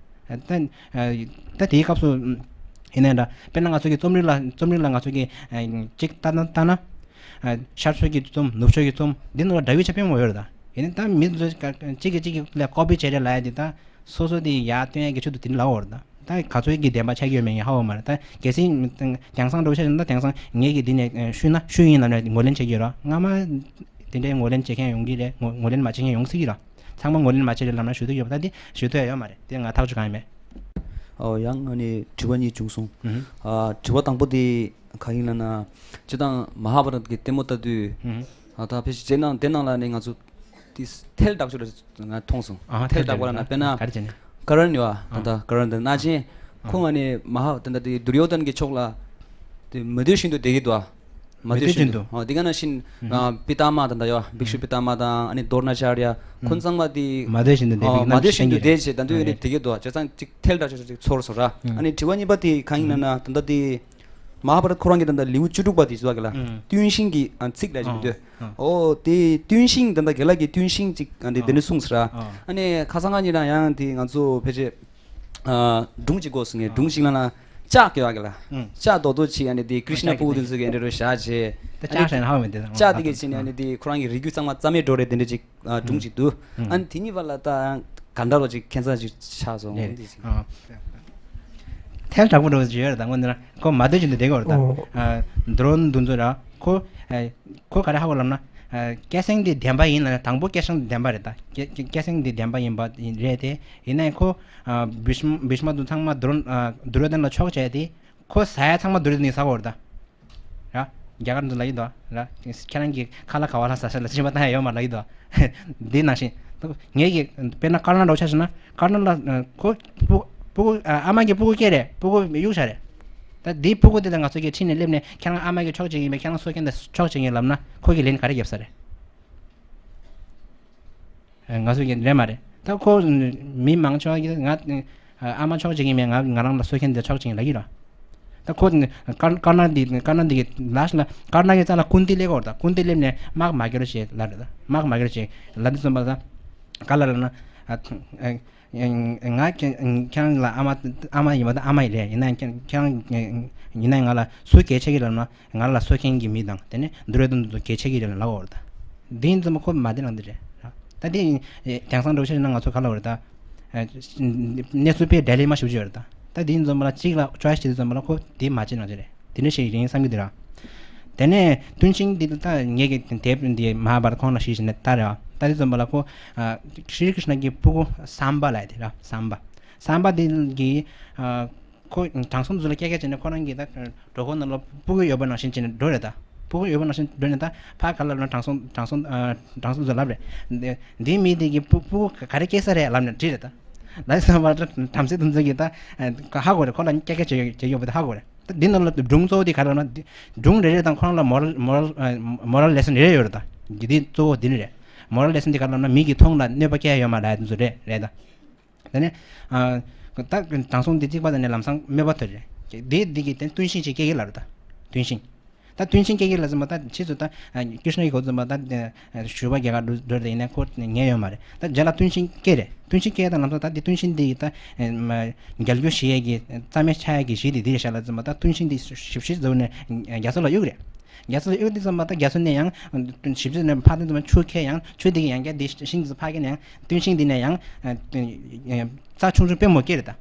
ད་ད་དེའི་སྐབས་སུ་ཡིན་ནའི་འདྲ། དཔེར་ན་ང་ཚོ་གི་རྩོམ་རིག་ལ་རྩོམ་རིག་ལ་ང་ཚོ་གི་གཅིག་ལྟ་ན་ལྟ་ན་ཤར་ཕྱོགས་ཀྱི་རྩོམ་ནུབ་ཕྱོགས་ཀྱི་རྩོམ་འདི་ནང་ལ་འདྲ་བའི་ཆ་དཔེ་མང་པོ་ཡོད་རེད་ད། ཡིན་ནའི་ད་མི་ཚོ་གཅིག་གིས་གཅིག་གི་ལ་ཀོ་པི་བྱས་རེད་ལབ་ཡ་འདི་ད་སོ་སོ་དེ་ཡར་སྟོན་ཡ་གི་ཆེད་དུ་དེ་འདྲ་ལབ་པ་རེད་ད། ད་ག་ཚོད་ཀྱི་བདེན་པ་ཆགས་ཀྱི་ཡོད་མེད་ངས་ཧ་གོ་མ་རེད། ད་གལ་སྲིད་དེང་སང་འདྲ་བོ་ཆགས་ན་ད་དེང་སང་ངས་ཀྱིས་འདི་ནས་ཞུས་ན་ཞུས་ཡིན་ལབ་ནས་ངོས་ལེན་བྱེད་ཀྱི་ཡོད་རེད། སྔ་མ་དེ་འདྲའི་ངོས་ལེན་བྱེད་མཁན་ཡོང་གི་རེད། ངོ་ངོས་ལེན་མ་བྱེད་མཁན་ཡོང་སྲིད་ཀྱི་རེད། ཚང་མ་ངོས་ལེན་མ་བྱེད་རེད་ལབ་ན་ཞུ་འདོད་ཡོད་པ། ད་འདི་ཞུ་འདོད་ཡོད་མ་རེད། དེ་ང་ཐག་གཅོད་གང་ཡང་མེད། ཨོ་ཡང་ཨ་ནི་དྲི་བ་གཉིས་བྱུང་སོང་། ཨུ་ཧུམ། ཨ་དྲི་བ་དང་པོ་དེ་གང་ཡིན་ལབ་ན་སྤྱིར་བཏང་མ་ཧཱ་བྷ་རཏ་གི་ལྟད་མོ་ལྟ་དུས་ཨུ་ཧུམ། ཨ་ད་ཕལ་ཆེར་རྗེས་གནང་དེ་ནང་ལ་ནི་ང་ཚོ་དེ་ཐལ་དྲགས་ཤོས་ལ་ང་མཐོང་སོང་། ཨ་ཐལ་དྲགས་པ་ལབ་ན་དཔེར་ན་ག་རེ་བྱས་ནས། ཀ་རན་ཡོད་ཨ། ད་ལྟ་ཀ་རན་དེ་ནང་བཞིན་ཁོང་ཨ་ནི་མ་ཧཱ་ད་ལྟ་དེ་དུར་ཡོ་དན་གྱི་ཕྱོགས་ལ་དེ་མི་འདོད་བཞིན་དུ་བསྡད་ཀྱི་འདུག་ཨ། མ་འདོད་བཞིན་དུ། ཨ་དེ་ག་ནང་བཞིན་ཨ་པི་ཏཱ་མ་ད་ལྟ་ཡོད་ཨ། བིག་ཤུ་པི་ཏཱ་མ་དང་ཨ་ནི་དོར་ན་ཅཱར་ཡ་ཁོང་ཚང་མ་དེ་མ་འདོད་བཞིན་དུ་བསྡད་པའི་མ་འདོད་བཞིན་དུ་བསྡད་བྱས་ད་དུང་ཨ་ནི་བསྡད་ཀྱི་འདུག་ཨ། བྱས་ཙང་ཅིག་ཐལ་དྲགས་ཤོས་ཅིག་ཚོར་སོང་ར། ཨ་ནི་དྲི་བ་གཉིས་པ་དེ་གང་ཡིན་ན་ན་ད་ལྟ་དེ། མ་ཧཱ་བྷ་རཏ་ཁོ་རང་གི་ད་ལྟ་ལེའུ་བཅུ་དྲུག་པ་དེ་ཞུ་བ་གི་ལ། ཨང་། ཏུན་ཤིང་གི་ཨ་ཚིག་ལ་ཅིག་འདོད། ཨང་། ཨོ་དེ་ཏུན་ཤིང་ད་ལྟ་རྒན་ལགས་ཀྱིས་ཏུན་ཤིང་ཅིག་ཨ་འདི་དེ་ནས་གསུངས་ཟེར་ར། ཨང་། ཨ་ནི་ཁ་སང་ང་གཉིས་རང་ཡང་དེ་ང་ཚོ་ཕལ་ཆེར་ཨ་སྒྲུང་ཅིག་གོ་སོང་ངས། ཨང་། སྒྲུང་ཞིག་ལ་ན་ལྕགས་ཀྱི་བ་གི་ལ། ཨང་། ལྕགས་རྡོག་རྡོག་ཅིག་ཨ་ནི་དེ་ཀྲིཤ་ན་ཕྲུ་གུ་དེ་ཚོ་གི་ཨ་འདྲ་རོ་བཞག་བྱས། ད་ལྕགས་ཟེར་ན་ཧ་གོ་མི་འདུག་ལྕགས་དེ་གི་ཅིག་ནས་ཨ་ནི་དེ་ཁོ་རང་གི་རིགས་རྒྱུད་ཚང་མ་རྩ་མེད་འགྲོ་རེད་དེ་འདྲ་ཅིག་ཨ་སྒྲུང་ཅིག་འདུག་ཨ་ནི་དེ་གཉིས་བར་ལ་ད་ག་འདྲ་རོ་ཅིག་ཁྱད་མཚར་ཅིག་ཆགས་སོང་། རེད། འདི་ཅིག་ཨ། ཐལ་དྲག་པོ་འགྲོ་བཞིན་ཡོད་རེད་ད། དངོས་གནས་ན་ཁོ་མ་འདོད་བཞིན་དུ་བསྡད་ཀྱི་ཡོད་རེད་ད། ཨོ། ཨ་འདྲ་འདུག་འདུག་ར་ཁོ། ཨ་ཁོ་ག་རེ་ཧ་གོ་ལབ་ན། ཨ་སྐད་གསེང་འདི་བདེན་པ་ཡིན་ལབ་ན་དང་པོ་སྐད་གསེང་འདི་བདེན་པ་རེད་ད། སྐད་སྐད་གསེང་འདི་བདེན་པ་ཡིན་པ་རེད་དེ། ཡིན་ནའི་ཁོ་ཨ་བྷིཤ་བྷིཤ་མ་དུ་ཚང་མ་དུར་ཨ་དུར་ཡོ་དན་ལ་ཕྱོགས་བྱས་ཏེ་ཁོ་ཟ་ཡ་ཚང་མ་དུར་ཡོ་དན་གྱིས་ཟ་གོ་རེད་ད། ར། རྒྱ་གར་འདི་ལ་ཡིན་དོ། ར། ཁྱེད་རང་གི་ཁ་ལག་ག་བ་ལ་ཟ་ས་ལ་སྦྱིན་པ་བཏང་ཡ་ཡོད་མ་ལ་ཡིན་དོ། འདི་ནང་བཞིན། ངས་ཀྱི་དཔེར་ན་དཀར་ནག་འདྲ་བོ་ཆ་བཞག་ན་དཀར་ནག་ལ་ཁོ་སྤུ་སྤུ་གུ་ཨ་མ་གི་སྤུ་གུ་སྐྱེས་རེད། སྤུ་གུ་གཡུག་བཞག་རེད། ད་འདིའི་སྤུ་གུ་དེ་ལ་ང་ཚོ་གི་ཁྲིད་ནས་སླེབས་ནས་ཁྱེད་རང་ཨ་མ་གི་ཕྱོགས་གཅིག་ཡིན་པས་ཁྱེད་རང་སོ་ཁན་དེ་ཕྱོགས་གཅིག་ཡིན་ལབ་ན་ཁོ་གི་ལན་ག་རེ་རྒྱབ་ས་རེད། ང་ཚོ་གི་རེད་མ་རེད། ད་ཁོ་མི་མང་ཆེ་བ་གི་ང་ཨ་མ་ཕྱོགས་གཅིག་ཡིན་མེད་ང་ང་རང་ལ་སོ་ཁན་དེ་ཕྱོགས་གཅིག་ཡིན་ལབ་ཀྱི་རེད། ད་ཁོ་དཀར་དཀར་ནག་འདི་དཀར་ནག་འདི་གི་ལ་ལ་དཀར་ནག་གི་རྩ་ལ་ཀུན་ཏི་སླེབས་ཀྱི་ཡོད་རེད། ད་ཀུན་ཏི་སླེབས་ནས་དམག་མ་སྒྱུར་ཞེས་ལབ་རེད། ད་དམག་མ་སྒྱུར་ཞེས་ལབ་དུས་ཙམ་པ་ད་ག་ལ་ལབ་ན། ང་ཁྱེད་ཁྱེད་རང་ལ་ཨ་མ་ཨ་མ་ཡིན་པ་ད་ཨ་མ་ཡིན་རེད། ཡིན་ན་ཁྱེད་ཁྱེད་རང་ཡིན་ན་ང་ལ་སུ་གལ་ཆེ་གི་ལབ་ན། ང་ལ་སོ་ཁན་གྱི་མི་དང་དེ་ནས་འདུལ་བའི་དོན་དུ་གལ་ཆེ་གི་རེད་ལབ་ཡོད་རེད་ད། འདི་ཡིན་ཙམ་ཁོ་མ་བདེ་ནང་འདི་རེད། ད་འདི་དེང་སང་འདྲ་བོ་ཆ་བཞག་ན་ང་ཚོ་ག་ལབ་རེད་ད། གནས་ཚུལ་དཔེ་ཌའི་ལེ་མ་ཞེ་པོ་ཅིག་ཡོད་རེད་ད། ད་འདི་ཡིན་ཙམ་ལ་གཅིག་ལ་ཅོའི་སི་བྱེད་དུས་ཙམ་ལ་ཁོ་འདི་མ་བྱེད་ནང་བྱེད་རེད། དེ་འདྲ་ཞིག་ཡིན་བསམ་གི་འདུག་ར། དེ་ནས་ཏུན་ཤིན་འདི་ད་ངེད་ཀྱི་དེབ་འདི་མ་ཧཱ་བྷ་ར་ཏ་ཁོང་ལ་ཞུས་ཟིན་ནས་ལྟ་རེད་བ། ལྟ་དུས་ཙམ་པ་ལ་ཁོ་ཨ་ཤྲི་ཀྲིཤ་ན་གི་སྤུ་གུ་སམ་བྷ་ལབ་ཡ་དེ་ར། སམ་བྷ། སམ་བྷ་འདི་གི་ཨ་ཁོ་དྲང་སྲོང་ཚོ་ལ་སྐད་སྐད་བྱས་ནས་ཁོ་རང་གི་ད་གྲོད་ཁོག་ནང་ལ་སྤུ་གུ་ཡོད་པ་ནང་བཞིན་བྱས་ནས་འགྲོ་རེད་ད། སྤུ་གུ་ཡོད་པ་ནང་བཞིན་འགྲོ་ནས་ད་ཕ་ག་ལ་ལ་དྲང་སྲོང་དྲང་སྲོང་ཨ་དྲང་སྲོང་ཚོ་ལབ་རེད། འདི་འདི་མི་འདི་གི་སྤུ་སྤུ་གུ་ག་རེ་སྐྱེས་ས་རེད་ལབ་ནས་དྲིས་རེད་ད། ལ་སམ་བྷ་ད་བྲམ་ཟེ་དེ་ཚོ་གི་ད་ཧ་གོ་རེད། ཁོ་ལ་སྐད་སྐད་བྱས་ཡོད་བྱས་ཡོད་པ་ད་ཧ་གོ་རེད། ད་འདི་ནང་ལ་སྒྲུང་གཙོ་བོ་དེ་ག་རེ་ལབ་ན་འདི་སྒྲུང་རེ་རེ་དང་ཁོ་རང་ལ་མོ་རལ་མོ་རལ་མོ་རལ་ལེ་སོན་རེ་རེ་ཡོད་རེད་ད། འདི་འདི་གཙོ་བོ་འདི་ནི་རེད། མོ་རལ་ལེ་སོན་འདི་ག་རེ་ལབ་ན་མི་གི་མཐོང་ལ་གནོད་པ་སྐྱེལ་ཡོད་མ་རེད་དེ་ཚོ་རེད་རེད་ད། དེ་ནས་ཨ་ད་དྲང་སྲོང་འདི་གཅིག་པ་དེ་ནས་ལམ་སང་མོས་པ་ཐོབ་རེད། འདི་འདི་གི་དེ་ཏུན་ཤིན་ཅིག་སྐྱེ་གི་ལབ་རེད་ད། ཏུན་ཤིན། ད་ཏུན་ཤིན་སྐྱེ་གི་ལབ་ཙམ་པ་ད་ཕྱིས་སུ་ད་ཀྲིཤ་ན་གི་གོ་ཙམ་པ་ད་ཞུ་བ་རྒྱ་གར་འགྲོ་འགྲོ་དེ་ཡིན་ན་ཁོ་ཉན་ཡོད་མ་རེད། ད་རྗེས་ལ་ཏུན་ཤིན་སྐྱེ་རེད། ཏུན་ཤིན་སྐྱེ་དང་ལམ་སང་ད་འདི་ཏུན་ཤིན་འདི་ད་རྒྱལ་རྒྱུ་ཞེས་ཡས་ཀྱི་རྩ་མེད་ཆགས་ཡས་ཀྱི་གཞི་དེ་འདི་རེད་ཤག་ལབ་ཙམ་པ་ད་ཏུན་ཤིན་འདི་ཞིབ་ཞིབ་བཟོ་ནས་རྒྱ་མཚོ་ལ་གཡུག་རེད། རྒྱ་མཚོ་ལ་གཡུག་དུས་ཙམ་པ་ད་རྒྱ་མཚོ་ནས་ཡང་ཞིབ་ཞིབ་ནས་ཕར་དུས་ཙམ་པ་ཆུ་ཁྱེར་ཡང་ཆུ་འདི་གི་ཡང་བསྐྱར་འདི་ཤིང་འདི་ཕར་ཁྱེར་ནས་ཡང་ཏུན་ཤིན་འདི་ནས་ཡང་རྩྭ་ཆུང་ཆུང་དཔེ་མོ་སྐྱེ་རེད་ད།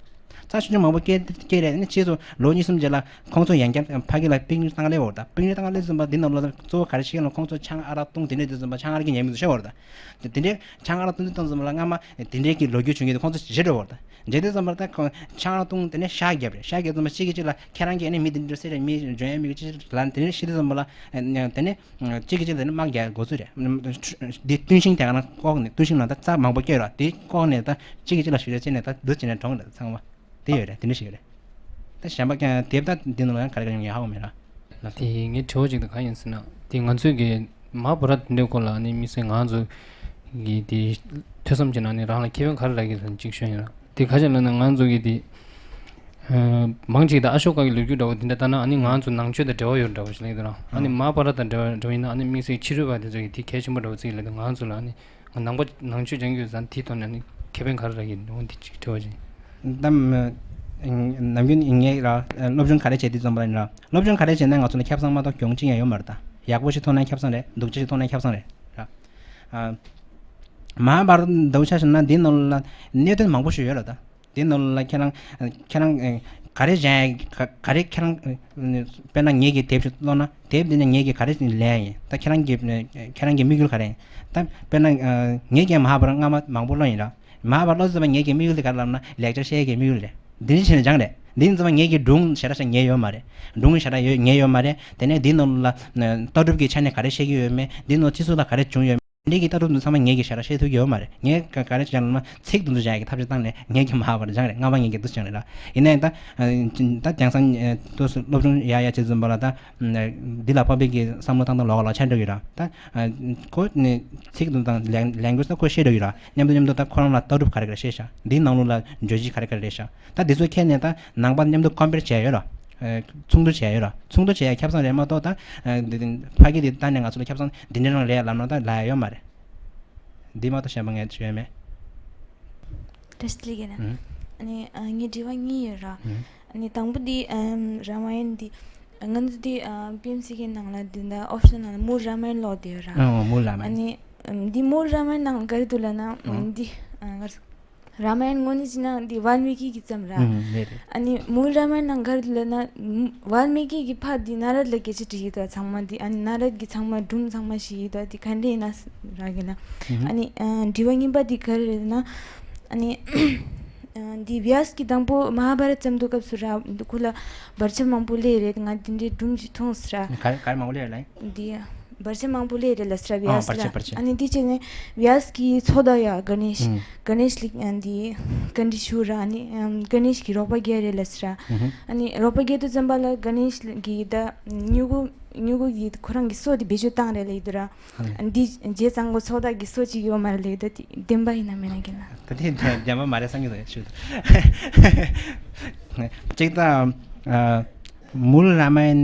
རྩྭ་ཆུང་ཆུང་མང་པོ་སྐྱེ་སྐྱེ་རེད། ཨ་ནི་ཕྱིས་སུ་ལོ་གཉིས་གསུམ་རྗེས་ལ་ཁོང་ཚོ་ཡང་བསྐྱར་ཕ་གི་ལ་པིག་ནིག་བཏང་སླེབས་ཡོད་རེད་ད། པིག་ནིག་བཏང་སླེབས་ཙམ་པ་འདི་ནང་ལོགས་ལ་གཙོ་བོ་ག་རེ་ཤེས་ལ་ཁོང་ཚོ་ཆང་ཨ་རག་བཏུང་དེ་འདྲས་དུས་ཙམ་པ་ཆང་ཨ་རག་གི་ཉེས་མིང་དུ་ཤོར་བ་རེད་ད། དེ་འདྲས་ཆང་ཨ་རག་བཏུང་དུས་བཏང་ཙམ་པ་ལ་སྔ་མ་དེ་འདྲས་ཀྱི་ལོ་རྒྱུས་བྱུང་གི་འདུག་ཁོང་ཚོ་བརྗེད་འགྲོ་བ་རེད་ད། བརྗེད་དུས་ཙམ་པ་ད་ཁོང་ཆང་ཨ་རག་བཏུང་དེ་ནས་ཤ་བརྒྱབ་རེད། ཤ་བརྒྱབ་ཙམ་པ་གཅིག་གིས་གཅིག་ལ་ཁྱེད་རང་གིས་ཨ་ནི་མི་དེ་འདྲས་སེ་རེད། མི་འཇོན་ཡ་མི་གཅིག་ལ་དེ་འདྲས་ཤི་དུས་ཙམ་པ་ལ་དེ་ནས་གཅིག་གིས་གཅིག་ལ་དེ་ནས་དམག་རྒྱག་འགོ་ཚུགས་རེད། འདི་ཏུན་ཤིང་དེ་ག་ན་ལྐོག་ནས་ཏུན་ཤིང་ནང་ད་རྩྭ་མང་པོ་སྐྱེས་རེད། དེ་ལྐོག་ནས་ད་གཅིག་གིས་གཅིག་ལ་ཞུ་རེ་བྱས་ནས་ད་འདུ་བྱས་ནས་གྲོངས་རེད་ཚང་མ། དེ་ཡོད་རེད། དེ་འདྲ་ཞིག་ཡོད་རེད། ད་གཞན་པ་ཀྱང་དེབ་ད་འདི་ནང་ལ་ཡང་ག་རེ་ག་རེ་ཡོང་ཡ་ཧ་གོ་མེད་ར། ལགས་སོ། དེ་ངའི་དྲི་བ་ཅིག་ད་གང་ཡིན་ཟེར་ན། དེ་ང་ཚོས་ཀྱི་མ་ཧཱ་བྷ་ར་ཏ་འདི་འདྲའི་སྐོར་ལ་ནི་དམིགས་བསལ་ང་ཚོ་གི་དེ་ཐོས་བསམ་བྱས་ན་ནི་རང་ལ་ཁེ་ཕན་ག་རེ་རག་གི་ཟེར་ན་ཅིག་ཤོད་ཡིན་ར། དེ་ག་ཅིག་ལབ་ན་ང་ཚོ་གི་དེ་ཨ་མང་ཆེ་ད་ཨ་ཤོ་ཀ་གི་ལོ་རྒྱུས་འདྲ་བོ་དེ་འདྲ་ལྟ་ན་ཨ་ནི་ང་ཚོ་ནང་ཆོས་དང་འབྲེལ་བ་ཡོད་འདྲ་བོ་ཞིག་ལབ་ཀྱི་འདུག་ར། ཨ་ནི་མ་ཧཱ་བྷ་ར་ཏ་འདྲ་བོ་འདྲ་བོ་ཡིན་ན་ཨ་ནི་དམིགས་བསལ་ཕྱི་རོལ་པ་དེ་ཚོ་གི་དེ་གལ་ཆེན་པོ་འདྲ་བོ་བརྩི་གི་ལབ་འདུག་ང་ཚོ་ལ་ཨ་ནི། ནང་པ་ནང་ཆོས་སྦྱང་རྒྱུ་ཟེར་དེའི་ཐོག་ནས་ནི་ཁེ་ཕན་ག་རེ་རག་གི་འོང་དེ་ཅིག་དྲི་བ་ཅིག་ད་ནམ་རྒྱུན་ངས་ར་སློབ་སྦྱོང་ག་རེ་བྱེད་དུས་ཙམ་པ་ལ་ཡིན་ར། སློབ་སྦྱོང་ག་རེ་བྱེད་ན་ང་ཚོ་ལ་ཁྱབ་བསང་མ་གཏོགས་གྱོང་ཅི་ཡང་ཡོད་མ་རེད་ད། ཡག་པོ་ཞིག་མཐོང་ན་ཁྱབ་བསང་རེད། སྡུག་ཅག་ཞིག་མཐོང་ན་ཁྱབ་བསང་རེད་ར། ཨ་མ་ཧཱ་བྷ་ར་ཏ་འདྲ་བོ་ཆ་བཞག་ན་འདི་ནང་ལ་གནད་དོན་མང་པོ་ཞིག་ཡོད་ར་ད། དེ་ནང་ལ་ཁྱེད་རང་ཁྱེད་རང་ག་རེ་སྦྱང་ཡ་ག་ག་རེ་ཁྱེད་རང་དཔེར་ན་ངེད་ཀྱི་དེབ་ཅིག་ཀློག་ན་དེབ་འདི་ནས་ངེད་ཀྱིས་ག་རེ་ལེན་ཡ་ཡིན། ད་ཁྱེད་རང་གི་ཁྱེད་རང་གི་དམིགས་ཡུལ་ག་རེ་ཡིན། ད་དཔེར་ན་ངེད་ཀྱིས་མ་ཧཱ་བྷ་ར་ཏ་སྔ་མ་མང་པོ་ཀློག་ཡིན་ར། མ་ཧཱ་བྷ་ར་ཏ་ཀློག་ཟེར་བ་ངེད་ཀྱི་དམིགས་ཡུལ་དེ་ག་རེ་ལབ་ན་ལེགས་སྦྱར་བཤད་ཡ་གི་དམིགས་ཡུལ་རེད། འདི་འདྲ་བྱས་ནས་སྦྱངས་རེད། འདི་ཡིན་ཙམ་པ་ངེད་ཀྱིས་སྒྲུང་ཞེ་དྲག་ཞིག་ཉན་ཡོད་མ་རེད། སྒྲུང་ཞེ་དྲག་ཡོད་ཉན་ཡོད་མ་རེད། དེ་ནས་འདི་ནང་ལ་ལྟ་གྲུབ་ཀྱི་ཆ་ནས་ག་རེ་བཤད་ཀྱི་ཡོད་མེད། འདི་ནང་སྤྱི་ཚོགས་ལ་ག་རེ་བྱུང་ཡོད་མེད། འདི་གི་ལྟ་གྲུབ་འདི་ཚང་མ་ངེད་ཀྱིས་ཞེ་དྲག་ཤེས་ཐུབ་ཀྱི་ཡོད་མ་རེད། ངས་ག་ག་རེ་བྱས་ན་ཚིག་དེ་ཚོ་སྦྱང་ཡག་གི་ཐབས་ཤེས་བཏང་ནས་ངེད་ཀྱིས་མ་ཧཱ་བྷ་ར་ཏ་སྦྱངས་རེད། སྔ་མ་ངེད་ཀྱིས་འདི་སྦྱངས་རེད་ལ། ཡིན་ན་ཡང་ད་ད་དེང་སང་ཏོག་ཙམ་སློབ་སྦྱོང་ཡག་ཡག་བྱེད་ཙམ་པ་ལ་ད་འདི་ལ་དཔག་པའི་གི་བསམ་བློ་བཏང་སྟངས་ལོགས་ཀ་ལོགས་ཆགས་འགྲོ་གི་ར། ད་ཁོ་ནི་ཚིག་དེ་ཚོ་དང་ལེང་ལེང་གུ་ཡེཇ་ད་ཁོ་ཤེས་འགྲོ་གི་ར། མཉམ་དུ་མཉམ་དུ་ད་ཁོ་རང་ལ་ལྟ་གྲུབ་ག་རེ་ག་རེ་ཤེས་ཤག་འདིའི་ནང་ལོགས་ལ་བརྗོད་གཞི་ག་རེ་ག་རེ་རེད་ཤག་ད་འདི་ཚོ་ཁྱེར་ནས་ད་ནང་པ་མཉམ་དུ་ཀོམ་པེར་བྱས་ཡོད་ར། ཨ་མཚུངས་བསྡུར་བྱས་ཡོད་ར། མཚུངས་བསྡུར་བྱས་ཡ་ཁྱབ་བསང་རེད་མ་གཏོགས་ད་ཨ་འདི་ཕ་གི་འདི་ལྟ་ནས་ང་ཚོ་ལ་ཁྱབ་བསང་འདི་འདྲ་རང་རེད་ལབ་ན་ད་ལབ་ཡ་ཡོད་མ་རེད། འདི་མ་གཏོགས་གཞན་པ་ངས་ཞུ་ཡ་མེད། བཀྲ་ཤིས་བདེ་ལེགས་ཡིན་ན། ཨ་ནི་ཨ་ངའི་དྲི་བ་གཉིས་ཡོད་ར། ཨ་ནི་དང་པོ་འདི་ཨམ་རཱ་མ་ཡན་འདི་ང་ཚོ་འདི་ཨ་པི་ཨེམ་སི་གི་ནང་ལ་འདི་འདྲ་ཨོབ་ཤན་ནང་ལ་མུལ་རཱ་མ་ཡན་ཀློག་བསྡད་ཡོད་ར། ཨ་མུལ་རཱ་མ་ཡན། ཨ་ནི་ཨམ་འདི་མུལ་རཱ་མ་ཡན་ནང་ག་རེ་འདུག་ལབ་ན་ཨ་འདི་ཨ་ང་རཱ་མ་ཡན་དངོས་གནས་བྱས་ན་འདི་ཝཱལ་མི་ཀི་གིས་བརྩམས་ར། ཨུམ། རེད་རེད། ཨ་ནི་མུལ་རཱ་མ་ཡན་ནང་ག་རེ་འདུག་ལབ་ན་ཝཱལ་མི་ཀི་གིས་ཕར་འདི་ནཱ་རད་ལ་སྐད་ཆ་དྲིས་ཡོད་ད་ཚང་མ་འདི་ཨ་ནི་ནཱ་རད་ཀྱིས་ཚང་མ་སྒྲུང་ཚང་མ་བཤད་ཡོད་ད་འདི་ག་འདྲ་ཡིན་ན་རག་གི་ན། ཨུམ། ཨ་ནི་ཨ་དྲི་བ་གཉིས་པ་འདི་ག་རེ་རེད་ན་ཨ་ནི་ཨ་འདི་བྱཱས་ཀྱིས་དང་པོ་མ་ཧཱ་བྷ་ར་ཏ་བརྩམས་དུས་སྐབས་སུ་ར་འདི་ཁོ་ལ་བར་ཆད་མང་པོ་སླེབས་རེད། ང་འདི་འདྲའི་སྒྲུང་ཞིག་མཐོང་སོང་ར། ག་རེ་ག་རེ་མང་པོ་སླེབས་རེད་ལབ་ཡིན། འདི་བར་ཆད་མང་པོ་སླེབས་རེད་ལབ་སོང་ར་ཨ་བྱཱས་ལ། བར་ཆད་བར་ཆད། ཨ་ནི་འདི་བྱས་ནས་བྱཱས་ཀྱིས་ཚོགས་བདག་ཡ་ག་ནེཤ། ཨུམ། ག་ནེཤ་ལ་ཨ་འདི་བཀའ་འདྲི་ཞུ་ར། ཨ་ནི་ཨམ་ག་ནེཤ་གིས་རོགས་པ་རྒྱག་རེད་ལབ་སོང་ར། ཨུམ། ཨ་ནི་རོགས་པ་རྒྱག་དུས་ཙམ་པ་ལ་ག་ནེཤ་གིས་ད་མྱུ་གུ་མྱུ་གུ་གིས་ཁོ་རང་གི་སོ་དེ་བེད་སྤྱོད་བཏང་རེད་ལབ་ཡོད་ར། ཨ་ནི་འདི་བྱས་ཙང་ཁོ་ཚོགས་བདག་གི་སོ་གཅིག་ཡོད་མ་རེད་ལབ་ཡོད་ད། དེ་བདེན་པ་ཡིན་ན་མིན་ན་གི་ན། ད་དེ་རྒྱ་མ་མ་རེད་བསམ་གྱི་འདུག་ཞུ། གཅིག་ད་ཨ་མུལ་རཱ་མ་ཡན་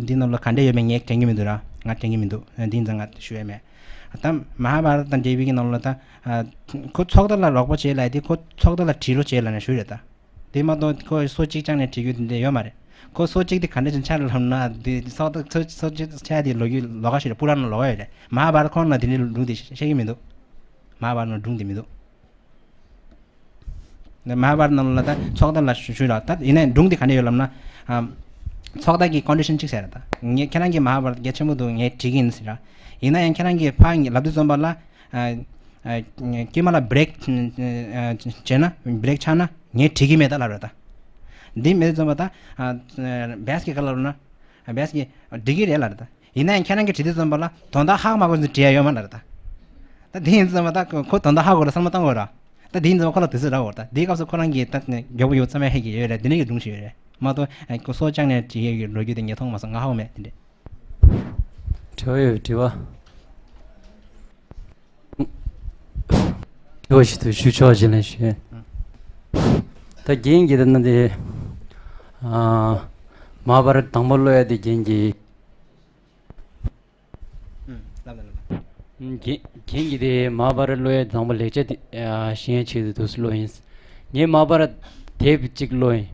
འདི་ནང་ལ་ག་འདྲ་ཡོད་མེད་ངས་དྲན་གྱི་མི་འདུག་ར། ང་དྲན་གྱི་མི་འདུག་འདི་ཡིན་ཙང་ང་ཞུ་ཡ་མེད། ད་མ་ཧཱ་བྷ་ར་ཏ་དང་འབྲེལ་བའི་གི་ནང་ལ་ད་ཨ་ཁོ་ཚོགས་བདག་ལ་རོགས་པ་བྱེད་ལབ་དེ་ཁོ་ཚོགས་བདག་ལ་དྲིས་རོགས་བྱེད་ལབ་ནས་ཞུས་རེད་ད། དེ་མ་གཏོགས་ཁོས་སོ་གཅིག་རྐྱང་ནས་བྲིས་རྒྱུ་དེ་འདྲ་ཡོད་མ་རེད། ཁོ་སོ་གཅིག་དེ་ག་འདྲ་ཅིག་ཆགས་ལབ་ན་དེ་སོ་སོ་སོ་གཅིག་ཆགས་དེ་ལོ་རྒྱུས་ལོགས་ཀ་ཞིག་རེད། སྤུ་ར་ནང་ལོགས་ཀ་ཡོད་རེད། མ་ཧཱ་བྷ་ར་ཏ་ཁོ་ན་དེ་འདྲའི་ལུགས་དེ་བཤད་ཀྱི་མི་འདུག་མ་ཧཱ་བྷ་ར་ཏ་ནང་སྒྲུང་དེ་མི་འདུག་མ་ཧཱ་བྷ་ར་ཏ་ནང་ལ་ད་ཚོགས་བདག་ལ་ཞུ་ཞུ་ལ་ད་ཡིན་ནའི་སྒྲུང་དེ་ག་འདྲ་ཡོད་ལབ་ན། ཨ་ ཚོགས་བརྡ་གི་ཀོན་ཌི་ཤན་གཅིག་བྱས་ར་ད། ངས་ཁྱེད་རང་གི་མ་ཧཱ་བྷ་རཏ་གལ་ཆེན་པོ་འདུག་ངས་བྲིས་ཀྱི་ཡིན་ཟེར་ར། ཡིན་ན་ཡང་ཁྱེད་རང་གིས་ཕར་ལབ་དུས་ཙམ་པ་ལ། ཨ། ཨ། དཀྱིལ་མ་ལ་བྷི་རེག་བྱས་ན། བྷི་རེག་ཆགས་ན་ངས་བྲིས་ཀྱི་མེད་ད་ལབ་ར་ད། འདི་མེད་དུས་ཙམ་པ་ད། ཨ། བེས་ཀྱི་ག་ལབ་ན། བེས་ཀྱི་འགྲིག་གི་རེད་ལབ་ར་ད། ཡིན་ན་ཡང་ཁྱེད་རང་གིས་བྲིས་དུས་ཙམ་པ་ལ་དོན་དག་ཧ་མ་གོ་ཚོད་བྲིས་ཡ་ཡོད་མ་ལབ་ར་ད། ད་དེ་ཡིན་དུས་ཙམ་པ་ད་ཁོ་དོན་དག་ཧ་གོ་ར་བསམ་བློ་བཏང་དགོས་ར། ད་དེ་ཡིན་ཙང་ཁོ་ལ་དུས་ཚོད་རག་འོར་ད། དེའི་སྐབས་སུ་ཁོ་རང་གིས་ད་མགྱོགས་པོ་ཡོད་ཙམ་ཡང་ཧེ་གི་ཡོད་རེད། དེ་ནས་ཀྱི་སྒྲུང་ཞིག་ཡོད་རེད་མ་གཏོགས། ཨ། ཁོ་སྲོག་བཅད་ནས་བྲིས་ཡོད་ཀྱི་ལོ་རྒྱུས་དེ་ངས་མཐོང་མ་སོང་། ང་ཧ་གོ་མེད་དེ་འདྲས། དྲི་བ་ཡོད། དྲི་བ། དྲི་བ་ཞིག་ཏུ་ཞུ་ཆོག་ཅེས་ལན་ཞུ། ད་རྒན་གྱིས་ད་ན་དེ། ཨ། མ་ཧཱ་བྷ་རཏ་དང་པོ་ཀློག་ཡ་དེ་རྒན་གྱིས། ཨུམ། ལབ་དང་ལབ་དང་། རྒན་རྒན་གྱིས་དེ་མ་ཧཱ་བྷ་རཏ་ཀློག་ཡའི་དང་པོ་ལེགས་ཆ་དེ་ཤེས་ཡའི་ཆེད་དུ་དུས་སུ་ཀློག་ཡིན། ངས་མ་ཧཱ་བྷ་རཏ་དེབ་གཅིག་ཀློག་ཡིན།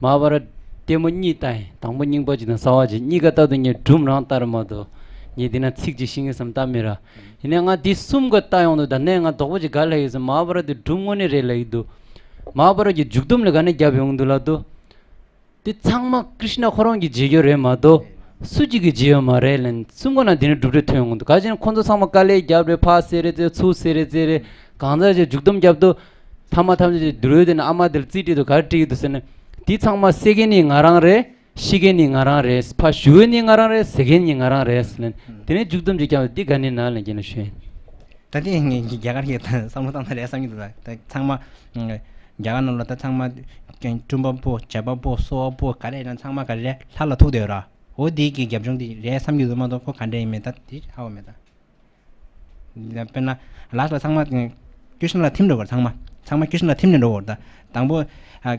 མ་ཧཱ་བྷ་རཏ་ལྟད་མོ་གཉིས་ལྟ་ཡིན། དང་པོ་རྙིང་པ་གཅིག་དང་གསར་བ་གཅིག། གཉིས་ཀ་ལྟ་དུས་ངས་སྒྲུང་རང་ལྟར་མ་གཏོགས། ངས་འདི་ན་ཚིག་གཅིག་ཤེས་ཀྱི་བསམ་ལྟ་མེད་ར། ཡིན་ནའི་ང་འདི་གསུམ་ཀ་ལྟ་ཡོང་དུས་ད་ནས་ང་དོག་པོ་གཅིག་ག་ལབ་ཡོད་ཟེར། མ་ཧཱ་བྷ་རཏ་དེ་སྒྲུང་དངོས་གནས་རེད་ལབ་ཀྱི་འདུག་མ་ཧཱ་བྷ་རཏ་གི་མཇུག་སྡོམ་ལ་ག་ནས་བརྒྱབ་ཡོང་འདུག་ལབ་དུས། འདི་ཚང་མ་ཀྲིཤ་ན་ཁོ་རང་གིས་བརྗེ་རྒྱུ་རེད་མ་གཏོགས། སུ་གཅིག་གིས་བརྗེ་ཡོད་མ་རེད་ལབ་ནས་གསུམ་ཀ་ནང་དེ་ནས་གྲུབ་འབྲས་ཐོན་ཡོང་གི་འདུག་ག་ཅི་ན་ཁོ་ཚོ་ཚང་མ་དཀའ་ལས་བརྒྱབ་རེད། ཕར་བསད་རེད་ཟེར། ཚུར་བསད་རེད་ཟེར་རེད། གང་ཟག་ཅིག་མཇུག་སྡོམ་བརྒྱབ་དུས། ཐ་མ་ཐམས་ཅད་ཀྱི་དུར་ཡོལ་དེ་ནས་ཨ་མ་དེར་རྩིས་སྤྲད་དུས་ག་རེ་སྤྲད་ཀྱི་འདུག་ཟེར་ན། འདི་ཚང་མ་བསད་མཁན་ནི་ང་རང་རེད། ཤི་མཁན་ནི་ང་རང་རེད། ཕར་ཞུ་མཁན་ནི་ང་རང་རེད། ཟ་མཁན་ནི་ང་རང་རེད་ཟེར་ནས། དེ་ནས་མཇུག་སྡོམ་ཅིག་བརྒྱབ། འདི་ག་ནས་ན་ལབ་ཀྱི་ན་ཞུ། ད་དེ་ངས་རྒྱ་གར་གྱི་བསམ་བློ་བཏང་ན་རེད་བསམ་གྱི་འདུག་ད་ཚང་མ་རྒྱ་གར་ནང་ལ་ད་ཚང་མ་སྤྲུལ་པ་པོ་བྱེད་པ་པོ་གསོ་བ་པོ་ག་རེ་ཡིན་ན་ཚང་མ་ག་རེ་ལྷ་ལ་ཐུག་བསྡད་ཡོད་ར། འོ་དེ་གི་རྒྱབ་ལྗོངས་དེ་རེད་བསམ་གྱི་འདུག་མ་གཏོགས་ཁོ་ག་འདྲ་ཡིན་མིན་ད་དེ་ཧ་གོ་མེད་ད། དཔེར་ན་ལ་ས་ཚང་མ་ཀྲིཤ་ན་ལ་ཐིམ་འགྲོ་བར། ཚང་མ་ཚང་མ་ཀྲིཤ་ན་ལ་ཐིམ་ནས་འགྲོ་བར་ད། དང་པོ། ཨ།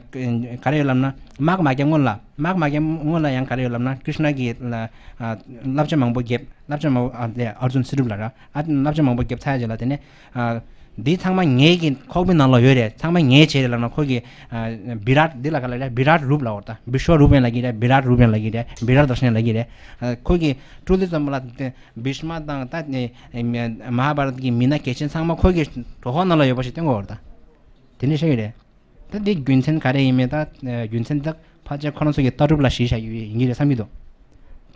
ག་རེ་ཡོད་ལབ་ན། དམག་མ་རྒྱབ་སྔོན་ལ། དམག་མ་རྒྱབ་སྔོན་ལ་ཡང་ག་རེ་ཡོད་ལབ་ན། ཀྲིཤ་ན་གིས་ལ། ཨ། བསླབ་བྱ་མང་པོ་བརྒྱབ། བསླབ་བྱ་མང་པོ། ཨ། ལས་ཨར་ཇུན་སི་རུབ་ལ་ར། ཨ། བསླབ་བྱ་མང་པོ་བརྒྱབ་ཚར་རྗེས་ལ་དེ་ནས། ཨ། འདི་ཚང་མ་ངའི་གི་ཁོག་པའི་ནང་ལ་ཡོད་རེད། ཚང་མ་ངའི་བྱས་རེད་ལབ་ན་ཁོ་གི། ཨ། བི་རཱཏ། འདི་ལ་ག་ལ་རེད། བི་རཱཏ་རུབ་ལབ་བར་ད། བི་ཤྭ་རུབ་ཡང་ལབ་ཀྱི་རེད། བི་རཱཏ་རུབ་ཡང་ལབ་ཀྱི་རེད། བི་རཱཏ་དར་ཤན་ལབ་ཀྱི་རེད། ཨ། ཁོ་གི་སྤྲུལ་དུས་ཙམ་པ་ལ་དེ་བྷིཤ་མ་དང་ད་ནི་མ་ཧཱ་བྷ་རཏ་གི་མི་སྣ་གལ་ཆེན་ཚང་མ་ཁོ་གི་གྲོད་ཁོག་ནང་ལ་ཡོད་པ་ཞིག་སྟོན་དགོས་བར་ད། དེ་འདྲ་བཤད་ཀྱི་རེད། ད་འདི་རྒྱུ་མཚན་ག་རེ་ཡིན་མིན་ད། རྒྱུ་མཚན་ད་ཕལ་ཆེར་ཁོ་རང་ཚོ་གི་ལྟ་གྲུབ་ལ་གཞི་བཞག་ཡོད་ཡིན་གྱི་རེད་བསམ་གྱི་འདུག་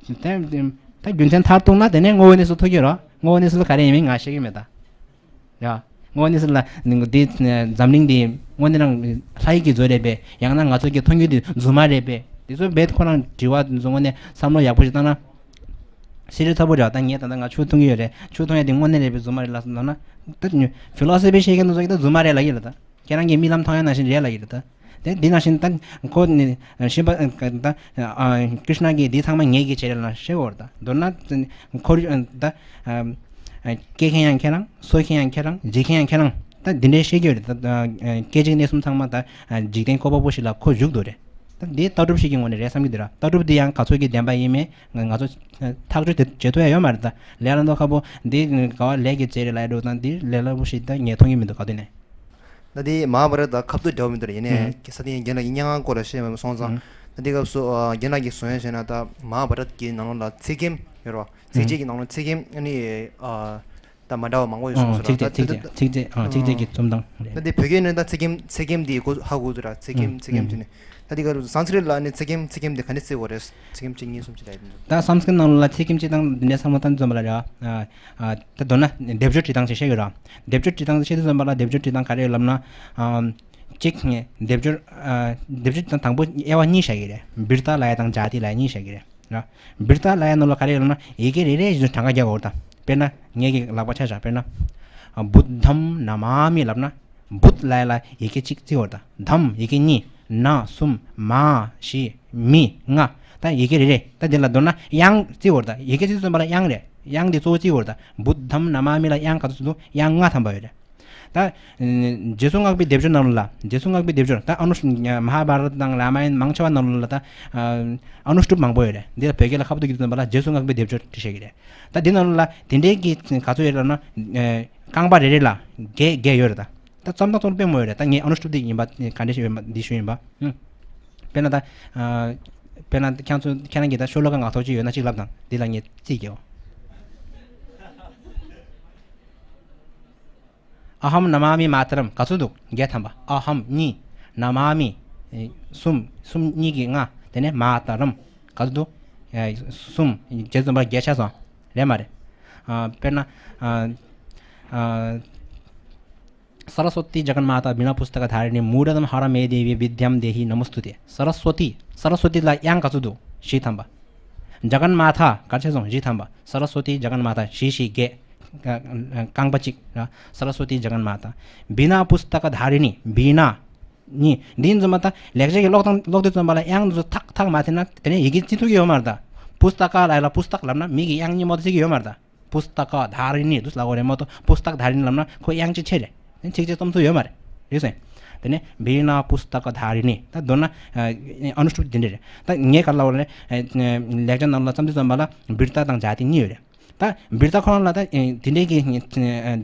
ད་ད་རྒྱུ་མཚན་མཐར་གཏུགས་ན་དེ་ནས་དངོས་ཡོད་གནས་ཚུལ་ཐུག་གི་རེད། དངོས་ཡོད་གནས་ཚུལ་ག་རེ་ཡིན་མིན་ང་ཤེས་ཀྱི་མེད་ད། ཡ། དངོས་གནས་ཚུལ་ལ་འདི་འཛམ་གླིང་འདི་དངོས་གནས་རང་ལྷ་ཡི་གི་མཛོད་རེད་པས། ཡང་ན་ང་ཚོ་གི་མཐོང་རྒྱུ་འདི་རྫུན་མ་རེད་པས། འདི་ཚོ་རྦད་ཁོ་རང་དྲི་བ་འདི་ཚོ་དངོས་གནས་བསམ་བློ་ཡག་པོ་ཞིག་བཏང་ན། སི་རི་ཚ་པོ་རེད་བ། ད་ངས་ད་ལྟ་ང་ཆུ་འཐུང་གི་ཡོད་རེད། ཆུ་འཐུང་ཡ་འདི་དངོས་གནས་རེད་པས། རྫུན་མ་རེད་ལབ་སོང་ན། ད་ཕི་ལོ་སོ་ཕི་བཤད་མཁན་འདི་ཚོ་གི་ད་རྫུན་མ་རེད་ལབ་ཀྱི་རེད་ད། ཁྱེད་རང་གི་རྨི་ལམ་མཐོང་ཡ་ནང་བཞིན་རེད་ལབ་ཀྱི་རེད་ད། དེ་འདི་ནང་བཞིན་ད་ཁོ་ནི་ཤེས་པ་ད་ཀྲིཤ་ན་གིས་འདི་ཚང་མ་ངེད་ཀྱི་བྱས་རེད་ལབ་བཤད་དགོས་རེད་ད། མདོར་ན་ཁོར་ད་སྐྱེ་མཁན་ཡང་ཁྱེད་རང་། གསོ་མཁན་ཡང་ཁྱེད་རང་། འཇིག་མཁན་ཡང་ཁྱེད་རང་། ད་འདི་འདྲའི་བཤད་ཀྱི་ཡོད་རེད་ད། སྐད་ཅིག་གནས་གསུམ་ཚང་མ་ད་འཇིག་རྟེན་བཀོད་པ་པོ་ཞིག་ལ་ཁོ་བཞུགས་འདུག་རེད། ད་འདི་ལྟ་གྲུབ་ཞིག་གི་ངོས་ནས་རེད་བསམ་གྱི་འདུག་ར། ལྟ་གྲུབ་འདི་ཡང་ག་ཚོད་ཀྱི་བདེན་པ་ཡིན་མིན་ང་ཚོ་ཐག་གཅོད་བྱེད་ཐུབ་ཡ་ཡོད་མ་རེད་ད། ལས་སླ་མདོག་ཁ་པོ་འདི་ག་བ་ལས་ཀྱི་བྱས་རེད་ལབ་ཡ་འགྲོ་དང་། འདི་ལས་སླ་པོ་ཞིག་ད་ངས་མཐོང་གི་མི་འདུག་ག་དུས་ནས། ད་དེ་མ་ཧཱ་བྷ་རཏ་དང་ཁ་ཐུག་འདྲ་བོ་མི་འདུག་ར། ཡིན་ནའི་ཨུམ། ས་སྟེང་རྒན་ལགས་ཀྱིས་སྙན་ངག་སྐོར་ལ་བཤད་མ་སོང་ཙང་། ཨུམ། ད་དེ་སྐབས་སུ་ཨ་རྒན་ལགས་ཀྱིས་བཟོ་ཡ་བྱས་ན་ད་མ་ཧཱ་བྷ་རཏ་གི་ནང་ལོགས་ལ་ཚིག་ཁེམ་ཡོད་རེད་བ། ཚིགས་བཅད་ཀྱི་ནང་ལོགས་ཚིག་ཁེམ་ཨ་ནི་ཨ་ད་མ་འདྲ་བ་མང་པོ་ཡོད་གསུངས་སོང་ར། ཚིགས་བཅད། ད་ཚིགས་བཅད། ཚིགས་བཅད། ཨ། ཚིགས་བཅད་ཀྱི་རྩོམ་སྟངས་རེད། ད་དེ་བོད་སྐད་ནང་ད་ཚིག་ཁེམ་ཚིག་ཁེམ་དེ་གོ་ཧ་གོ་འདུག་ར། ཚིག་ཁེམ། ཨུམ། ཚིག་ཁེམ་ཨུམ། དེ་ནི། ད་དེ་ག་སཾ་སྐྲྀཏ་ལ་ནི་ཚིག་ཁེམ་ཚིག་ཁེམ་དེ་ག་ནས་བརྩི་དགོས་རེད། ཚིག་ཁེམ་གཅིག་གཉིས་གསུམ་ཅིག་ལ་ཡིན་འདུག་ད་སཾ་སྐྲྀཏ་ནང་ལ་ཚིག་ཁེམ་གཅིག་དང་འདི་འདྲ་ཚང་མ་ད་འཛོམས་པ་ལ་རེད་བ། ཨ། ཨ། ད་མདོར་ན་སྡེབ་སྦྱོར་བྲིས་སྟངས་ཅིག་བཤད་ཀྱི་རེད་བ། སྡེབ་སྦྱོར་བྲིས་སྟངས་ཅིག་བཤད་དུས་ཙམ་པ་ལ་སྡེབ་སྦྱོར་བྲིས་སྟངས་ག་རེ་ཡོད་ལབ་ན། ཨམ། གཅིག་ངས་སྡེབ་སྦྱོར། ཨ། སྡེབ་སྦྱོར་བྲིས་སྟངས་དང་པོ་དབྱེ་བ་གཉིས་བཞག་གི་རེད། བིར་ཏ་ལབ་ཡ་དང་ཛཱ་ཏི་ལབ་ཡ་གཉིས་བཞག་གི་རེད། ར། བིར་ཏ་ལབ་ཡ་ནང་ལ་ག་རེ་ཡོད་ལབ་ན་ཡི་གེ་རེ་རེ་བཞིན་དུ་གྲངས་ཀ་རྒྱག་དགོས་རེད་ད། དཔེར་ན་ངེད་ཀྱི་ལག་པ་ཆ་བཞག་དཔེར་ན། ཨ། བུདྡྷམ་ན་མ་མི་ལབ་ན། བུད་ལབ་ཡ་ལ་ཡི་གེ་གཅིག་བརྩི་དགོས་རེད་ད། དྷམ་ཡི་གེ་གཉིས། ན་གསུམ། མ་བཞི། མི་ལྔ། ད་ཡི་གེ་རེ་རེ། ད་འདི་ལ་མདོར་ན་དབྱངས་བརྩི་དགོས་རེད་ད། ཡི་གེ་གཅིག་བརྩི་དུས་ཙམ་པ་ལ་དབྱངས་རེད། དབྱངས་འདི་གཙོ་བོ་བརྩི་དགོས་རེད་ད། བུདྡྷམ་ན་མ་མི་ལ་དབྱངས་ག་ཚོད་འདུག་དབྱངས་ལྔ་ཐམ་པ་ཡོད་རེད། ད། རྗེས་སུ་བསྔགས་པའི་སྡེབ་སྦྱོར་ནང་ལ། རྗེས་སུ་བསྔགས་པའི་སྡེབ་སྦྱོར་ད་ཨ་ནུ། མ་ཧཱ་བྷ་རཏ་དང་རཱ་མ་ཡན་མང་ཆེ་བ་ནང་ལ་ད། ཨ་ནུ་ཏུབ་མང་པོ་ཡོད་རེད། འདི་ལ་བོད་སྐད་ལ་ཁ་བརྡ་རྒྱག་དུས་ཙམ་པ་ལ་རྗེས་སུ་བསྔགས་པའི་སྡེབ་སྦྱོར་བྲིས་བཞག་གི་རེད། ད་འདི་ནང་ལ་དེ་འདྲའི་གི་ག་ཚོད་ཡོད་ལབ་ན། རྐང་པ་རེ་རེ་ལ་བརྒྱད་བརྒྱད་ཡོད་རེད་ད། ད་རྩོམ་སྟངས་གཙོ་བོ་དཔེ་མོ་ཡོད་རེད། ད་ངས་ཨ་ནུ་ཏུབ་འདི་ཡིན་པ་ག་འདྲ་ཞིག་ཡོད་པ་འདི་ཞུ་ཡིན་པ། ཨུ། དཔེར་ན་ད། ཨ། དཔེར་ན་ཁྱེད་ཚོ་ཁྱེད་རང་གིས་ད་ཤོ་ལོ་ཀ་ངག་ཐོག་ཅིག་ཡོད་ན་ཅིག་ལབ་དང་། འདི་ལ་ངས་རྩིས་རྒྱག་གོ། ཨ་ཧམ་ན་མ་མི་མ་ཏ་རམ། ག་ཚོད་འདུག་བརྒྱད་ཐམ་པ། ཨ་ཧམ་གཉིས། ན་མ་མི་གསུམ། གསུམ་གཉིས་ཀྱི་ལྔ། དེ་ནས་མ་ཏ་རམ། ག་ཚོད་འདུག་ཨ། གསུམ། བྱས་ཙང་བརྒྱད་ཆགས་སོང་། རེད་མ་རེད། ཨ། དཔེར་ན། ཨ། ཨ། सरस्वती जगन्माता बीणा पुस्तक धारिणी मूढधन हर मे देवी विद्यां देहि नमोस्तुते। सरस्वती, सरस्वती ལ་དབྱངས་ག་ཚོད་འདུག་བཞི་ཐམ་པ། जगन्माता ག་ཚོད་སོང་། བཞི་ཐམ་པ། सरस्वती जगन्माता བཞི་བཞི་བརྒྱད། རྐང་པ་གཅིག་ར། सरस्वती जगन्माता। बीणा पुस्तक धारिणी, बीणा གཉིས། འདི་ཡིན་ཙམ་པ་ད་ལེགས་སྦྱར་གྱི་ཀློག་སྟངས་ཀློག་དུས་ཙམ་པ་ལ་དབྱངས་འདི་ཚོ་ཐག་ཐག་མ་འཐེན་ན་དེ་ནས་ཡི་གེ་བརྩི་ཐུབ་ཀྱི་ཡོད་མ་རེད་ད། पुस्तक ལབ་ཡ་ལ་पुस्तक ལབ་ན་མི་གི་དབྱངས་གཉིས་མ་གཏོགས་བརྩི་གི་ཡོད་མ་རེད་ད། पुस्तक धारिणी འདུག་ལབ་དགོས་རེད་མ་གཏོགས་पुस्तक धारिणी ལབ་ན་ཁོ་དབྱངས་གཅིག་ཆད་རེད། ཚིགས་བཅད་རྩོམ་ཐུབ་ཡོད་མ་རེད། རེད་སོང་། དེ་ནས་बीणा पुस्तक धारिणी ད་མདོར་ན་अनुष्टुप् དེ་འདྲ་རེད། ད་ངས་ག་རེ་ལབ་པ་རེད། ལེགས་སྦྱར་ནང་ལ་རྩོམ་དུས་ཙམ་པ་ལ་बीरता དང་जाति གཉིས་ཡོད་རེད། ད་बीरता ཁོ་རང་ལ་ད་དེ་འདྲའི་གི་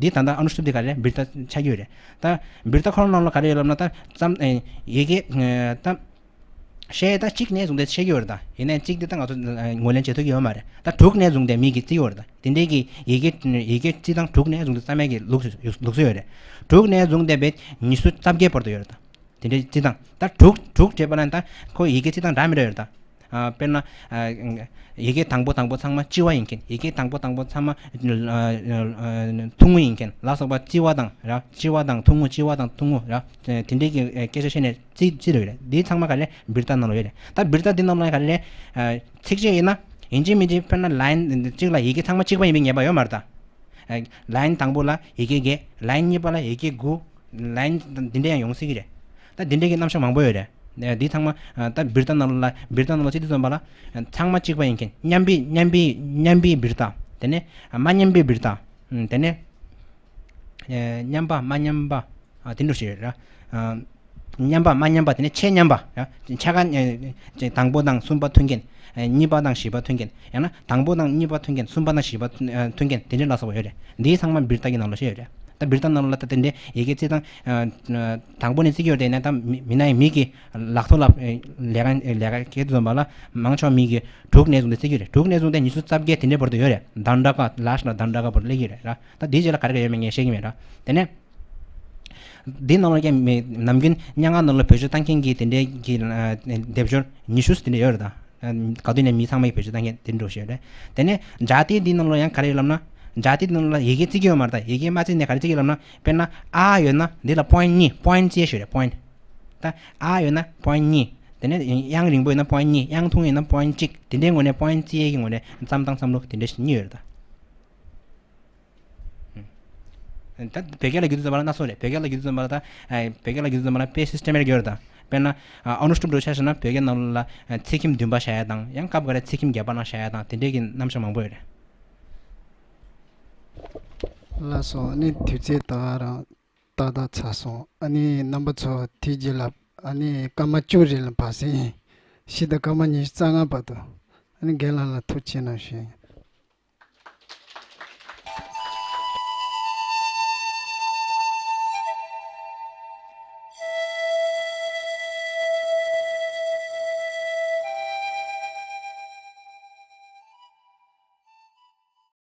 འདི་ད་ལྟ་अनुष्टुप् འདི་ག་རེད། बीरता ཆགས་ཀྱི་ཡོད་རེད། ད་बीरता ཁོ་རང་ནང་ལ་ག་རེ་ཡོད་ལབ་ན་ད་རྩོམ་ཡི་གེ་ད། བཤད་ད་གཅིག་ནས་བཟུང་སྟེ་བཤད་ཀྱི་ཡོད་རེད་ད། ཡིན་ནའི་གཅིག་དེ་ད་ང་ཚོ་ངོས་ལེན་བྱེད་ཐུབ་ཀྱི་ཡོད་མ་རེད། ད་དྲུག་ནས་བཟུང་སྟེ་མི་གིས་བརྩི་ཡོད་རེད་ད། དེ་འདྲའི་གི་ཡི་གེ་ཡི་གེ་བརྩི་སྟངས་དྲུག་ནས་བཟུང་སྟེ་རྩོམ་ཡིག་གི་ལུགས་ལུགས་སྲོལ་ཡོད་རེད། དྲུག་ནས་བཟུང་སྟེ་བས་ཉི་ཤུ་རྩ་བརྒྱད་བར་དུ་ཡོད་རེད་ད། དེ་འདྲའི་བརྩི་སྟངས་ད་དྲུག་དྲུག་བྱས་པ་ན་ད་ཁོ་ཡི་གེ་བརྩི་སྟངས་འདྲ་མི་འདྲ་ཡོད་རེད་ད། ཨ། དཔེར་ན། ཨ། ཡི་གེ་དང་པོ་དང་པོ་ཚང་མ་ལྕི་བ་ཡིན་མཁན། ཡི་གེ་དང་པོ་དང་པོ་ཚང་མ་ཐུང་ངུ་ཡིན་མཁན་ལ་སོགས་པ་ལྕི་བ་དང་ར། ལྕི་བ་དང་ཐུང་ངུ་ལྕི་བ་དང་ཐུང་ངུ་ར། དེ་འདྲའི་གི་སྐད་ཆ་བཤད་ནས་རྩིས་རྩིས་ལ་ཡོད་རེད། འདི་ཚང་མ་ག་རེ་རེད། बीरता ནང་ལ་ཡོད་རེད། ད་बीरता འདི་ནང་ལ་ག་རེ་རེད། ཚིགས་བཅད་ཡིན་ན་ཡིན་གཅིག་མིན་གཅིག་དཔེར་ན་line གཅིག་ལ་ཡི་གེ་ཚང་མ་གཅིག་པ་ཡིན་པའི་ངེས་པ་ཡོད་མ་རེད་ད། line དང་པོ་ལ་ཡི་གེ་བརྒྱད། line གཉིས་པ་ལ་ཡི་གེ་དགུ། line འདི་འདྲ་ཡང་ཡོང་སྲིད་ཀྱི་རེད། ད་འདི་འདྲའི་གི་རྣམ་གཞག་མང་པོ་ཡོད་རེད། འདི་ཚང་མ་ད་बीरता ནང་ལ་बीरता ནང་ལ་ཅི་འདི་ཙམ་པ་ལ་ཚང་མ་གཅིག་པ་ཡིན་མཁན། མཉམ་པའི་མཉམ་པའི་མཉམ་པའི་बीरता། དེ་ནས་མ་མཉམ་པའི་बीरता། དེ་ནས། ཨེ། མཉམ་པ་མ་མཉམ་པ། ཨ། དེ་འདྲ་ཞིག་ཡོད་ར། ཨ། མཉམ་པ་མ་མཉམ་པ་དེ་ནས་ཆེས་མཉམ་པ་ར། ཆ་ག་ཨེ། དང་པོ་དང་གསུམ་པ་མཐུན་རྐྱེན། ཨེ། གཉིས་པ་དང་བཞི་པ་མཐུན་རྐྱེན། ཡང་ན་དང་པོ་དང་གཉིས་པ་མཐུན་རྐྱེན། གསུམ་པ་དང་བཞི་པ་མཐུན་ཨ། མཐུན་རྐྱེན་དེ་འདྲ་ལ་སོགས་པ་ཡོད་རེད། འདིའི་ཚང་མ་बीरता གི་ནང་ལ་བཤད་ཡོད་རེད། ད་बीरता ནང་ལ་ད་དེ་འདྲའི་ཡི་གེ་བརྩི་སྟངས་ཨ། དང་པོ་ནས་བརྩི་གི་ཡོད་རེད་ན་ད་མི་མི་ན་ཡི་མི་གི་ལག་ཐོག་ལ་ཨེ། ལས་ཀ་ལས་ཀ་སྐྱེལ་དུས་ཙམ་པ་ལ་མང་ཆེ་བ་མི་གི་དྲུག་ནས་བཟུང་སྟེ་བརྩི་གི་ཡོད་རེད། དྲུག་ནས་བཟུང་སྟེ་ཉི་ཤུ་རྩ་བརྒྱད་དེ་འདྲའི་བར་དུ་ཡོད་རེད། दंडक ལ་ཤ་ལ་दंडक བར་དུ་སླེབས་ཀྱི་རེད་ར། ད་འདིའི་རྗེས་ལ་ག་རེ་ག་རེ་ཡོད་མེད་ངས་བཤད་ཀྱི་མེད་ར། དེ་ནས། འདི་ནང་ལ་ཀྱང་མི་ནམ་རྒྱུན་སྙན་ངག་ནང་ལ་བེད་སྤྱོད་བཏང་མཁན་གྱི་དེ་འདྲའི་གི་ཨ། སྡེབ་སྦྱོར་ཉི་ཤུ་དེ་འདྲ་ཡོད་རེད་ད། ཨ། ག་དུས་ནས་མི་ཚང་མས་བེད་སྤྱོད་བཏང་མཁན་དེ་འདྲ་ཞིག་ཡོད་རེད། དེ་ནས་जाति འདི་ནང་ལ་ཡང་ག་རེ་ཡོད་ལབ་ན། जाति འདི་ནང་ལ་ཡི་གེ་བརྩི་གི་ཡོད་མ་རེད་ད། ཡི་གེ་མ་བརྩིས་ནས་ག་རེ་བརྩི་གི་ལབ་ན། དཔེར་ན་ཨ་ཡོད་ན་འདི་ལ་point གཉིས། point བརྩི་ཡས་ཞིག་ཡོད་རེད། point ད་ཨ་ཡོད་ན་point གཉིས། དེ་ནས་དབྱངས་རིང་པོ་ཡོད་ན་point གཉིས། དབྱངས་ཐུང་ཡོད་ན་point གཅིག་དེ་འདྲའི་ངོས་ནས་point བརྩི་ཡས་ཀྱི་ངོས་ནས་རྩོམ་སྟངས་རྩོམ་ལུགས་དེ་འདྲ་ཞིག་གཉིས་ཡོད་རེད་ད། ད་བོད་སྐད་ལ་བསྒྱུར་དུས་ཙམ་པ་ལ་སྣ་ཚོགས་རེད། བོད་སྐད་ལ་བསྒྱུར་དུས་ཙམ་པ་ལ་ད། ཨ། བོད་སྐད་ལ་བསྒྱུར་དུས་ཙམ་པ་ལ་དཔེ་སིསི་ཊེམ་རེ་ཡོད་རེད་ད། དཔེར་ན། ཨ། अनुष्टुप् འདྲ་ཆ་བཞག་ན་བོད་སྐད་ནང་ལ་ཚིག་ཁྱིམ་བདུན་པ་བཞག་ཡ་དང་། ཡང་སྐབས་འགའ་རེ་ཚིག་ཁྱིམ་བརྒྱད་པ་ནང་བཞག་ཡ་དང་། དེ་འདྲའི་གི་རྣམ་གཞག་མང་པོ་ཡོད་རེད། ལགས་སོ། ཨ་ནི་དུས་ཚོད་ད་ག་རང་ཏག་ཏག་ཚར་སོང་། ཨ་ནི་རྣམ་པ་ཚོ་དེའི་རྗེས་ལ་ཨ་ནི་སྐར་མ་བཅུ་རེ་ལ་བར་གསེང་། ཕྱི་ཟླ་སྐར་མ་ཉི་ཤུ་རྩ་ལྔ་བར་དུ། ཨ་ནི་རྒན་ལགས་ལ་ཐུགས་རྗེ་ཆེ་གནང་ཞུ་ཡིན།